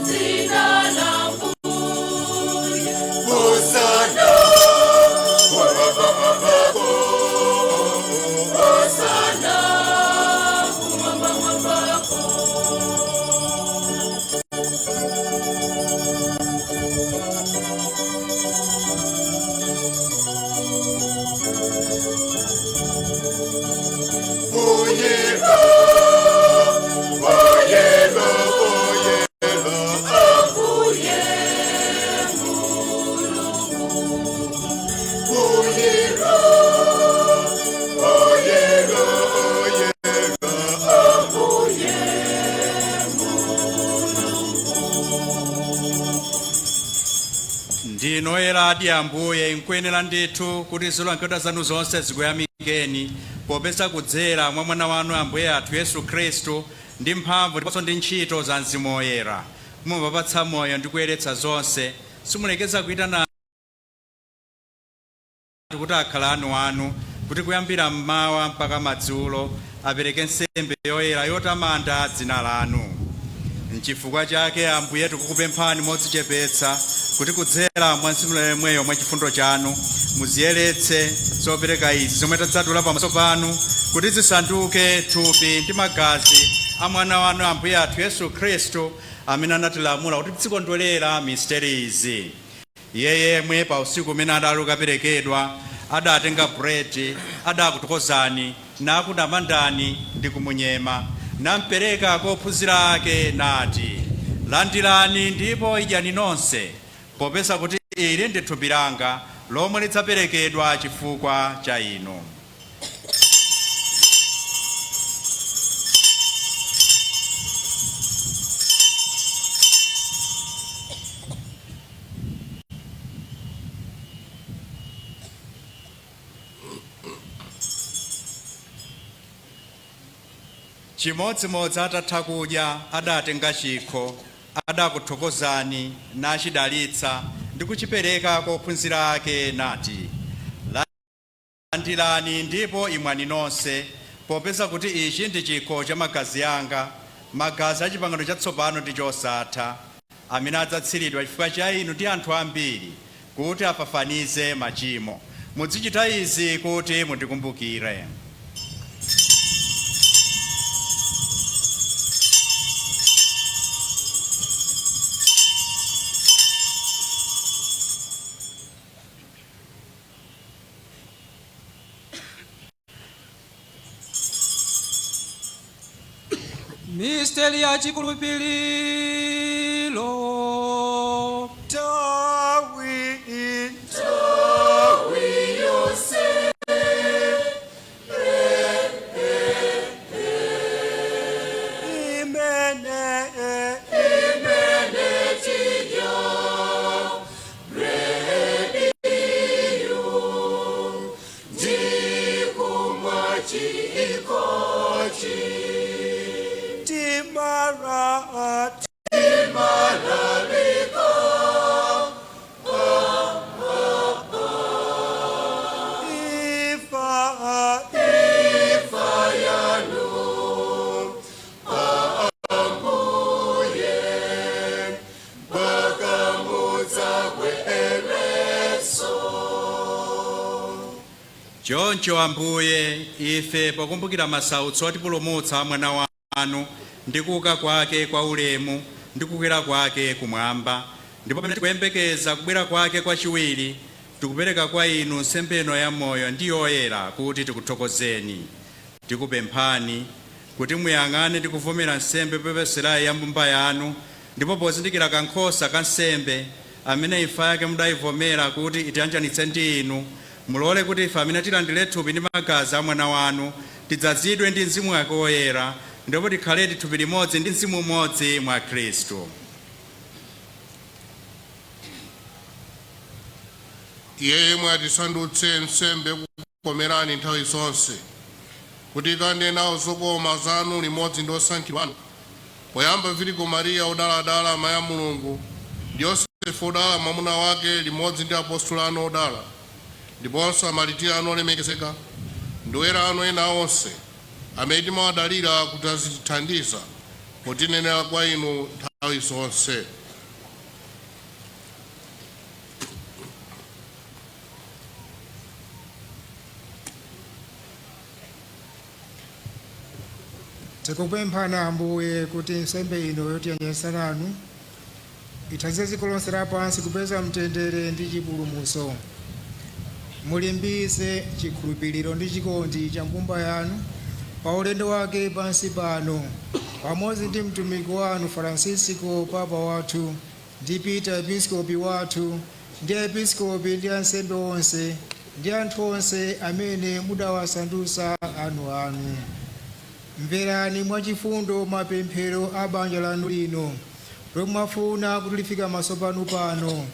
dzina la Mbuye. Ndinu oyeradi Ambuye, nkuyenera ndithu kuti zolengedwa zanu zonse zikuyamikeni, popeza kudzera mwa Mwana wanu Ambuye athu Yesu Khristu, ndi mphamvu ndiponso ndi ntchito za Mzimu Woyera, mumapatsa moyo ndi kuyeretsa zonse. Simulekeza kuyitana kuti akhala anu anu, kuti kuyambira mmawa mpaka madzulo apereke nsembe yoyera yotamanda dzina lanu. Nchifukwa chake, Ambuye, tikukupemphani modzichepetsa kuti kudzera mwa Mzimu yemweyo, mwa chifundo chanu, muziyeretse zopereka izi zomwe tadzatula pamaso panu, kuti zisanduke thupi ndi magazi a Mwana wanu Ambuye athu Yesu Khristu, amene anatilamula kuti tizikondwerera misteri izi. Iye yemwe pa usiku umene adali kukaperekedwa adatenga buledi, adakuthokozani, nakutamandani ndi kumunyema, nampereka kwa ophunzira ake, nati: "Landirani ndipo idyani nonse, popeza kuti ili ndi thupi langa lomwe lidzaperekedwa chifukwa cha inu." Chimodzimodzi atatha kudya adatenga chikho, adakuthokozani, nachidalitsa ndi kuchipereka kwa ophunzira ake, nati: "Landirani ndipo imwani nonse, popeza kuti ichi ndi chikho cha magazi anga, magazi a chipangano chatsopano ndi chosatha, amene adzatsiridwa chifukwa cha inu ndi anthu ambiri kuti afafanize machimo. Muzichita izi kuti mundikumbukire." Misteri ya chikhulupiriro. Nthawi yonse. Imene tidya brediyu ndi kumwa chikhochi, timalalika imfa yanu, Ambuye, mpaka mudzabwerenso. Choncho Ambuye, ife pokumbukira masautso otipulumutsa Mwana wanu ndi kuuka kwake kwa ulemu ndi kukwera kwake kumwamba, ndipo pamene tikuyembekeza kubwera kwake kwachiwiri, tikupereka kwa inu nsembe ino ya moyo ndi yoyera kuti tikuthokozeni. Tikupemphani kuti muyang'ane ndi kuvomera nsembe yopepeserayi ya mbumba yanu, ndipo pozindikira kankhosa ka nsembe amene imfa yake mudayivomera kuti itiyanjanitse ndi inu, mulole kuti ife amene tilandire thupi ndi magazi a Mwana wanu tidzazidwe ndi Mzimu wake Woyera, ndipo tikhaledi thupi limodzi ndi mzimu umodzi mwa Khristu. Iye yemwe atisandutse nsembe yokukomerani nthawi zonse, kuti tikande nawo zokoma zanu limodzi ndi osankhidwa anu, poyamba Virigo Mariya odaladala, amayi a Mulungu, ndi Yosefe odala mwamuna wake, limodzi ndi apostolo anu odala, ndiponso amalitiri anu olemekezeka ndi oyera anu ena onse, amene timawadalira kuti azitithandiza potinenera kwa inu nthawi zonse. Tikupemphani, Ambuye, kuti nsembe ino yotiyanjanitsa nanu ithandize dziko lonse lapansi kupeza mtendere ndi chipulumutso. Mulimbitse chikhulupiriro ndi chikondi cha mbumba yanu pa ulendo wake pansi pano, pamodzi ndi mtumiki wanu Francisco Papa wathu, ndi Peter episkopi wathu, ndi aepiskopi ndi ansembe onse, ndi anthu onse amene mudawasandutsa anu anu. Mverani mwachifundo mapemphero a banja lanu lino lomwe mwafuna kuti lifike pamaso panu pano.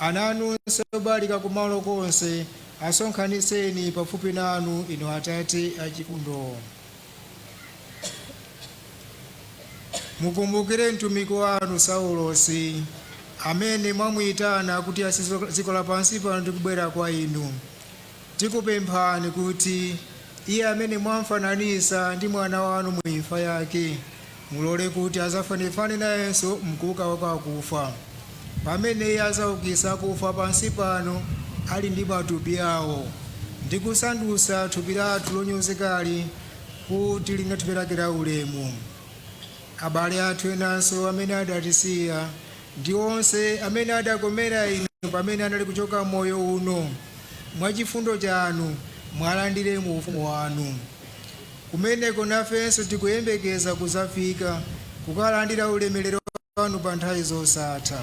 Ana anu onse obalalika kumalo konse asonkhanitseni pafupi nanu, inu Atate achifundo. Mukumbukire mtumiki wanu Saulosi, amene mwamuyitana kuti asiye dziko lapansi pano ndi kubwera kwa inu. Tikupemphani kuti iye amene mwamfananitsa ndi mwana wanu mu imfa yake, mulole kuti azafanefane nayenso mkuuka kwa akufa, pamene iye azaukitsa akufa pansi pano ali ndi matupi awo, ndi kusandutsa thupi lathu lonyozekali kuti linga thupi lake la ulemu. Abale athu enanso amene adatisiya ndi onse amene adakomera inu pamene anali kuchoka moyo uno, mwachifundo chanu mwalandire mu ufumu wanu. Kumeneko nafenso tikuyembekeza kuzafika kukalandira ulemerero wanu pa nthawi zosatha.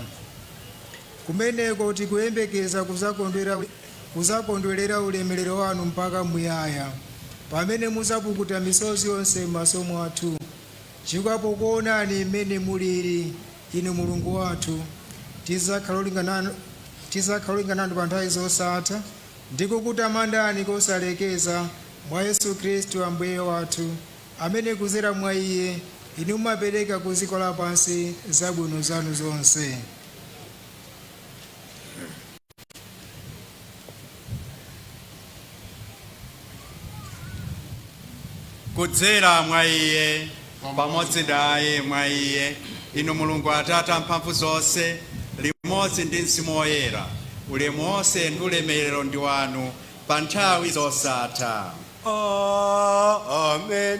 Kumeneko tikuyembekeza kuzakondwerera ulemerero wanu mpaka muyaya, pamene muzapukuta misozi yonse m'maso mwathu, chifukwa pokuonani mmene mulili inu Mulungu wathu, tizakhala olingana nanu pa nthawi zosatha ndi kukutamandani kosalekeza mwa Yesu Khristu Ambuye wathu, amene kuzera mwa iye inu mumapereka ku dziko lapansi zabwino zanu zonse. Kudzera mwa iye, pamodzi naye, mwa iye, inu Mulungu Atate amphamvu zonse, limodzi ndi Mzimu Woyera, ulemu wonse ndi ulemerero ndi wanu pa nthawi zosatha. Amen.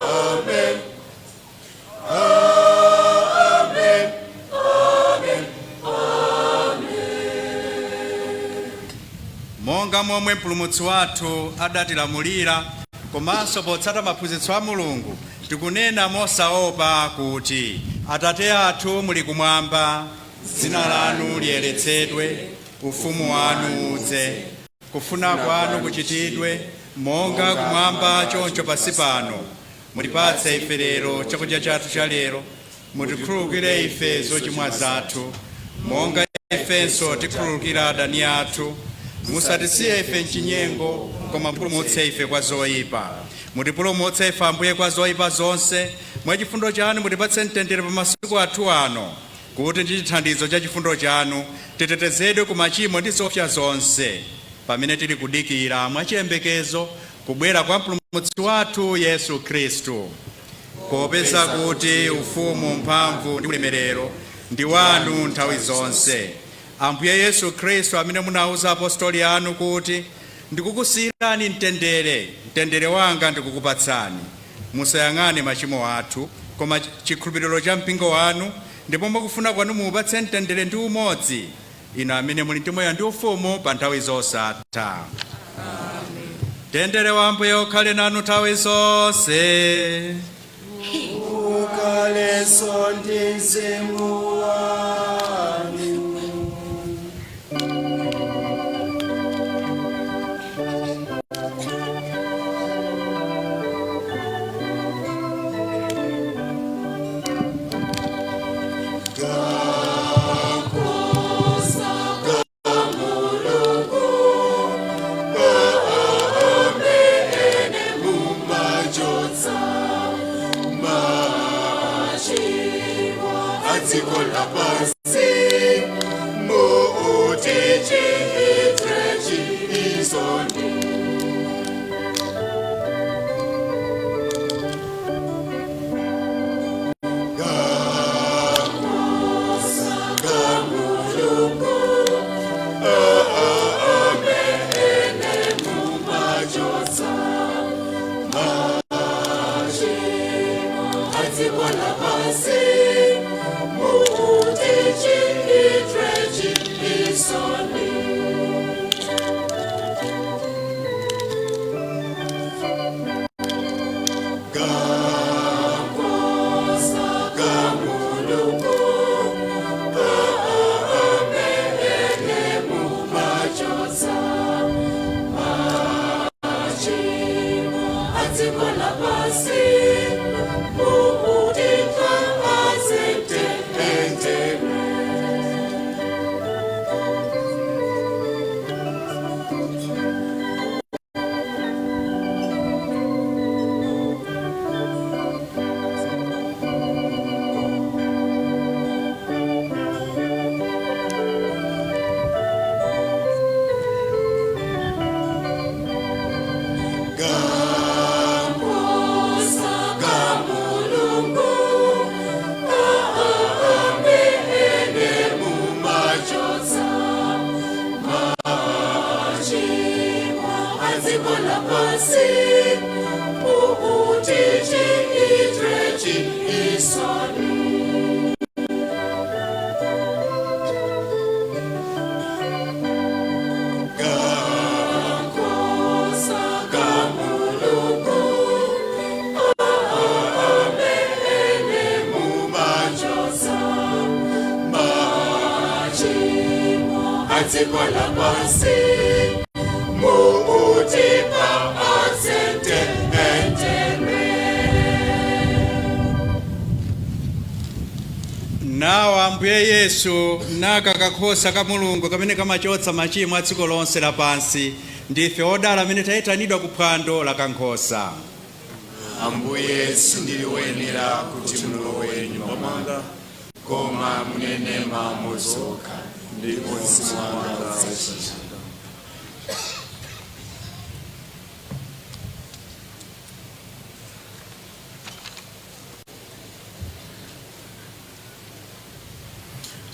Amen. Amen. Amen. Amen. Monga momwe Mpulumutsi wathu adatilamulira, komanso potsata maphunzitso a Mulungu, tikunena mosaopa kuti: Atate athu muli kumwamba, dzina lanu liyeretsedwe, ufumu wanu udze, kufuna kwanu kuchitidwe monga kumwamba choncho pansi pano. Mutipatse ife lero chakudya chathu cha lero. Mutikhululukire ife zochimwa zathu, monga ifenso tikhululukira adani athu. Musatisiye ife mchinyengo, koma mupulumutse ife kwa zoyipa. Mutipulumutse ife, Ambuye, kwa zoyipa zonse. Mwa chifundo chanu mutipatse mtendere pa masiku athu ano, kuti ndi chithandizo cha chifundo chanu titetezedwe ku machimo ndi zoopsa zonse, pamene tili kudikira mwachiyembekezo kubwera kwa Mpulumutsi wathu Yesu Khristu. Popeza kuti ufumu, mphamvu ndi ulemerero ndi wanu nthawi zonse. Ambuye Yesu Khristu, amene munauza apostoli anu kuti, "Ndikukusiyirani mtendere, mtendere wanga ndikukupatsani," musayang'ane machimo athu, koma chikhulupiriro cha mpingo wanu, ndipo mwakufuna kwanu muupatse mtendere ndi umodzi, inu amene muli ndi moyo ndi ufumu pa nthawi zosatha. Mtendere wa Ambuye ukhale nanu nthawi zonse. Ukhalenso ndi mzimu wanu. Mulungu amene mumachotsa machimo a dziko lapansi, mutichitire chisoni. Mulungu amene mumachotsa machimo a dziko lapansi, mutichitire adziko lapansi muutipa asente enteme. Nawo Ambuye Yesu naka kakhosa ka Mulungu kamene kamachotsa machimo a dziko lonse lapansi. Ndife odala amene tayitanidwa ku phwando la kankhosa. Ambuye, sindili woyenera kuti mulowe nyumba mwanga, koma munene mawu okha ndipo mzimu wanga udzachira.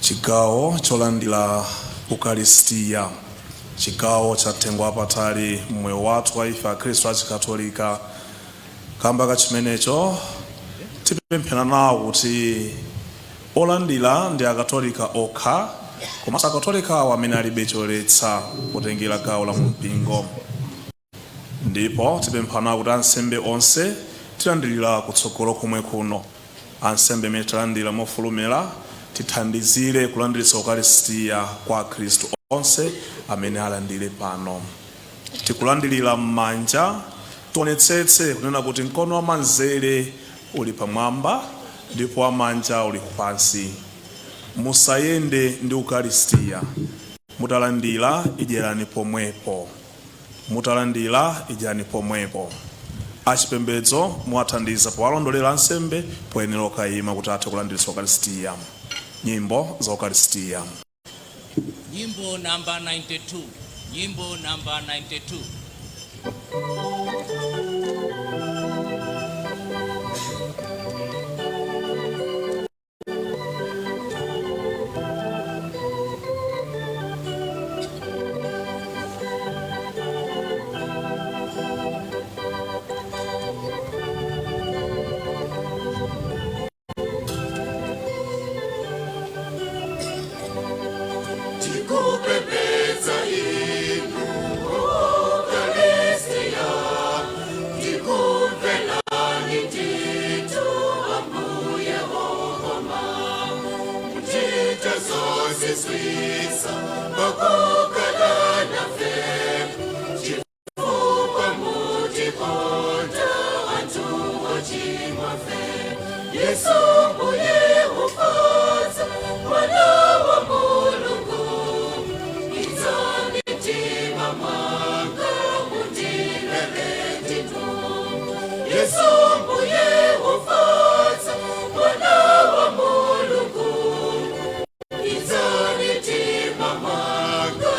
Chigawo cholandira ukaristiya, chigawo cha mtengo wapatali mmoyo wathu wa ife akhristu achikatolika. Kamba ka chimenecho tipemphera nawo kuti olandira ndi akatolika okha, komanso akatolika awo amene alibe choletsa kutengera gawo la mumpingo. Ndipo tipempha nawo kuti ansembe onse tilandira kutsogolo komwe kuno, ansembe amene talandira mofulumira, tithandizire kulandiritsa ukaristiya kwa akhristu onse amene alandire pano. Tikulandirira m'manja, tionetsetse kunena kuti mkono wa manzere uli pamwamba ndipo wamanja uli pansi. Musayende ndi ukaristiya. Mutalandira, idyerani pomwepo. Mutalandira, idyani pomwepo. Achipembedzo muwathandiza powalondolera ansembe poyenera okayima kuti athe kulandiritsa ukaristiya. Nyimbo za ukaristiya. Nyimbo namba 92, nyimbo namba 92. Tikupembedza inu Ukaristiya, tikumverani ndithu Ambuye wokoma, muchita zozizwitsa pakukhala nafe, chifukwa mutikonda anthu ochimwafe. Yesu Mbuye ufatsa, mwana wa Mulungu, idzani mtima mwanga mundilere ndithu. Yesu Mbuye ufatsa, mwana wa Mulungu, idzani mtima mwanga.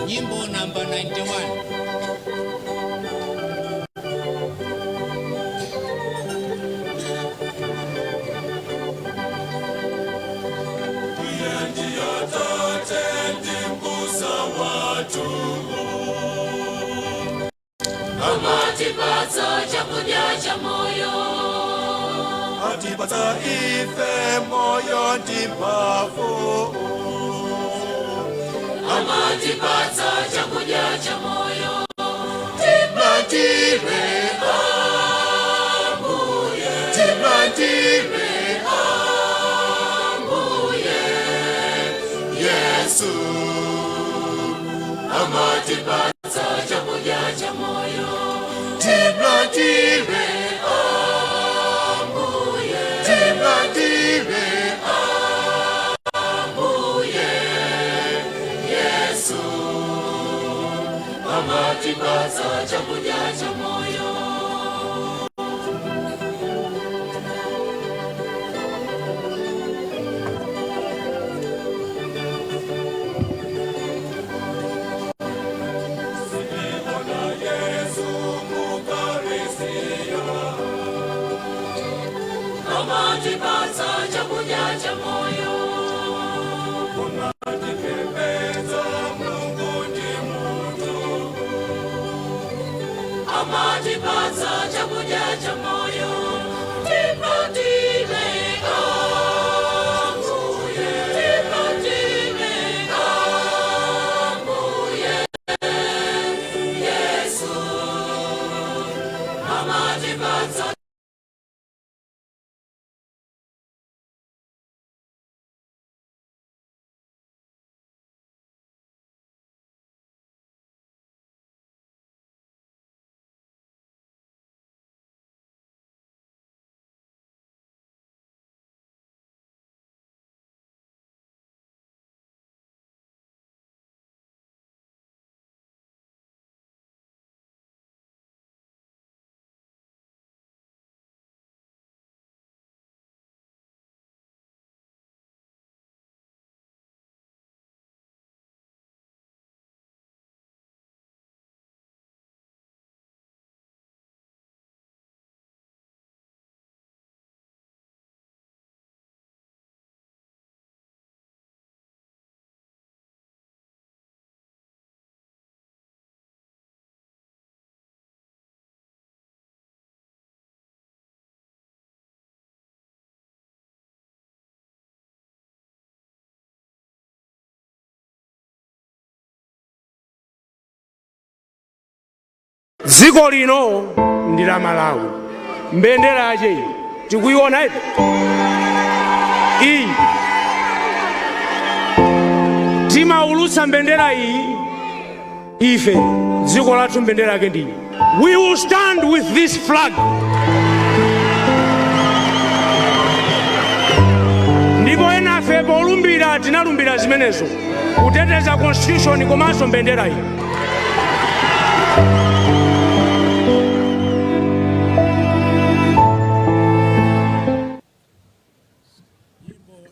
Nyimbo namba 91. Tate ndi mbusa wathu, Amatipatsa chakudya cha moyo. Atipatsa ife moyo ndi mphamvu. Amatipatsa chakudya cha moyo. Timlandire Ambuye, timlandire Ambuye Yesu, amatipatsa chakudya cha moyo. Timlandire Ambuye, timlandire Ambuye Yesu, Amatipatsa chakudya cha moyo. Ona Yesu mu-Ukaristia. Amatipatsa chakudya cha moyo. Umatipembedza Mulungu ndi munthu. Amatipatsa chakudya cha moyo. Timlandire Ambuye, timlandire Ambuye Yesu, amatipatsa. Dziko lino ndi la Malawi. Mbendera yache iyi tikuiona ipi iyi. Timaulutsa mbendera iyi ife. Dziko lathu, mbendera yake ndiyi. We will stand with this flag. Ndipo enafe polumbira tinalumbira zimenezo, kuteteza constitution komanso mbendera iyi.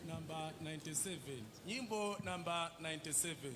Namba 97, nyimbo namba 97.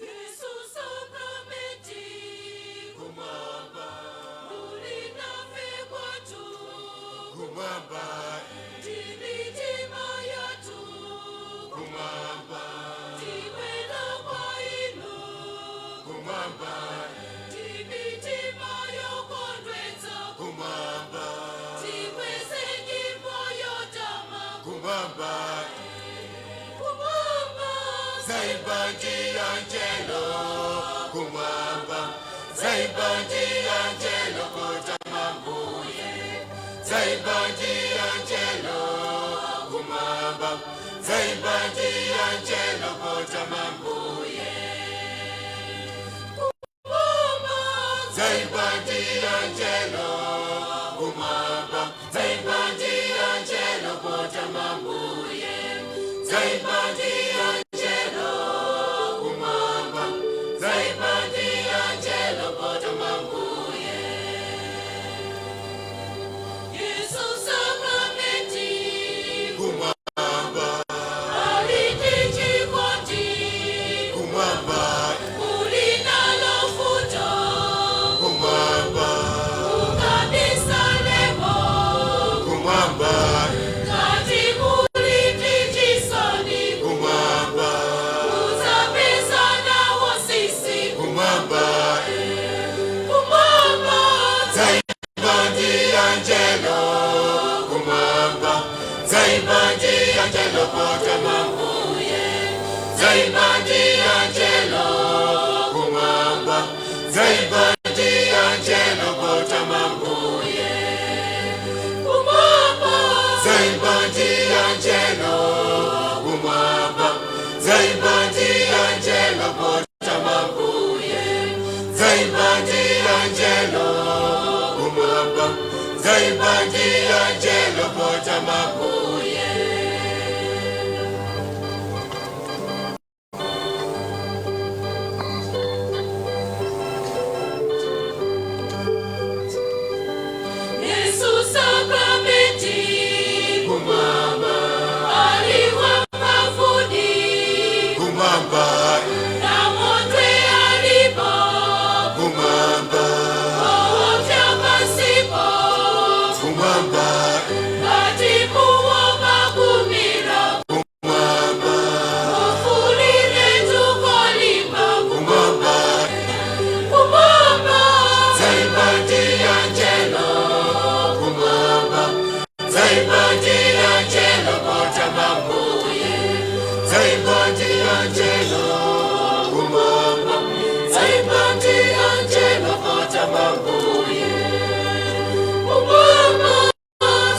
Yesu Sakramenti Kumwamba. Muli nafe kwathu. Kumwamba. Ndi mitima yathu. Kumwamba. Tibwera kwa inu. Kumwamba. Ndi mitima yokondwetsa. Kumwamba. Tikweze nyimbo yotama. Kumwamba. Kumwamba. Zaimba ndi angelo. Zaimba ndi angelo kumwamba, zaimba ndi angelo potama Mbuye. Zaimba ndi angelo kumwamba, zaimba ndi angelo potama Mbuye. Zaimba ndi angelo kumwamba, zaimba ndi angelo potama Mbuye. Yesu sakramenti Kumwamba, ali ndi chikondi kumwamba, ulinalo futo kumwamba, ukabisalemo kumwamba, kati muli ndi chisoni kumwamba, uzapesana wosisi kumwamba. Kumwamba. Zaimba ndi angelo kumwamba, zaimba ndi angelo potama Mbuye. Zaimba ndi angelo kumwamba, zaimba ndi angelo potama Mbuye. Kumwamba. Zaimba ndi angelo kumwamba, zaimba ndi angelo potama Mbuye. Zaimba ndi angelo kumwamba, zaimba ndi angelo potama Mbuye. Yesu sakramenti Kumwamba, ali wa mavuni kumwamba, na motwe alipo kumwamba, oopya pasipo kumwamba, kati muwoma kumira kumwamba, mufulire tukolimba kumwamba. Kumwamba. Zaimba ndi angelo kumwamba, zaimba ndi angelo potama Mbuye. Zaimba ndi angelo kumwamba, zaimba ndi angelo potama Mbuye. Kumwamba.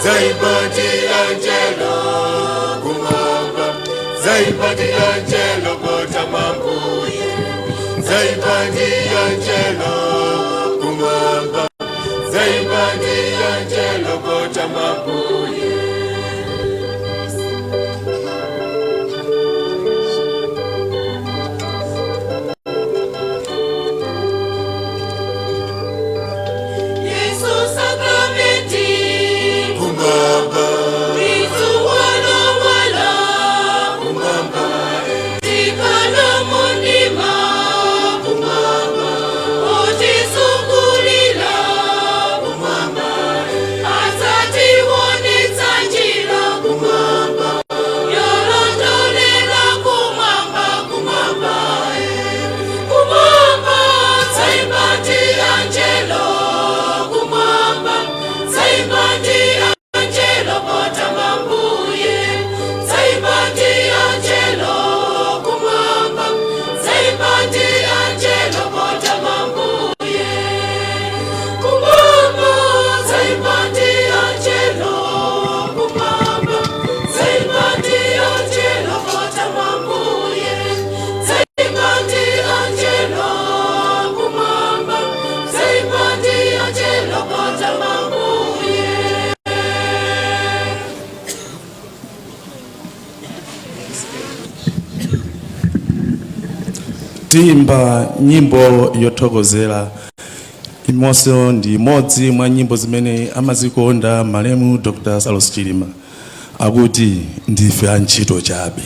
Zaimba ndi angelo kumwamba, zaimba ndi angelo potama Mbuye. Zaimba ndi angelo kumwamba, zaimba ndi angelo potama Mbuye. Yesu sakramenti Kumwamba, Kristu wala wala kumwamba, tikala mundima kumwamba, otizungulira kumwamba, asatiwonetsa njira kumwamba, yolondolera kumwamba. Kumwamba. Kumwamba. Zaimba ndi angelo kumwamba, zaimba ndi angelo potama Mbuye. Zaimba ndi angelo kumwamba, zaimba ndi angelo potama Mbuye. Kumwamba. Zaimba ndi angelo kumwamba, zaimba ndi angelo potama Mbuye. Zaimba ndi angelo kumwamba, zaimba ndi angelo potama Mbuye. Tiyimba nyimbo yothokozera imonso ndi imodzi mwa nyimbo zimene amazikonda malemu Dr. Saulos Chilima, akuti ndife antchito chabe.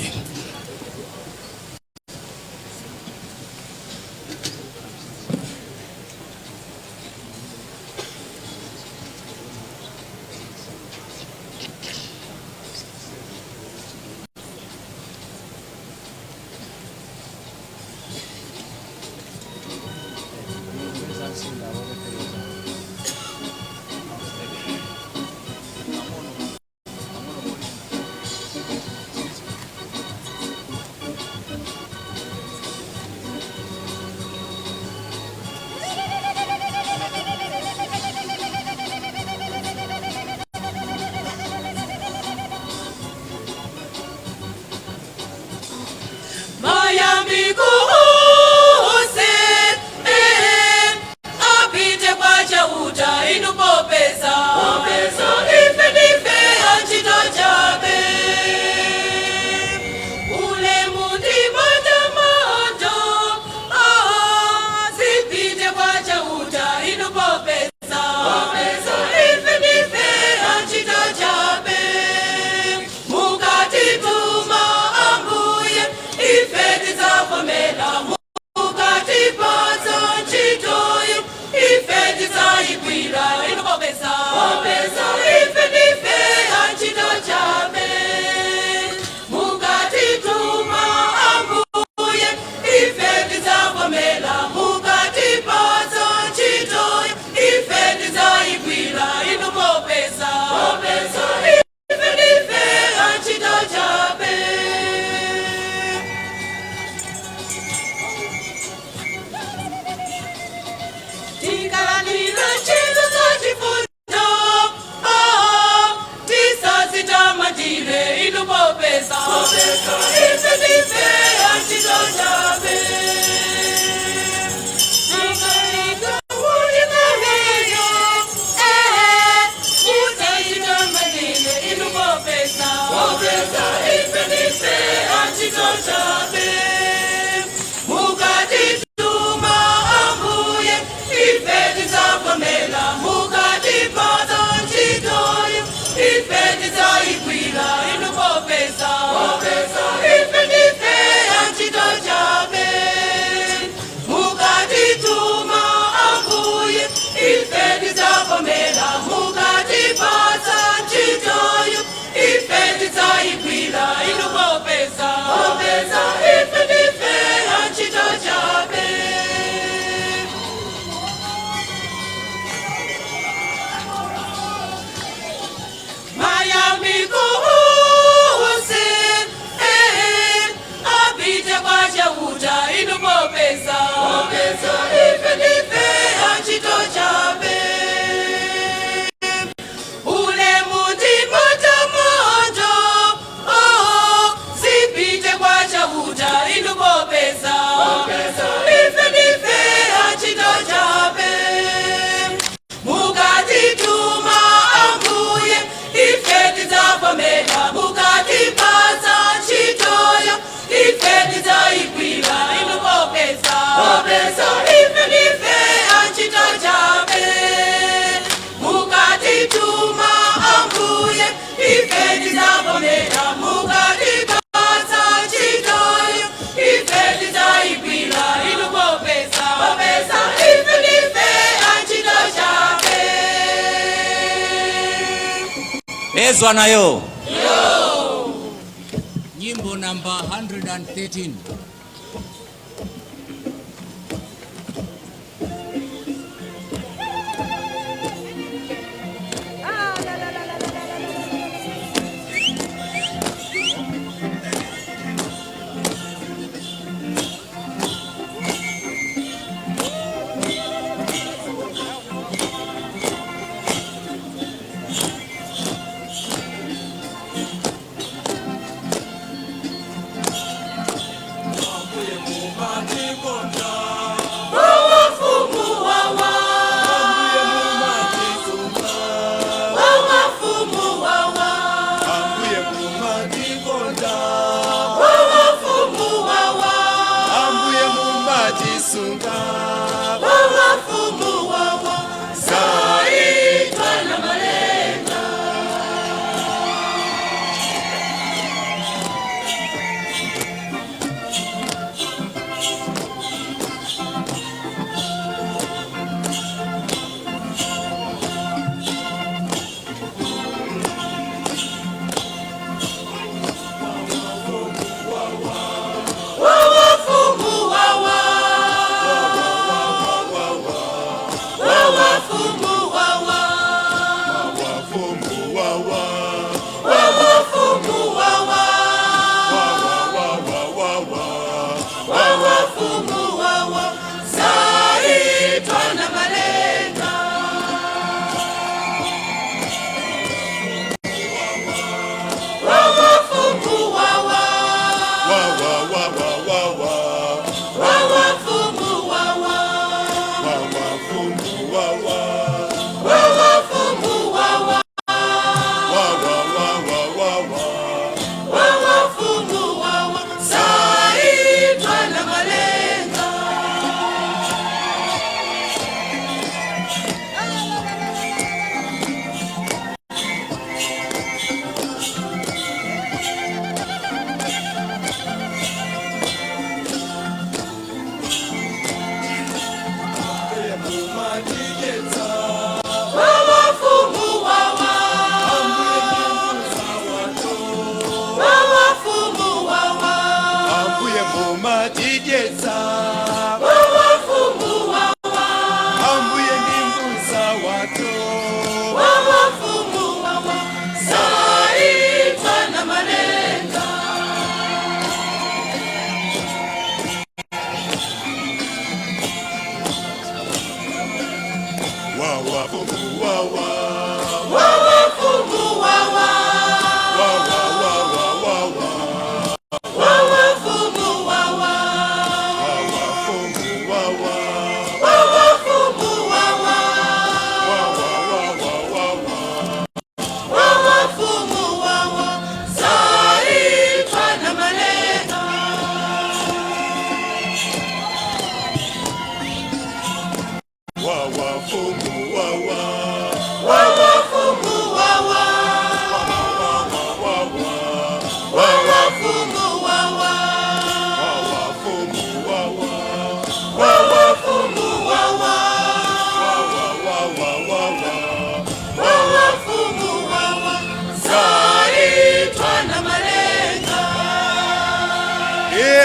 Ezwa nayo. Nyimbo namba 113.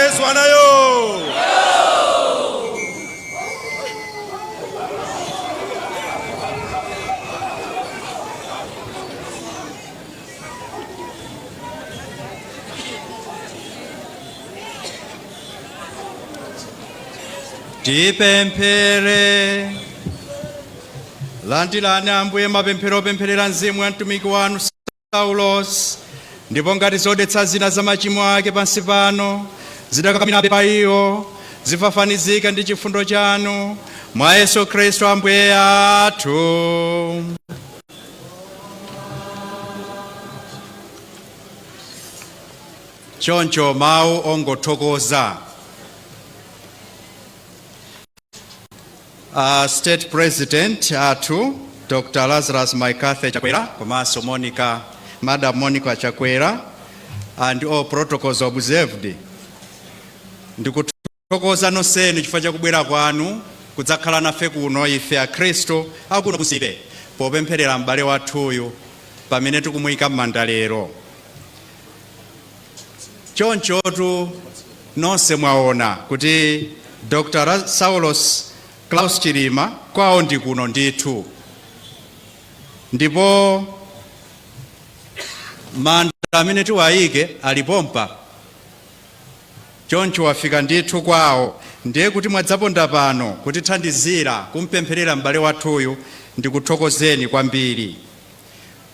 Ezwanayo. Tipemphere. Landilani Ambuye mapemphero opempherera mzimu wa mtumiki wanu Saulos, ndipo ngati zodetsa zina za machimo ake pansi pano zidakakamirabe pa iwo, zifafanizike ndi chifundo chanu mwa Yesu Khristu Ambuye athu. Choncho mawu ongothokoza State President athu Dr. Lazarus McCarthy Chakwera komanso Monica, Madam Monica Chakwera, and all protocols observed. Ndikuthokoza nonsenu chifukwa chakubwera kwanu kudzakhala nafe kuno ife akhristu akuno ku Nsipe popempherera m'bale wathuyu. Pamene tikumuyika m'manda lero, chonchotu nonse mwaona kuti Dr. Saulos Klaus Chilima kwawo ndi kuno ndithu, ndipo manda amene tiwayike alipompa. Choncho wafika ndithu kwawo. Ndiye kuti mwadzaponda pano kutithandizira kumpempherera m'bale wathuyu, ndikuthokozeni kwambiri.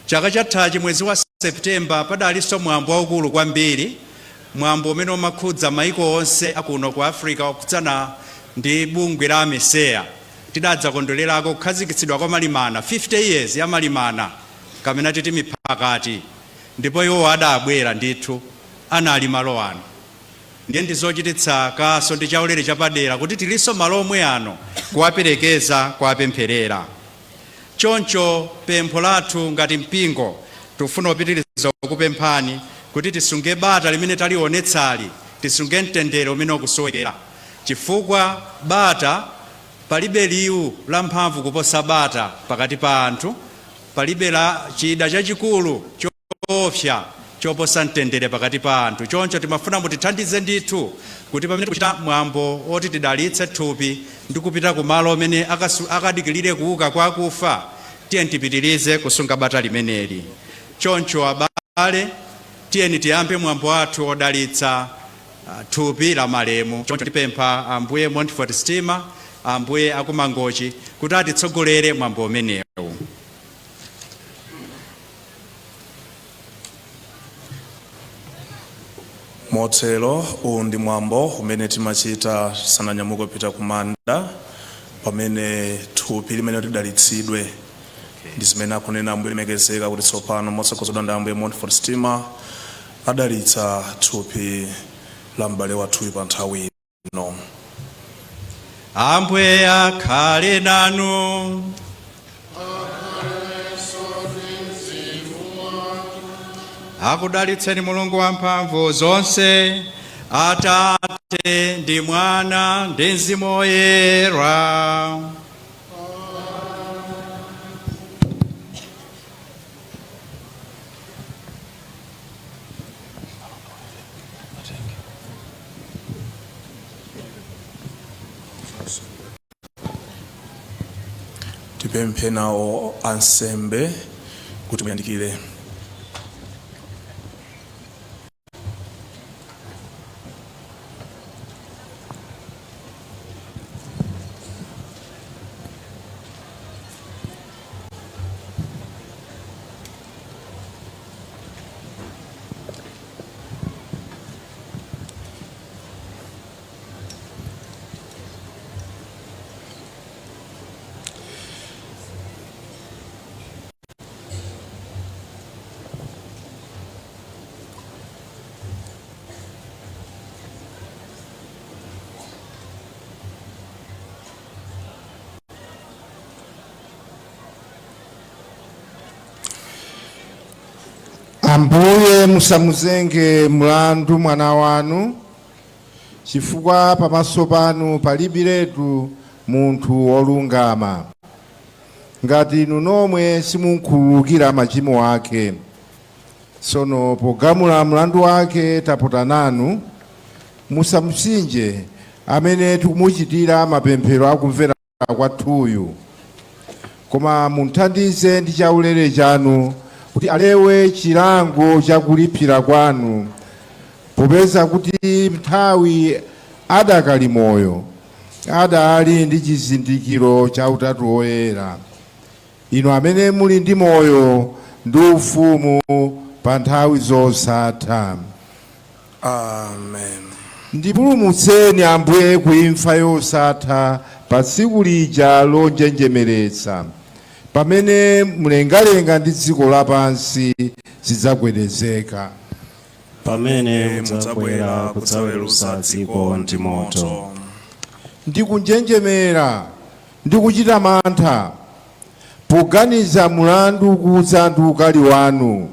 Chaka chathachi, mwezi wa Septemba, padalinso mwambo waukulu kwambiri, mwambo umene umakhudza maiko onse akuno ku Africa, wakhudzana ndi bungwe la AMECEA. Tidadzakondwererako kukhazikitsidwa kwa Malimana, 50 years ya Malimana kamene titi miphakati, ndipo iwo adabwera ndithu, anali malo ano. Ndiye ndizochititsa kaso ndi chaulere chapadera kuti tilinso malo omwe ano kuwaperekeza, kuwapempherera. Choncho pempho lathu ngati mpingo, tikufuna kupitiriza kukupemphani kuti tisunge bata limene talionetsali, tisunge mtendere umene ukusowekera, chifukwa bata, palibe liwu la mphamvu kuposa bata pakati pa anthu. Palibe la chida chachikulu choopsa choposa mtendere pakati pa anthu. Choncho timafuna mutithandize ndithu kuti pamene tikuchita mwambo oti tidalitse thupi ndi kupita kumalo amene akadikirire kuuka kwa akufa, tiyeni tipitirize kusunga bata limeneli. Choncho abale, tiyeni tiyambe mwambo wathu wodalitsa thupi la malemu. Choncho tipempha Ambuye Montfort Stima, Ambuye akumangochi, kuti atitsogolere mwambo umenewu. Motero uwu ndi mwambo umene timachita tisananyamuke kupita ku manda, pamene thupi limene lidalitsidwe. Ndi zimene akunena Ambuye lemekezeka kuti tsopano, motsogozedwa ndi Ambuye Montfort Stima, adalitsa thupi la m'bale wathuyu pa nthawi ino. Ambuye akhale nanu. Akudalitseni Mulungu wamphamvu zonse, Atate ndi Mwana ndi Mzimu Woyera. Tipemphe nawo ansembe kuti muyandikire. Ambuye, musamuzenge mlandu mwana wanu, chifukwa pamaso panu palibiretu munthu wolungama, ngati inu nomwe simunkhululukira machimo ake. Tsono pogamula mlandu wake tapota nanu, musamupsinje amene tikumuchitira mapemphero akumvera kwathuyu, koma muthandize ndi chaulere chanu kuti alewe chilango chakulipsira kwanu, popeza kuti nthawi adakali moyo adali ndi chizindikiro cha Utatu Woyera. Inu amene muli ndi moyo ndi ufumu pa nthawi zosatha. Amen. Ndipulumutseni Ambuye ku imfa yosatha pa tsiku lija lonjenjemeretsa, pamene mlengalenga ndi dziko lapansi zidzagwedezeka, pamene mudzabwera kudzaweruza dziko ndi moto. Ndikunjenjemera ndi kuchita mantha poganiza mulandu kudza ndi ukali wanu,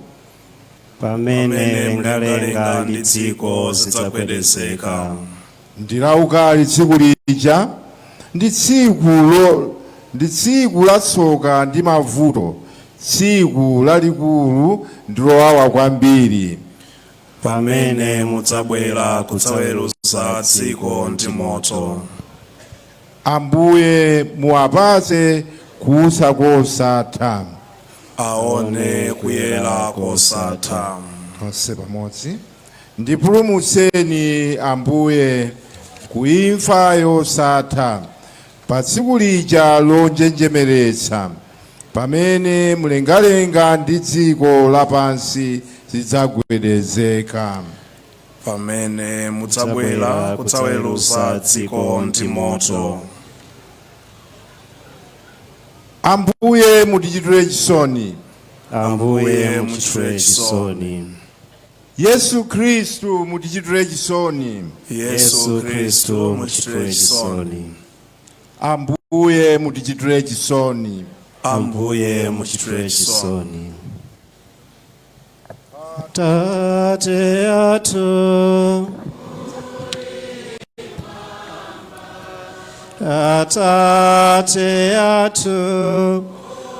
pamene mlengalenga ndi dziko zidzagwedezeka. Ndilaukali tsiku lija, ndi tsiku la tsoka ndi mavuto. Tsiku lalikulu ndi lowawa kwambiri. Pamene mudzabwera kudzaweruza dziko ndi moto. Ambuye muwapatse kuusa kosatha. Aone kuyera kosatha. Tonse pamodzi. Ndipulumutseni Ambuye kuimfa yosatha pa tsiku lija lonjenjemeretsa, pamene mlengalenga ndi dziko lapansi zidzagwedezeka. Pamene mudzabwera kudzaweruza dziko ndi moto. Ambuye mutichitire chisoni. Ambuye muchitire chisoni. Yesu Khristu mutichitire chisoni. Yesu Khristu muchitire chisoni. Ambuye mutichitire chisoni. Ambuye muchitire chisoni. Tate athu, Atate athu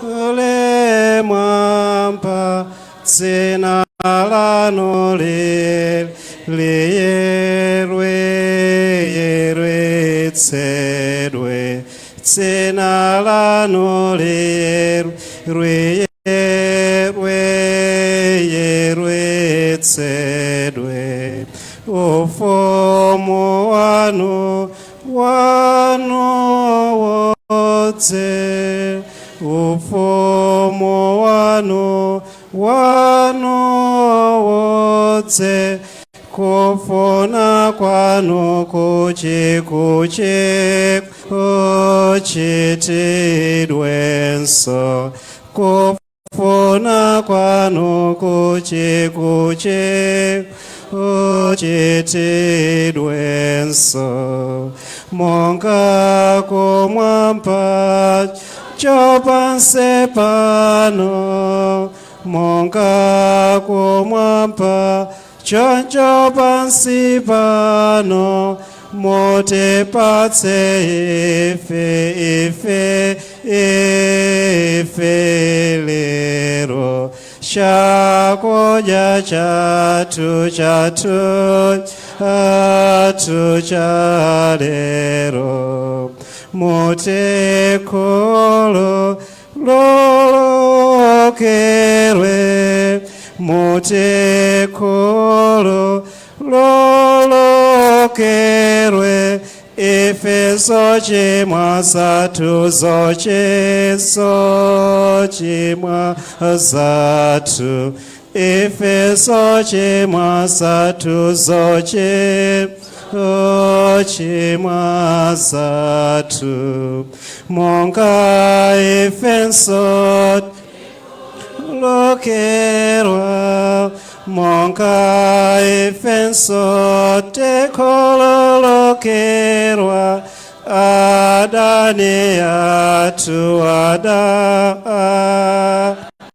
muli mwamba, dzina lanu liyerwe yeretsedwe, dzina lanu liyerwe yeretsedwe, ufumu wanu udze, ufumu wanu udze, kufuna kwanu kuchitidwenso, kufuna kwanu kuchitidwenso, monga kumwamba choncho pansi pano, monga kumwamba choncho pansi pano. Mutipatse ife lero chakudya chathu cha lero. Mutikhululukire, mutikhululukire ife zochimwa zathu, zochimwa zathu, ife zochimwa zathu, zochimwa zathu, monga ifenso lokerwa, monga ifenso tikhululukirwa adani athu,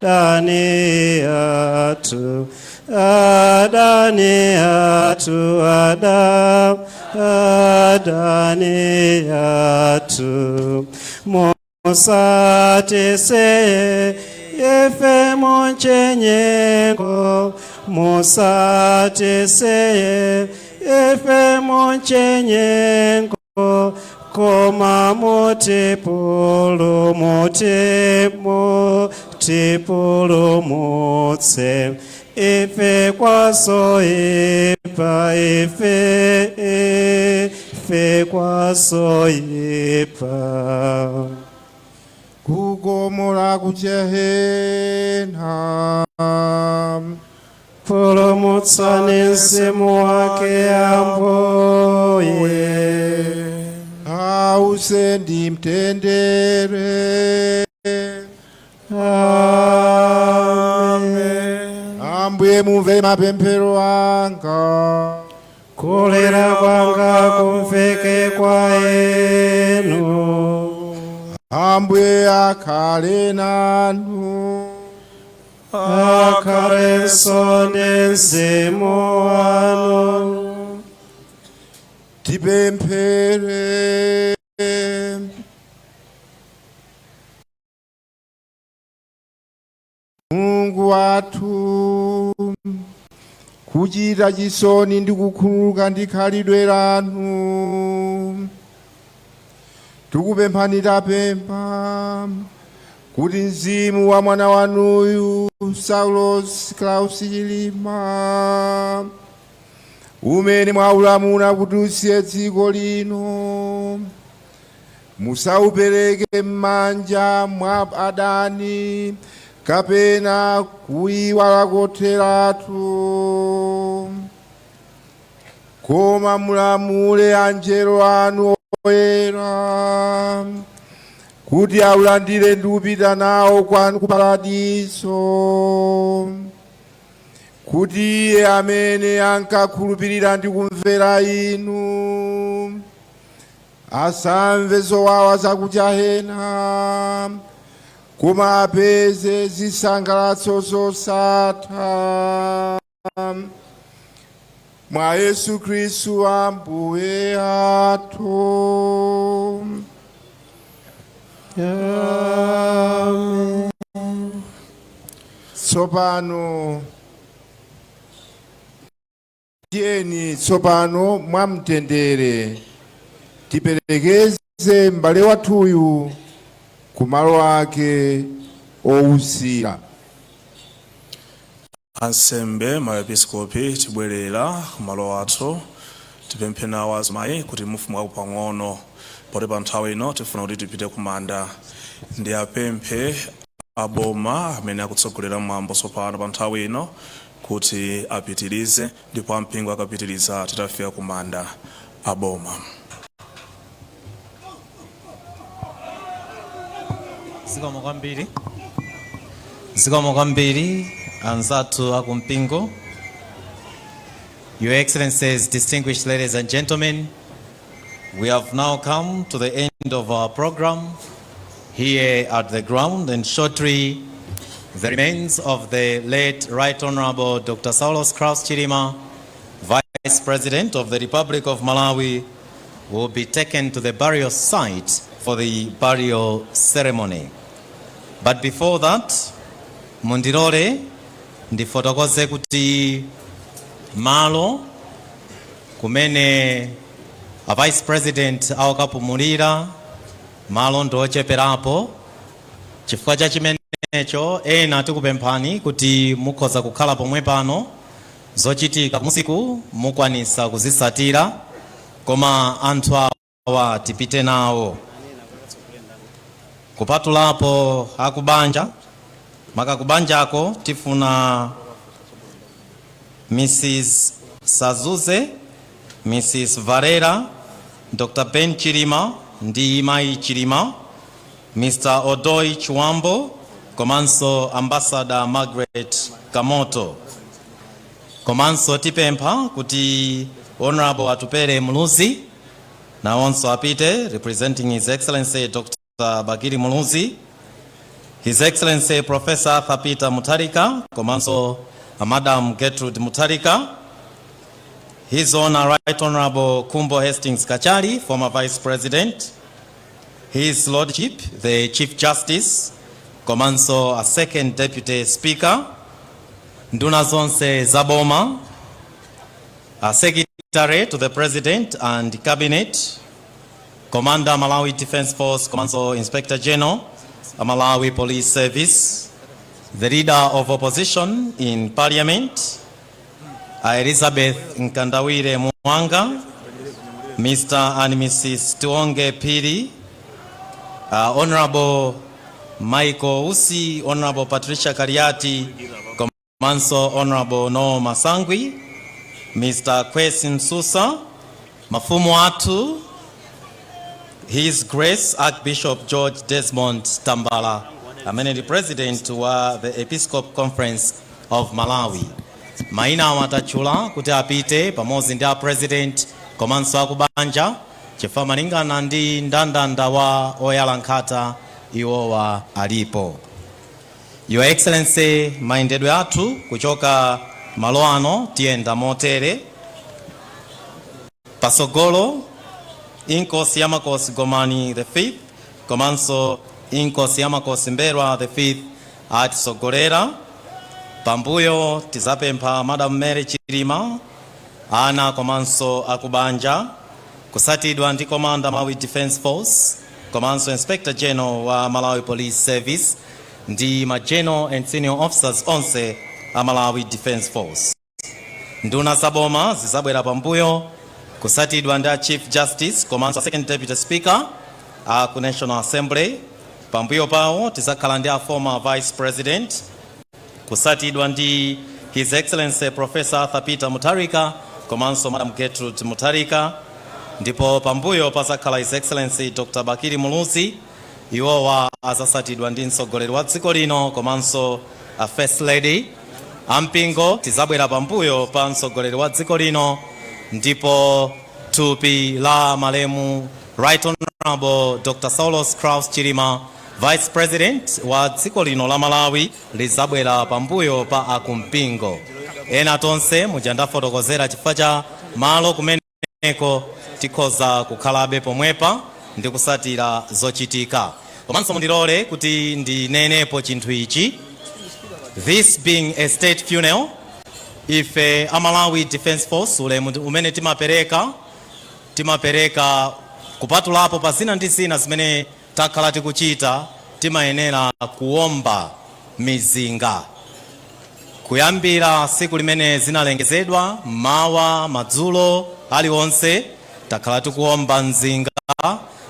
adani athu, adani athu, adani athu. Musatisiye ife muchinyengo, musatisiye ife muchinyengo, koma mutipulumutse ife kwa zoipa, ife kwa zoipa. Kukomola kuchehena. Pulumutsani mzimu wake Ambuye. Ause ndi mtendere. Amen. Ambuye mumve mapemphero anga. Kulira kwanga kumveke kwa inu. Ambuye akhale nanu. Akhalenso ndi mzimu wanu. Tipemphere. Mulungu wathu, kuchita chisoni ndi kukhululuka ndi khalidwe lanu, tikupemphani, tapempha kuti mzimu wa mwana wanuyu Saulos Klaus Chilima, umene mwaulamula kuti usiye dziko lino, musaupereke m'manja mwa adani kapena kuyiwala kotheratu, koma mulamule anjelo anu oyera kuti aulandire ndi kupita nawo kwanu ku paradiso, kuti iye amene ankakhulupirira ndi kumvera inu asamve zowawa zakujahena, koma apeze zisangalatso zosatha, mwa Yesu Khristu Ambuye athu. Amen. Tsopano tiyeni tsopano mwamtendere tiperekeze m'bale wathuyu ku malo ake owusira. Ansembe, maepiskopi, tibwerera kumalo athu. Tipemphe nawo azimayi kuti mufumukako pang'ono, poti pa nthawi ino tifuna kuti tipite kumanda. Ndi apemphe aboma amene akutsogolera mwambo tsopano pa nthawi ino kuti apitirize, ndipo ampingo akapitiriza titafika kumanda aboma. Zikomo kwambiri, zikomo kwambiri anzathu akumpingo. Your Excellencies, distinguished ladies and gentlemen, we have now come to the end of our program here at the ground, and shortly the remains of the late Right Honorable Dr. Saulos Klaus Chilima, Vice President of the Republic of Malawi, will be taken to the burial site for the burial ceremony. But before that, mundilole ndifotokoze kuti malo kumene a Vice President akapumulira, malo ndi ocheperapo. Chifukwa cha chimenecho, ena tikupemphani kuti mukhoza kukhala pomwe pano, zochitika kumusiku mukwanisa kuzisatira, koma anthu awa tipite nawo, kupatulapo akubanja. Maka kubanjako tifuna Mrs Sazuze, Mrs Varera, Dr Ben Chilima ndi Mayi Chilima, Mr Odoi Chiwambo, komanso Ambassador Margaret Kamoto. Komanso tipempha kuti Honorable Atupele Muluzi nawonso apite, representing His Excellency Dr Bakili Muluzi, His Excellency Professor Arthur Peter Mutharika komanso Madam Gertrude Mutharika, His Honor Right Honorable Khumbo Hastings Kachali, former Vice President, His Lordship the Chief Justice komanso a Second Deputy Speaker, nduna zonse zaboma, a Secretary to the President and Cabinet, Commander Malawi Defense Force komanso Inspector General a Malawi Police Service, the Leader of Opposition in Parliament, Elizabeth Mkandawire Muwanga, Mr. and Mrs. Tionge Phiri, Honorable Michael Usi, Honorable Patricia Kaliati, komanso Honorable Noel Masangwi, Mr. Kwesi Msusa, mafumu athu, His Grace Archbishop George Desmond Tambala, amene ndi President wa the Episcopal Conference of Malawi. Mayina awo atatchula kuti apite pamodzi ndi a President komanso akubanja, chifukwa malingana ndi ndandanda wa oyala nkhata, iwowa alipo. Your Excellency, mayendedwe athu kuchoka malo ano tiyenda motere: pasogolo Inkosi Yamakosi Gomani the Fifth komanso Inkosi Yamakosi Mbelwa the Fifth atisogolera. Pambuyo tizapempha Madam Mary Chilima, ana komanso akubanja, kusatidwa ndi Commander Malawi Defence Force komanso Inspector General wa Malawi Police Service ndi ma general and senior officers onse a Malawi Defence Force. Nduna zaboma zizabwera pambuyo, kusatidwa ndi a Chief Justice komanso Second Deputy Speaker a ku National Assembly. Pambuyo pawo tizakhala ndi a former Vice President, kusatidwa ndi His Excellency Professor Arthur Peter Mutharika komanso Madam Gertrude Mutharika, ndipo pambuyo pazakhala His Excellency Dr Bakili Muluzi. Iwowa azasatidwa ndi mtsogoleri wa dziko lino komanso a First Lady. Ampingo tizabwera pambuyo pa mtsogoleri wa dziko lino, ndipo thupi la malemu Right Honorable Dr Saulos Klaus Chilima, Vice President wa dziko lino la Malawi, lizabwera pambuyo pa akumpingo. Ena tonse muja ndafotokozera, chifukwa cha malo kumeneko, tikhoza kukhalabe pomwepa ndi kusatira zochitika. Komanso mundilole kuti ndinenepo chinthu ichi: this being a state funeral, ife a Malawi Defence Force, ulemu umene timapereka, timapereka kupatulapo pa zina ndi zina zimene takhala tikuchita, timayenera kuwomba mizinga kuyambira tsiku limene zinalengezedwa. Mawa madzulo aliwonse takhala tikuwomba mzinga,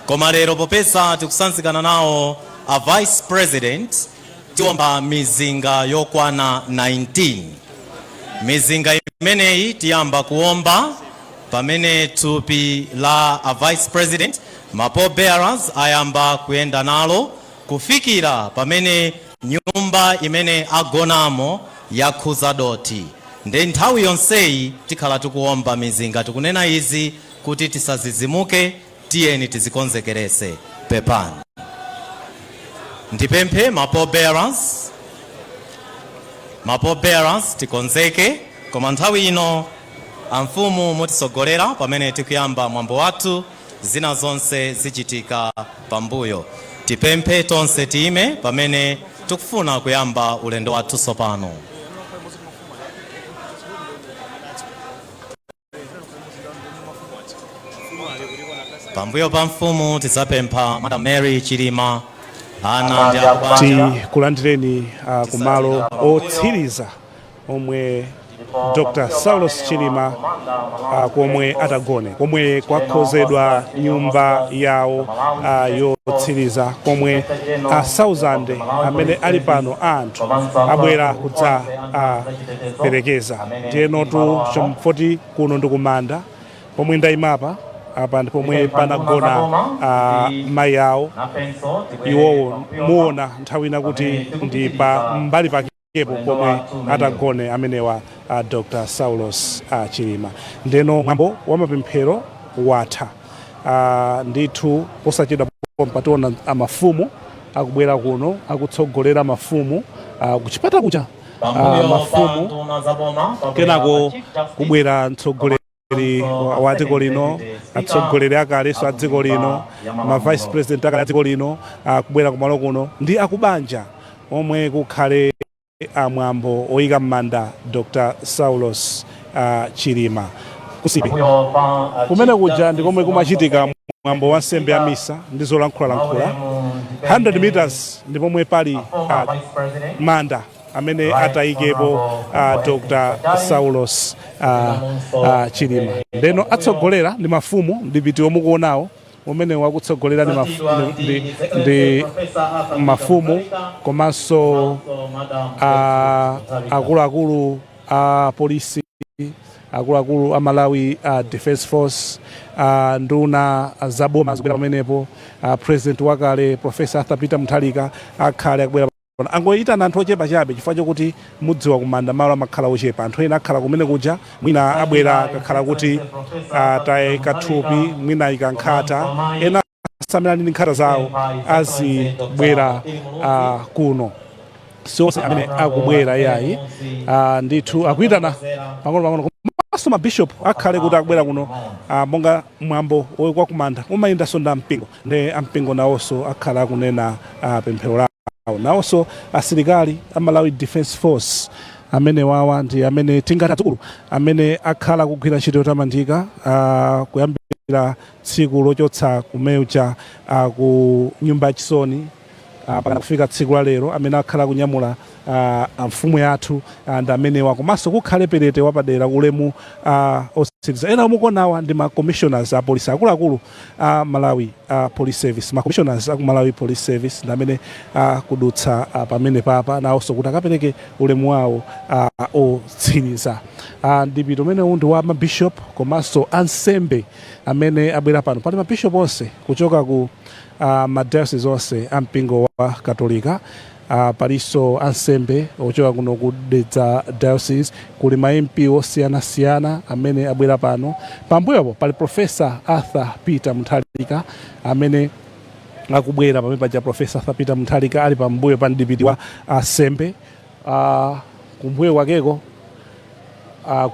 koma lero popeza tikusanzikana nawo a Vice President, tiwomba mizinga yokwana 19. Mizinga imeneyi tiyamba kuwomba pamene thupi la a Vice President, ma pallbearers ayamba kuyenda nalo kufikira pamene nyumba imene agonamo yakhuza doti. Ndi nthawi yonseyi tikhala tikuwomba mizinga. Tikunena izi kuti tisazizimuke. Tiyeni tizikonzekerese. Pepani, ndipemphe ma pallbearers, ma pallbearers tikonzeke. Koma nthawi ino amfumu mutisogolera pamene tikuyamba mwambo wathu. Zina zonse zichitika pambuyo. Tipemphe tonse tiyime pamene tikufuna kuyamba ulendo wathu tsopano. Pambuyo pa mfumu tidzapempha Madam Mary Chilima, ana ndi akubanja. Tikulandireni kumalo otsiriza omwe Dr Saulos Chilima komwe atagone, komwe kwakhozedwa nyumba yawo yotsiriza, komwe a 1000 amene ali pano a anthu abwera kudza perekeza. Ndiyenotu chomfoti kuno ndi kumanda pomwe ndayimapa apa ndi pomwe panagona mayi awo iwowo. Muona nthawi ina kuti ndi pa mbali pakepo pomwe atagone amenewa Dr Saulos Chilima. Ndeno mwambo wa mapemphero watha ndithu. Posachedwa pationa amafumu akubwera kuno, akutsogolera mafumu kuchipata kucha mafumu, kenako kubwera mtsogoleri wa dziko lino, atsogoleri akalenso a dziko lino, ma vice president akale a dziko lino, kubwera kumalo kuno ndi akubanja omwe kukhale amwambo oyika m'manda Dr Saulos Chilima. Kusipe kumene kuja ndi komwe kumachitika mwambo wa nsembe ya misa ndi zolankhulalankhula. 100 meters ndi pomwe pali manda amene atayikepo Dr Saulos Chilima. Ndeno atsogolera ndi mafumu, ndipiti omukuonawo umene wakutsogolera ndi mafumu komanso akuluakulu a polisi, akuluakulu a Malawi Defence Force, nduna zaboma zikubwera pamenepo. President wakale Professor Arthur Peter Mutharika akhale akubwera. Angoyitana anthu ochepa chabe chifukwa chokuti mudziwa kumanda malo amakhala ochepa. Anthu ena akhala kumene kuja, mwina abwera kakhala kuti tayika thupi, mwina ayika nkhata, ena asamene ali ndi nkhata zawo azibwera kuno. Sionse amene akubwera iyayi. Ndithu akuyitana pang'ono pang'ono. Komanso mabishop akhale kuti akubwera kuno, monga mwambo woyikwa kumanda umayendanso ndi ampingo, ndi ampingo nawonso akhala akunena pemphero lawo. Nawonso asilikali a Malawi Defence Force. Amene wawa ndi amene tingati adzukulu amene akhala kugwira ntchito yotamandika kuyambira tsiku lochotsa kumeucha ku nyumba yachisoni pakana kufika tsiku la lero, amene akhala kunyamula mfumu yathu ndi amenewa. Komanso kukhale perete wapadera, ulemu otsiriza. Ena omukonawa ndi ma commissioners a polisi akuluakulu a Malawi Police Service. Ma commissioners aku Malawi Police Service ndi amene kudutsa pamene papa nawonso kuti akapereke ulemu wawo otsiriza. Ndipito umenewu ndi wa mabishop komanso ansembe amene abwera pano. Pali mabishop onse kuchoka ku ma diocese onse a mpingo wa Katolika. Palinso ansembe ochoka kuno ku Dedza Diocese. Kuli ma MP osiyanasiyana amene abwera pano. Pambuyopo pali Professor Arthur Peter Mutharika amene akubwera pamene paja. Professor Arthur Peter Mutharika ali pambuyo pa mdipiti wa ansembe. Kumbuyo kwakeko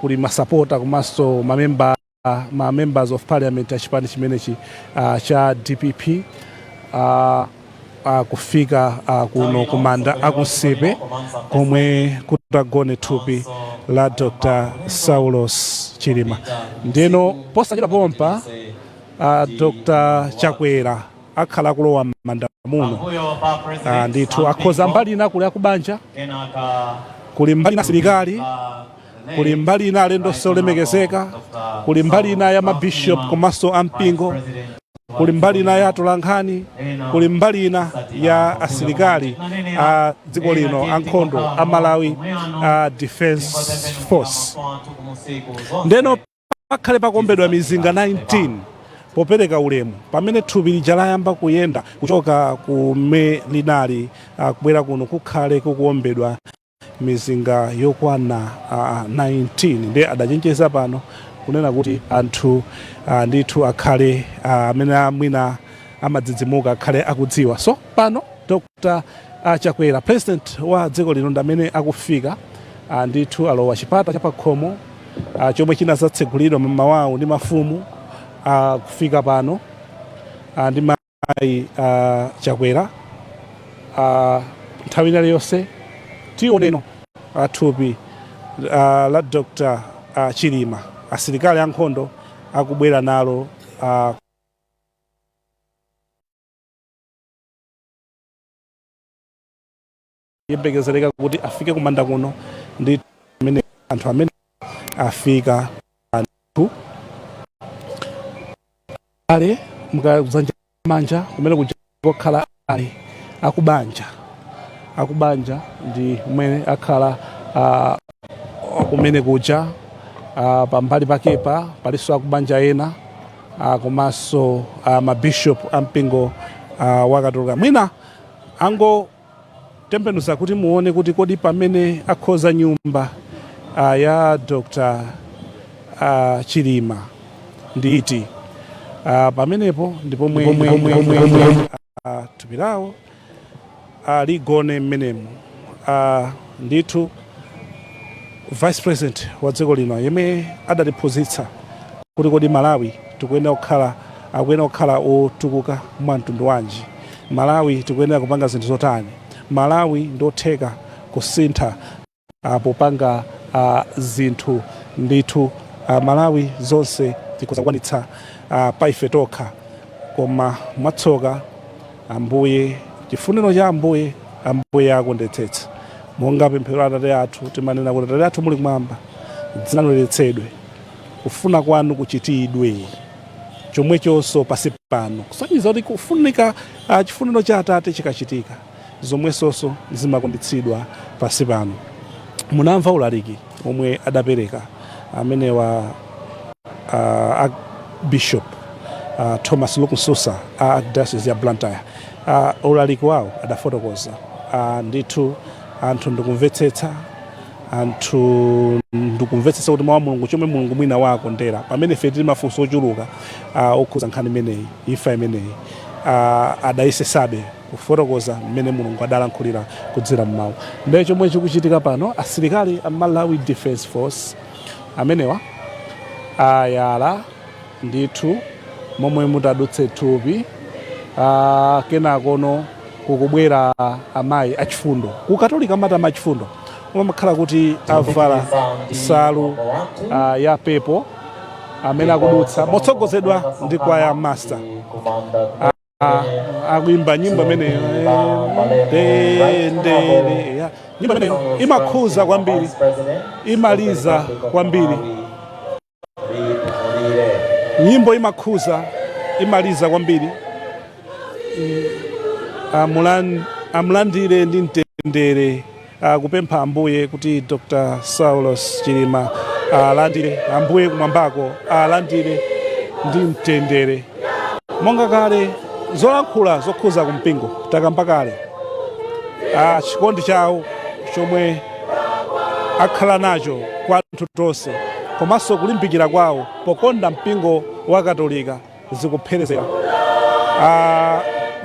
kuli masapota komanso mamemba, ma members of parliament achipani chimenechi cha DPP kufika kuno kumanda akunsipe komwe kutagone thupi la Dr Saulos Chilima. Ndino posachedwa pompa Dr Chakwera akhala akulowa m'manda muno. Ndithu akhoza mbali ina kuli akubanja, kuli mbali ina asilikali, kuli mbali ina alendo olemekezeka, kuli mbali ina ya mabishop komanso ampingo, kuli mbali ina ya atolankhani, kuli mbali ina ya asilikali a dziko lino, ankhondo a Malawi a Defense Force. Ndeno pakhale pakuombedwa mizinga 19 popereka ulemu pamene thupi lija layamba kuyenda kuchoka kume linali kubwera kuno. Kukhale kukuombedwa mizinga yokwana 19. Ndiye adachenjeza pano kunena kuti anthu ndithu akhale amene mwina amadzidzimuka akhale akudziwa. So pano Dr Chakwera, president wa dziko lino, ndi amene akufika. Ndithu alowa chipata chapakhomo chomwe chinazatsegulidwa mmawawu ndi mafumu. Kufika pano ndi mayi Chakwera. Nthawi ina iliyonse tioneno thupi la Dr Chilima, asilikali ankhondo akubwera nalo. Yembekezereka kuti afike kumanda kuno ndi amene anthu amene afika, anthu ale mukadzanja manja kumene kuja kokhala ali akubanja. Akubanja ndi kumene akhala kumene kuja. Pambali pakepa palinso akubanja ena komanso mabishop ampingo wa Katolika. Mwina angotembenuza kuti muone kuti kodi pamene akhoza nyumba ya Dr Chilima ndi iti. Pamenepo ndi pomwe thupi lawo ligone mmenemo. Ndithu vice president wa dziko lino yemwe adatiphunzitsa kuti kodi Malawi tikuyenera kukhala, akuyenera kukhala otukuka mwa mtundu wanji, Malawi tikuyenera kupanga zinthu zotani, Malawi ndotheka kusintha popanga zinthu. Ndithu Malawi zonse tikhoza kukwanitsa pa ife tokha. Koma mwatsoka, Ambuye, chifuniro cha Ambuye, Ambuye akondetsetsa. Monga pemphero la Atate athu, timanena kuti, "Atate athu muli kumwamba, dzina lanu liyeretsedwe, kufuna kwanu kuchitidwe chomwechonso pasi pano," kusonyeza kuti kufunika chifuniro cha Atate chikachitika, zomwesonso zimakondetsedwa pasi pano. Munamva ulaliki omwe adapereka amenewa Bishop Thomas Luke Msusa a Diocese ya Blantyre. Ulaliki wawo adafotokoza. Ndithu anthu ndikumvetsetsa, anthu ndikumvetsetsa kuti mawu a Mulungu, chomwe Mulungu mwina wakondera pamene ife tili mafunso ochuluka okhuza nkhani imeneyi, imfa imeneyi, adayesesabe kufotokoza mmene Mulungu adalankhulira kudzera mmawu. Ndiye chomwe chikuchitika pano, asilikali a Malawi Defense Force amenewa ayala ndithu momwe mutadutse thupi. Kenakono kukubwera amayi achifundo. Ku Katolika amati amayi achifundo. Omwe amakhala kuti avala nsalu ya purple amene akudutsa motsogozedwa ndi kwaya master, akuimba nyimbo imeneyo, Mtendere ya. Nyimbo imeneyo imakhuza kwambiri, imaliza kwambiri. Nyimbo imakhuza, imaliza kwambiri. Amulandire ndi mtendere, kupempha Ambuye kuti Dr Saulos Chilima alandire Ambuye kumwambako, alandire ndi mtendere. Monga kale zolankhula zokhuza kumpingo takamba kale, chikondi chawo chomwe akhala nacho kwa anthu tonse komanso kulimbikira kwawo pokonda mpingo wa Katolika zikupherezera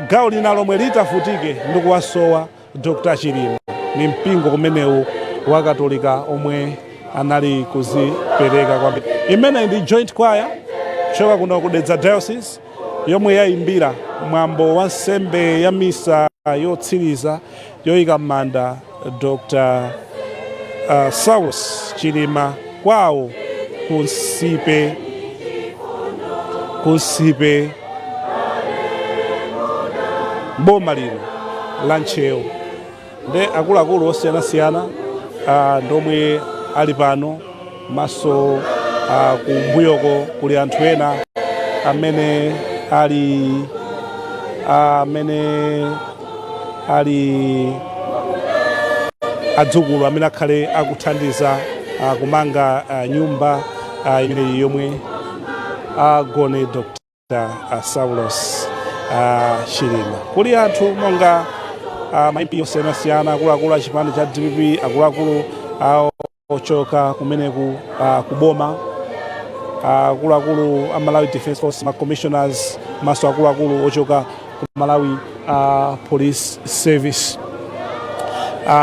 gawo lina lomwe litavutike ndi kuwasowa Dr Chilima ni mpingo kumenewu wa Katolika omwe anali kuzipereka kwambiri. Imene ndi joint choir kuchoka kuno ku Dedza Diocese yomwe yayimbira mwambo wa nsembe ya misa yotsiriza yoyika m'manda Dr Saulos Chilima kwawo ku Nsipe, boma lino la Ntcheu. Nde akuluakulu osiyanasiyana ndomwe ali pano, maso kumbuyoko kuli anthu ena amene ali adzukulu amene akhale akuthandiza kumanga nyumba imeneyi yomwe agone Dr Saulos Chilima. Kuli anthu monga ma MP osiyanasiyana, akuluakulu a chipani cha DPP, akuluakulu ochoka kumeneku kuboma, akuluakulu a Malawi Defence Force, ma commissioners, maso akuluakulu ochoka ku Malawi Police Service.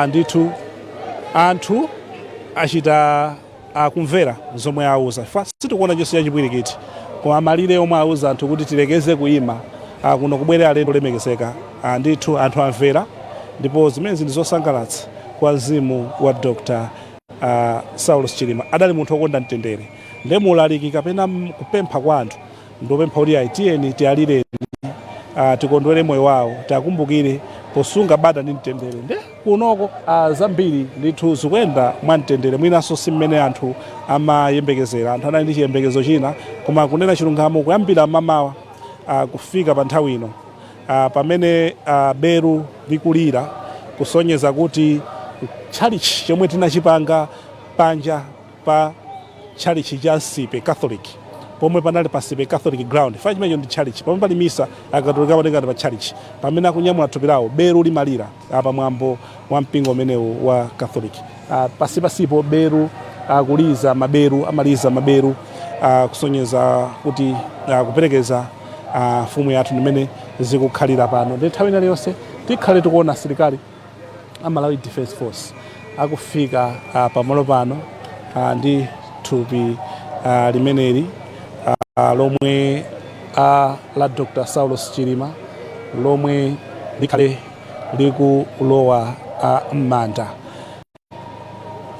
Ndithu anthu achita akumvera zomwe auza. Fa sitikuona chonse chachipwirikiti, koma malire omwe auza anthu kuti tilekeze kuyima kuno kubwere alendo olemekezeka. Ndithu anthu amvera, ndipo zimenezi ndi zosangalatsa kwa mzimu wa Dr Saulos Chilima. Adali munthu wokonda mtendere, nde mulaliki kapena kupempha kwa anthu ndopempha kuti ayi, tiyeni tiyalireni, tikondwere moyo wawo, tiakumbukire posunga bata ndi mtendere. Nde kunoko zambiri ndithu zikuyenda mwa mtendere, mwinanso si mmene anthu amayembekezera. Anthu anali ndi chiyembekezo china, koma kunena chilungamo, kuyambira mamawa kufika pa nthawi ino, pamene beru likulira kusonyeza kuti tchalichi chomwe tinachipanga panja pa tchalichi cha Nsipe Catholic, pomwe panali pa Nsipe Catholic ground fa chimenecho ndi tchalichi pomwe pali misa Akatolika amatenga pa tchalichi, pamene akunyamula thupi lawo beru limalira apa mwambo wa mpingo umenewu wa Catholic. Pasipasipo beru akuliza maberu, amaliza maberu kusonyeza kuti kuperekeza mfumu yathu ndimene zikukhalira pano. Ndi nthawi ina iliyonse tikhale tikuona asilikali a Malawi Defence Force akufika pamalo pano ndi thupi limeneli lomwe la Dr Saulos Chilima lomwe likhale likulowa m'manda.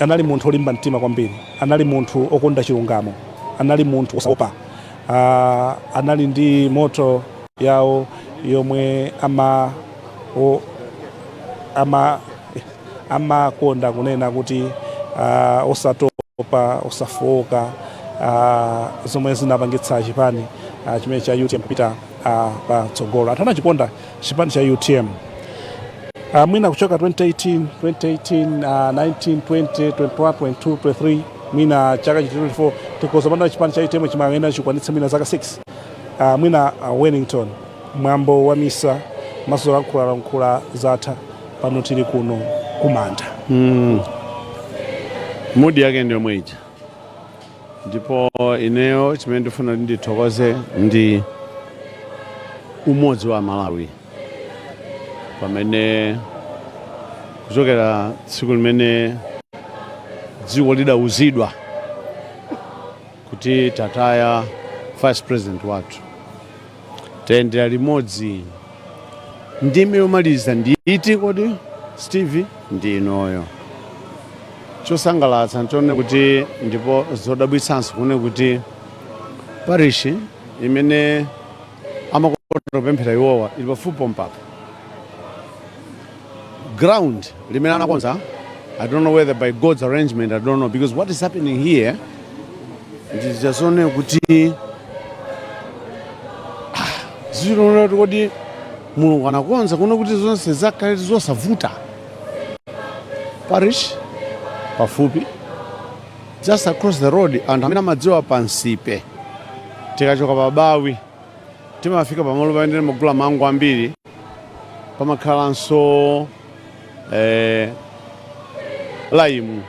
Anali munthu olimba mtima kwambiri, anali munthu okonda chilungamo, anali munthu osaopa. Anali ndi motto yawo yomwe amakonda kunena kuti osatopa, osafowoka, zomwe zinapangitsa chipani chimene cha UTM kupita patsogolo. Anthu anachikonda chipani cha UTM. Mwina kuchoka 2018, 19, 20, 21, 22, 23, mwina chaka cha 24 tikoza pano chipani cha UTM chimayenda chikwanitsa mwina zaka 6. Mwina Wellington, mwambo wa misa mazolankhulalankhula zatha, pano tili kuno kumanda. Mood yake ndi yomwe ija, ndipo ineyo chimene ndifuna kuti ndithokoze ndi umodzi wa Malawi, pamene kuchokera tsiku limene dziko lidauzidwa kuti tataya vice president wathu, tayendera limodzi. Ndime yomaliza nditi kodi Steve ndi inoyo. Chosangalatsa nchonena kuti, ndipo zodabwitsanso kunena kuti parish imene amakonda kupemphera iwowa ili pafupi pompapa. Ground limene anakonza, I don't know whether by God's arrangement, I don't know, because what is happening here ndizazone kuti zilonera kuti kodi Mulungu anakonza kuno kuti zonse zakhale zosavuta. Parish pafupi, just across the road. Anthu amene amadziwa pa Nsipe, tikachoka pa Bawi timafika pamalo pamene timagula mango ambiri, pamakhalanso laimu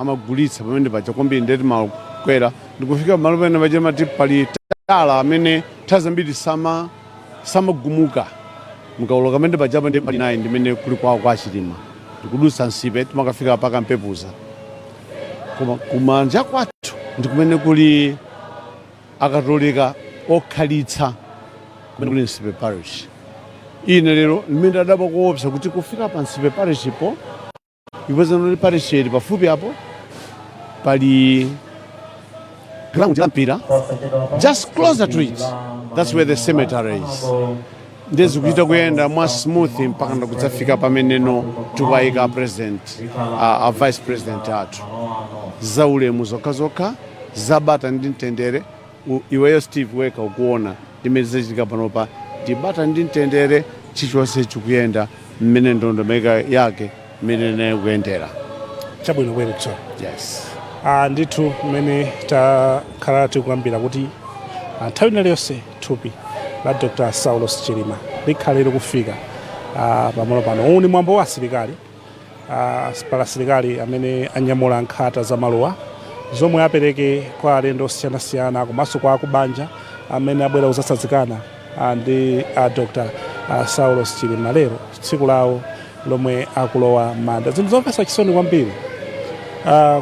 amagulitsa pamene paja kwambiri. Ndiye timakwera ndikufika pamalo pamene paja mati pali tala amene nthawi zambiri samagumuka. Mukauloka pamene pajapa ndi pali nayi ndimene kuli kwawo kwa Chilima, ndikudutsa Nsipe timakafika paka Mpepuza. Koma kumanja kwathu ndi kumene kuli Akatolika okhalitsa, kumene kuli Nsipe Parish. Ine lero ndimene ndadabwa koopsa kuti kufika pa Nsipe Parish po ipeza kuti parish ili pafupi apo, pali ground la mpira just closer to it, that's where the cemetery is. Ndiye zikuchita kuyenda mwa smooth mpaka ndikudzafika pameneno tikuwayika president, a vice president athu. Zaulemu zokhazokha, zabata ndi mtendere. Iweyo Steve weka ukuona ndimene zachitika panopa, ndi bata ndi mtendere, chilichonse chikuyenda mmene ndondomeko yake mmene naye kuyendera. Chabwino bweretso. Yes. Ndithu mmene takhala tikukambira kuti nthawi ina iliyonse thupi la Dr Saulos Chilima likhale likufika pamalo pano. Uwu ni mwambo wa asilikali. Pali asilikali amene anyamula nkhata za maluwa zomwe apereke kwa alendo osiyanasiyana komanso kwa akubanja amene abwera kudzatsanzikana ndi Dr Saulos Chilima lero, tsiku lawo lomwe akulowa manda. Zinthu zomvetsa chisoni kwambiri,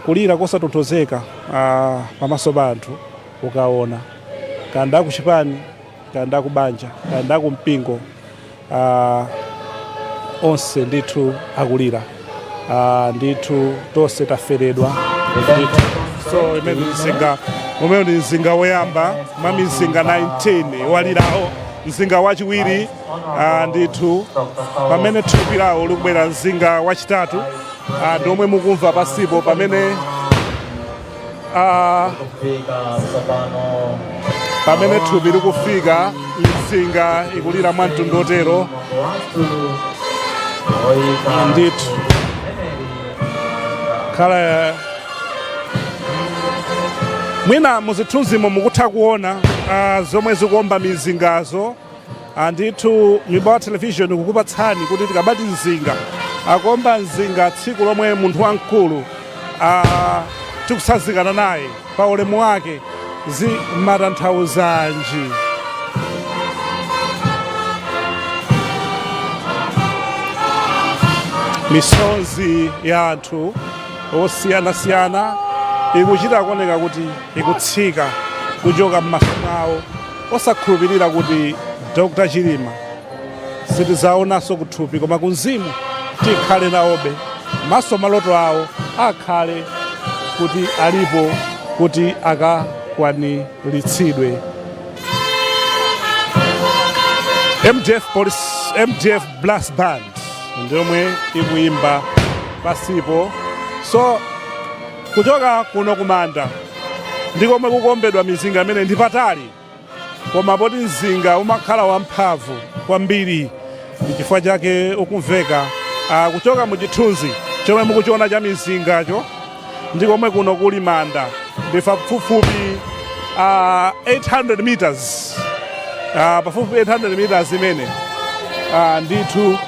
kulira kosatonthozeka pamaso pa anthu. Ukaona kanda kuchipani, kanda kubanja, kanda kumpingo, onse ndithu akulira. Ndithu tonse taferedwa ndithu. So imene mzinga umene ndi mzinga woyamba mwa mizinga 19 walirawo, mzinga wachiwiri ndithu pamene thupi lawo likubwera, mzinga wachitatu ndi omwe mukumva pasipo pamene thupi likufika, mzinga ikulira mwa mtundu otero ndithu. Khala mwina muzithunzimo mukutha kuona zomwe zikuomba mizingazo. Ndithu Mibawa Television kukupatsani kuti tikabati mzinga akuomba mzinga tsiku lomwe munthu wamkulu tikutsanzikana naye pa ulemu wake zimatanthauzanji. Misonzi ya anthu osiyanasiyana ikuchita kuoneka kuti ikutsika kuchoka m'maso mwawo, osakhulupirira kuti Dr Chilima sitidzaonanso kuthupi, koma kumzimu tikhale nawobe, maso maloto awo akhale kuti alipo kuti akakwaniritsidwe. MDF Police, MDF Brass Band ndiomwe ikuyimba pasipo. So kuchoka kuno kumanda ndikomwe kukuombedwa mizinga imene ndi patali, koma poti mzinga umakhala wamphamvu kwambiri ndi chifukwa chake ukumveka. Kuchoka mu chithunzi chomwe mukuchiona cha mizingacho ndi komwe kuno kuli manda ndi pafupifupi 800 meters, pafupifupi 800 meters imene ndithu.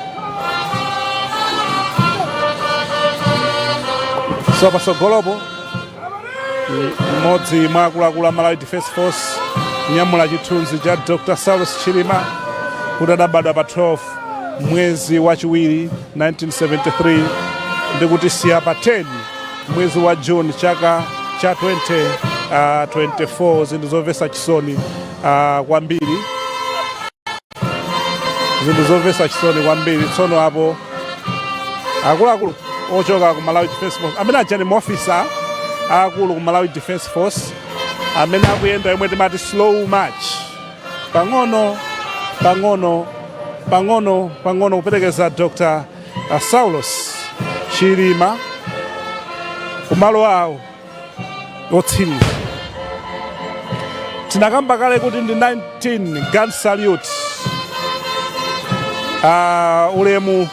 So pasogolopo mmodzi mwa akuluakulu a Malawi Defence Force nyamula chithunzi cha Dr Saulos Chilima kuti adabadwa pa 12 mwezi wachiwiri 1973 ndi kutisiya pa 10 mwezi wa June chaka cha 2024. Zinthu zomvetsa chisoni kwambiri, zinthu zomvetsa chisoni kwambiri. Tsono apo akuluakulu Ochoka ku Malawi Defence Force amene aja ni maofisa akulu ku Malawi Defence Force amene akuyenda yomwe timati slow march, pang'ono pang'ono pang'ono pang'ono, kuperekeza Dr. Saulos Chilima kumalo awo otsiriza. Tinakamba kale kuti ndi 19 gun salute, ulemu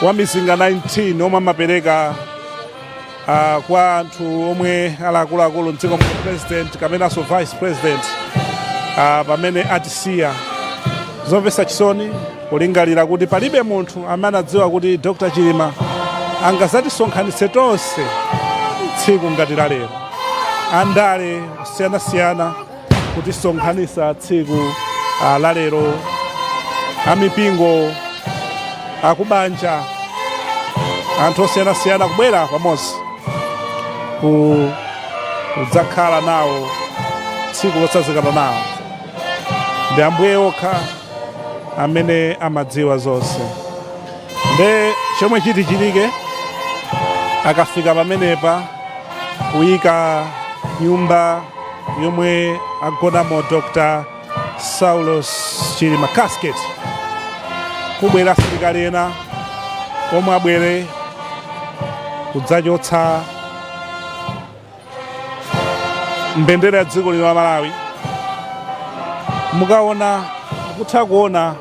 wa mizinga 19 omwe amapereka kwa anthu omwe ali akuluakulu mdziko muno, president kapenanso vice president, pamene atisiya. Zomvetsa chisoni kulingalira kuti palibe munthu amene anadziwa kuti Dr. Chilima angazatisonkhanitse tonse tsiku ngati la lero, andale osiyanasiyana kutisonkhanitsa tsiku la lero, amipingo, akubanja, anthu osiyanasiyana kubwera pamodzi kudzakhala nawo tsiku lotsazikana nawo. Ndi Ambuye okha amene amadziwa zonse. Nde chomwe chiti chitike akafika pamenepa kuyika nyumba yomwe agonamo Dr. Saulos Chilima, casket, kubwera asilikali ena omwe abwere kudzachotsa mbendera ya dziko lino la Malawi. Mukaona, kutha kuona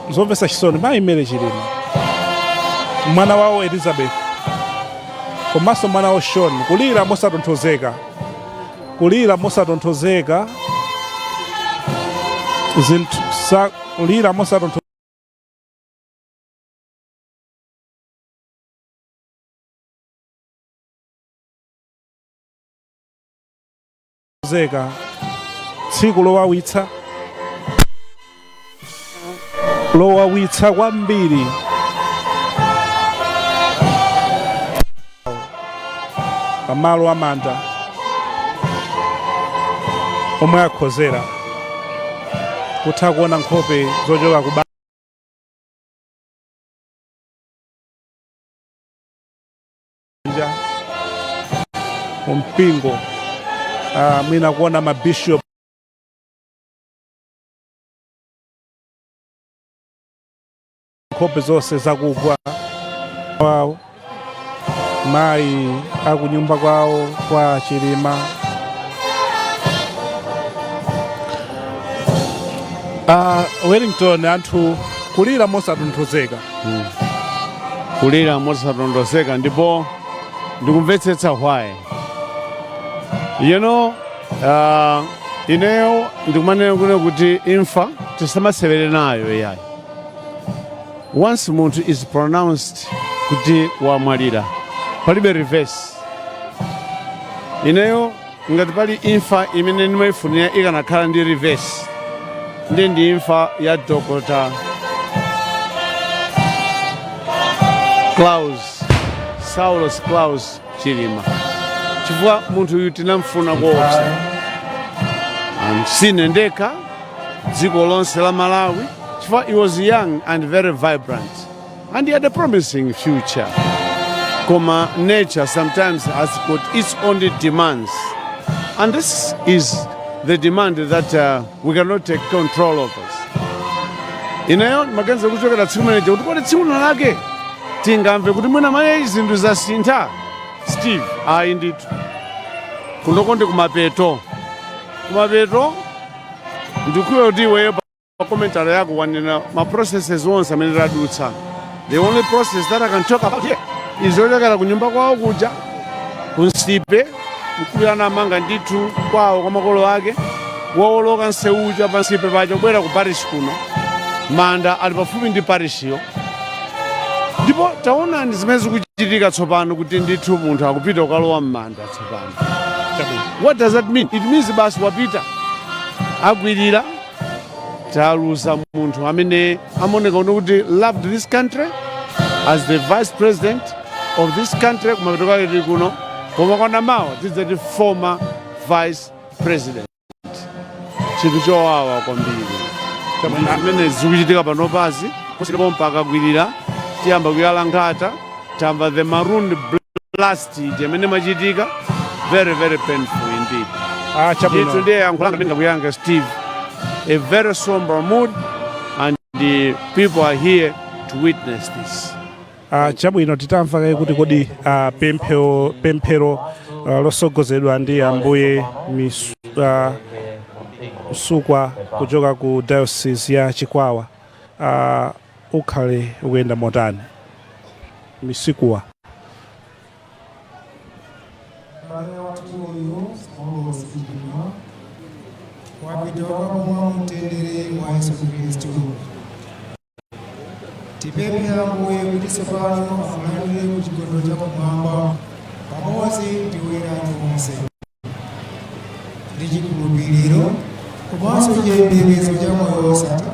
zomvetsa chisoni, mayi Mary Chilima, mwana wawo Elizabeth komanso mwana wawo Sean kulira mosatonthozeka, kulira mosatonthozeka, zinthu sa kulira mosatonthozeka, tsiku lowawitsa, lowawitsa kwambiri pamalo amanda omwe akhozera, kutha kuona nkhope zochoka ku banja, kumpingo, mwina kuona mabishop, nkhope zonse zakugwa wawo, mayi akunyumba kwawo kwa Chilima. Wellington, anthu kulira mosatonthozeka. Kulira mosatonthozeka, ndipo ndikumvetsetsa why. Ineyo ndikumanena kuno kuti imfa tisamasewere nayo yayi. Once munthu is pronounced kuti wamwalira, palibe reverse. Ineyo ngati pali imfa imene ndimayifunira ikanakhala ndi reverse, ndi imfa ya Dr. Klaus Saulos Klaus Chilima, chifukwa munthu uyu tinamfuna koopsa. Sine ndekha, dziko lonse la Malawi, chifukwa he was young and very vibrant and he had a promising future. Koma nature sometimes has got its own demands, and this is the demand that we cannot take control of us. Ineyo maganizo kuchokera tsiku limeneja kuti kodi tsiku lake tingamve kuti mwina maye zinthu zasintha, Steve? Ayi ndithu, kunoko ndi kumapeto, kumapeto. Ndikukhulupirira kuti iweyo pa commentary yako wanena ma processes onse amene tadutsa. The only process that I can talk about here is yochokera ku nyumba kwawo kuja ku Nsipe, mkulu anamanga ndithu kwawo kwa makolo ake, wowoloka nsewuja pa Nsipe paja kubwera ku parish kuno, manda ali pafupi ndi parishiyo. Ndipo taonani zimene zikuchitika tsopano, kuti ndithu munthu akupita kukalowa m'manda tsopano. What does that mean? It means basi wapita, agwirira. Taluza munthu amene amaoneka kuno kuti loved this country as the vice president of this country. Kumapeto kwake tili kuno, koma kwana mawa tidzati former vice president. Chinthu chowawa kwambiri zimene zikuchitika panopazi, kusilipo mpaka gwirira. Tiyamba kuyala nkhata, tamva the maroon blast ija imene machitika, very very painful indeed. Ah, chabwino. Ndithu, ndiye yankhulanga ndinga kuyanga Steve, a very somber mood, and the people are here to witness this. Ah, chabwino, titamva kaye kuti kodi pemphero losogozedwa ndi Ambuye Msukwa kuchoka ku Diocese ya Chikwawa ukhale ukuyenda motani, Misikuwa? M'bale wathu uyu Saulos Chilima wapita kukapuma mtendere wa Yesu Khristu. Tipemphe Ambuye kuti tsopano amulandire ku chikondwerero cha kumwamba pamodzi ndi oyera anu onse. Ndi chikhulupiriro komanso chiyembekezo cha moyo wosatha,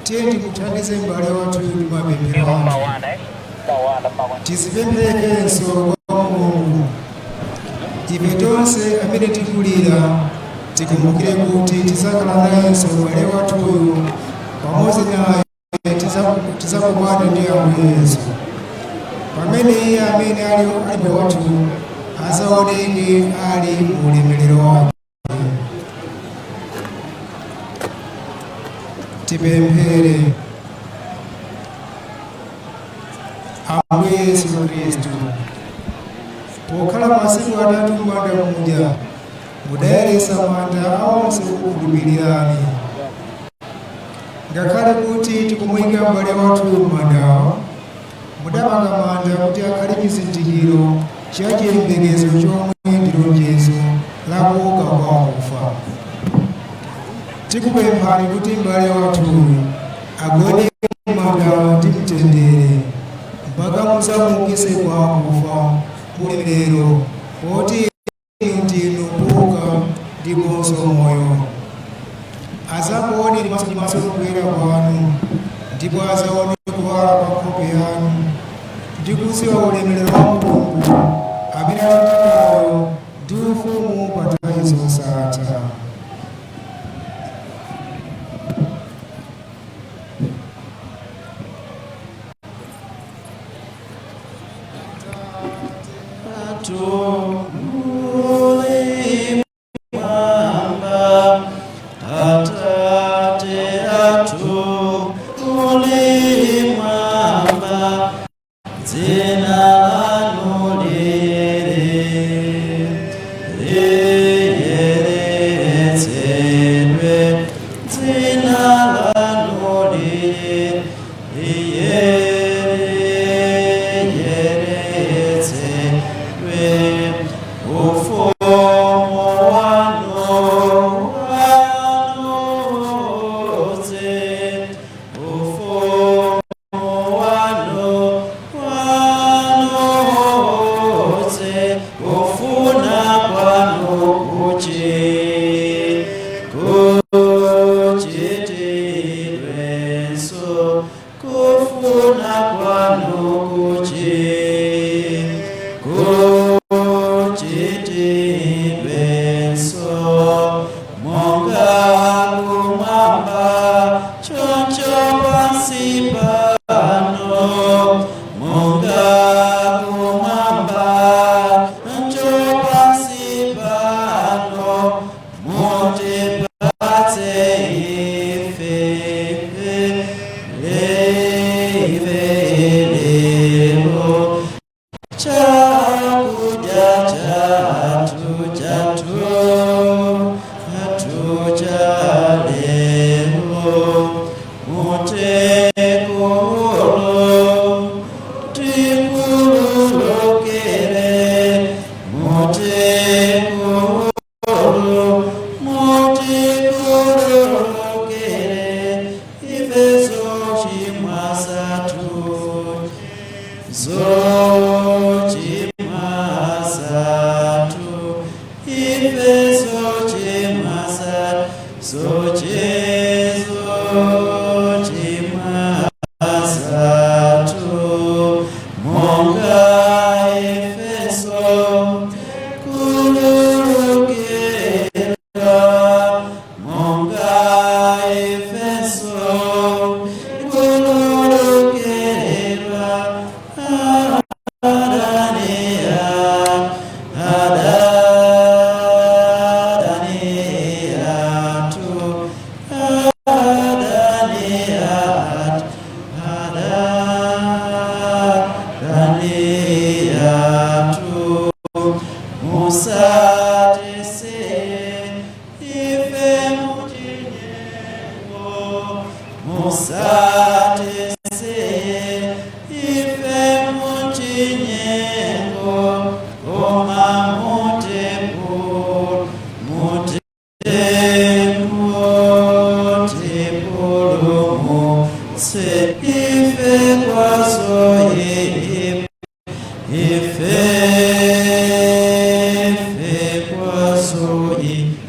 tiye timuthandize m'bale wathu ndi mapemphero athu. Tizipempherekenso kwa Mulungu. Ife tonse amene tikulira tikumbukire kuti tizakhala nayenso m'bale wathuyu, pamodzi naye tizakumana ndi Ambuye Yesu pamene iye amene ali alibe wathu azaoneke ali mu ulemerero wake. Tipemphere. Ambuye Yesu Khristu, pokhala masiku 3 m'manda muja, mudayeretsa manda a onse okukhulupirirani. Ngakhale kuti tikumuyika m'bale wathu m'mandawo, mudapanga manda kuti akhale chizindikiro cha chiyembekezo chomwe ndi lonjezo la kuuka kwa akufa. Tikupemphani kuti m'bale wathuyu agone m'mandawo ndi mtendere mpaka mudzamuukitse kwa akufa ulemerero, poti inu ndinu kuuka ndiponso moyo. Azakuoneni maso ndi maso kuyera kwanu, ndipo azaone kuwala kwa nkhope yanu ndi kudziwa ulemerero wa Mulungu amene ali ndi moyo ndi ufumu pa nthawi zosatha. Muli mwamba, Atate athu muli mwamba, dzina lanu liyere, liyeretsedwe, dzina lanu liyere, liyeretsedwe. Ife kwa zoyipa.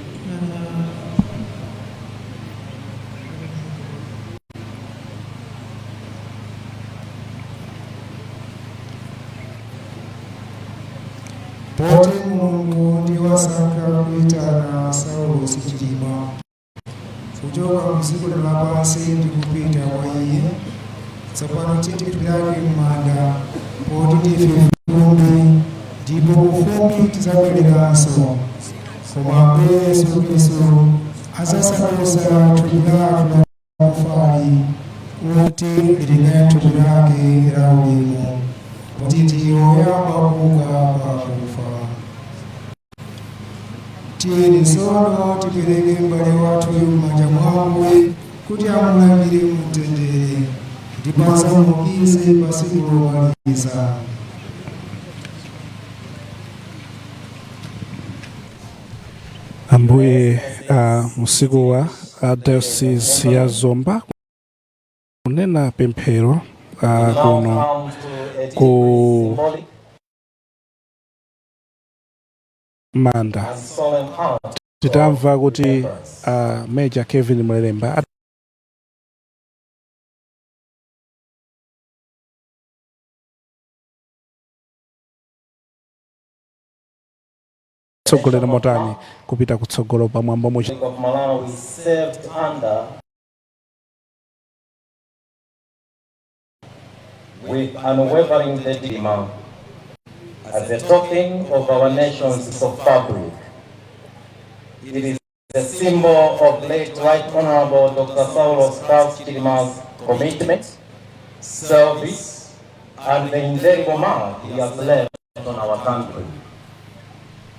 Poti Mulungu ndi wasankha kuyitana Saulos Chilima kuchoka mdziko lapansi ndi kupita kwa iye, tsopano tiyeni lake m'manda, poti ndife fumbi, ndipo kufumbi tidzabwereranso. Koma Ambuye Yesu Khristu adzasandutsa thupi lathu lakufali kuti lilingane thupi lake la ulemu, poti ndi woyamba kuuka kwa akufa. Tiyeni tsono tipereke m'bale wathuyu m'manja mwa Ambuye kuti amulandire mumtendere, ndipo adzamuukitse pa tsiku lomaliza. Ambuye usiku wa Diocese ya Zomba kunena pemphero kuno ku manda, titamva kuti Major Kevin Mlelemba atsogolera motani kupita kutsogolo pamwambo mu of Malawi served under with unwavering dedication as a token of our nation's fabric. It is a symbol of late Right Honorable Dr. Saulos Klaus Chilima's commitment, service, and the indelible mark he has left on our country.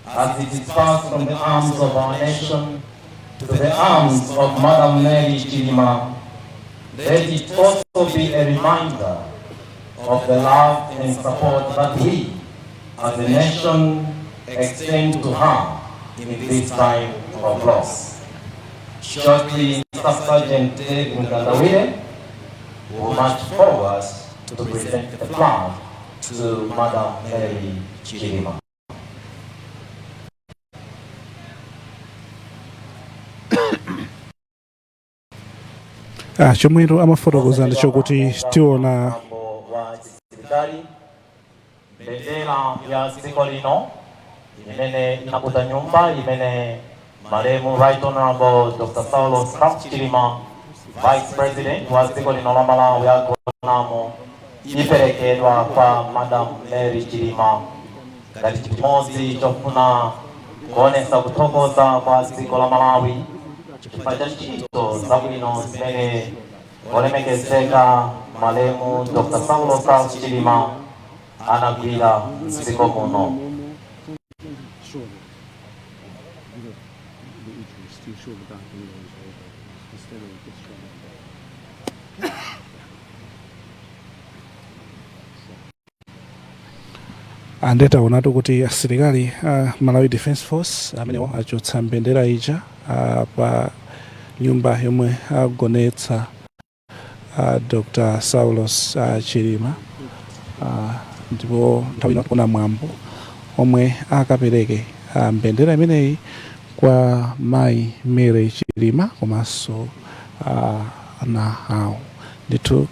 As it is passed from the arms of our nation to the arms of Madam Mary Chilima, let it also be a reminder of the love and support that we, as a nation, extend to her in this time of loss. Shortly, Staff Sergeant Dave Mkandawire will march forward to present the flag to Madam Mary Chilima. Chomwetu amafotokoza ndichokuti tiona wa chisilikali, mbendera ya dziko lino imene inakuta nyumba imene malemu Right Honorable Dr. Saulos Klaus Chilima, Vice President wa dziko lino la Malawi, agonamo, iperekedwa kwa Madam Mary Chilima ngati chimodzi chofuna kuonesa kuthokoza kwa dziko la Malawi chifukwa cha ntchito zabwino zimene olemekezeka malemu Dr. Saulos Klaus Chilima anagwira mdziko muno. Nde taonatu kuti asilikali a Malawi Defence Force amenewo achotsa mbendera ija pa nyumba yomwe agonetsa Dr. Saulos Chilima, ndipo nthawi ino kuna mwambo omwe akapereke mbendera imeneyi kwa mayi Mary Chilima komanso ana awo. Ndithu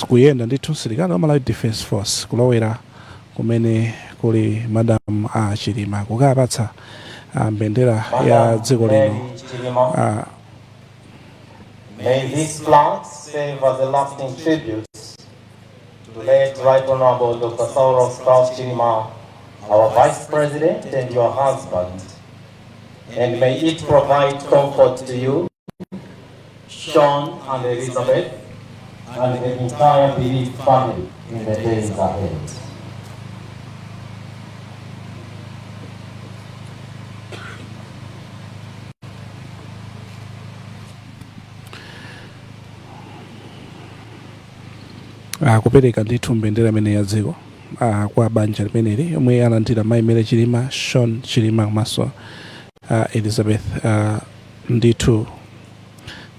kuyenda ndithu msilikali wa Malawi Defence Force kulowera kumene kuli Madam a Chilima kukapatsa mbendera ya Madam dziko lino. Mary Chilima, may this flag serve as a lasting tribute to late Right Honorable Dr. Saulos Klaus Chilima, our Vice President and your husband, and may it provide comfort to you, Sean and Elizabeth, and the entire bereaved family in the days ahead. Kupereka ndithu mbendera imene ya dziko kwa banja limeneli yomwe alandira mayi Mary Chilima, Sean Chilima komanso Elizabeth. Ndithu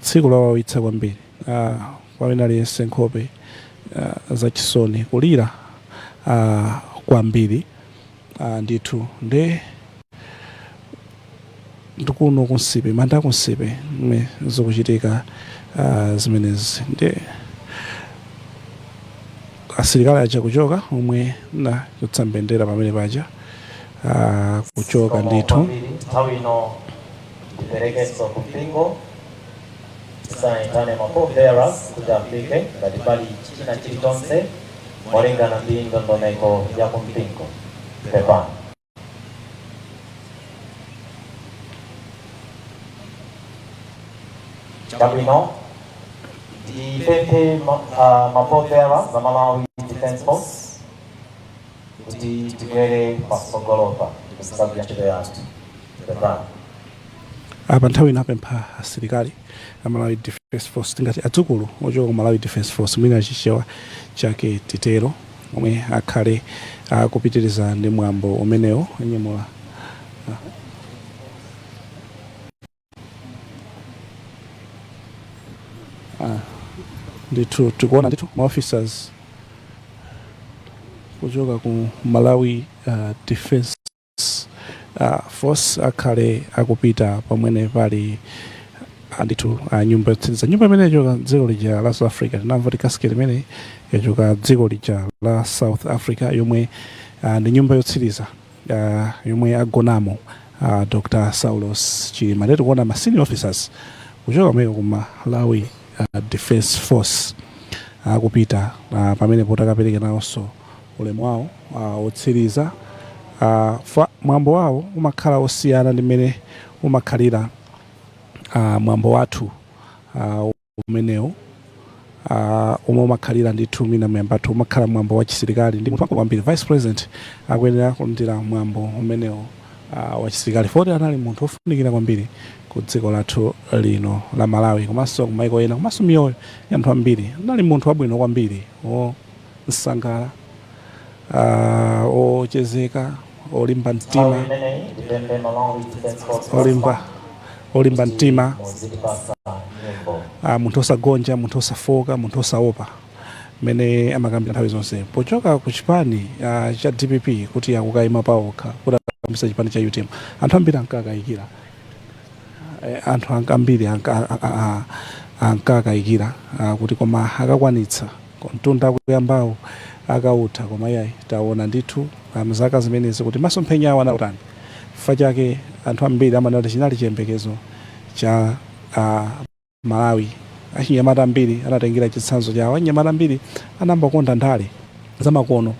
tsiku lowawitsa kwambiri kwa wina aliyense, nkhope zachisoni, kulira. kwambiri ndithu. Nde ndikuno ku Nsipe, manda ku Nsipe mwe zikuchitika zimenezi. Ndi asilikali aja kuchoka omwe nachotsa mbendera pamene paja kuchoka ndithu. Nthawi ino tiperekenso kumpingo tisanayitane ma pallbearers kuti afike, ngati pali china chilichonse molingana ndi ndondomeko ya kumpingo, pepani. Chabwino, ndipemphe ma pallbearers za Malawi Defence Force kuti tibwere patsogolopa ndikusagwira ntchito yathu, pepani. Apa nthawi ino apempha asilikali a Malawi Defence Force, tingati adzukulu ochoka ku Malawi Defence Force, mwina Chichewa chake titero, omwe akhale akupitiriza ndi mwambo umenewo anyamula. Ndithu tikuona ndithu ma officers kuchoka ku Malawi Defence Force akhale akupita pamwene pali ndithu nyumba yotsiriza, nyumba imene yachoka dziko lija la South Africa. Tinamva kuti casket imene yachoka dziko lija la South Africa, yomwe ndi nyumba yotsiriza yomwe agonamo Dr Saulos Chilima. Ndiye tikuona ma senior officers kuchoka kumeko ku Malawi Defence Force akupita pamene poti akapereke nawonso ulemu wawo wotsiriza. Mwambo wawo umakhala osiyana ndi mmene umakhalira mwambo wathu umenewu omwe umakhalira ndithu mina muyambathu umakhala mwambo wa chisilikali ndi munthu wamkulu kwambiri. Vice President akuyenera kulandira mwambo umenewu wa chisilikali foti anali munthu wofunikira kwambiri ku dziko lathu lino la Malawi komanso ku maiko ena komanso miyoyo ya anthu ambiri. Anali munthu wabwino kwambiri, wosangala, ochezeka, olimba Nthawi mtima, imeneyi ndipemphe Malawi Defence Force olimba mtima, muzitipasa nyimbo. Munthu osagonja, munthu osafoka, munthu osaopa, mmene amakambira nthawi zonse pochoka ku chipani cha DPP kuti akukayima paokha kuti akayambitsa chipani cha UTM. Anthu ambiri ankakayikira, anthu ambiri ankakayikira kuti koma akakwanitsa mtunda akuyambawo, akautha? Koma iyayi, taona ndithu mzaka zimenezi kuti masomphenya awo anakutani. Chifukwa chake anthu ambiri amanena kuti chinali chiyembekezo cha Malawi. Achinyamata ambiri anatengera chitsanzo chawo. Achinyamata ambiri anayamba kukonda ndale zamakono.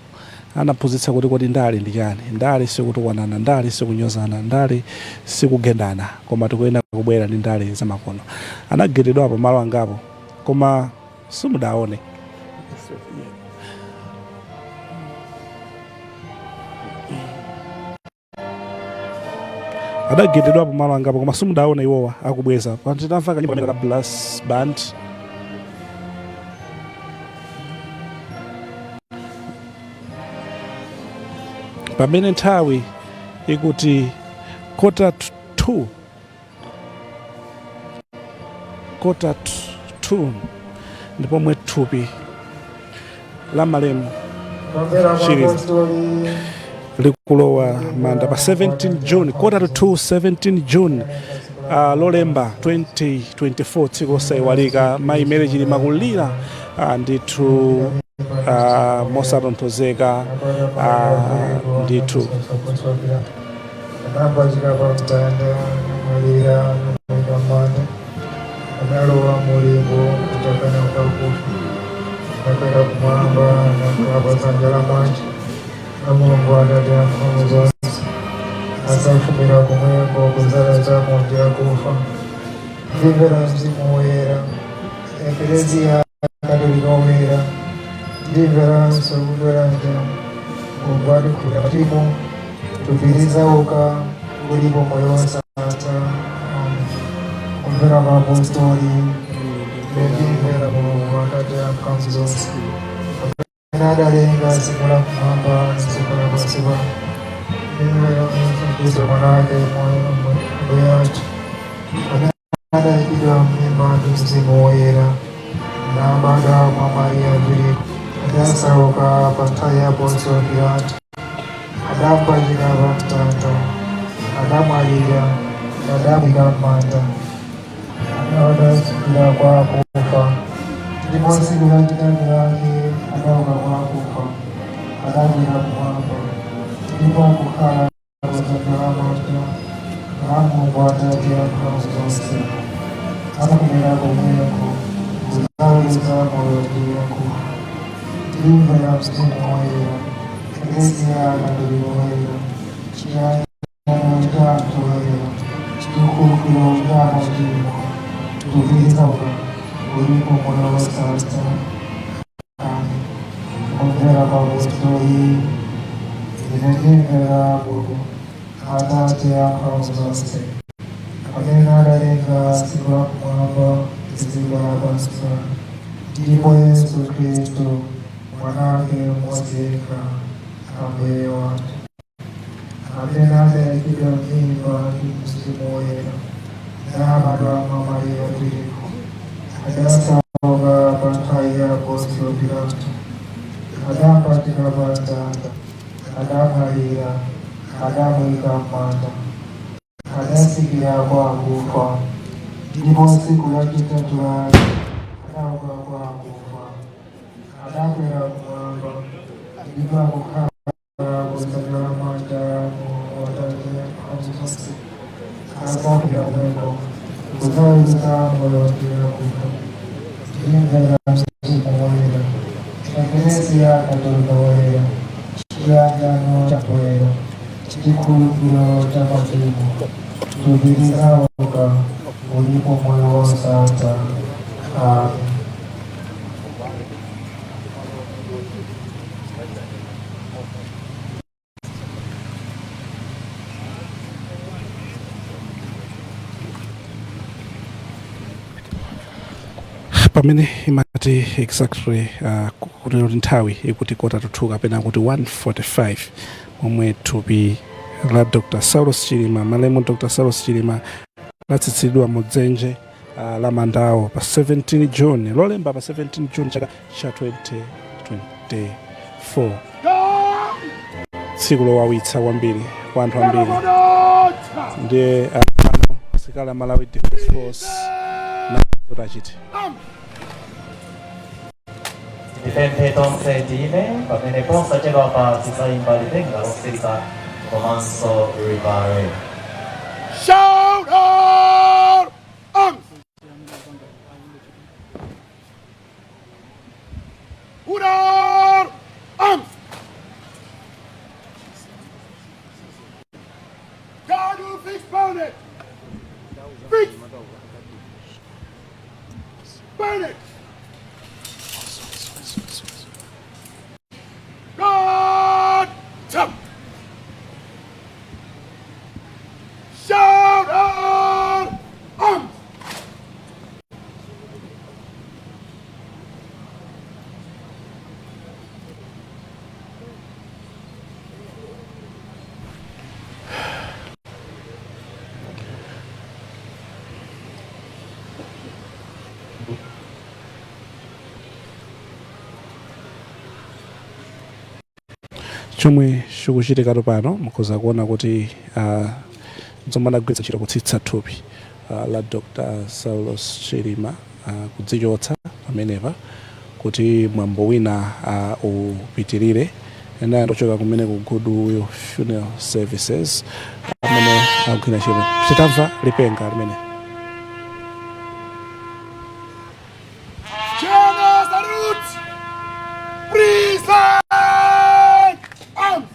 Anaphunzitsa kuti kodi ndale ndi chani? Ndale sikutukwanana, ndale sikunyozana, ndale sikugendana, koma tikuyenera kubwera ndi ndale zamakono. Anagendedwapo malo angapo koma simudaone. Adagendedwapo malo angapo koma simudaone iwowa akubweza. Pantinamva kanyimbo kamene ka brass band pamene nthawi ikuti 1:45, 1:45, ndipomwe thupi la malemu Chilima likulowa manda pa 17 June, 1:45, 17 June, Lolemba 2024, tsiku losayiwalika. Mayi Mary Chilima kulira ndithu mosatonthozeka ndithu. Anapachika pa mtanda, namwalira, namuika m'manda. Analowa mulimbo kutakana kwakufa, anakwera kumwamba, nakhala pa dzanja lamanja la Mulungu Atate amphamvu zonse. Adzafumira komweko kudzaweruza amoyo ndi akufa. Ndimvera Mzimu Woyera, Ekleziya Katolika Woyera, ndimveranso kutolanjana Mulungu atikhululukira machimo, thupi lidzauka, ulipo moyo wosatha. Amen. Kumvera kwa apostoli. Ndimvera Mulungu Atate amphamvu zonse, amene adalenga dziko la kumwamba ndi dziko lapansi pano. Ndimvera Yesu Khristu Mwana wake yemwe Ambuye athu, amene adayikidwa m'mimba ndi Mzimu Woyera, nabadwa mwa Mariya Virigo, Adasauka pa nthawi ya Pontiyo Pilato, adamupachika pa mtanda, adamwalira, adamuyika m'manda, adatsikira kwa akufa, ndipo tsiku lachitatu lake adauka kwa akufa, adakwera kumwamba, ndipo akukhala kudzanja lamanja la Mulungu Atate amphamvu zonse. Adzabwera komweko kudzaweruza amoyo ndi akufa. Ndimvera Mzimu Woyera, Eklesia Katolika Woyera, chiyanjano cha anthu oyera, chikhululukiro cha machimo, thupi lidzauka, ulipo moyo wosatha. Amen. Kumvera kwa apostoli, ine ndimvera Mulungu Atate amphamvu zonse, amene adalenga dziko lakumwamba ndi dziko lapansi pano, ndipo Yesu Khristu Mwana wake mmodzi yekha, Ambuye wathu, amene adayikidwa m'mimba ndi Mzimu Woyera, nabadwa mwa Mariya Virigo, adasauka pa nthawi ya Pontiyo Pilato, adamupachika pa mtanda, adamwalira, adamuyika m'manda, adatsikira kwa akufa, ndipo tsiku lachitatu lake adauka kwa akufa, adakwera kumwamba, ndipo akukhala kudzanja lamanja la Mulungu Atate amphamvu zonse. Adzabwera komweko kudzaweruza amoyo ndi akufa. Ndimvera Mzimu Woyera, Eklesia Katolika Woyera, chiyanjano cha oyera, chikhululukiro cha machimo, thupi lidzauka, ulipo moyo wosatha. Amen. Pamene imati exactly kutero kuti nthawi ikuti 1:45 kapena kuti 1:45, momwe thupi la Dr Saulos Chilima, malemu Dr Saulos Chilima, latsitsidwa mu dzenje la mandawo pa 17 June, Lolemba pa 17 June chaka cha 2024, tsiku lowawitsa kwambiri kwa anthu ambiri. Ndiye pano asilikali a Malawi Defence Force na achite Tipemphe tonse tiyime pamene posachedwapa tidzayimba lipenga lotsiriza komanso rivare. Shout out! Arms! Hurrah! Arms! God will fix bayonet! Fix! Bayonet! Guard! Jump! Shout out! Arms! Chomwe chikuchitikatu pano, mukhoza kuona kuti zomwe anagwiritsa ntchito kutsitsa thupi la Dr Saulos Chilima, kudzichotsa pamenepa kuti mwambo wina upitirire. Ena ndochoka kumene ku Goodwill Funeral Services amene akugwira ntchito. Titamva lipenga limene. General salute! Present! Arms!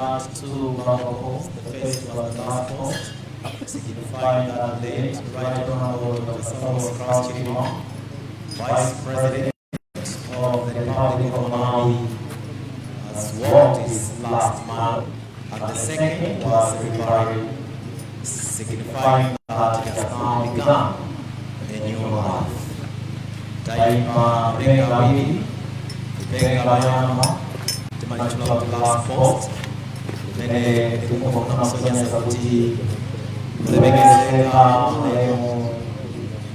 had two protocols. The first was the last post, signifying that the late Right Honorable Dr. Saulos Klaus Chilima, Vice President of the Republic of Malawi, has walked his last mile. And the second was revival, signifying that he has now begun a new life. Taima lipenga wili, lipenga loyamba, timalitchula kuti last post, limene likungofuna kusonyeza kuti kulemekezeka malemu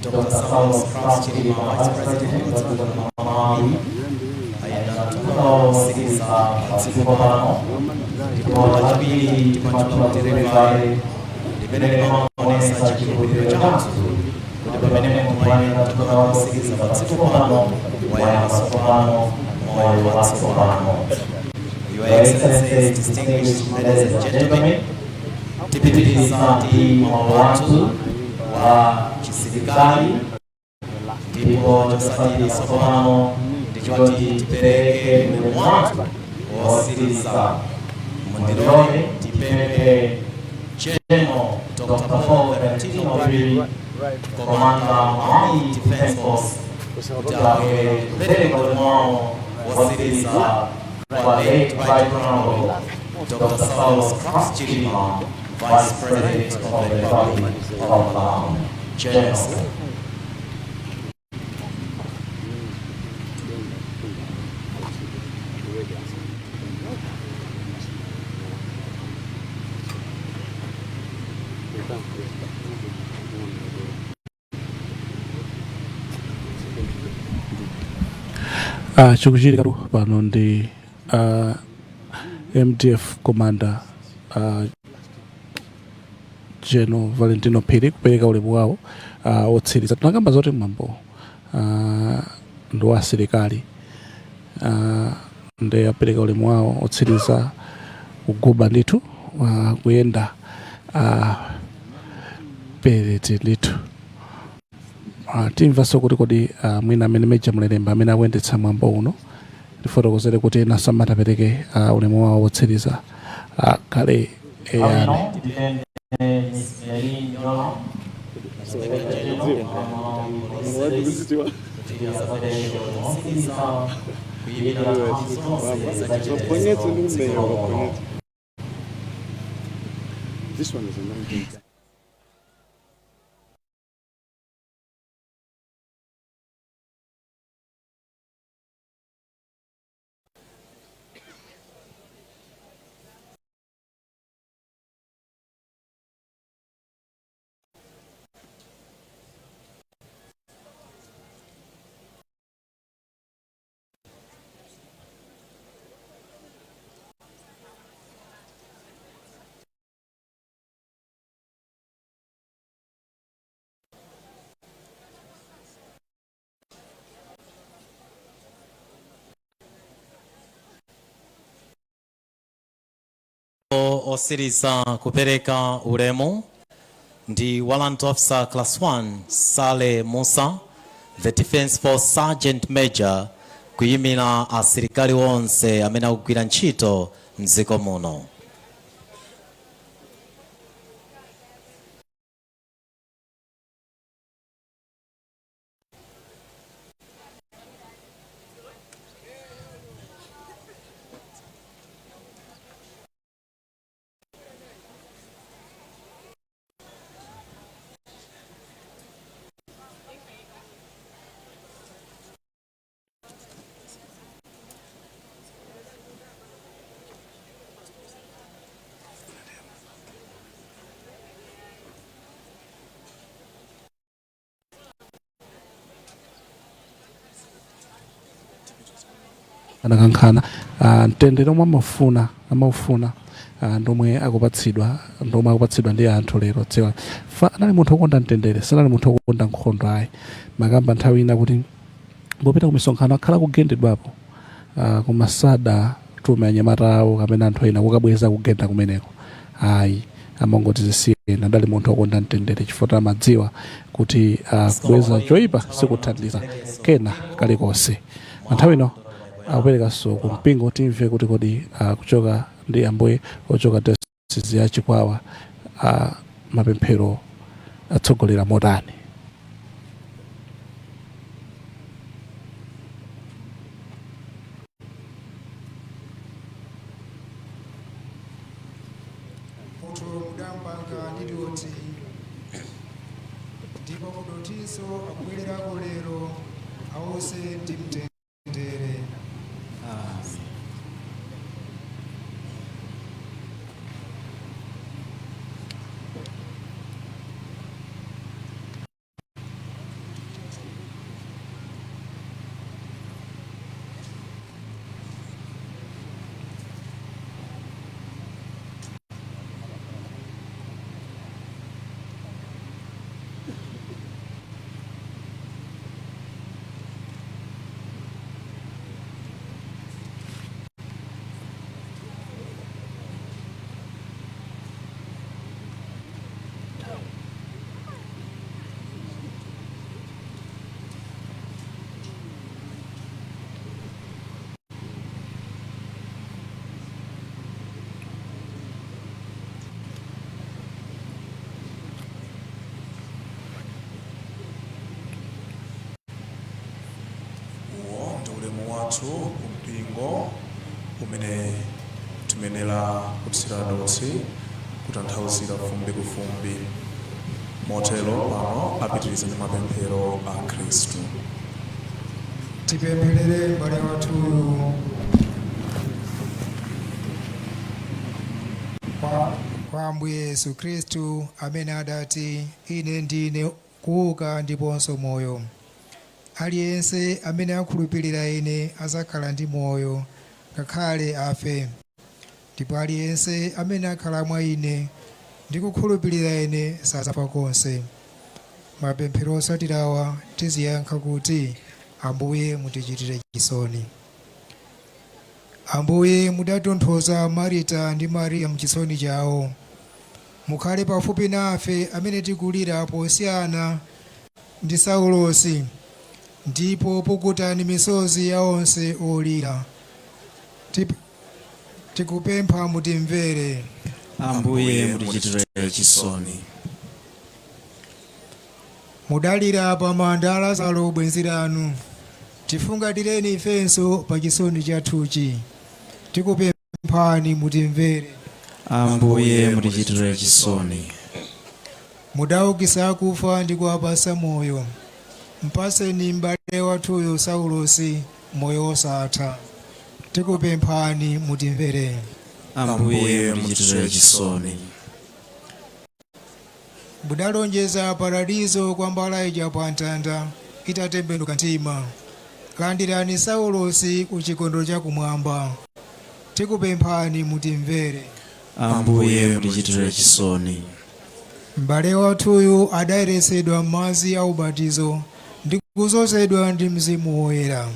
Dr. Saulos Klaus Chilima, Vice President wa dziko la Malawi, ayenda mtunda wotsiriza padziko pano. Ndipo lachiwiri timalitchula kuti reveille, limene limaonetsa chikhulupiriro chathu kuti pamene munthu wayenda mtunda wotsiriza padziko pano, wayamba tsopano moyo watsopano. Your Excellencies, distinguished ladies and gentlemen, tipitiriza ndi mwambo wathu wa chisilikali, ndipo chotsatira tsopano ndichoti tipereke ulemu wathu wotsiriza. Mundilole tipemphe General Dr. Paul Valentino Phiri, Commander Malawi Defense Force, kuti abwere kupereka ulemu wawo wotsiriza kwa late Right Honorable Dr. Saulos Klaus Chilima, Vice President of the Republic of Malawi. General. Chikuchitika pano ndi MDF Commander General Valentino Phiri kupereka ulemu wawo otsiriza. Tinakamba zoti mwambo ndi wa asilikali, ndi apereka ulemu wawo otsiriza kuguba ndithu, kuyenda perete ndithu. Timvanso kuti kodi mwina amene Major Mlelemba amene akuyendetsa mwambo uno tifotokozere kuti ena samatapereke ulemu wawo wotsiriza kale eyani. Pano ndipemphe Miss Merlyne Yolamu, Inspector General wa Malawi Police Service, kuti asapereke ulemu wotsiriza kuyimira nthambi zonse za chitetezo m'dziko muno. This one is a 19. Otsiriza kupereka ulemu ndi Warrant Officer Class 1 Sale Musa, the Defense Force Sergeant Major, kuyimira asilikali onse amene akugwira ntchito mdziko muno. Anakankhana mtendere omwe amaufuna ndomwe akupatsidwa ndi anthu lero. Dziwa fa anali munthu wokonda mtendere, sanali munthu wokonda nkhondo ayi. Makamba nthawi ina kuti popita ku misonkhano akhala kugendedwapo, koma sadatume anyamata awo kapena anthu ena kukabweza kugenda kumeneko ayi, amangoti zisiyeni. Adali munthu wokonda mtendere chifukwa amadziwa kuti kubweza choyipa sikuthandiza kena kalikonse. Nthawi ino akuperekanso ku mpingo, timve kuti kodi kuchoka Ndi ambuye ochoka diocese ya Chikwawa, mapemphero atsogolera motani? Munthu mudampanga ndi dothi, ndipo kudothinso akubwererako lero. Ause ndi mtendere. Uwo ndi ulemu wathu kumpingo umene timenera kutsira dothi, kutanthauzira fumbi ku fumbi. Motero pano apitiriza ndi mapemphero a Khristu. Tipempherere m'bale wathuyu kwa Ambuye Yesu Khristu, amene adati, "Ine ndine kuuka ndiponso moyo. Aliyense amene akhulupirira ine adzakhala ndi moyo ngakhale afe, ndipo aliyense amene akhala mwa ine ndi kukhulupirira ine sadzafa konse." Mapemphero otsatirawa tiziyankha kuti, "Ambuye, mutichitire chisoni." Ambuye, mudatonthoza Marita ndi Mariya mchisoni chawo. Mukhale pafupi nafe amene tikulira posiyana ndi Saulosi, ndipo pukutani misozi ya onse olira. Tikupempha mutimvere. Ambuye, mutichitire chisoni. Mudalira pa manda a Lazaro bwenzi lanu. Tifungatireni ifenso pa chisoni chathuchi. Tikupemphani mutimvere. Ambuye, mutichitire chisoni. Mudaukitsa akufa ndi kuwapatsa moyo. Mpatseni m'bale wathuyo Saulosi moyo wosatha. Tikupemphani mutimvere. Ambuye, mutichitire chisoni. Mudalonjeza paradizo kwa mbala ija pa mtanda itatembenuka mtima. Landirani Saulosi ku chikondwerero chakumwamba. Tikupemphani mutimvere. Ambuye, mutichitire chisoni. M'bale wathuyu adayeretsedwa m'madzi a ubatizo ndi kudzozedwa ndi Mzimu Woyera.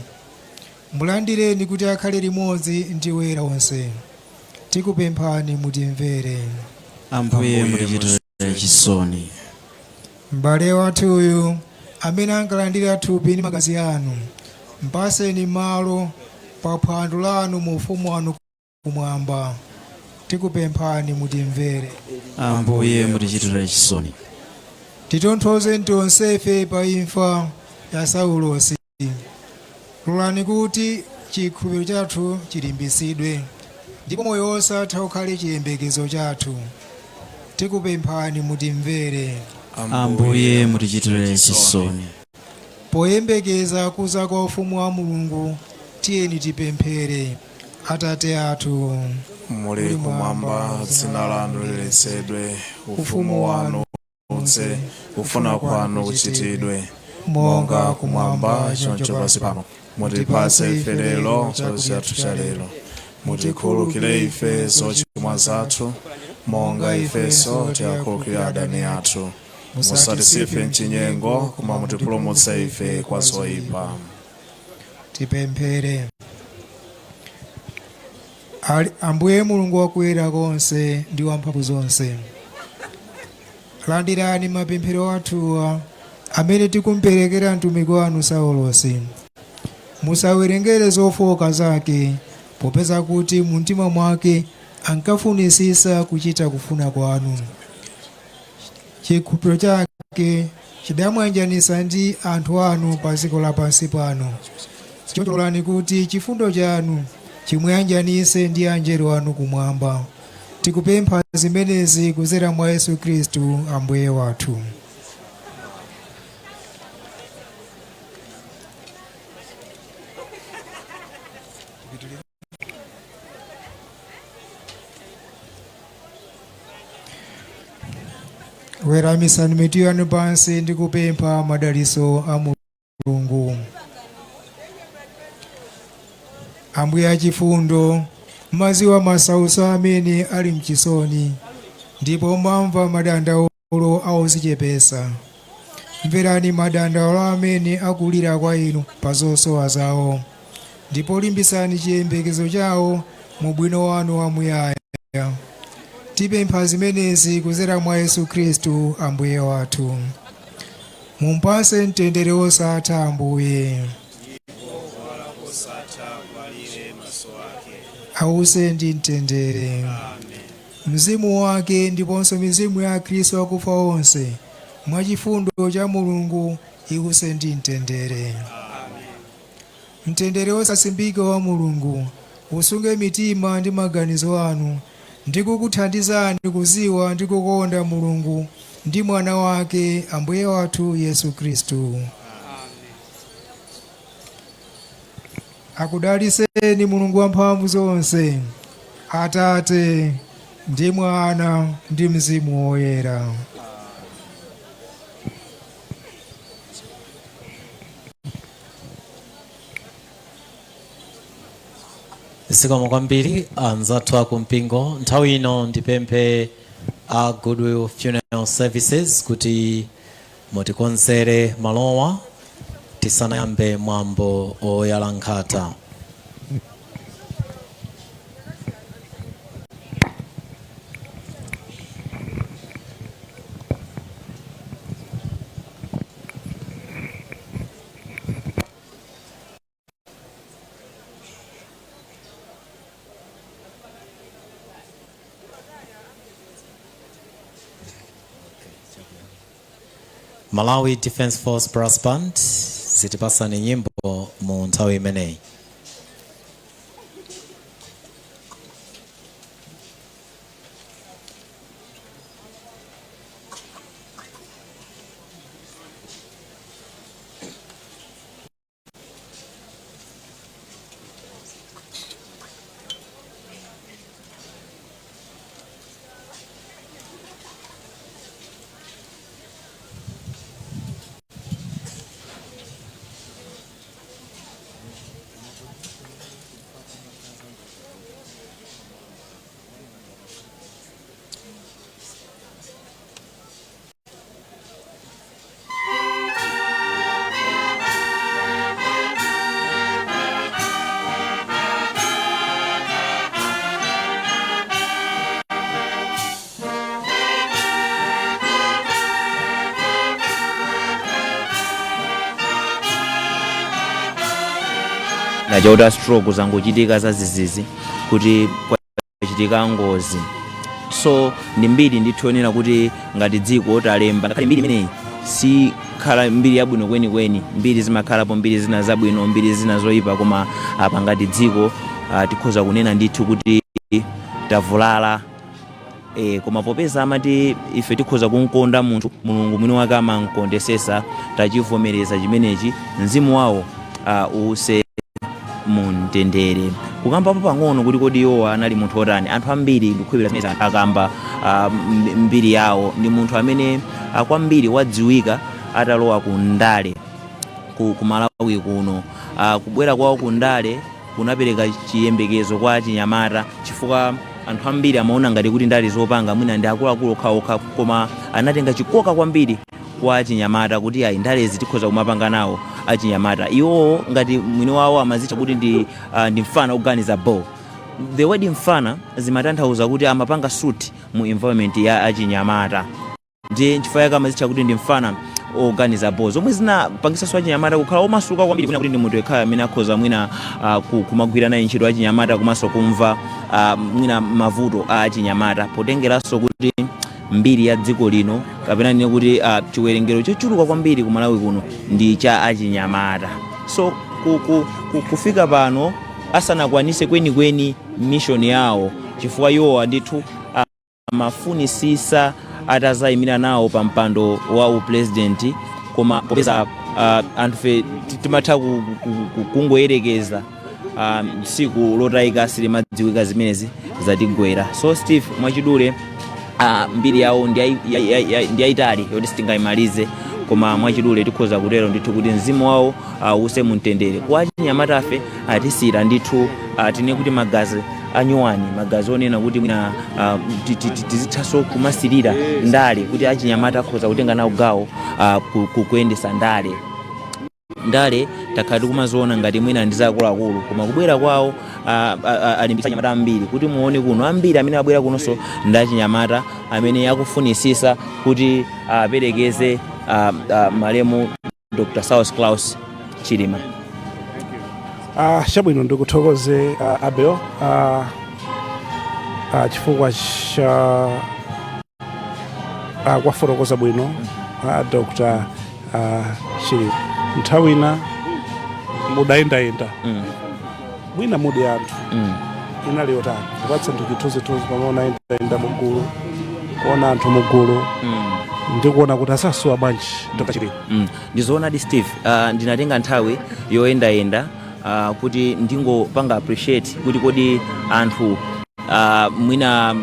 Mulandireni kuti akhale limodzi ndi oyera onse. Tikupemphani mutimvere. Ambuye, mutichitire chisoni. M'bale wathuyu amene ankalandira thupi ndi magazi anu, mpatseni malo pa phwando lanu mu ufumu wanu kumwamba. Tikupemphani mutimvere. Ambuye, mutichitire chisoni. Titonthozeni tonsefe pa imfa ya Saulosi. Lolani kuti chikhulupiriro chathu chilimbitsidwe ndipo moyo wosatha ukhale chiyembekezo chathu. Tikupemphani mutimvere. Ambuye, mutichitire chisoni. Poyembekeza kudza kwa ufumu wa Mulungu, tiyeni tipemphere. Atate athu muli kumwamba, dzina lanu liyeretsedwe, ufumu wanu udze, kufuna kwanu kuchitidwe monga kumwamba choncho pansi pano. Mutipatse ife lero chakudya chathu cha lero. Mutikhululukire ife zochimwa zathu, monga ifenso tiwakhululukira adani athu. Musatisiye ife mchinyengo, koma mutipulumutse ife kwa zoyipa. Tipemphere. Ambuye Mulungu wakuyera konse ndi wamphamvu zonse, landirani mapemphero athuwa amene tikumperekera mtumiki wanu Saulosi. Musawerengere zofowoka zake, popeza kuti mu mtima mwake Ankafunisisa kuchita kufuna kwanu. Chikhulupiriro chake chidamuyanjanitsa ndi anthu anu pa dziko lapansi pano. Choncho lolani kuti chifundo chanu chimuyanjanitse ndi anjelo anu kumwamba. Tikupempha zimenezi kudzera mwa Yesu Khristu Ambuye wathu. Weramisani mitu yanu pansi ndi kupempha madalitso a Mulungu. Ambuye achifundo, mumadziwa masautso amene ali mchisoni, ndipo mumamva madandaulo a odzichepetsa. Mverani madandaulo amene akulira kwa inu pa zosowa zawo, ndipo limbitsani chiyembekezo chawo mu ubwino wanu wamuyaya. Tipempha zimenezi kudzera mwa Yesu Khristu Ambuye wathu. Mumpatse mtendere wosatha Ambuye. Ause ndi mtendere. Mzimu wake ndiponso mizimu ya Akhristu akufa onse, mwachifundo cha Mulungu, iwuse ndi mtendere. Mtendere wosasimbika wa Mulungu usunge mitima ndi maganizo anu ndi kukuthandizani kudziwa ndi kukonda Mulungu ndi Mwana wake, Ambuye wathu Yesu Khristu. Akudalitseni Mulungu wamphamvu zonse, Atate ndi Mwana ndi Mzimu Woyera. Zikomo kwambiri anzathu akumpingo. Nthawi ino ndipemphe a Goodwill Funeral Services kuti mutikonzere malowa tisanayambe mwambo oyala nkhata. Malawi Defence Force Brass Band zitipasani nyimbo mu nthawi imeneyi. Nachota stroke zangochitika zazizizi kuti kwachitika ngozi. So ndi mbiri ndithu yonena kuti ngati dziko talemba, ngakhale mbiri imeneyi sikhala mbiri yabwino kwenikweni. Mbiri zimakhalapo, mbiri zina zabwino, mbiri zina zoyipa, koma apa ngati dziko tikhoza kunena ndithu kuti tavulala. Koma popeza amati ife tikhoza kumkonda munthu, Mulungu mwini wake amamkondesesa, tachivomereza chimenechi. Mzimu wawo uuse mumtendere. Kukambapo pang'ono kuti kodi iwowa anali munthu otani, anthu ambiri ndikukhulupirira zimene akamba mbiri yawo, ndi munthu amene kwambiri wadziwika atalowa ku ndale ku Malawi kuno. Kubwera kwawo ku ndale kunapereka chiyembekezo kwa achinyamata, chifukwa anthu ambiri amaona ngati kuti ndale zopanga mwina ndi akuluakulu okhaokha, koma anatenga chikoka kwambiri kwa achinyamata kuti ayi, ndalezi tikhoza kumapanga nawo achinyamata. Iwowo ngati mwini wawo amazitcha kuti ndi mfana oganiza bo. The word mfana zimatanthauza kuti amapanga suit mu environment ya achinyamata, ndiye nchifukwa chake amazitcha kuti ndi mfana Oganiza bo zomwe zinapangisanso achinyamata kukhala omasuka kwambiri, kunena kuti ndi munthu yekhayo amene akhoza mwina kumagwira naye ntchito achinyamata, komanso kumva mwina mavuto a achinyamata, potengeranso kuti mbiri ya dziko lino, kapena nene kuti chiwerengero chochuluka kwambiri ku Malawi kuno ndi cha achinyamata. So kufika pano asanakwanise kwenikweni mission yawo, chifukwa iwowa ndithu amafunisisa atazayimira nawo pa mpando wa upresident, koma popeza anthufe timatha kungoyerekeza, tsiku lotayika silimadziwika, zimenezi zatigwera. So Steve, mwachidule, mbiri yawo ndi yayitali yoti sitingayimalize, koma mwachidule tikhoza kutero ndithu kuti mzimu wawo uuse mumtendere. Kwa achinyamatafe atisiyira ndithu, tine kuti magazi anyuwani, magazi onena kuti mwina tizithanso kumasirira ndale, kuti achinyamata akhoza kutenga nawo gawo kuyendesa ndale. Ndale takhala tikumaziona ngati mwina ndi zakuluakulu, koma kubwera kwawo alimbikitsa achinyamata ambiri. Kuti muone kuno, ambiri amene abwera kunonso ndi achinyamata amene akufunisisa kuti aperekeze malemu Dr. Saulos Klaus Chilima. Chabwino, ndikuthokoze Abel chifukwa cha kwafotokoza bwino Dr. Chilima. Nthawi ina mudayendayenda, mwina mudi anthu inali yotani? Kupatsa anthu chithunzithunzi pamene unayendayenda mugulu, kuona anthu mugulu ndi kuona kuti asasowa bwanji Dr. Chilima. Ndizoonadi Steve, ndinatenga nthawi yoyendayenda kuti ndingopanga appreciate kuti kodi anthu mwina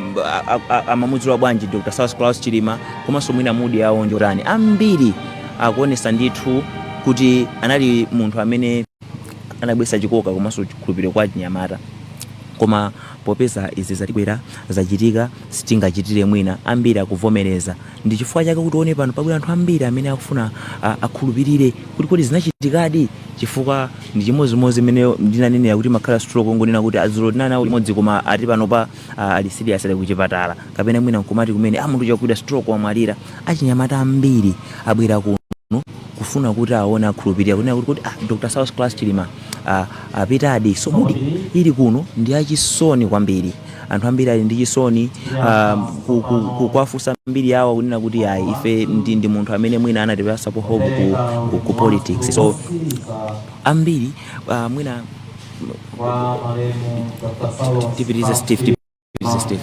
amamudziwa bwanji Dr. Saulos Klaus Chilima, komanso mwina mood yawo njotani. Ambiri akuonesa ndithu kuti anali munthu amene anabweretsa chikoka komanso chikhulupiriro kwa achinyamata, koma popeza izi zatigwera, zachitika, sitingachitire mwina. Ambiri akuvomereza. Ndi chifukwa chake kuti one pano pabwera anthu ambiri amene akufuna akhulupirire kuti kodi zinachitikadi, chifukwa ndi chimodzimodzi imene ndinanenera kuti makhala stroke, ongonena kuti adzulo tinali nawo limodzi, koma ati panopa ali serious, ali kuchipatala, kapena mwina nkumati kumene munthu chakugwira stroke wamwalira. Achinyamata ambiri abwera kuno kufuna kuti aone, akhulupirira kunena kuti Dr. Saulos Klaus Chilima apitadi. So mood ili kuno ndi achisoni kwambiri. Anthu ambiri ali ndi chisoni kuwafunsa mbiri yawo, kunena kuti ayi, ife ndi munthu amene mwina anatipasapo hope ku politics. So ambiri mwina tipitirize Steve, tipitirize Steve.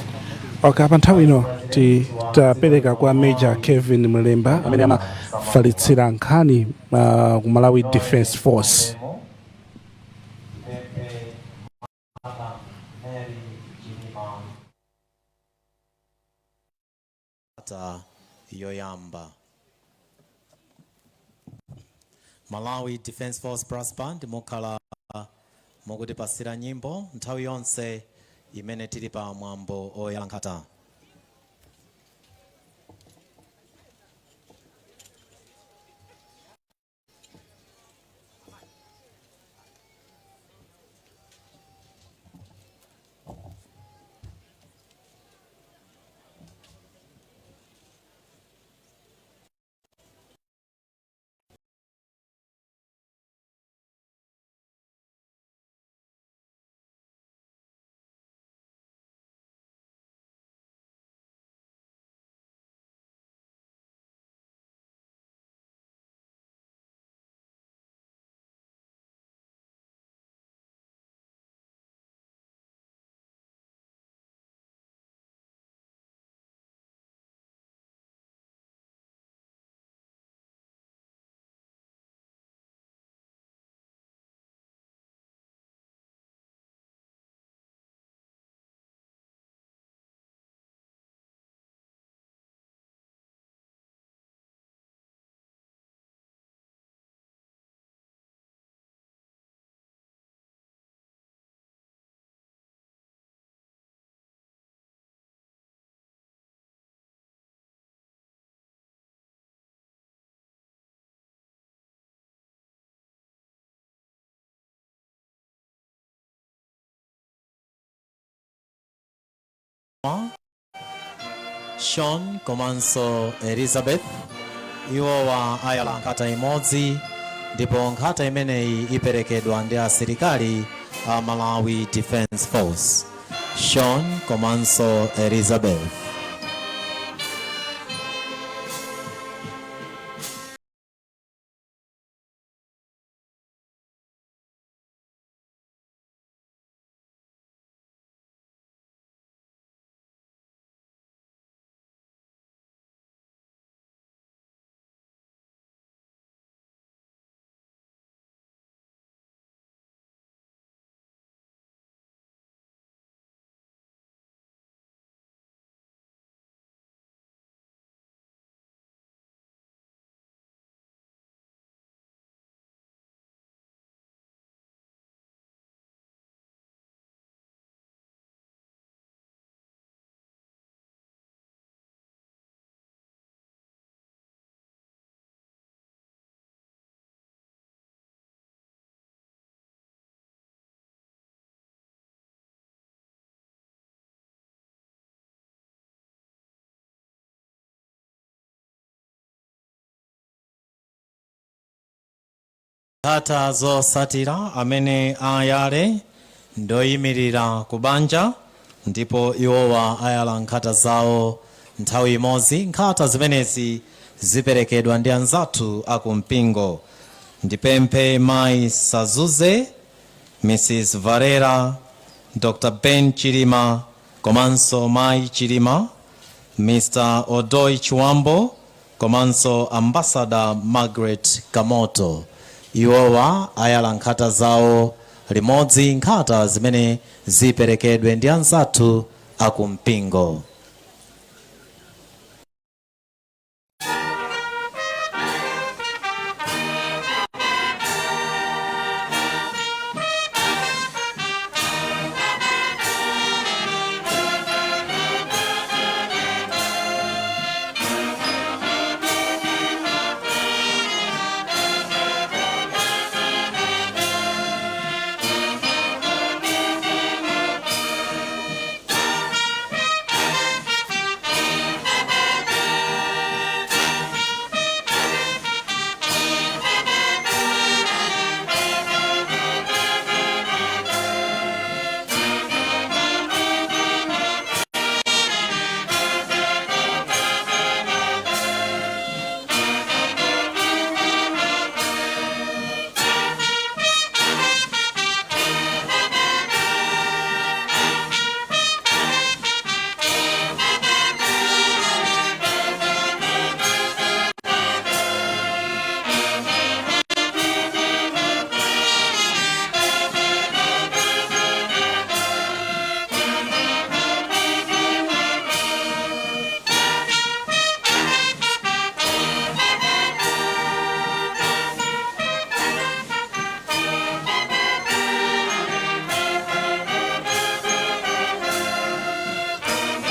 Okay, pa nthawi ino titapereka kwa Major Kevin Mlemba amene amafalitsira nkhani ku Malawi Defence Force. Yoyamba, Malawi Defence Force Brass Band, mukhala mukutipasira nyimbo nthawi yonse imene tili pa mwambo oyala nkhata. Sean komanso Elizabeth. Iwowa ayala nkhata imodzi, ndipo nkhata imeneyi iperekedwa ndi asilikali a Malawi Defence Force, Sean komanso Elizabeth. Nkhata zosatira amene ayale ndoyimirira kubanja, ndipo iwowa ayala nkhata zawo nthawi imodzi. Nkhata zimenezi ziperekedwa ndi anzathu akumpingo. Ndipemphe Mayi Sazuze, Mrs Varera, Dr Ben Chilima komanso Mayi Chilima, Mr Odoi Chiwambo komanso Ambassador Margaret Kamoto. Iwowa ayala nkhata zawo limodzi, nkhata zimene ziperekedwe ndi anzathu akumpingo.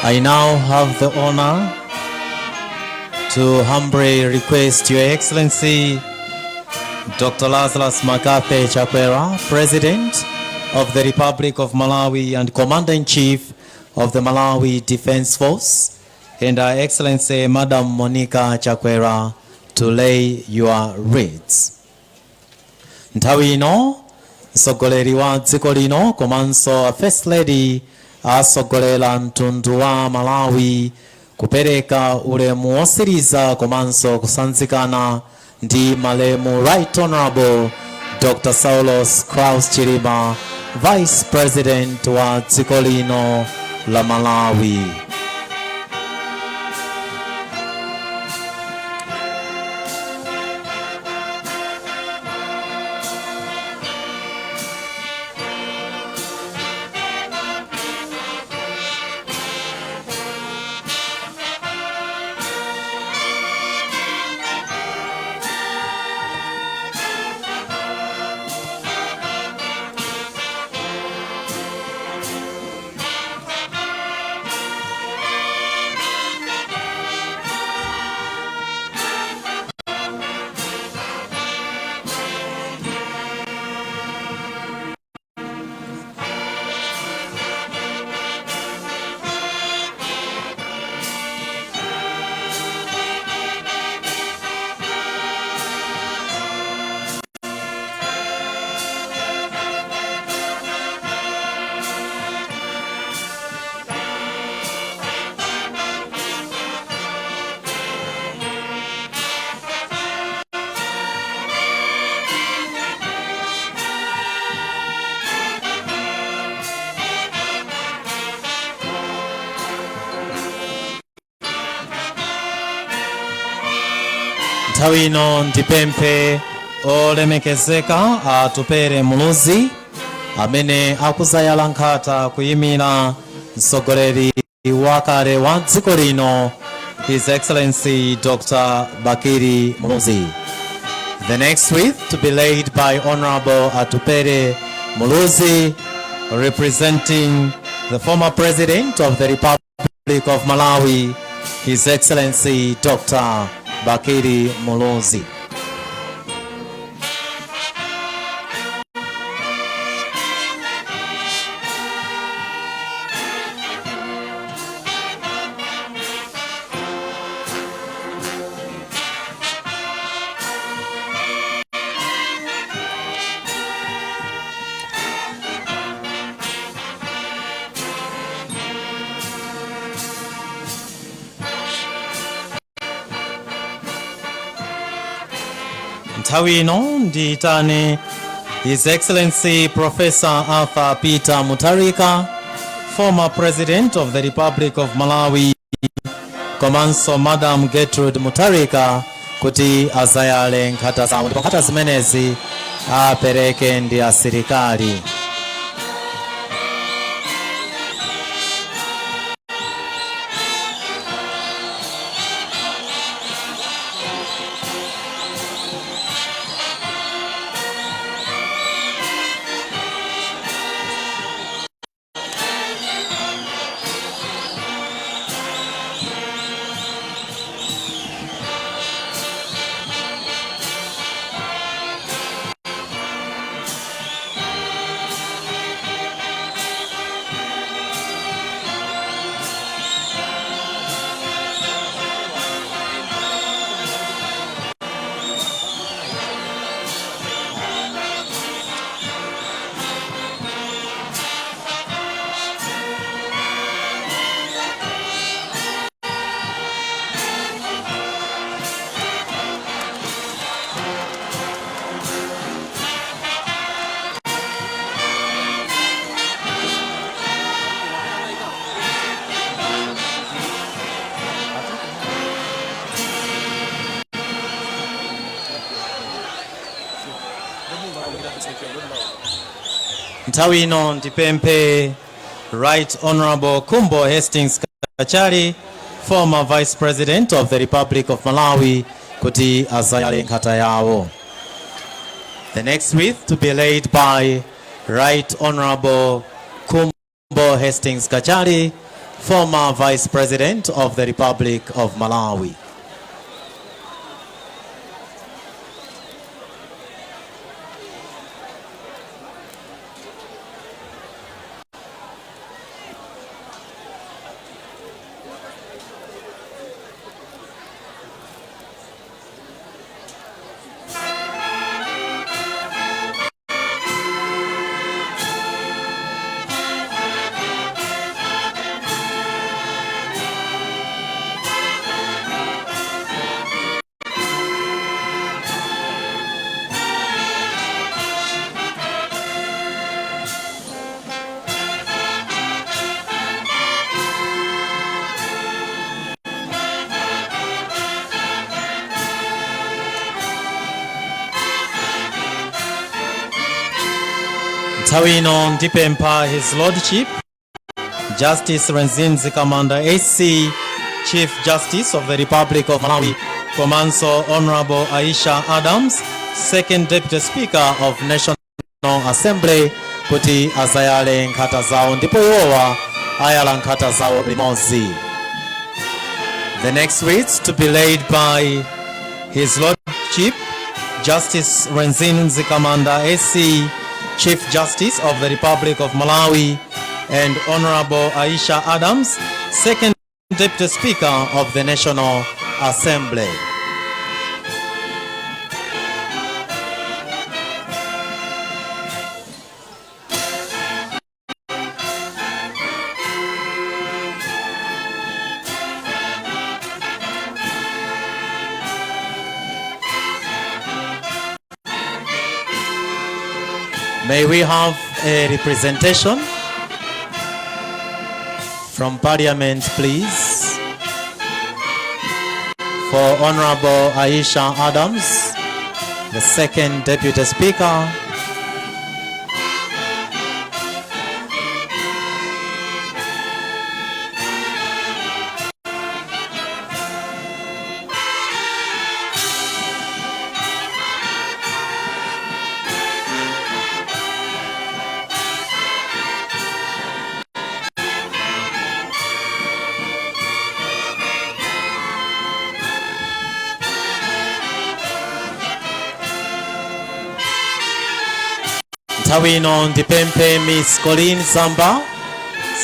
I now have the honor to humbly request Your Excellency Dr. Lazarus McCarthy Chakwera, President of the Republic of Malawi and Commander-in-Chief of the Malawi Defense Force, and Her Excellency Madam Monica Chakwera to lay your wreaths. Nthawi ino mtsogoleri wa dziko lino komanso a First Lady asogolera mtundu wa Malawi kupereka ulemu wosiriza komanso kusanzikana ndi malemu Right Honorable Dr Saulos Klaus Chilima, Vice President wa dziko lino la Malawi. Nthawi ino ndipemphe olemekezeka Atupele Muluzi amene akuzayala nkhata kuyimira mtsogoleri wakale wa dziko lino, His Excellency Dr. Bakili Muluzi. The next wreath to be laid by Honorable Atupele Muluzi, representing the former President of the Republic of Malawi, His Excellency Dr. Bakili Muluzi. Nthawi ino ndiyitane His Excellency Professor Arthur Peter Mutharika, former President of the Republic of Malawi, komanso Madam Gertrude Mutharika kuti azayale nkhata zawo, ndipo nkhata zimenezi apereke ndi asilikali. Nthawi ino ndipemphe Right Honorable Khumbo Hastings Kachali, former Vice President of the Republic of Malawi, kuti azayale nkhata yawo. The next wreath to be laid by Right Honorable Khumbo Hastings Kachali, former Vice President of the Republic of Malawi. Nthawi ino ndipempha His Lordship Justice Rizine Mzikamanda SC, Chief Justice of the Republic of Malawi, komanso Honorable Aisha Adams, Second Deputy Speaker of National Assembly, kuti azayale nkhata zawo, ndipo iwowa ayala nkhata zawo limodzi. The next wreath to be laid by His Lordship Justice Rizine Mzikamanda SC, Chief Justice of the Republic of Malawi, and Honorable Aisha Adams, Second Deputy Speaker of the National Assembly. May we have a representation from Parliament, please, For Honorable Aisha Adams, the second Deputy Speaker. Nthawi ino ndipemphe Miss Colleen Zamba,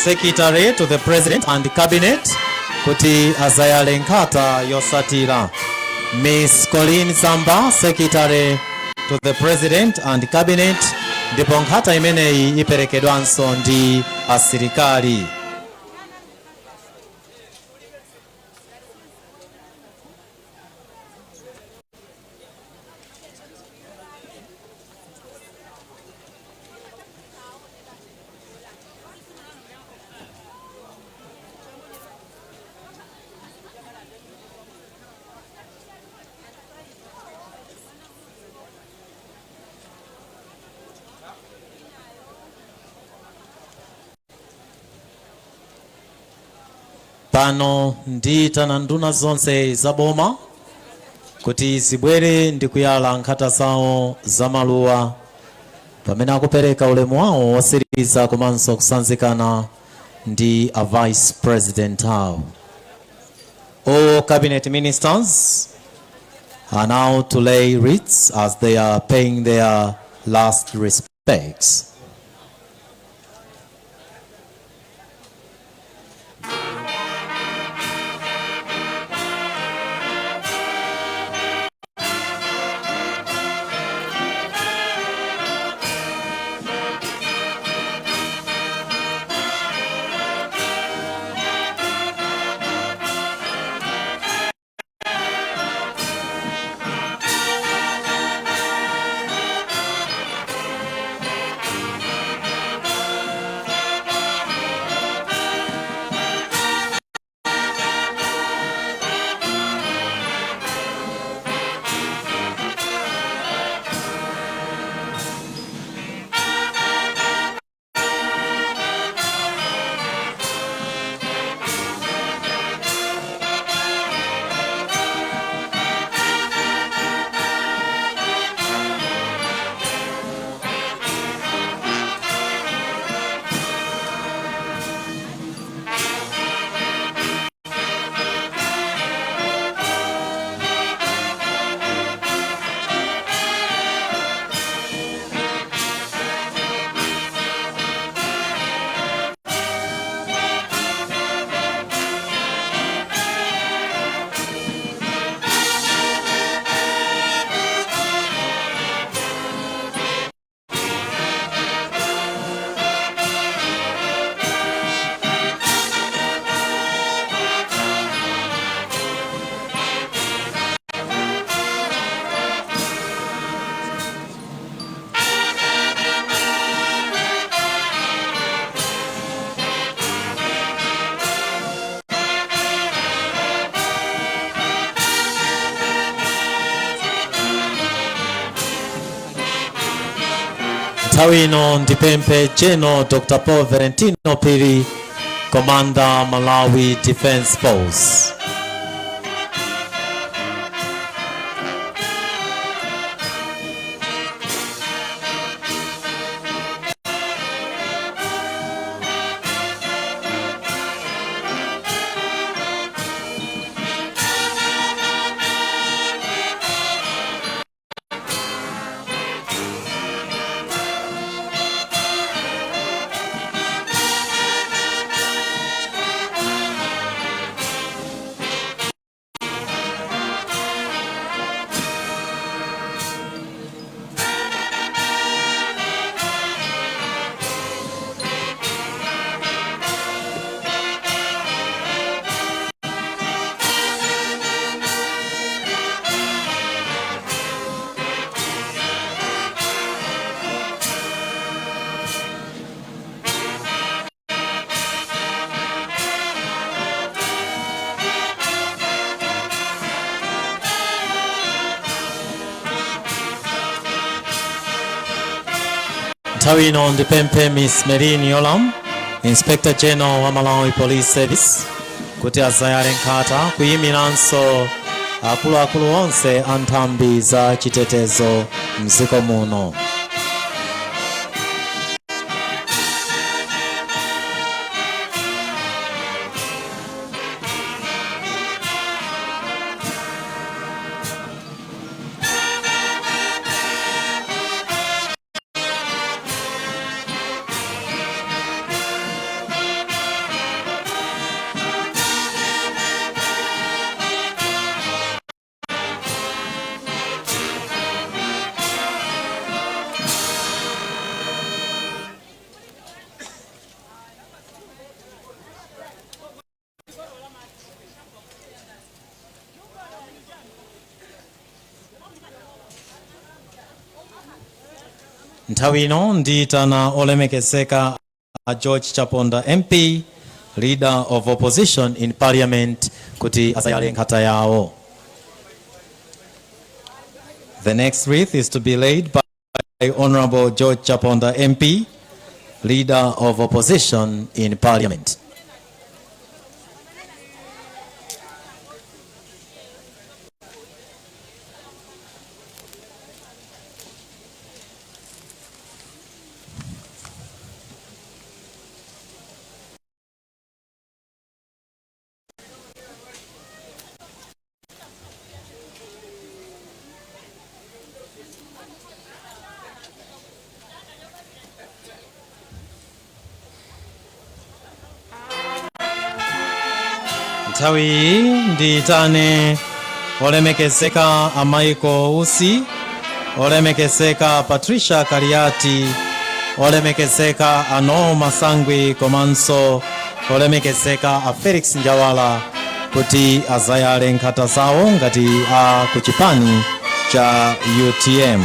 Secretary to the President and Cabinet, kuti azayale nkhata yosatira. Miss Colleen Zamba, Secretary to the President and Cabinet, ndipo nkhata imeneyi iperekedwanso ndi asilikali. Pano ndiyitana nduna zonse za boma kuti zibwere ndi kuyala nkhata zawo zamaluwa pamene akupereka ulemu wawo wotsiriza komanso kusanzikana ndi a Vice President awo. All cabinet ministers are now to lay wreaths as they are paying their last respects. Nthawi ino ndipemphe General Dr. Paul Valentino Phiri, Commander, Malawi Defense Force. Nthawi ino ndipemphe Miss Merlyne Yolamu, Inspector General wa Malawi Police Service, kuti azayale nkhata kuyimiranso akuluakulu onse a nthambi za chitetezo mdziko muno. Nthawi ino ndiyitana olemekezeka a George Chaponda MP, Leader of Opposition in Parliament, kuti azayale nkhata yawo. The next wreath is to be laid by Honorable George Chaponda MP, Leader of Opposition in Parliament. Nthawi iyi ndiyitane olemekezeka a Michael Usi, olemekezeka Patricia Kaliati, olemekezeka a Noel Masangwi komanso olemekezeka a Felix Njawala kuti azayale nkhata zawo ngati a kuchipani cha UTM.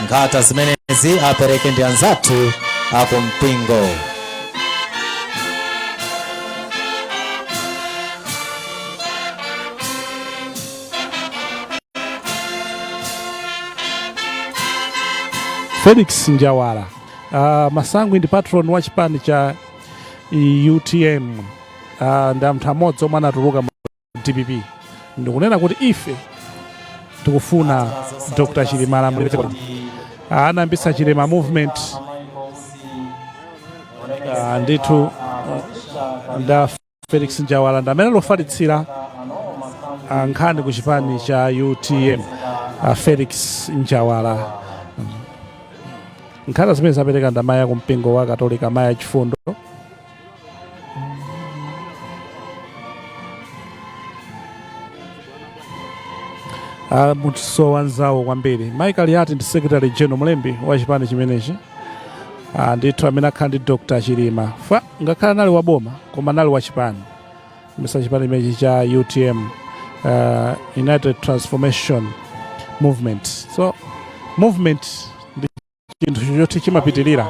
Nkhata zimenezi apereke ndi anzathu akumpingo. Felix Njawala, Masangwi ndi patron wa chipani cha UTM, ndi anthu amodzi omwe anatuluka mu DPP ndikunena kuti ife tikufuna Dr. Chilima alamulire. Anayambitsa Chilima Movement, ndithu nda Felix Njawala ndi amene alofalitsira nkhani ku chipani cha UTM. Felix Njawala, nkhata zimene zapereka ndi amayi akumpingo wa Katolika, amayi achifundo. Musowa nzawo kwambiri. Michael Kaliati ndi secretary general, mlembi wa chipani chimenechi, ndithu amene akhala ndi Dr. Chilima fa ngakhale anali wa boma koma anali wa chipani misa chipani chimenechi cha UTM, United Transformation Movement. So movement ndi chinthu choti chimapitirira.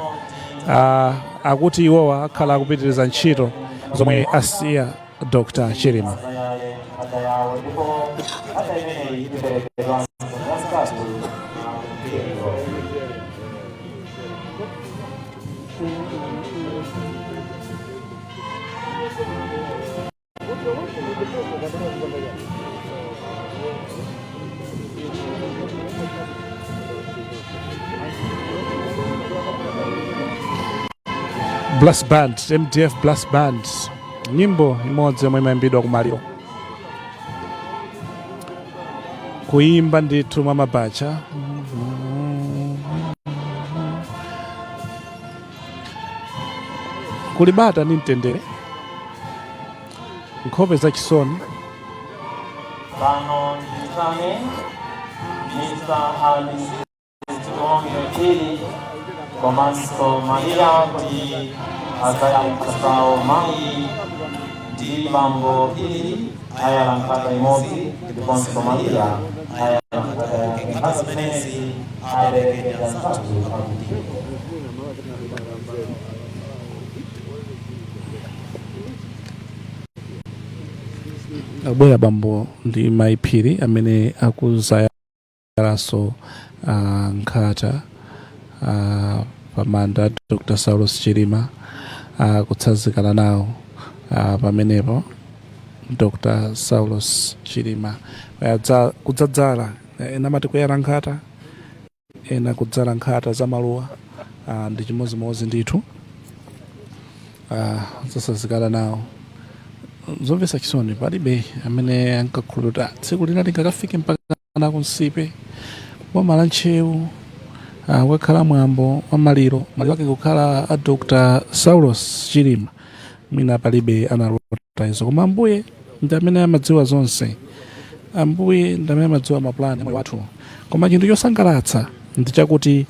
Akuti iwowa akhala akupitiriza ntchito zomwe asiya Dr. Chilima. Brass Band, MDF Brass Band, nyimbo imodzi yomwe imayimbidwa kumaliro, kuyimba ndithu mwa mabacha. Kuli bata ndi mtendere, nkhope zachisoni. Pano ndiyitane Mr. and Mrs. Tiwonge Phiri komanso Maria kuti azayale nkhata zawo. Mayi ndi bambo Phiri ayala nkhata imodzi ndiponso Maria ayala nkhata yake. Nkhata zimenezi apereke ndi anzathu akumpingo. Abwera bambo ndi mayi Phiri amene akuzayalanso nkhata. Pamanda Dr Saulos Chilima kutsanzikana nawo pamenepo Dr Saulos Chilima. Kudzadzala, ena amati kuyala nkhata, ena kudzala nkhata za maluwa, ndi chimodzimodzi ndithu, zasazikana nawo. Zomvetsa chisoni, palibe amene ankakhulupirira kuti tsiku lina lingakafike mpaka na ku Nsipe, boma la Ntcheu, kukakhala mwambo wa maliro, maliro ake kukhala a Dr Saulos Chilima. Mwina palibe analota izo, koma Ambuye ndi amene amadziwa zonse. Ambuye ndi amene amadziwa mapulani a moyo wathu. Koma chinthu chosangalatsa ndi chakuti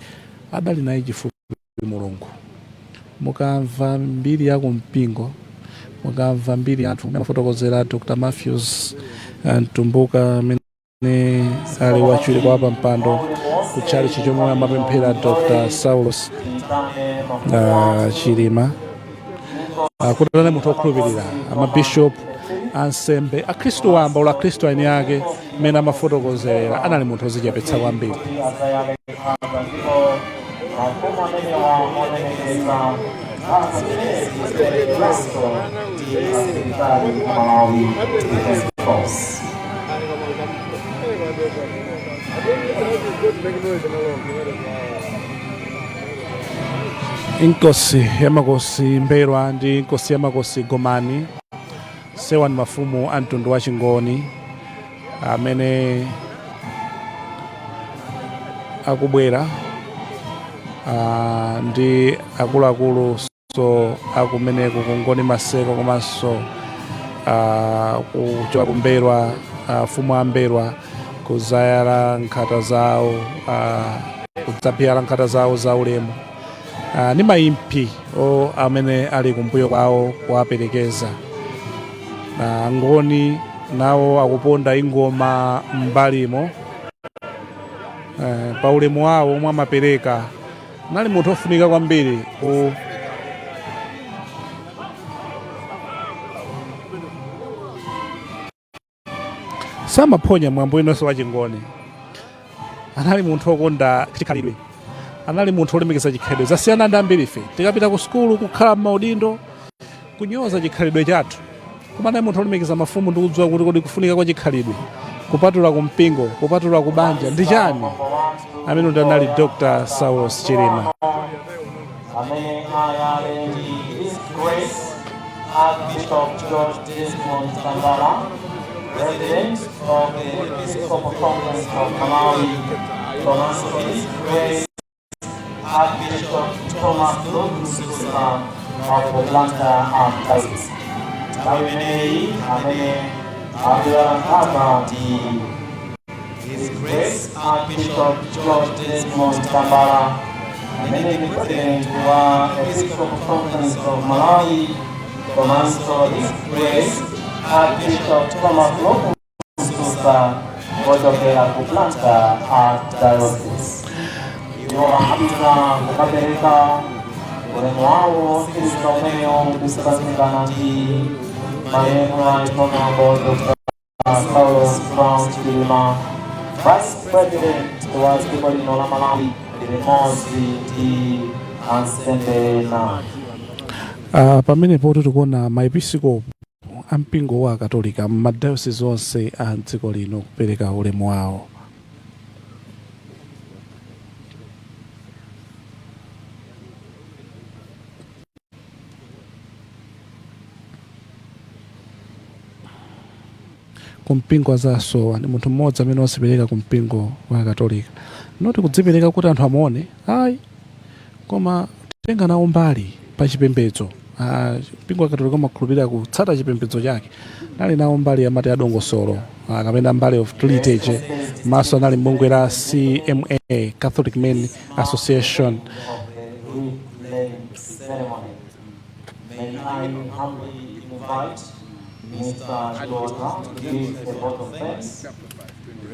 adali naye chifupi Mulungu. Mukamva mbiri ya kumpingo, mukamva mbiri ya anthu amafotokozera Dr Matthews Mtumbuka amene ali wachiwiri kwa wapampando ku tchalitchi chomwe amapemphera Dr Saulos Chilima, kuti anali munthu wokhulupirira, amabishop, ansembe, akhristu wamba, olo akhristu eni ake mmene amafotokozerera, anali munthu wodzichepetsa kwambiri. Mafumu amenewa molemekeza nkhata zimenezi ziperekedwanso ndi asilikali a Malawi Defence Force. Inkosi ya Makosi Mbelwa ndi Inkosi ya Makosi Gomani sewa ndi mafumu a mtundu wa Chingoni amene akubwera ndi akuluakulu so akumeneko ku Ngoni Maseko komanso kuchoka ku Mbelwa, mfumu a Mbelwa kuzayala nkhata zawo, kudzabzala nkhata zawo za ulemu, ndi maimpi o amene ali kumbuyo kwawo kuwaperekeza. Ngoni nawo akuponda ingoma m'mbalimo pa ulemu wawo omwe amapereka. Nali munthu ofunika kwambiri ku samaphonya mwambo inonse wa Chingoni. Anali munthu wokonda chikhalidwe, anali munthu wolemekeza chikhalidwe. Zasiyana ndi ambiri ife tikapita ku sukulu, kukhala m'maudindo, kunyoza chikhalidwe chathu. Koma anali munthu wolemekeza mafumu ndi kudziwa kuti kodi kufunika kwa chikhalidwe kupatula ku mpingo, kupatula ku banja ndi chani. Amene ndi anali Dr Saulos Chilima. Amene ayale ndi His Grace Archbishop George Desmond Tambala, President of the Episcopal Conference of Malawi, komanso His Grace Archbishop Thomas Luke Msusa of the Blantyre Archdiocese. Nthawi imeneyi amene akuyala nkhata ndi His Grace Archbishop George Desmond Tambala, amene ndi President wa Episcopal Conference of Malawi, komanso His Grace Archbishop Thomas Luke Msusa wochokera ku Blantyre Archdiocese. Iwo akupita kukapereka ulemu wawo wotsiriza umenewo kusakazikana ndi malemu Right Honorable Dr. Saulos Brown Chilima, Vice President wa dziko lino la Malawi, limodzi ndi ansembe ena. Pamenepo tikuona maepiskopi a mpingo wa Katolika m'madayosisi onse a dziko lino kupereka ulemu wawo. Kumpingo azasowa ndi munthu mmodzi amene wadzipereka ku mpingo wa Katolika, not kudzipereka kuti anthu amuone ayi, koma kutenga nawo mbali pa chipembedzo. Mpingo wa Katolika umakhulupirira kutsata chipembedzo chake. Nali nawo mbali amati adongosolo, kapena mbali of liturgy, maso anali mbungwe la CMA, Catholic Men Association. Ceremony. May I humbly invite Mr. Chiota to give a vote of thanks,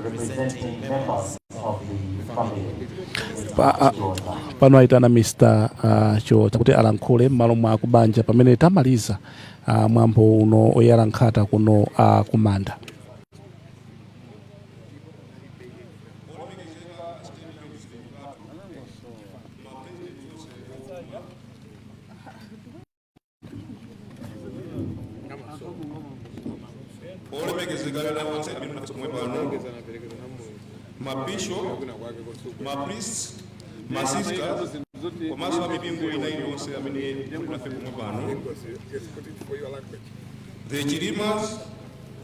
representing members of the family. Pano aitana Mr Chiota kuti alankhule m'malo mwa kubanja pamene tamaliza mwambo uno oyala nkhata kuno kumanda. Olemekezeka ena onse amene muli pomwe pano, mabishop, mapriests, masisters, komanso amipingo ina iliyonse amene muli nafe pomwe pano, the Chilimas,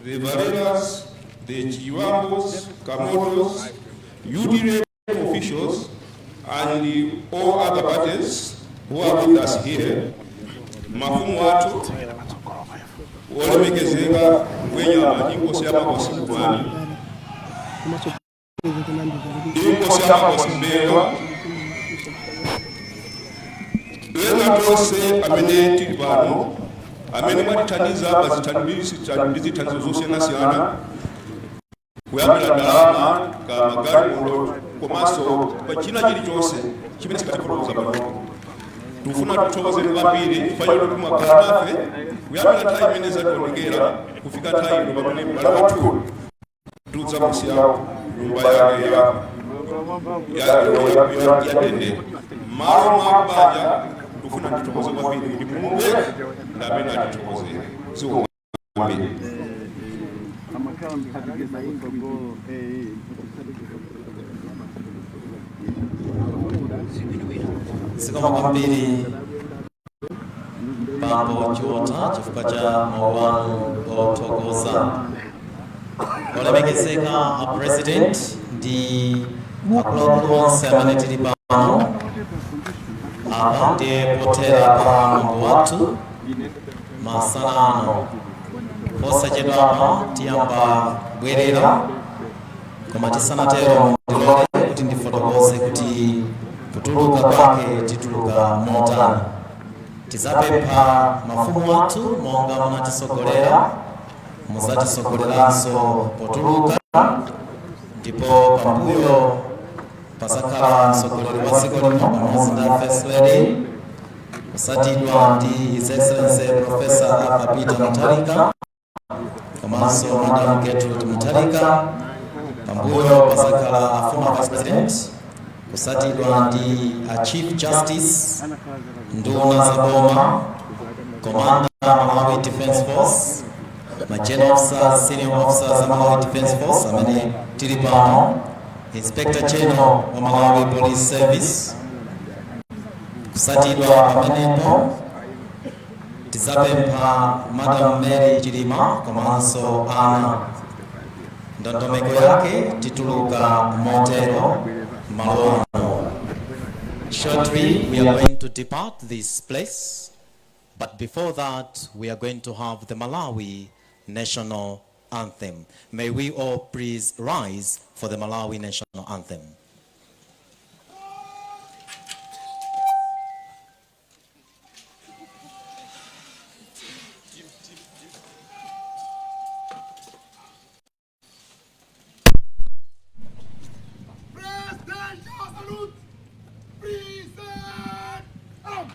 the Valeras, the Chiwambos, Kamotos, UDA officials, and all other parties who are with us here, mafumu athu, olemekezeka Ngwenyama, inkosi yamakosi Mtwani, inkosi yamakosi Mbewa, ena tonse amene tili pano, amene mwatithandiza pa ndi zithandizo zosiyanasiyana, kuyambira ndalama ka magalimoto komanso pa china chilichonse chimene sikatifotokoza pano, tikufuna tithokozeni kwambiri chifukwa choti mwakhala nafe kuyambira nthawi imene zationekera kufika nthawi ino pamene m'bale wathu tidzamusiya nyumba yake ya ndende malo mwa banja. Tikufuna tithokoze kwambiri kuti Mulungu yekha ndi amene atithokozere. Zikomo kwambiri. Zikomo kwambiri, Bambo Chiwota, chifukwa cha mawu anu othokoza. Olemekezeka a President ndi akuluakulu onse amene tili pano, apa ndiye pothera pa mwambo wathu masana ano. Posachedwapa tiyamba kubwerera, koma tisanatero ndilole kuti ndifotokoze kuti kutuluka kwake tituluka motani. Tizapempha mafumu athu, monga munatisogolera, muzatisogoleranso potuluka, ndipo pambuyo pasakhala mtsogoleri wa dziko lino pamodzi ndi First Lady, kusatidwa ndi His Excellency Professor Arthur Peter Mutharika komanso Madam Gertrude Mutharika. Pambuyo pasakhala a former Vice President, kusatidwa ndi a Chief Justice, nduna za boma, Commander Malawi Defence Force, ma general officers, senior officers a Malawi Defence Force amene tili pano, Inspector General wa Malawi Police Service. Kusatidwa pamenepo tizapempha Madam Mary Chilima komanso ana. Ndondomeko yake tituluka motero malo ano. Shortly we are going to depart this place, but before that we are going to have the Malawi National Anthem. May we all please rise for the Malawi National Anthem. Presidential salute! Present arms!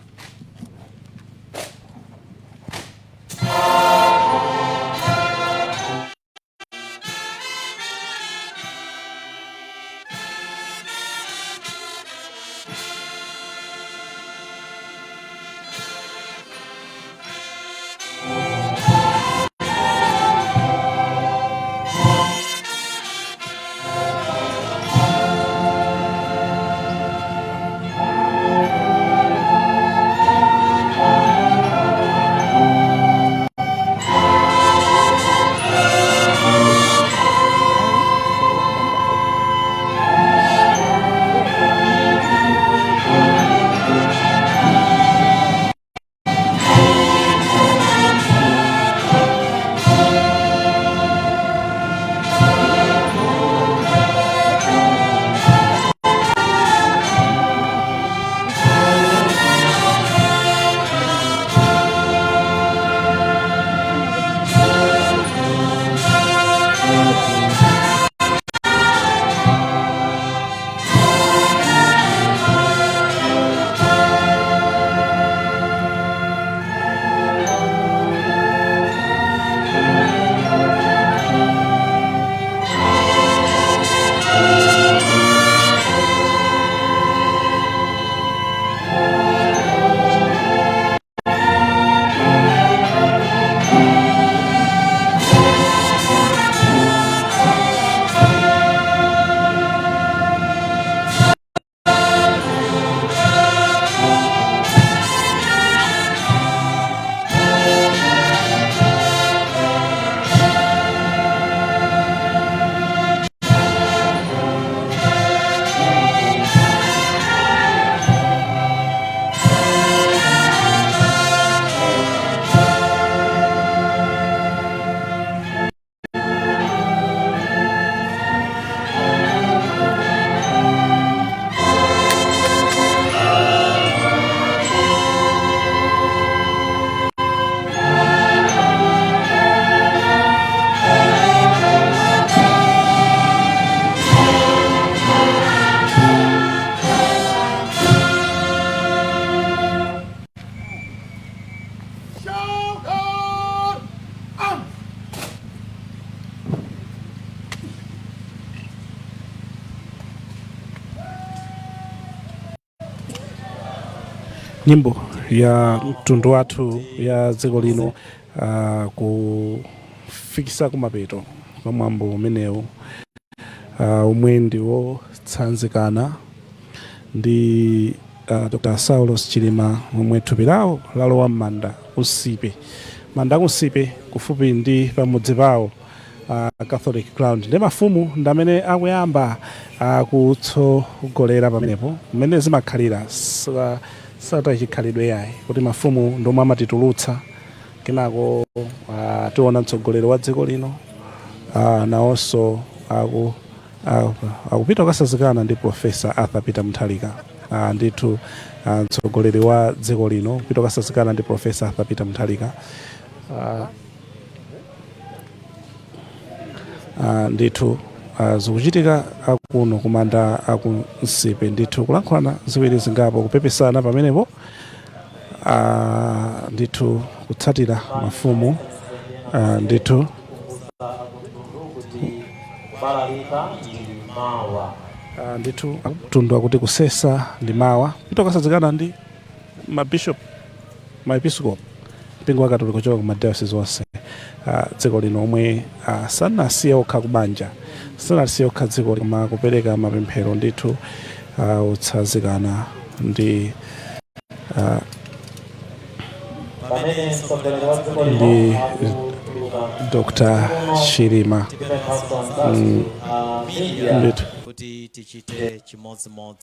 Nyimbo ya mtundu wathu ya dziko lino kufikisa kumapeto kwa mwambo umenewu omwe ndi wotsanzikana ndi Dr. Saulos Chilima, omwe thupi lawo lalowa m'manda ku Nsipe, manda ku Nsipe kufupi ndi pamudzi pawo, Catholic Ground. Ndi mafumu ndi amene akuyamba kutsogolera pamenepo, mmene zimakhalira sata chikhalidwe yayi kuti mafumu ndomwe amatitulutsa. Kenako tiona mtsogoleri wa dziko lino nawonso akupita kukasazikana ndi Professor Arthur Peter Mutharika. Ndithu mtsogoleri wa dziko lino kupita kukasazikana ndi Professor Arthur Peter Mutharika. Ndithu zikuchitika akuno kumanda aku Nsipe. Ndithu kulankhulana ziwiri zingapo, kupepesana pamenepo, ndithu kutsatira mafumu, ndithu Kubalalika ndi mawa. Ndithu mtundu akuti kusesa ndi mawa, kupita kukasazikana ndi mabishop, maepiscope, mpingo wa Katolika kuchoka ku madayosisi onse dziko lino, omwe sanasiye okha kubanja, sanasiye okha dziko, koma kupereka mapemphero. Ndithu utsanzikana ndi Pamene mtsogoleri wa dziko lino ndi akutuluka Dr. Chilima. Tipemphanso anzathu a media Ndithu kuti tichite chimodzimodzi.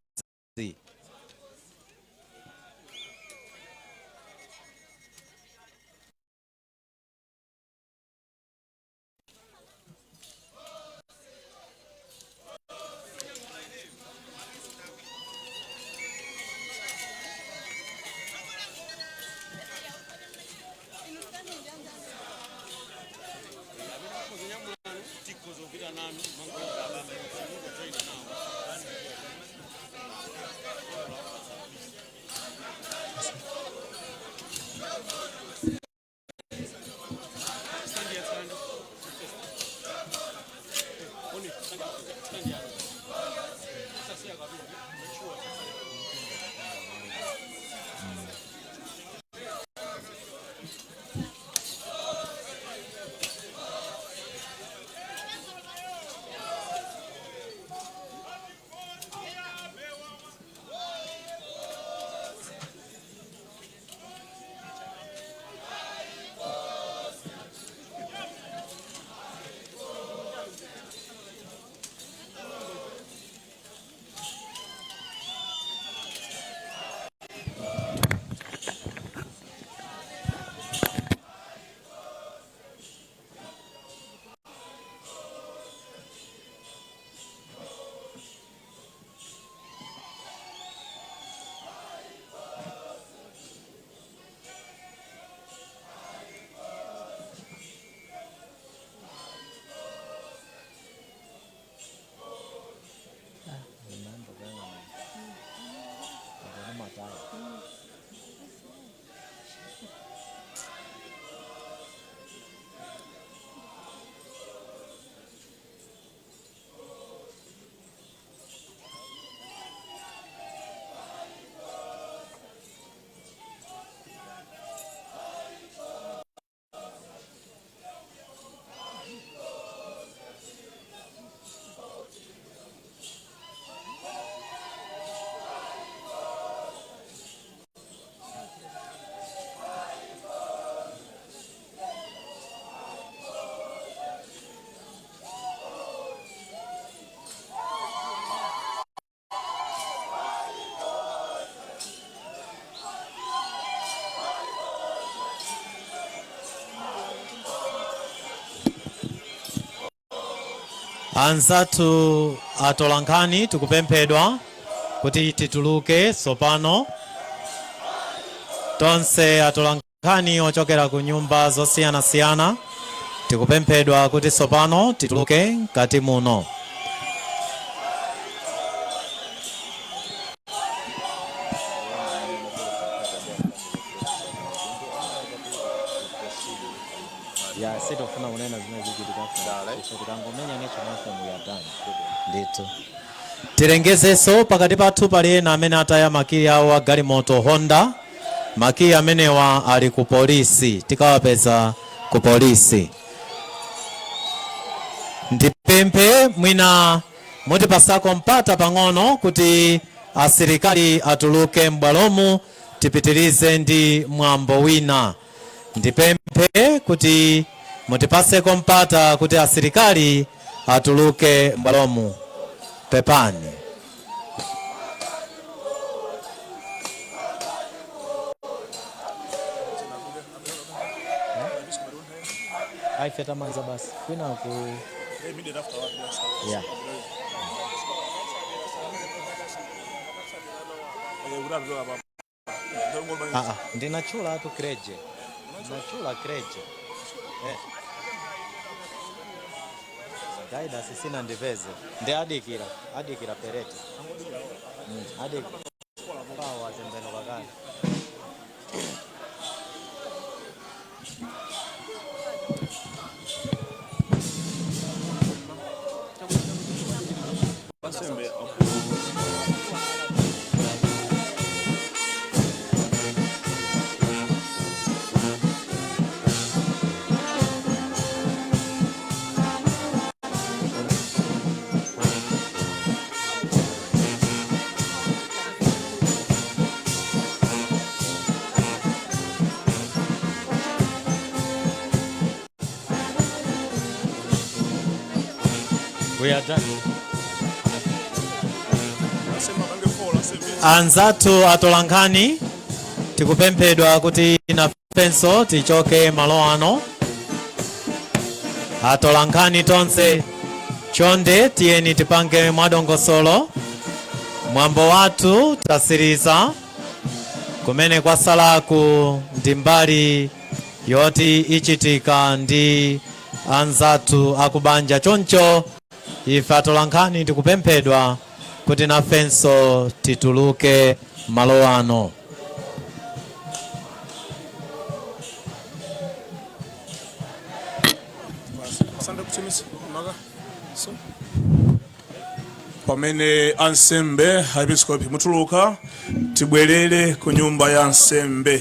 Anzathu atolankhani, tikupemphedwa kuti tituluke tsopano tonse. Atolankhani ochokera ku nyumba zosiyanasiyana, tikupemphedwa kuti tsopano tituluke mkati muno. Ya, sitofuna kunena zimene zikuchitika. Ife tikangomenya national anthem, we are done ndithu. Tilengezenso, pakati pathu pali ena amene ataya makiyi awo a galimoto Honda. Makiyi amenewa ali ku polisi, tikawapeza ku polisi. Ndipemphe mwina mutipasako mpata pang'ono kuti asilikali atuluke m'bwalomu, tipitirize ndi mwambo wina. Ndipemphe kuti mutipaseko mpata kuti asilikali atuluke m'bwalomu. Pepani. Aife tamanza basi kwina ku yeah. Ah, ah, ndinachula tu kreje, ndinachula kreje eh. Guidance sina, ndipeze ndi adikira adikira perete adikira pawa tembeno kakale. We are done. Anzathu atolankhani, tikupemphedwa kuti nafenso tichoke malo ano. Atolankhani tonse, chonde tiyeni tipange mwadongosolo. Mwambo wathu tasiriza, kumene kwasalaku ndi mbali yoti ichitika ndi anzathu akubanja. Choncho ife atolankhani tikupemphedwa kuti nafenso tituluke malo ano. Pamene ansembe, aepiskopi mutuluka, tibwerere ku nyumba ya nsembe.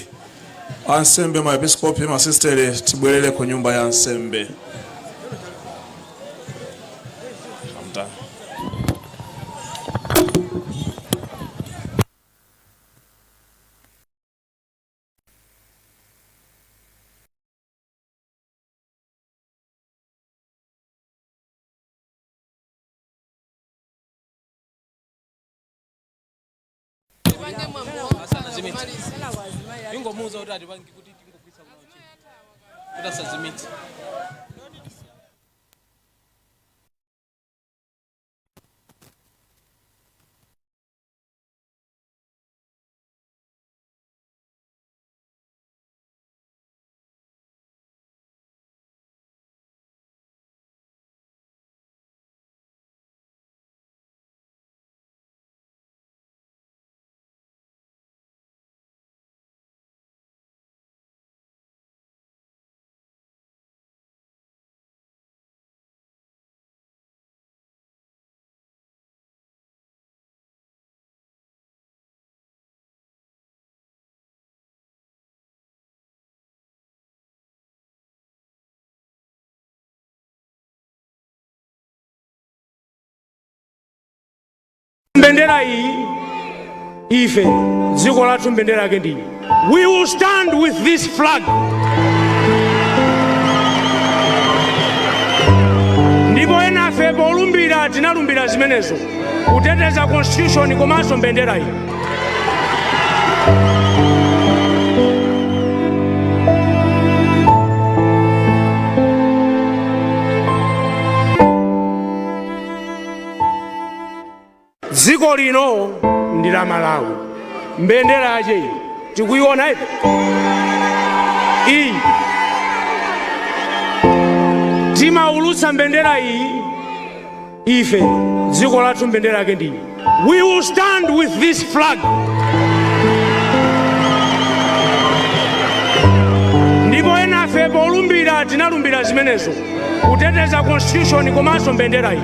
Ansembe, maepiskopi, masistere, tibwerere ku nyumba ya nsembe. I'm done. Ingomuuza kuti atipange kuti tingogwisa kunochi kuti asazimitse. Mbendera iyi, ife dziko lathu mbendera yake ndi iyi. We will stand with this flag. Ndipo enafe polumbira tinalumbira zimenezo, kuteteza constitution komanso mbendera iyi. Dziko lino ndi la Malawi. Mbendera yache iyi tikuiona ife iyi, timaulutsa mbendera iyi. Ife dziko lathu mbendera yake ndi iyi. We will stand with this flag. Ndipo enafe polumbira tinalumbira zimenezo, kuteteza constitution komanso mbendera iyi.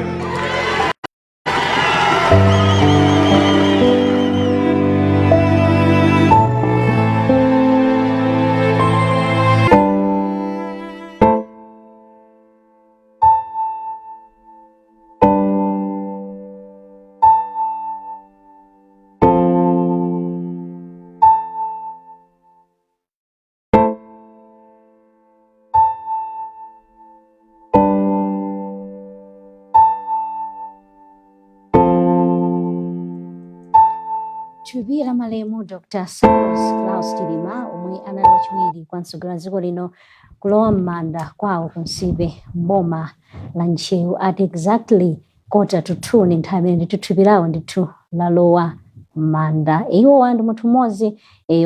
Thupi la malemu Dr. Saulos Klaus Chilima, omwe anali wachiwiri kwa mtsogoleri wa dziko lino, kulowa m'manda kwawo ku Nsipe mboma la Ntcheu at exactly 1:45, ni nthawi imene ndithu thupi lawo ndithu lalowa m'manda. Iwowa ndi munthu mmodzi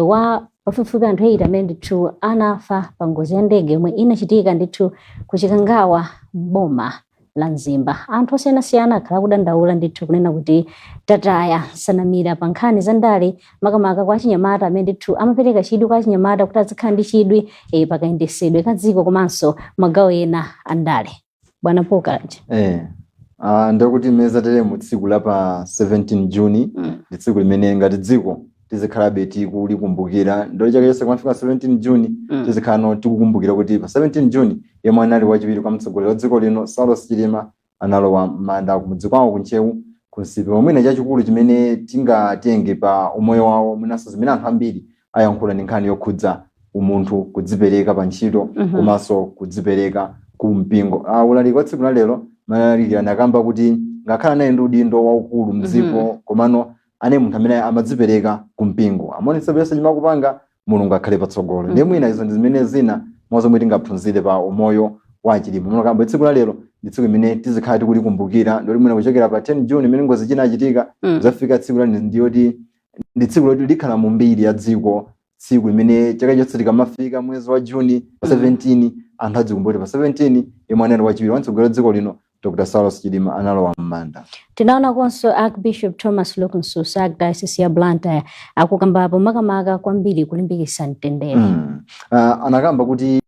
wa pafupifupi anthu 8 amene ndithu anafa pa ngozi ya ndege yomwe inachitika ndithu ku Chikangawa mboma la Mzimba. Anthu osiyanasiyana akhala akudandaula ndithu kunena kuti tataya nsanamira pa nkhani za ndale, makamaka kwa achinyamata amene ndithu amapereka chidwi kwa achinyamata kuti azikhala ndi chidwi pakayendesedwe ka dziko komanso magawo ena a ndale. Bwana Pokalaja. Ndikuti meza teremu tsiku la pa 17 Juni ndi tsiku limene ngati dziko tizikhalabe tikulikumbukira. Ndoli chaka chonse kumafika 17 Juni tizikhala no tikukumbukira kuti pa 17 Juni yemwe anali wachiwiri kwa mtsogoleri wa dziko lino Saulos Chilima analowa m'manda kumudzi kwawo ku Ntcheu ku Nsipe. Mwina chachikulu chimene tingatenge pa umoyo wawo, mwinanso zimene anthu ambiri ayankhula, ndi nkhani yokhudza umunthu, kudzipereka pa ntchito komanso kudzipereka ku mpingo. Ulaliki wa tsiku la lero malalikira akamba kuti ngakhale anali ndi udindo waukulu mdziko, komano ane munthu amene amadzipereka ku mpingo, amaonetsa besa chimakupanga Mulungu akhale patsogolo. Ndiye mwina izo ndi zimene zina mwa zomwe tingaphunzire pa umoyo wa Chilima. Muno kamba tsiku la lero ndi tsiku limene tizikhala tikulikumbukira, ndoti mwina kuchokera pa 10 June imene ngozi chinachitika zafika tsiku la ndiyoti ndi tsiku loti likhala mu mbiri ya dziko, tsiku limene chaka chonse tikamafika mwezi wa Juni pa 17 anthu adzikumbukira pa 17 yemwe anali wachiwiri wa mtsogoleri wa dziko lino Dr. Saulos Chilima analowa m'manda. Tinaona konso Archbishop Thomas Luke Msusa, Archdiocese ya Blantyre, akukambapo makamaka kwambiri kulimbikitsa mtendere. Anakamba kuti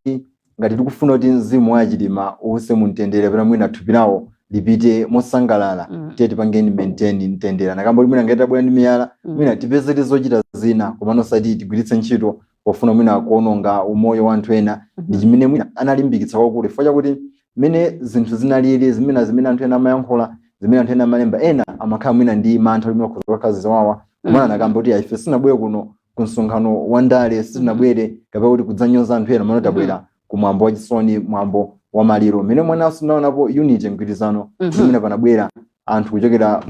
ngati tikufuna kuti mzimu wa Chilima uwuse mu mtendere kapena mwina thupi lawo lipite mosangalala, tiye tipangeni maintain mtendere. Anakamba kuti mwina ngati tabwera ndi miyala, mwina tipezere zochita zina, komano osati tigwiritse ntchito pofuna mwina kuononga umoyo wa anthu ena. Ndi chimene mwina analimbikitsa kwakulu, chifukwa chakuti mmene zinthu zinalili, zimene anthu ena amayankhula, zimene anthu ena amalemba, ena amakhala mwina ndi mantha kuti mwina kukhala ziwawa. Komano anakamba kuti ife sitinabwere kuno ku msonkhano wa ndale, sitinabwere kapena kuti kudzanyoza anthu ena, mano tabwera ku mwambo wachisoni, mwambo wa maliro, mmene mwananso naonapo unity, mgwirizano, mwina panabwera anthu kuchokera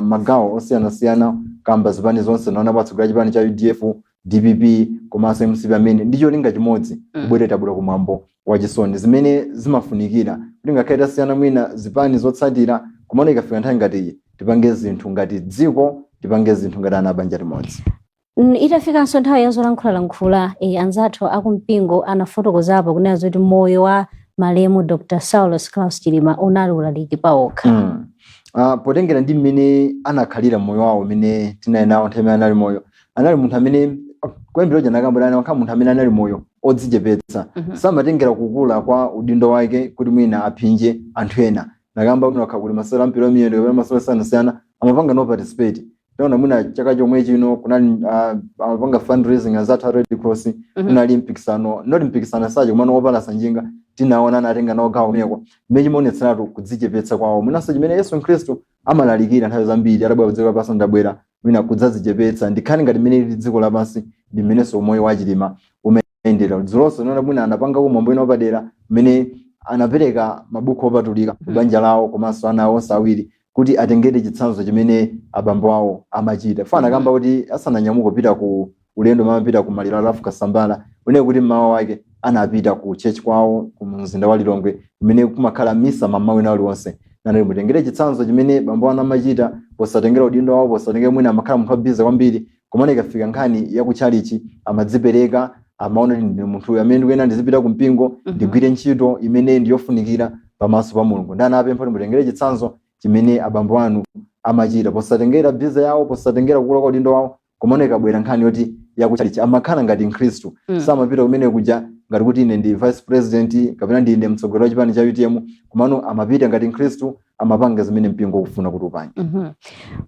magawo osiyanasiyana kamba zipani zonse. Naonapo atsogoleri a chipani cha UDF, DPP komanso MCP amene ndi cholinga chimodzi kubwera, tabwera ku mwambo wachisoni, zimene zimafunikira kuti ngakhale tasiyana mwina zipani zotsatira, komano ikafika nthawi ngati iyi tipange zinthu ngati dziko, tipange zinthu ngati ana banja limodzi. Itafikanso nthawi ya zolankhulalankhula, anzathu akumpingo anafotokozapo kunena zoti moyo wa malemu Dr. Saulos Klaus Chilima unali ulaliki pawokha. Potengera ndi mmene anakhalira moyo wawo umene tinali nawo nthawi imene anali moyo, anali munthu amene kuyambira uja nakamba anakhala munthu amene anali moyo odzichepetsa. Samatengera kukula kwa udindo wake kuti mwina aphinje anthu ena. Nakamba kuti wakhala kuti masewera ampira wa miyendo kapena masewera osiyanasiyana amapanga no participate. Taona mwina chaka chomwe chino kunali amapanga fundraising anzathu a Red Cross, kunali mpikisano, not mpikisano sache, komano wopalasa njinga, tinaona anatenga nawo gawo kumeneko, mmene chimaonetseratu kudzichepetsa kwawo, mwinanso chimene Yesu Khristu amalalikira nthawi zambiri atabwera ku dziko lapansi, ndabwera mwina kudzadzichepetsa, ndikhale ngati mmene lili dziko lapansi. Ndi mmenenso umoyo wa Chilima umayendera. Dzulonso naona mwina anapanga mwambo wina wapadera mmene anapereka mabuku opatulika ku banja lawo komanso ana awo onse awiri kuti atengere chitsanzo chimene abambo awo amachita. Fana kamba kuti asananyamuke kupita ku ulendo mamapita ku maliro a Ralph Kasambara, unene kuti mmawa wake anapita ku church kwawo ku mzinda wa Lilongwe kumene kumakhala misa mamawa wina uliwonse. Nanali mutengere chitsanzo chimene bambo anu amachita, posatengera udindo wawo, posatengera mwina amakhala munthu wa busy kwambiri, komano ikafika nkhani ya kutchalichi amadzipereka, amaona kuti ndine munthu uyu amene ndikuyenda ndizipita ku mpingo, ndigwire ntchito imene ndiyofunikira pamaso pa Mulungu. Ndi anapempha kuti mutengere chitsanzo chimene abambo anu amachita, posatengera busy yawo, posatengera kukula kwa udindo wawo, komano ikabwera nkhani yoti yakutchalichi amakhala ngati Mkhristu. Samapita kumene kuja ngati kuti ine ndi vice president kapena ndine mtsogoleri wa chipani cha UTM, komano amapita ngati Mkhristu, amapanga zimene mpingo ukufuna kuti upange.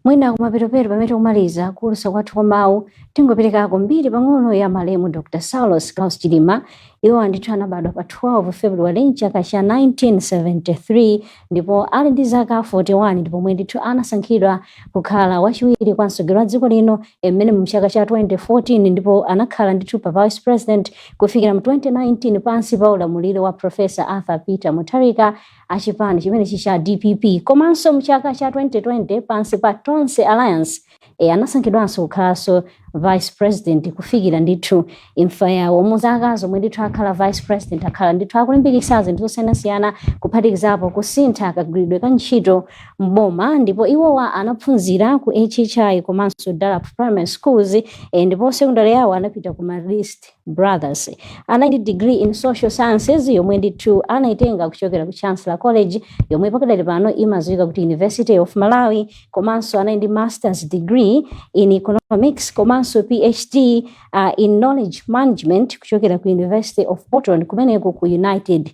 Mwina kumapetopero pamene tikumaliza kuulutsa kwathu kwa mawu, tingoperekako mbiri pang'ono ya malemu Dr. Saulos Klaus Chilima. Iwo ndithu anabadwa pa 12 February mchaka cha 1973 ndipo ali ndi zaka 41 ndipo mwe ndithu anasankhidwa kukhala wachiwiri kwa mtsogoleri wa dziko lino mmene mchaka cha 2014, ndipo anakhala ndithu pa vice president kufikira mu 2019 pansi pa ulamuliro wa Professor Arthur Peter Mutharika achipani chimenechi cha DPP, komanso mchaka cha 2020 pansi pa Tonse Alliance. Anasankhidwanso kukhalanso vice president kufikira ndithu imfa yawo. Mu zaka zomwe ndithu akhala vice president, akhala ndithu akulimbikitsa zinthu zosiyanasiyana, kuphatikizapo kusintha kagwiridwe ka ntchito mboma. Ndipo iwowa anaphunzira ku HHI komanso Darup Primary Schools, ndipo secondary yawo anapita ku Marist Brothers. Anali ndi degree in social sciences yomwe ndithu anaitenga kuchokera ku Chancellor College, yomwe pakadali pano imadziwika kuti University of Malawi, komanso anali ndi masters degree in economics komanso PhD in knowledge management kuchokera ku University of Bolton kumeneko ku United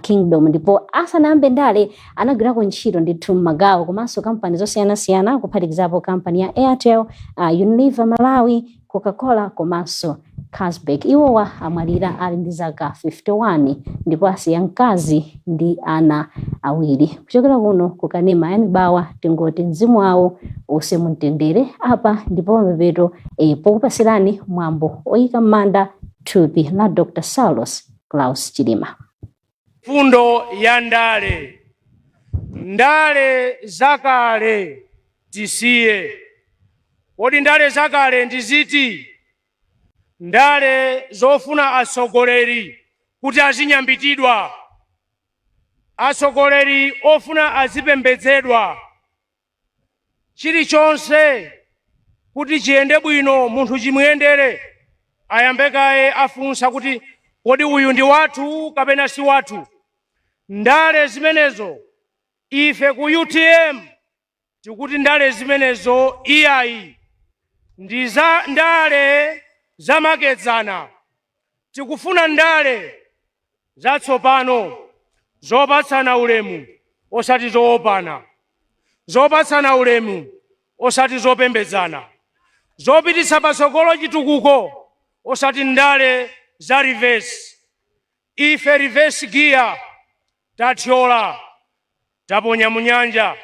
Kingdom. Ndipo asanayambe ndale, anagwirako ntchito ndithu m'magawo komanso kampani zosiyanasiyana, kuphatikizapo kampani ya Airtel, Unilever Malawi, Coca-Cola komanso Carlsberg. Iwowa amwalira ali ndi zaka 51 ndipo asiya mkazi ndi ana awiri. Kuchokera kuno ku kanema ya Mibawa, tingoti mzimu wawo uuse mumtendere. Apa ndipo pamapeto pokupasirani mwambo oyika m'manda thupi la Dr. Saulos Klaus Chilima. Fundo ya ndale, ndale zakale tisiye. Kodi ndale zakale ndiziti? Ndale zofuna atsogoleri kuti azinyambitidwa, atsogoleri ofuna azipembedzedwa, chilichonse kuti chiyende bwino, munthu chimuyendere, ayambe kaye afunsa kuti kodi uyu ndi wathu kapena si wathu? Ndale zimenezo, ife ku UTM tikuti ndale zimenezo iyayi, ndi za ndale zamakedzana. Tikufuna ndale zatsopano zopatsana ulemu, osati zoopana, zopatsana ulemu, osati zopembedzana, zopititsa patsogolo chitukuko, osati ndale za reverse. Ife reverse gear tathyola, taponya mu nyanja.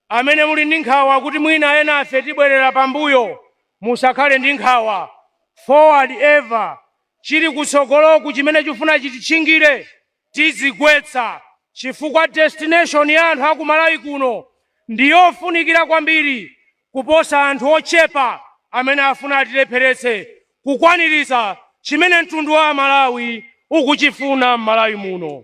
Amene muli ndi nkhawa kuti mwina ena afe tibwerera pambuyo, musakhale ndi nkhawa. Forward ever. Chili kutsogoloku chimene chifuna chititchingire, tizigwetsa, chifukwa destination ya anthu aku Malawi kuno ndiyofunikira kwambiri kuposa anthu ochepa amene afuna atilepheretse kukwaniritsa chimene mtundu wa Malawi ukuchifuna m'Malawi muno.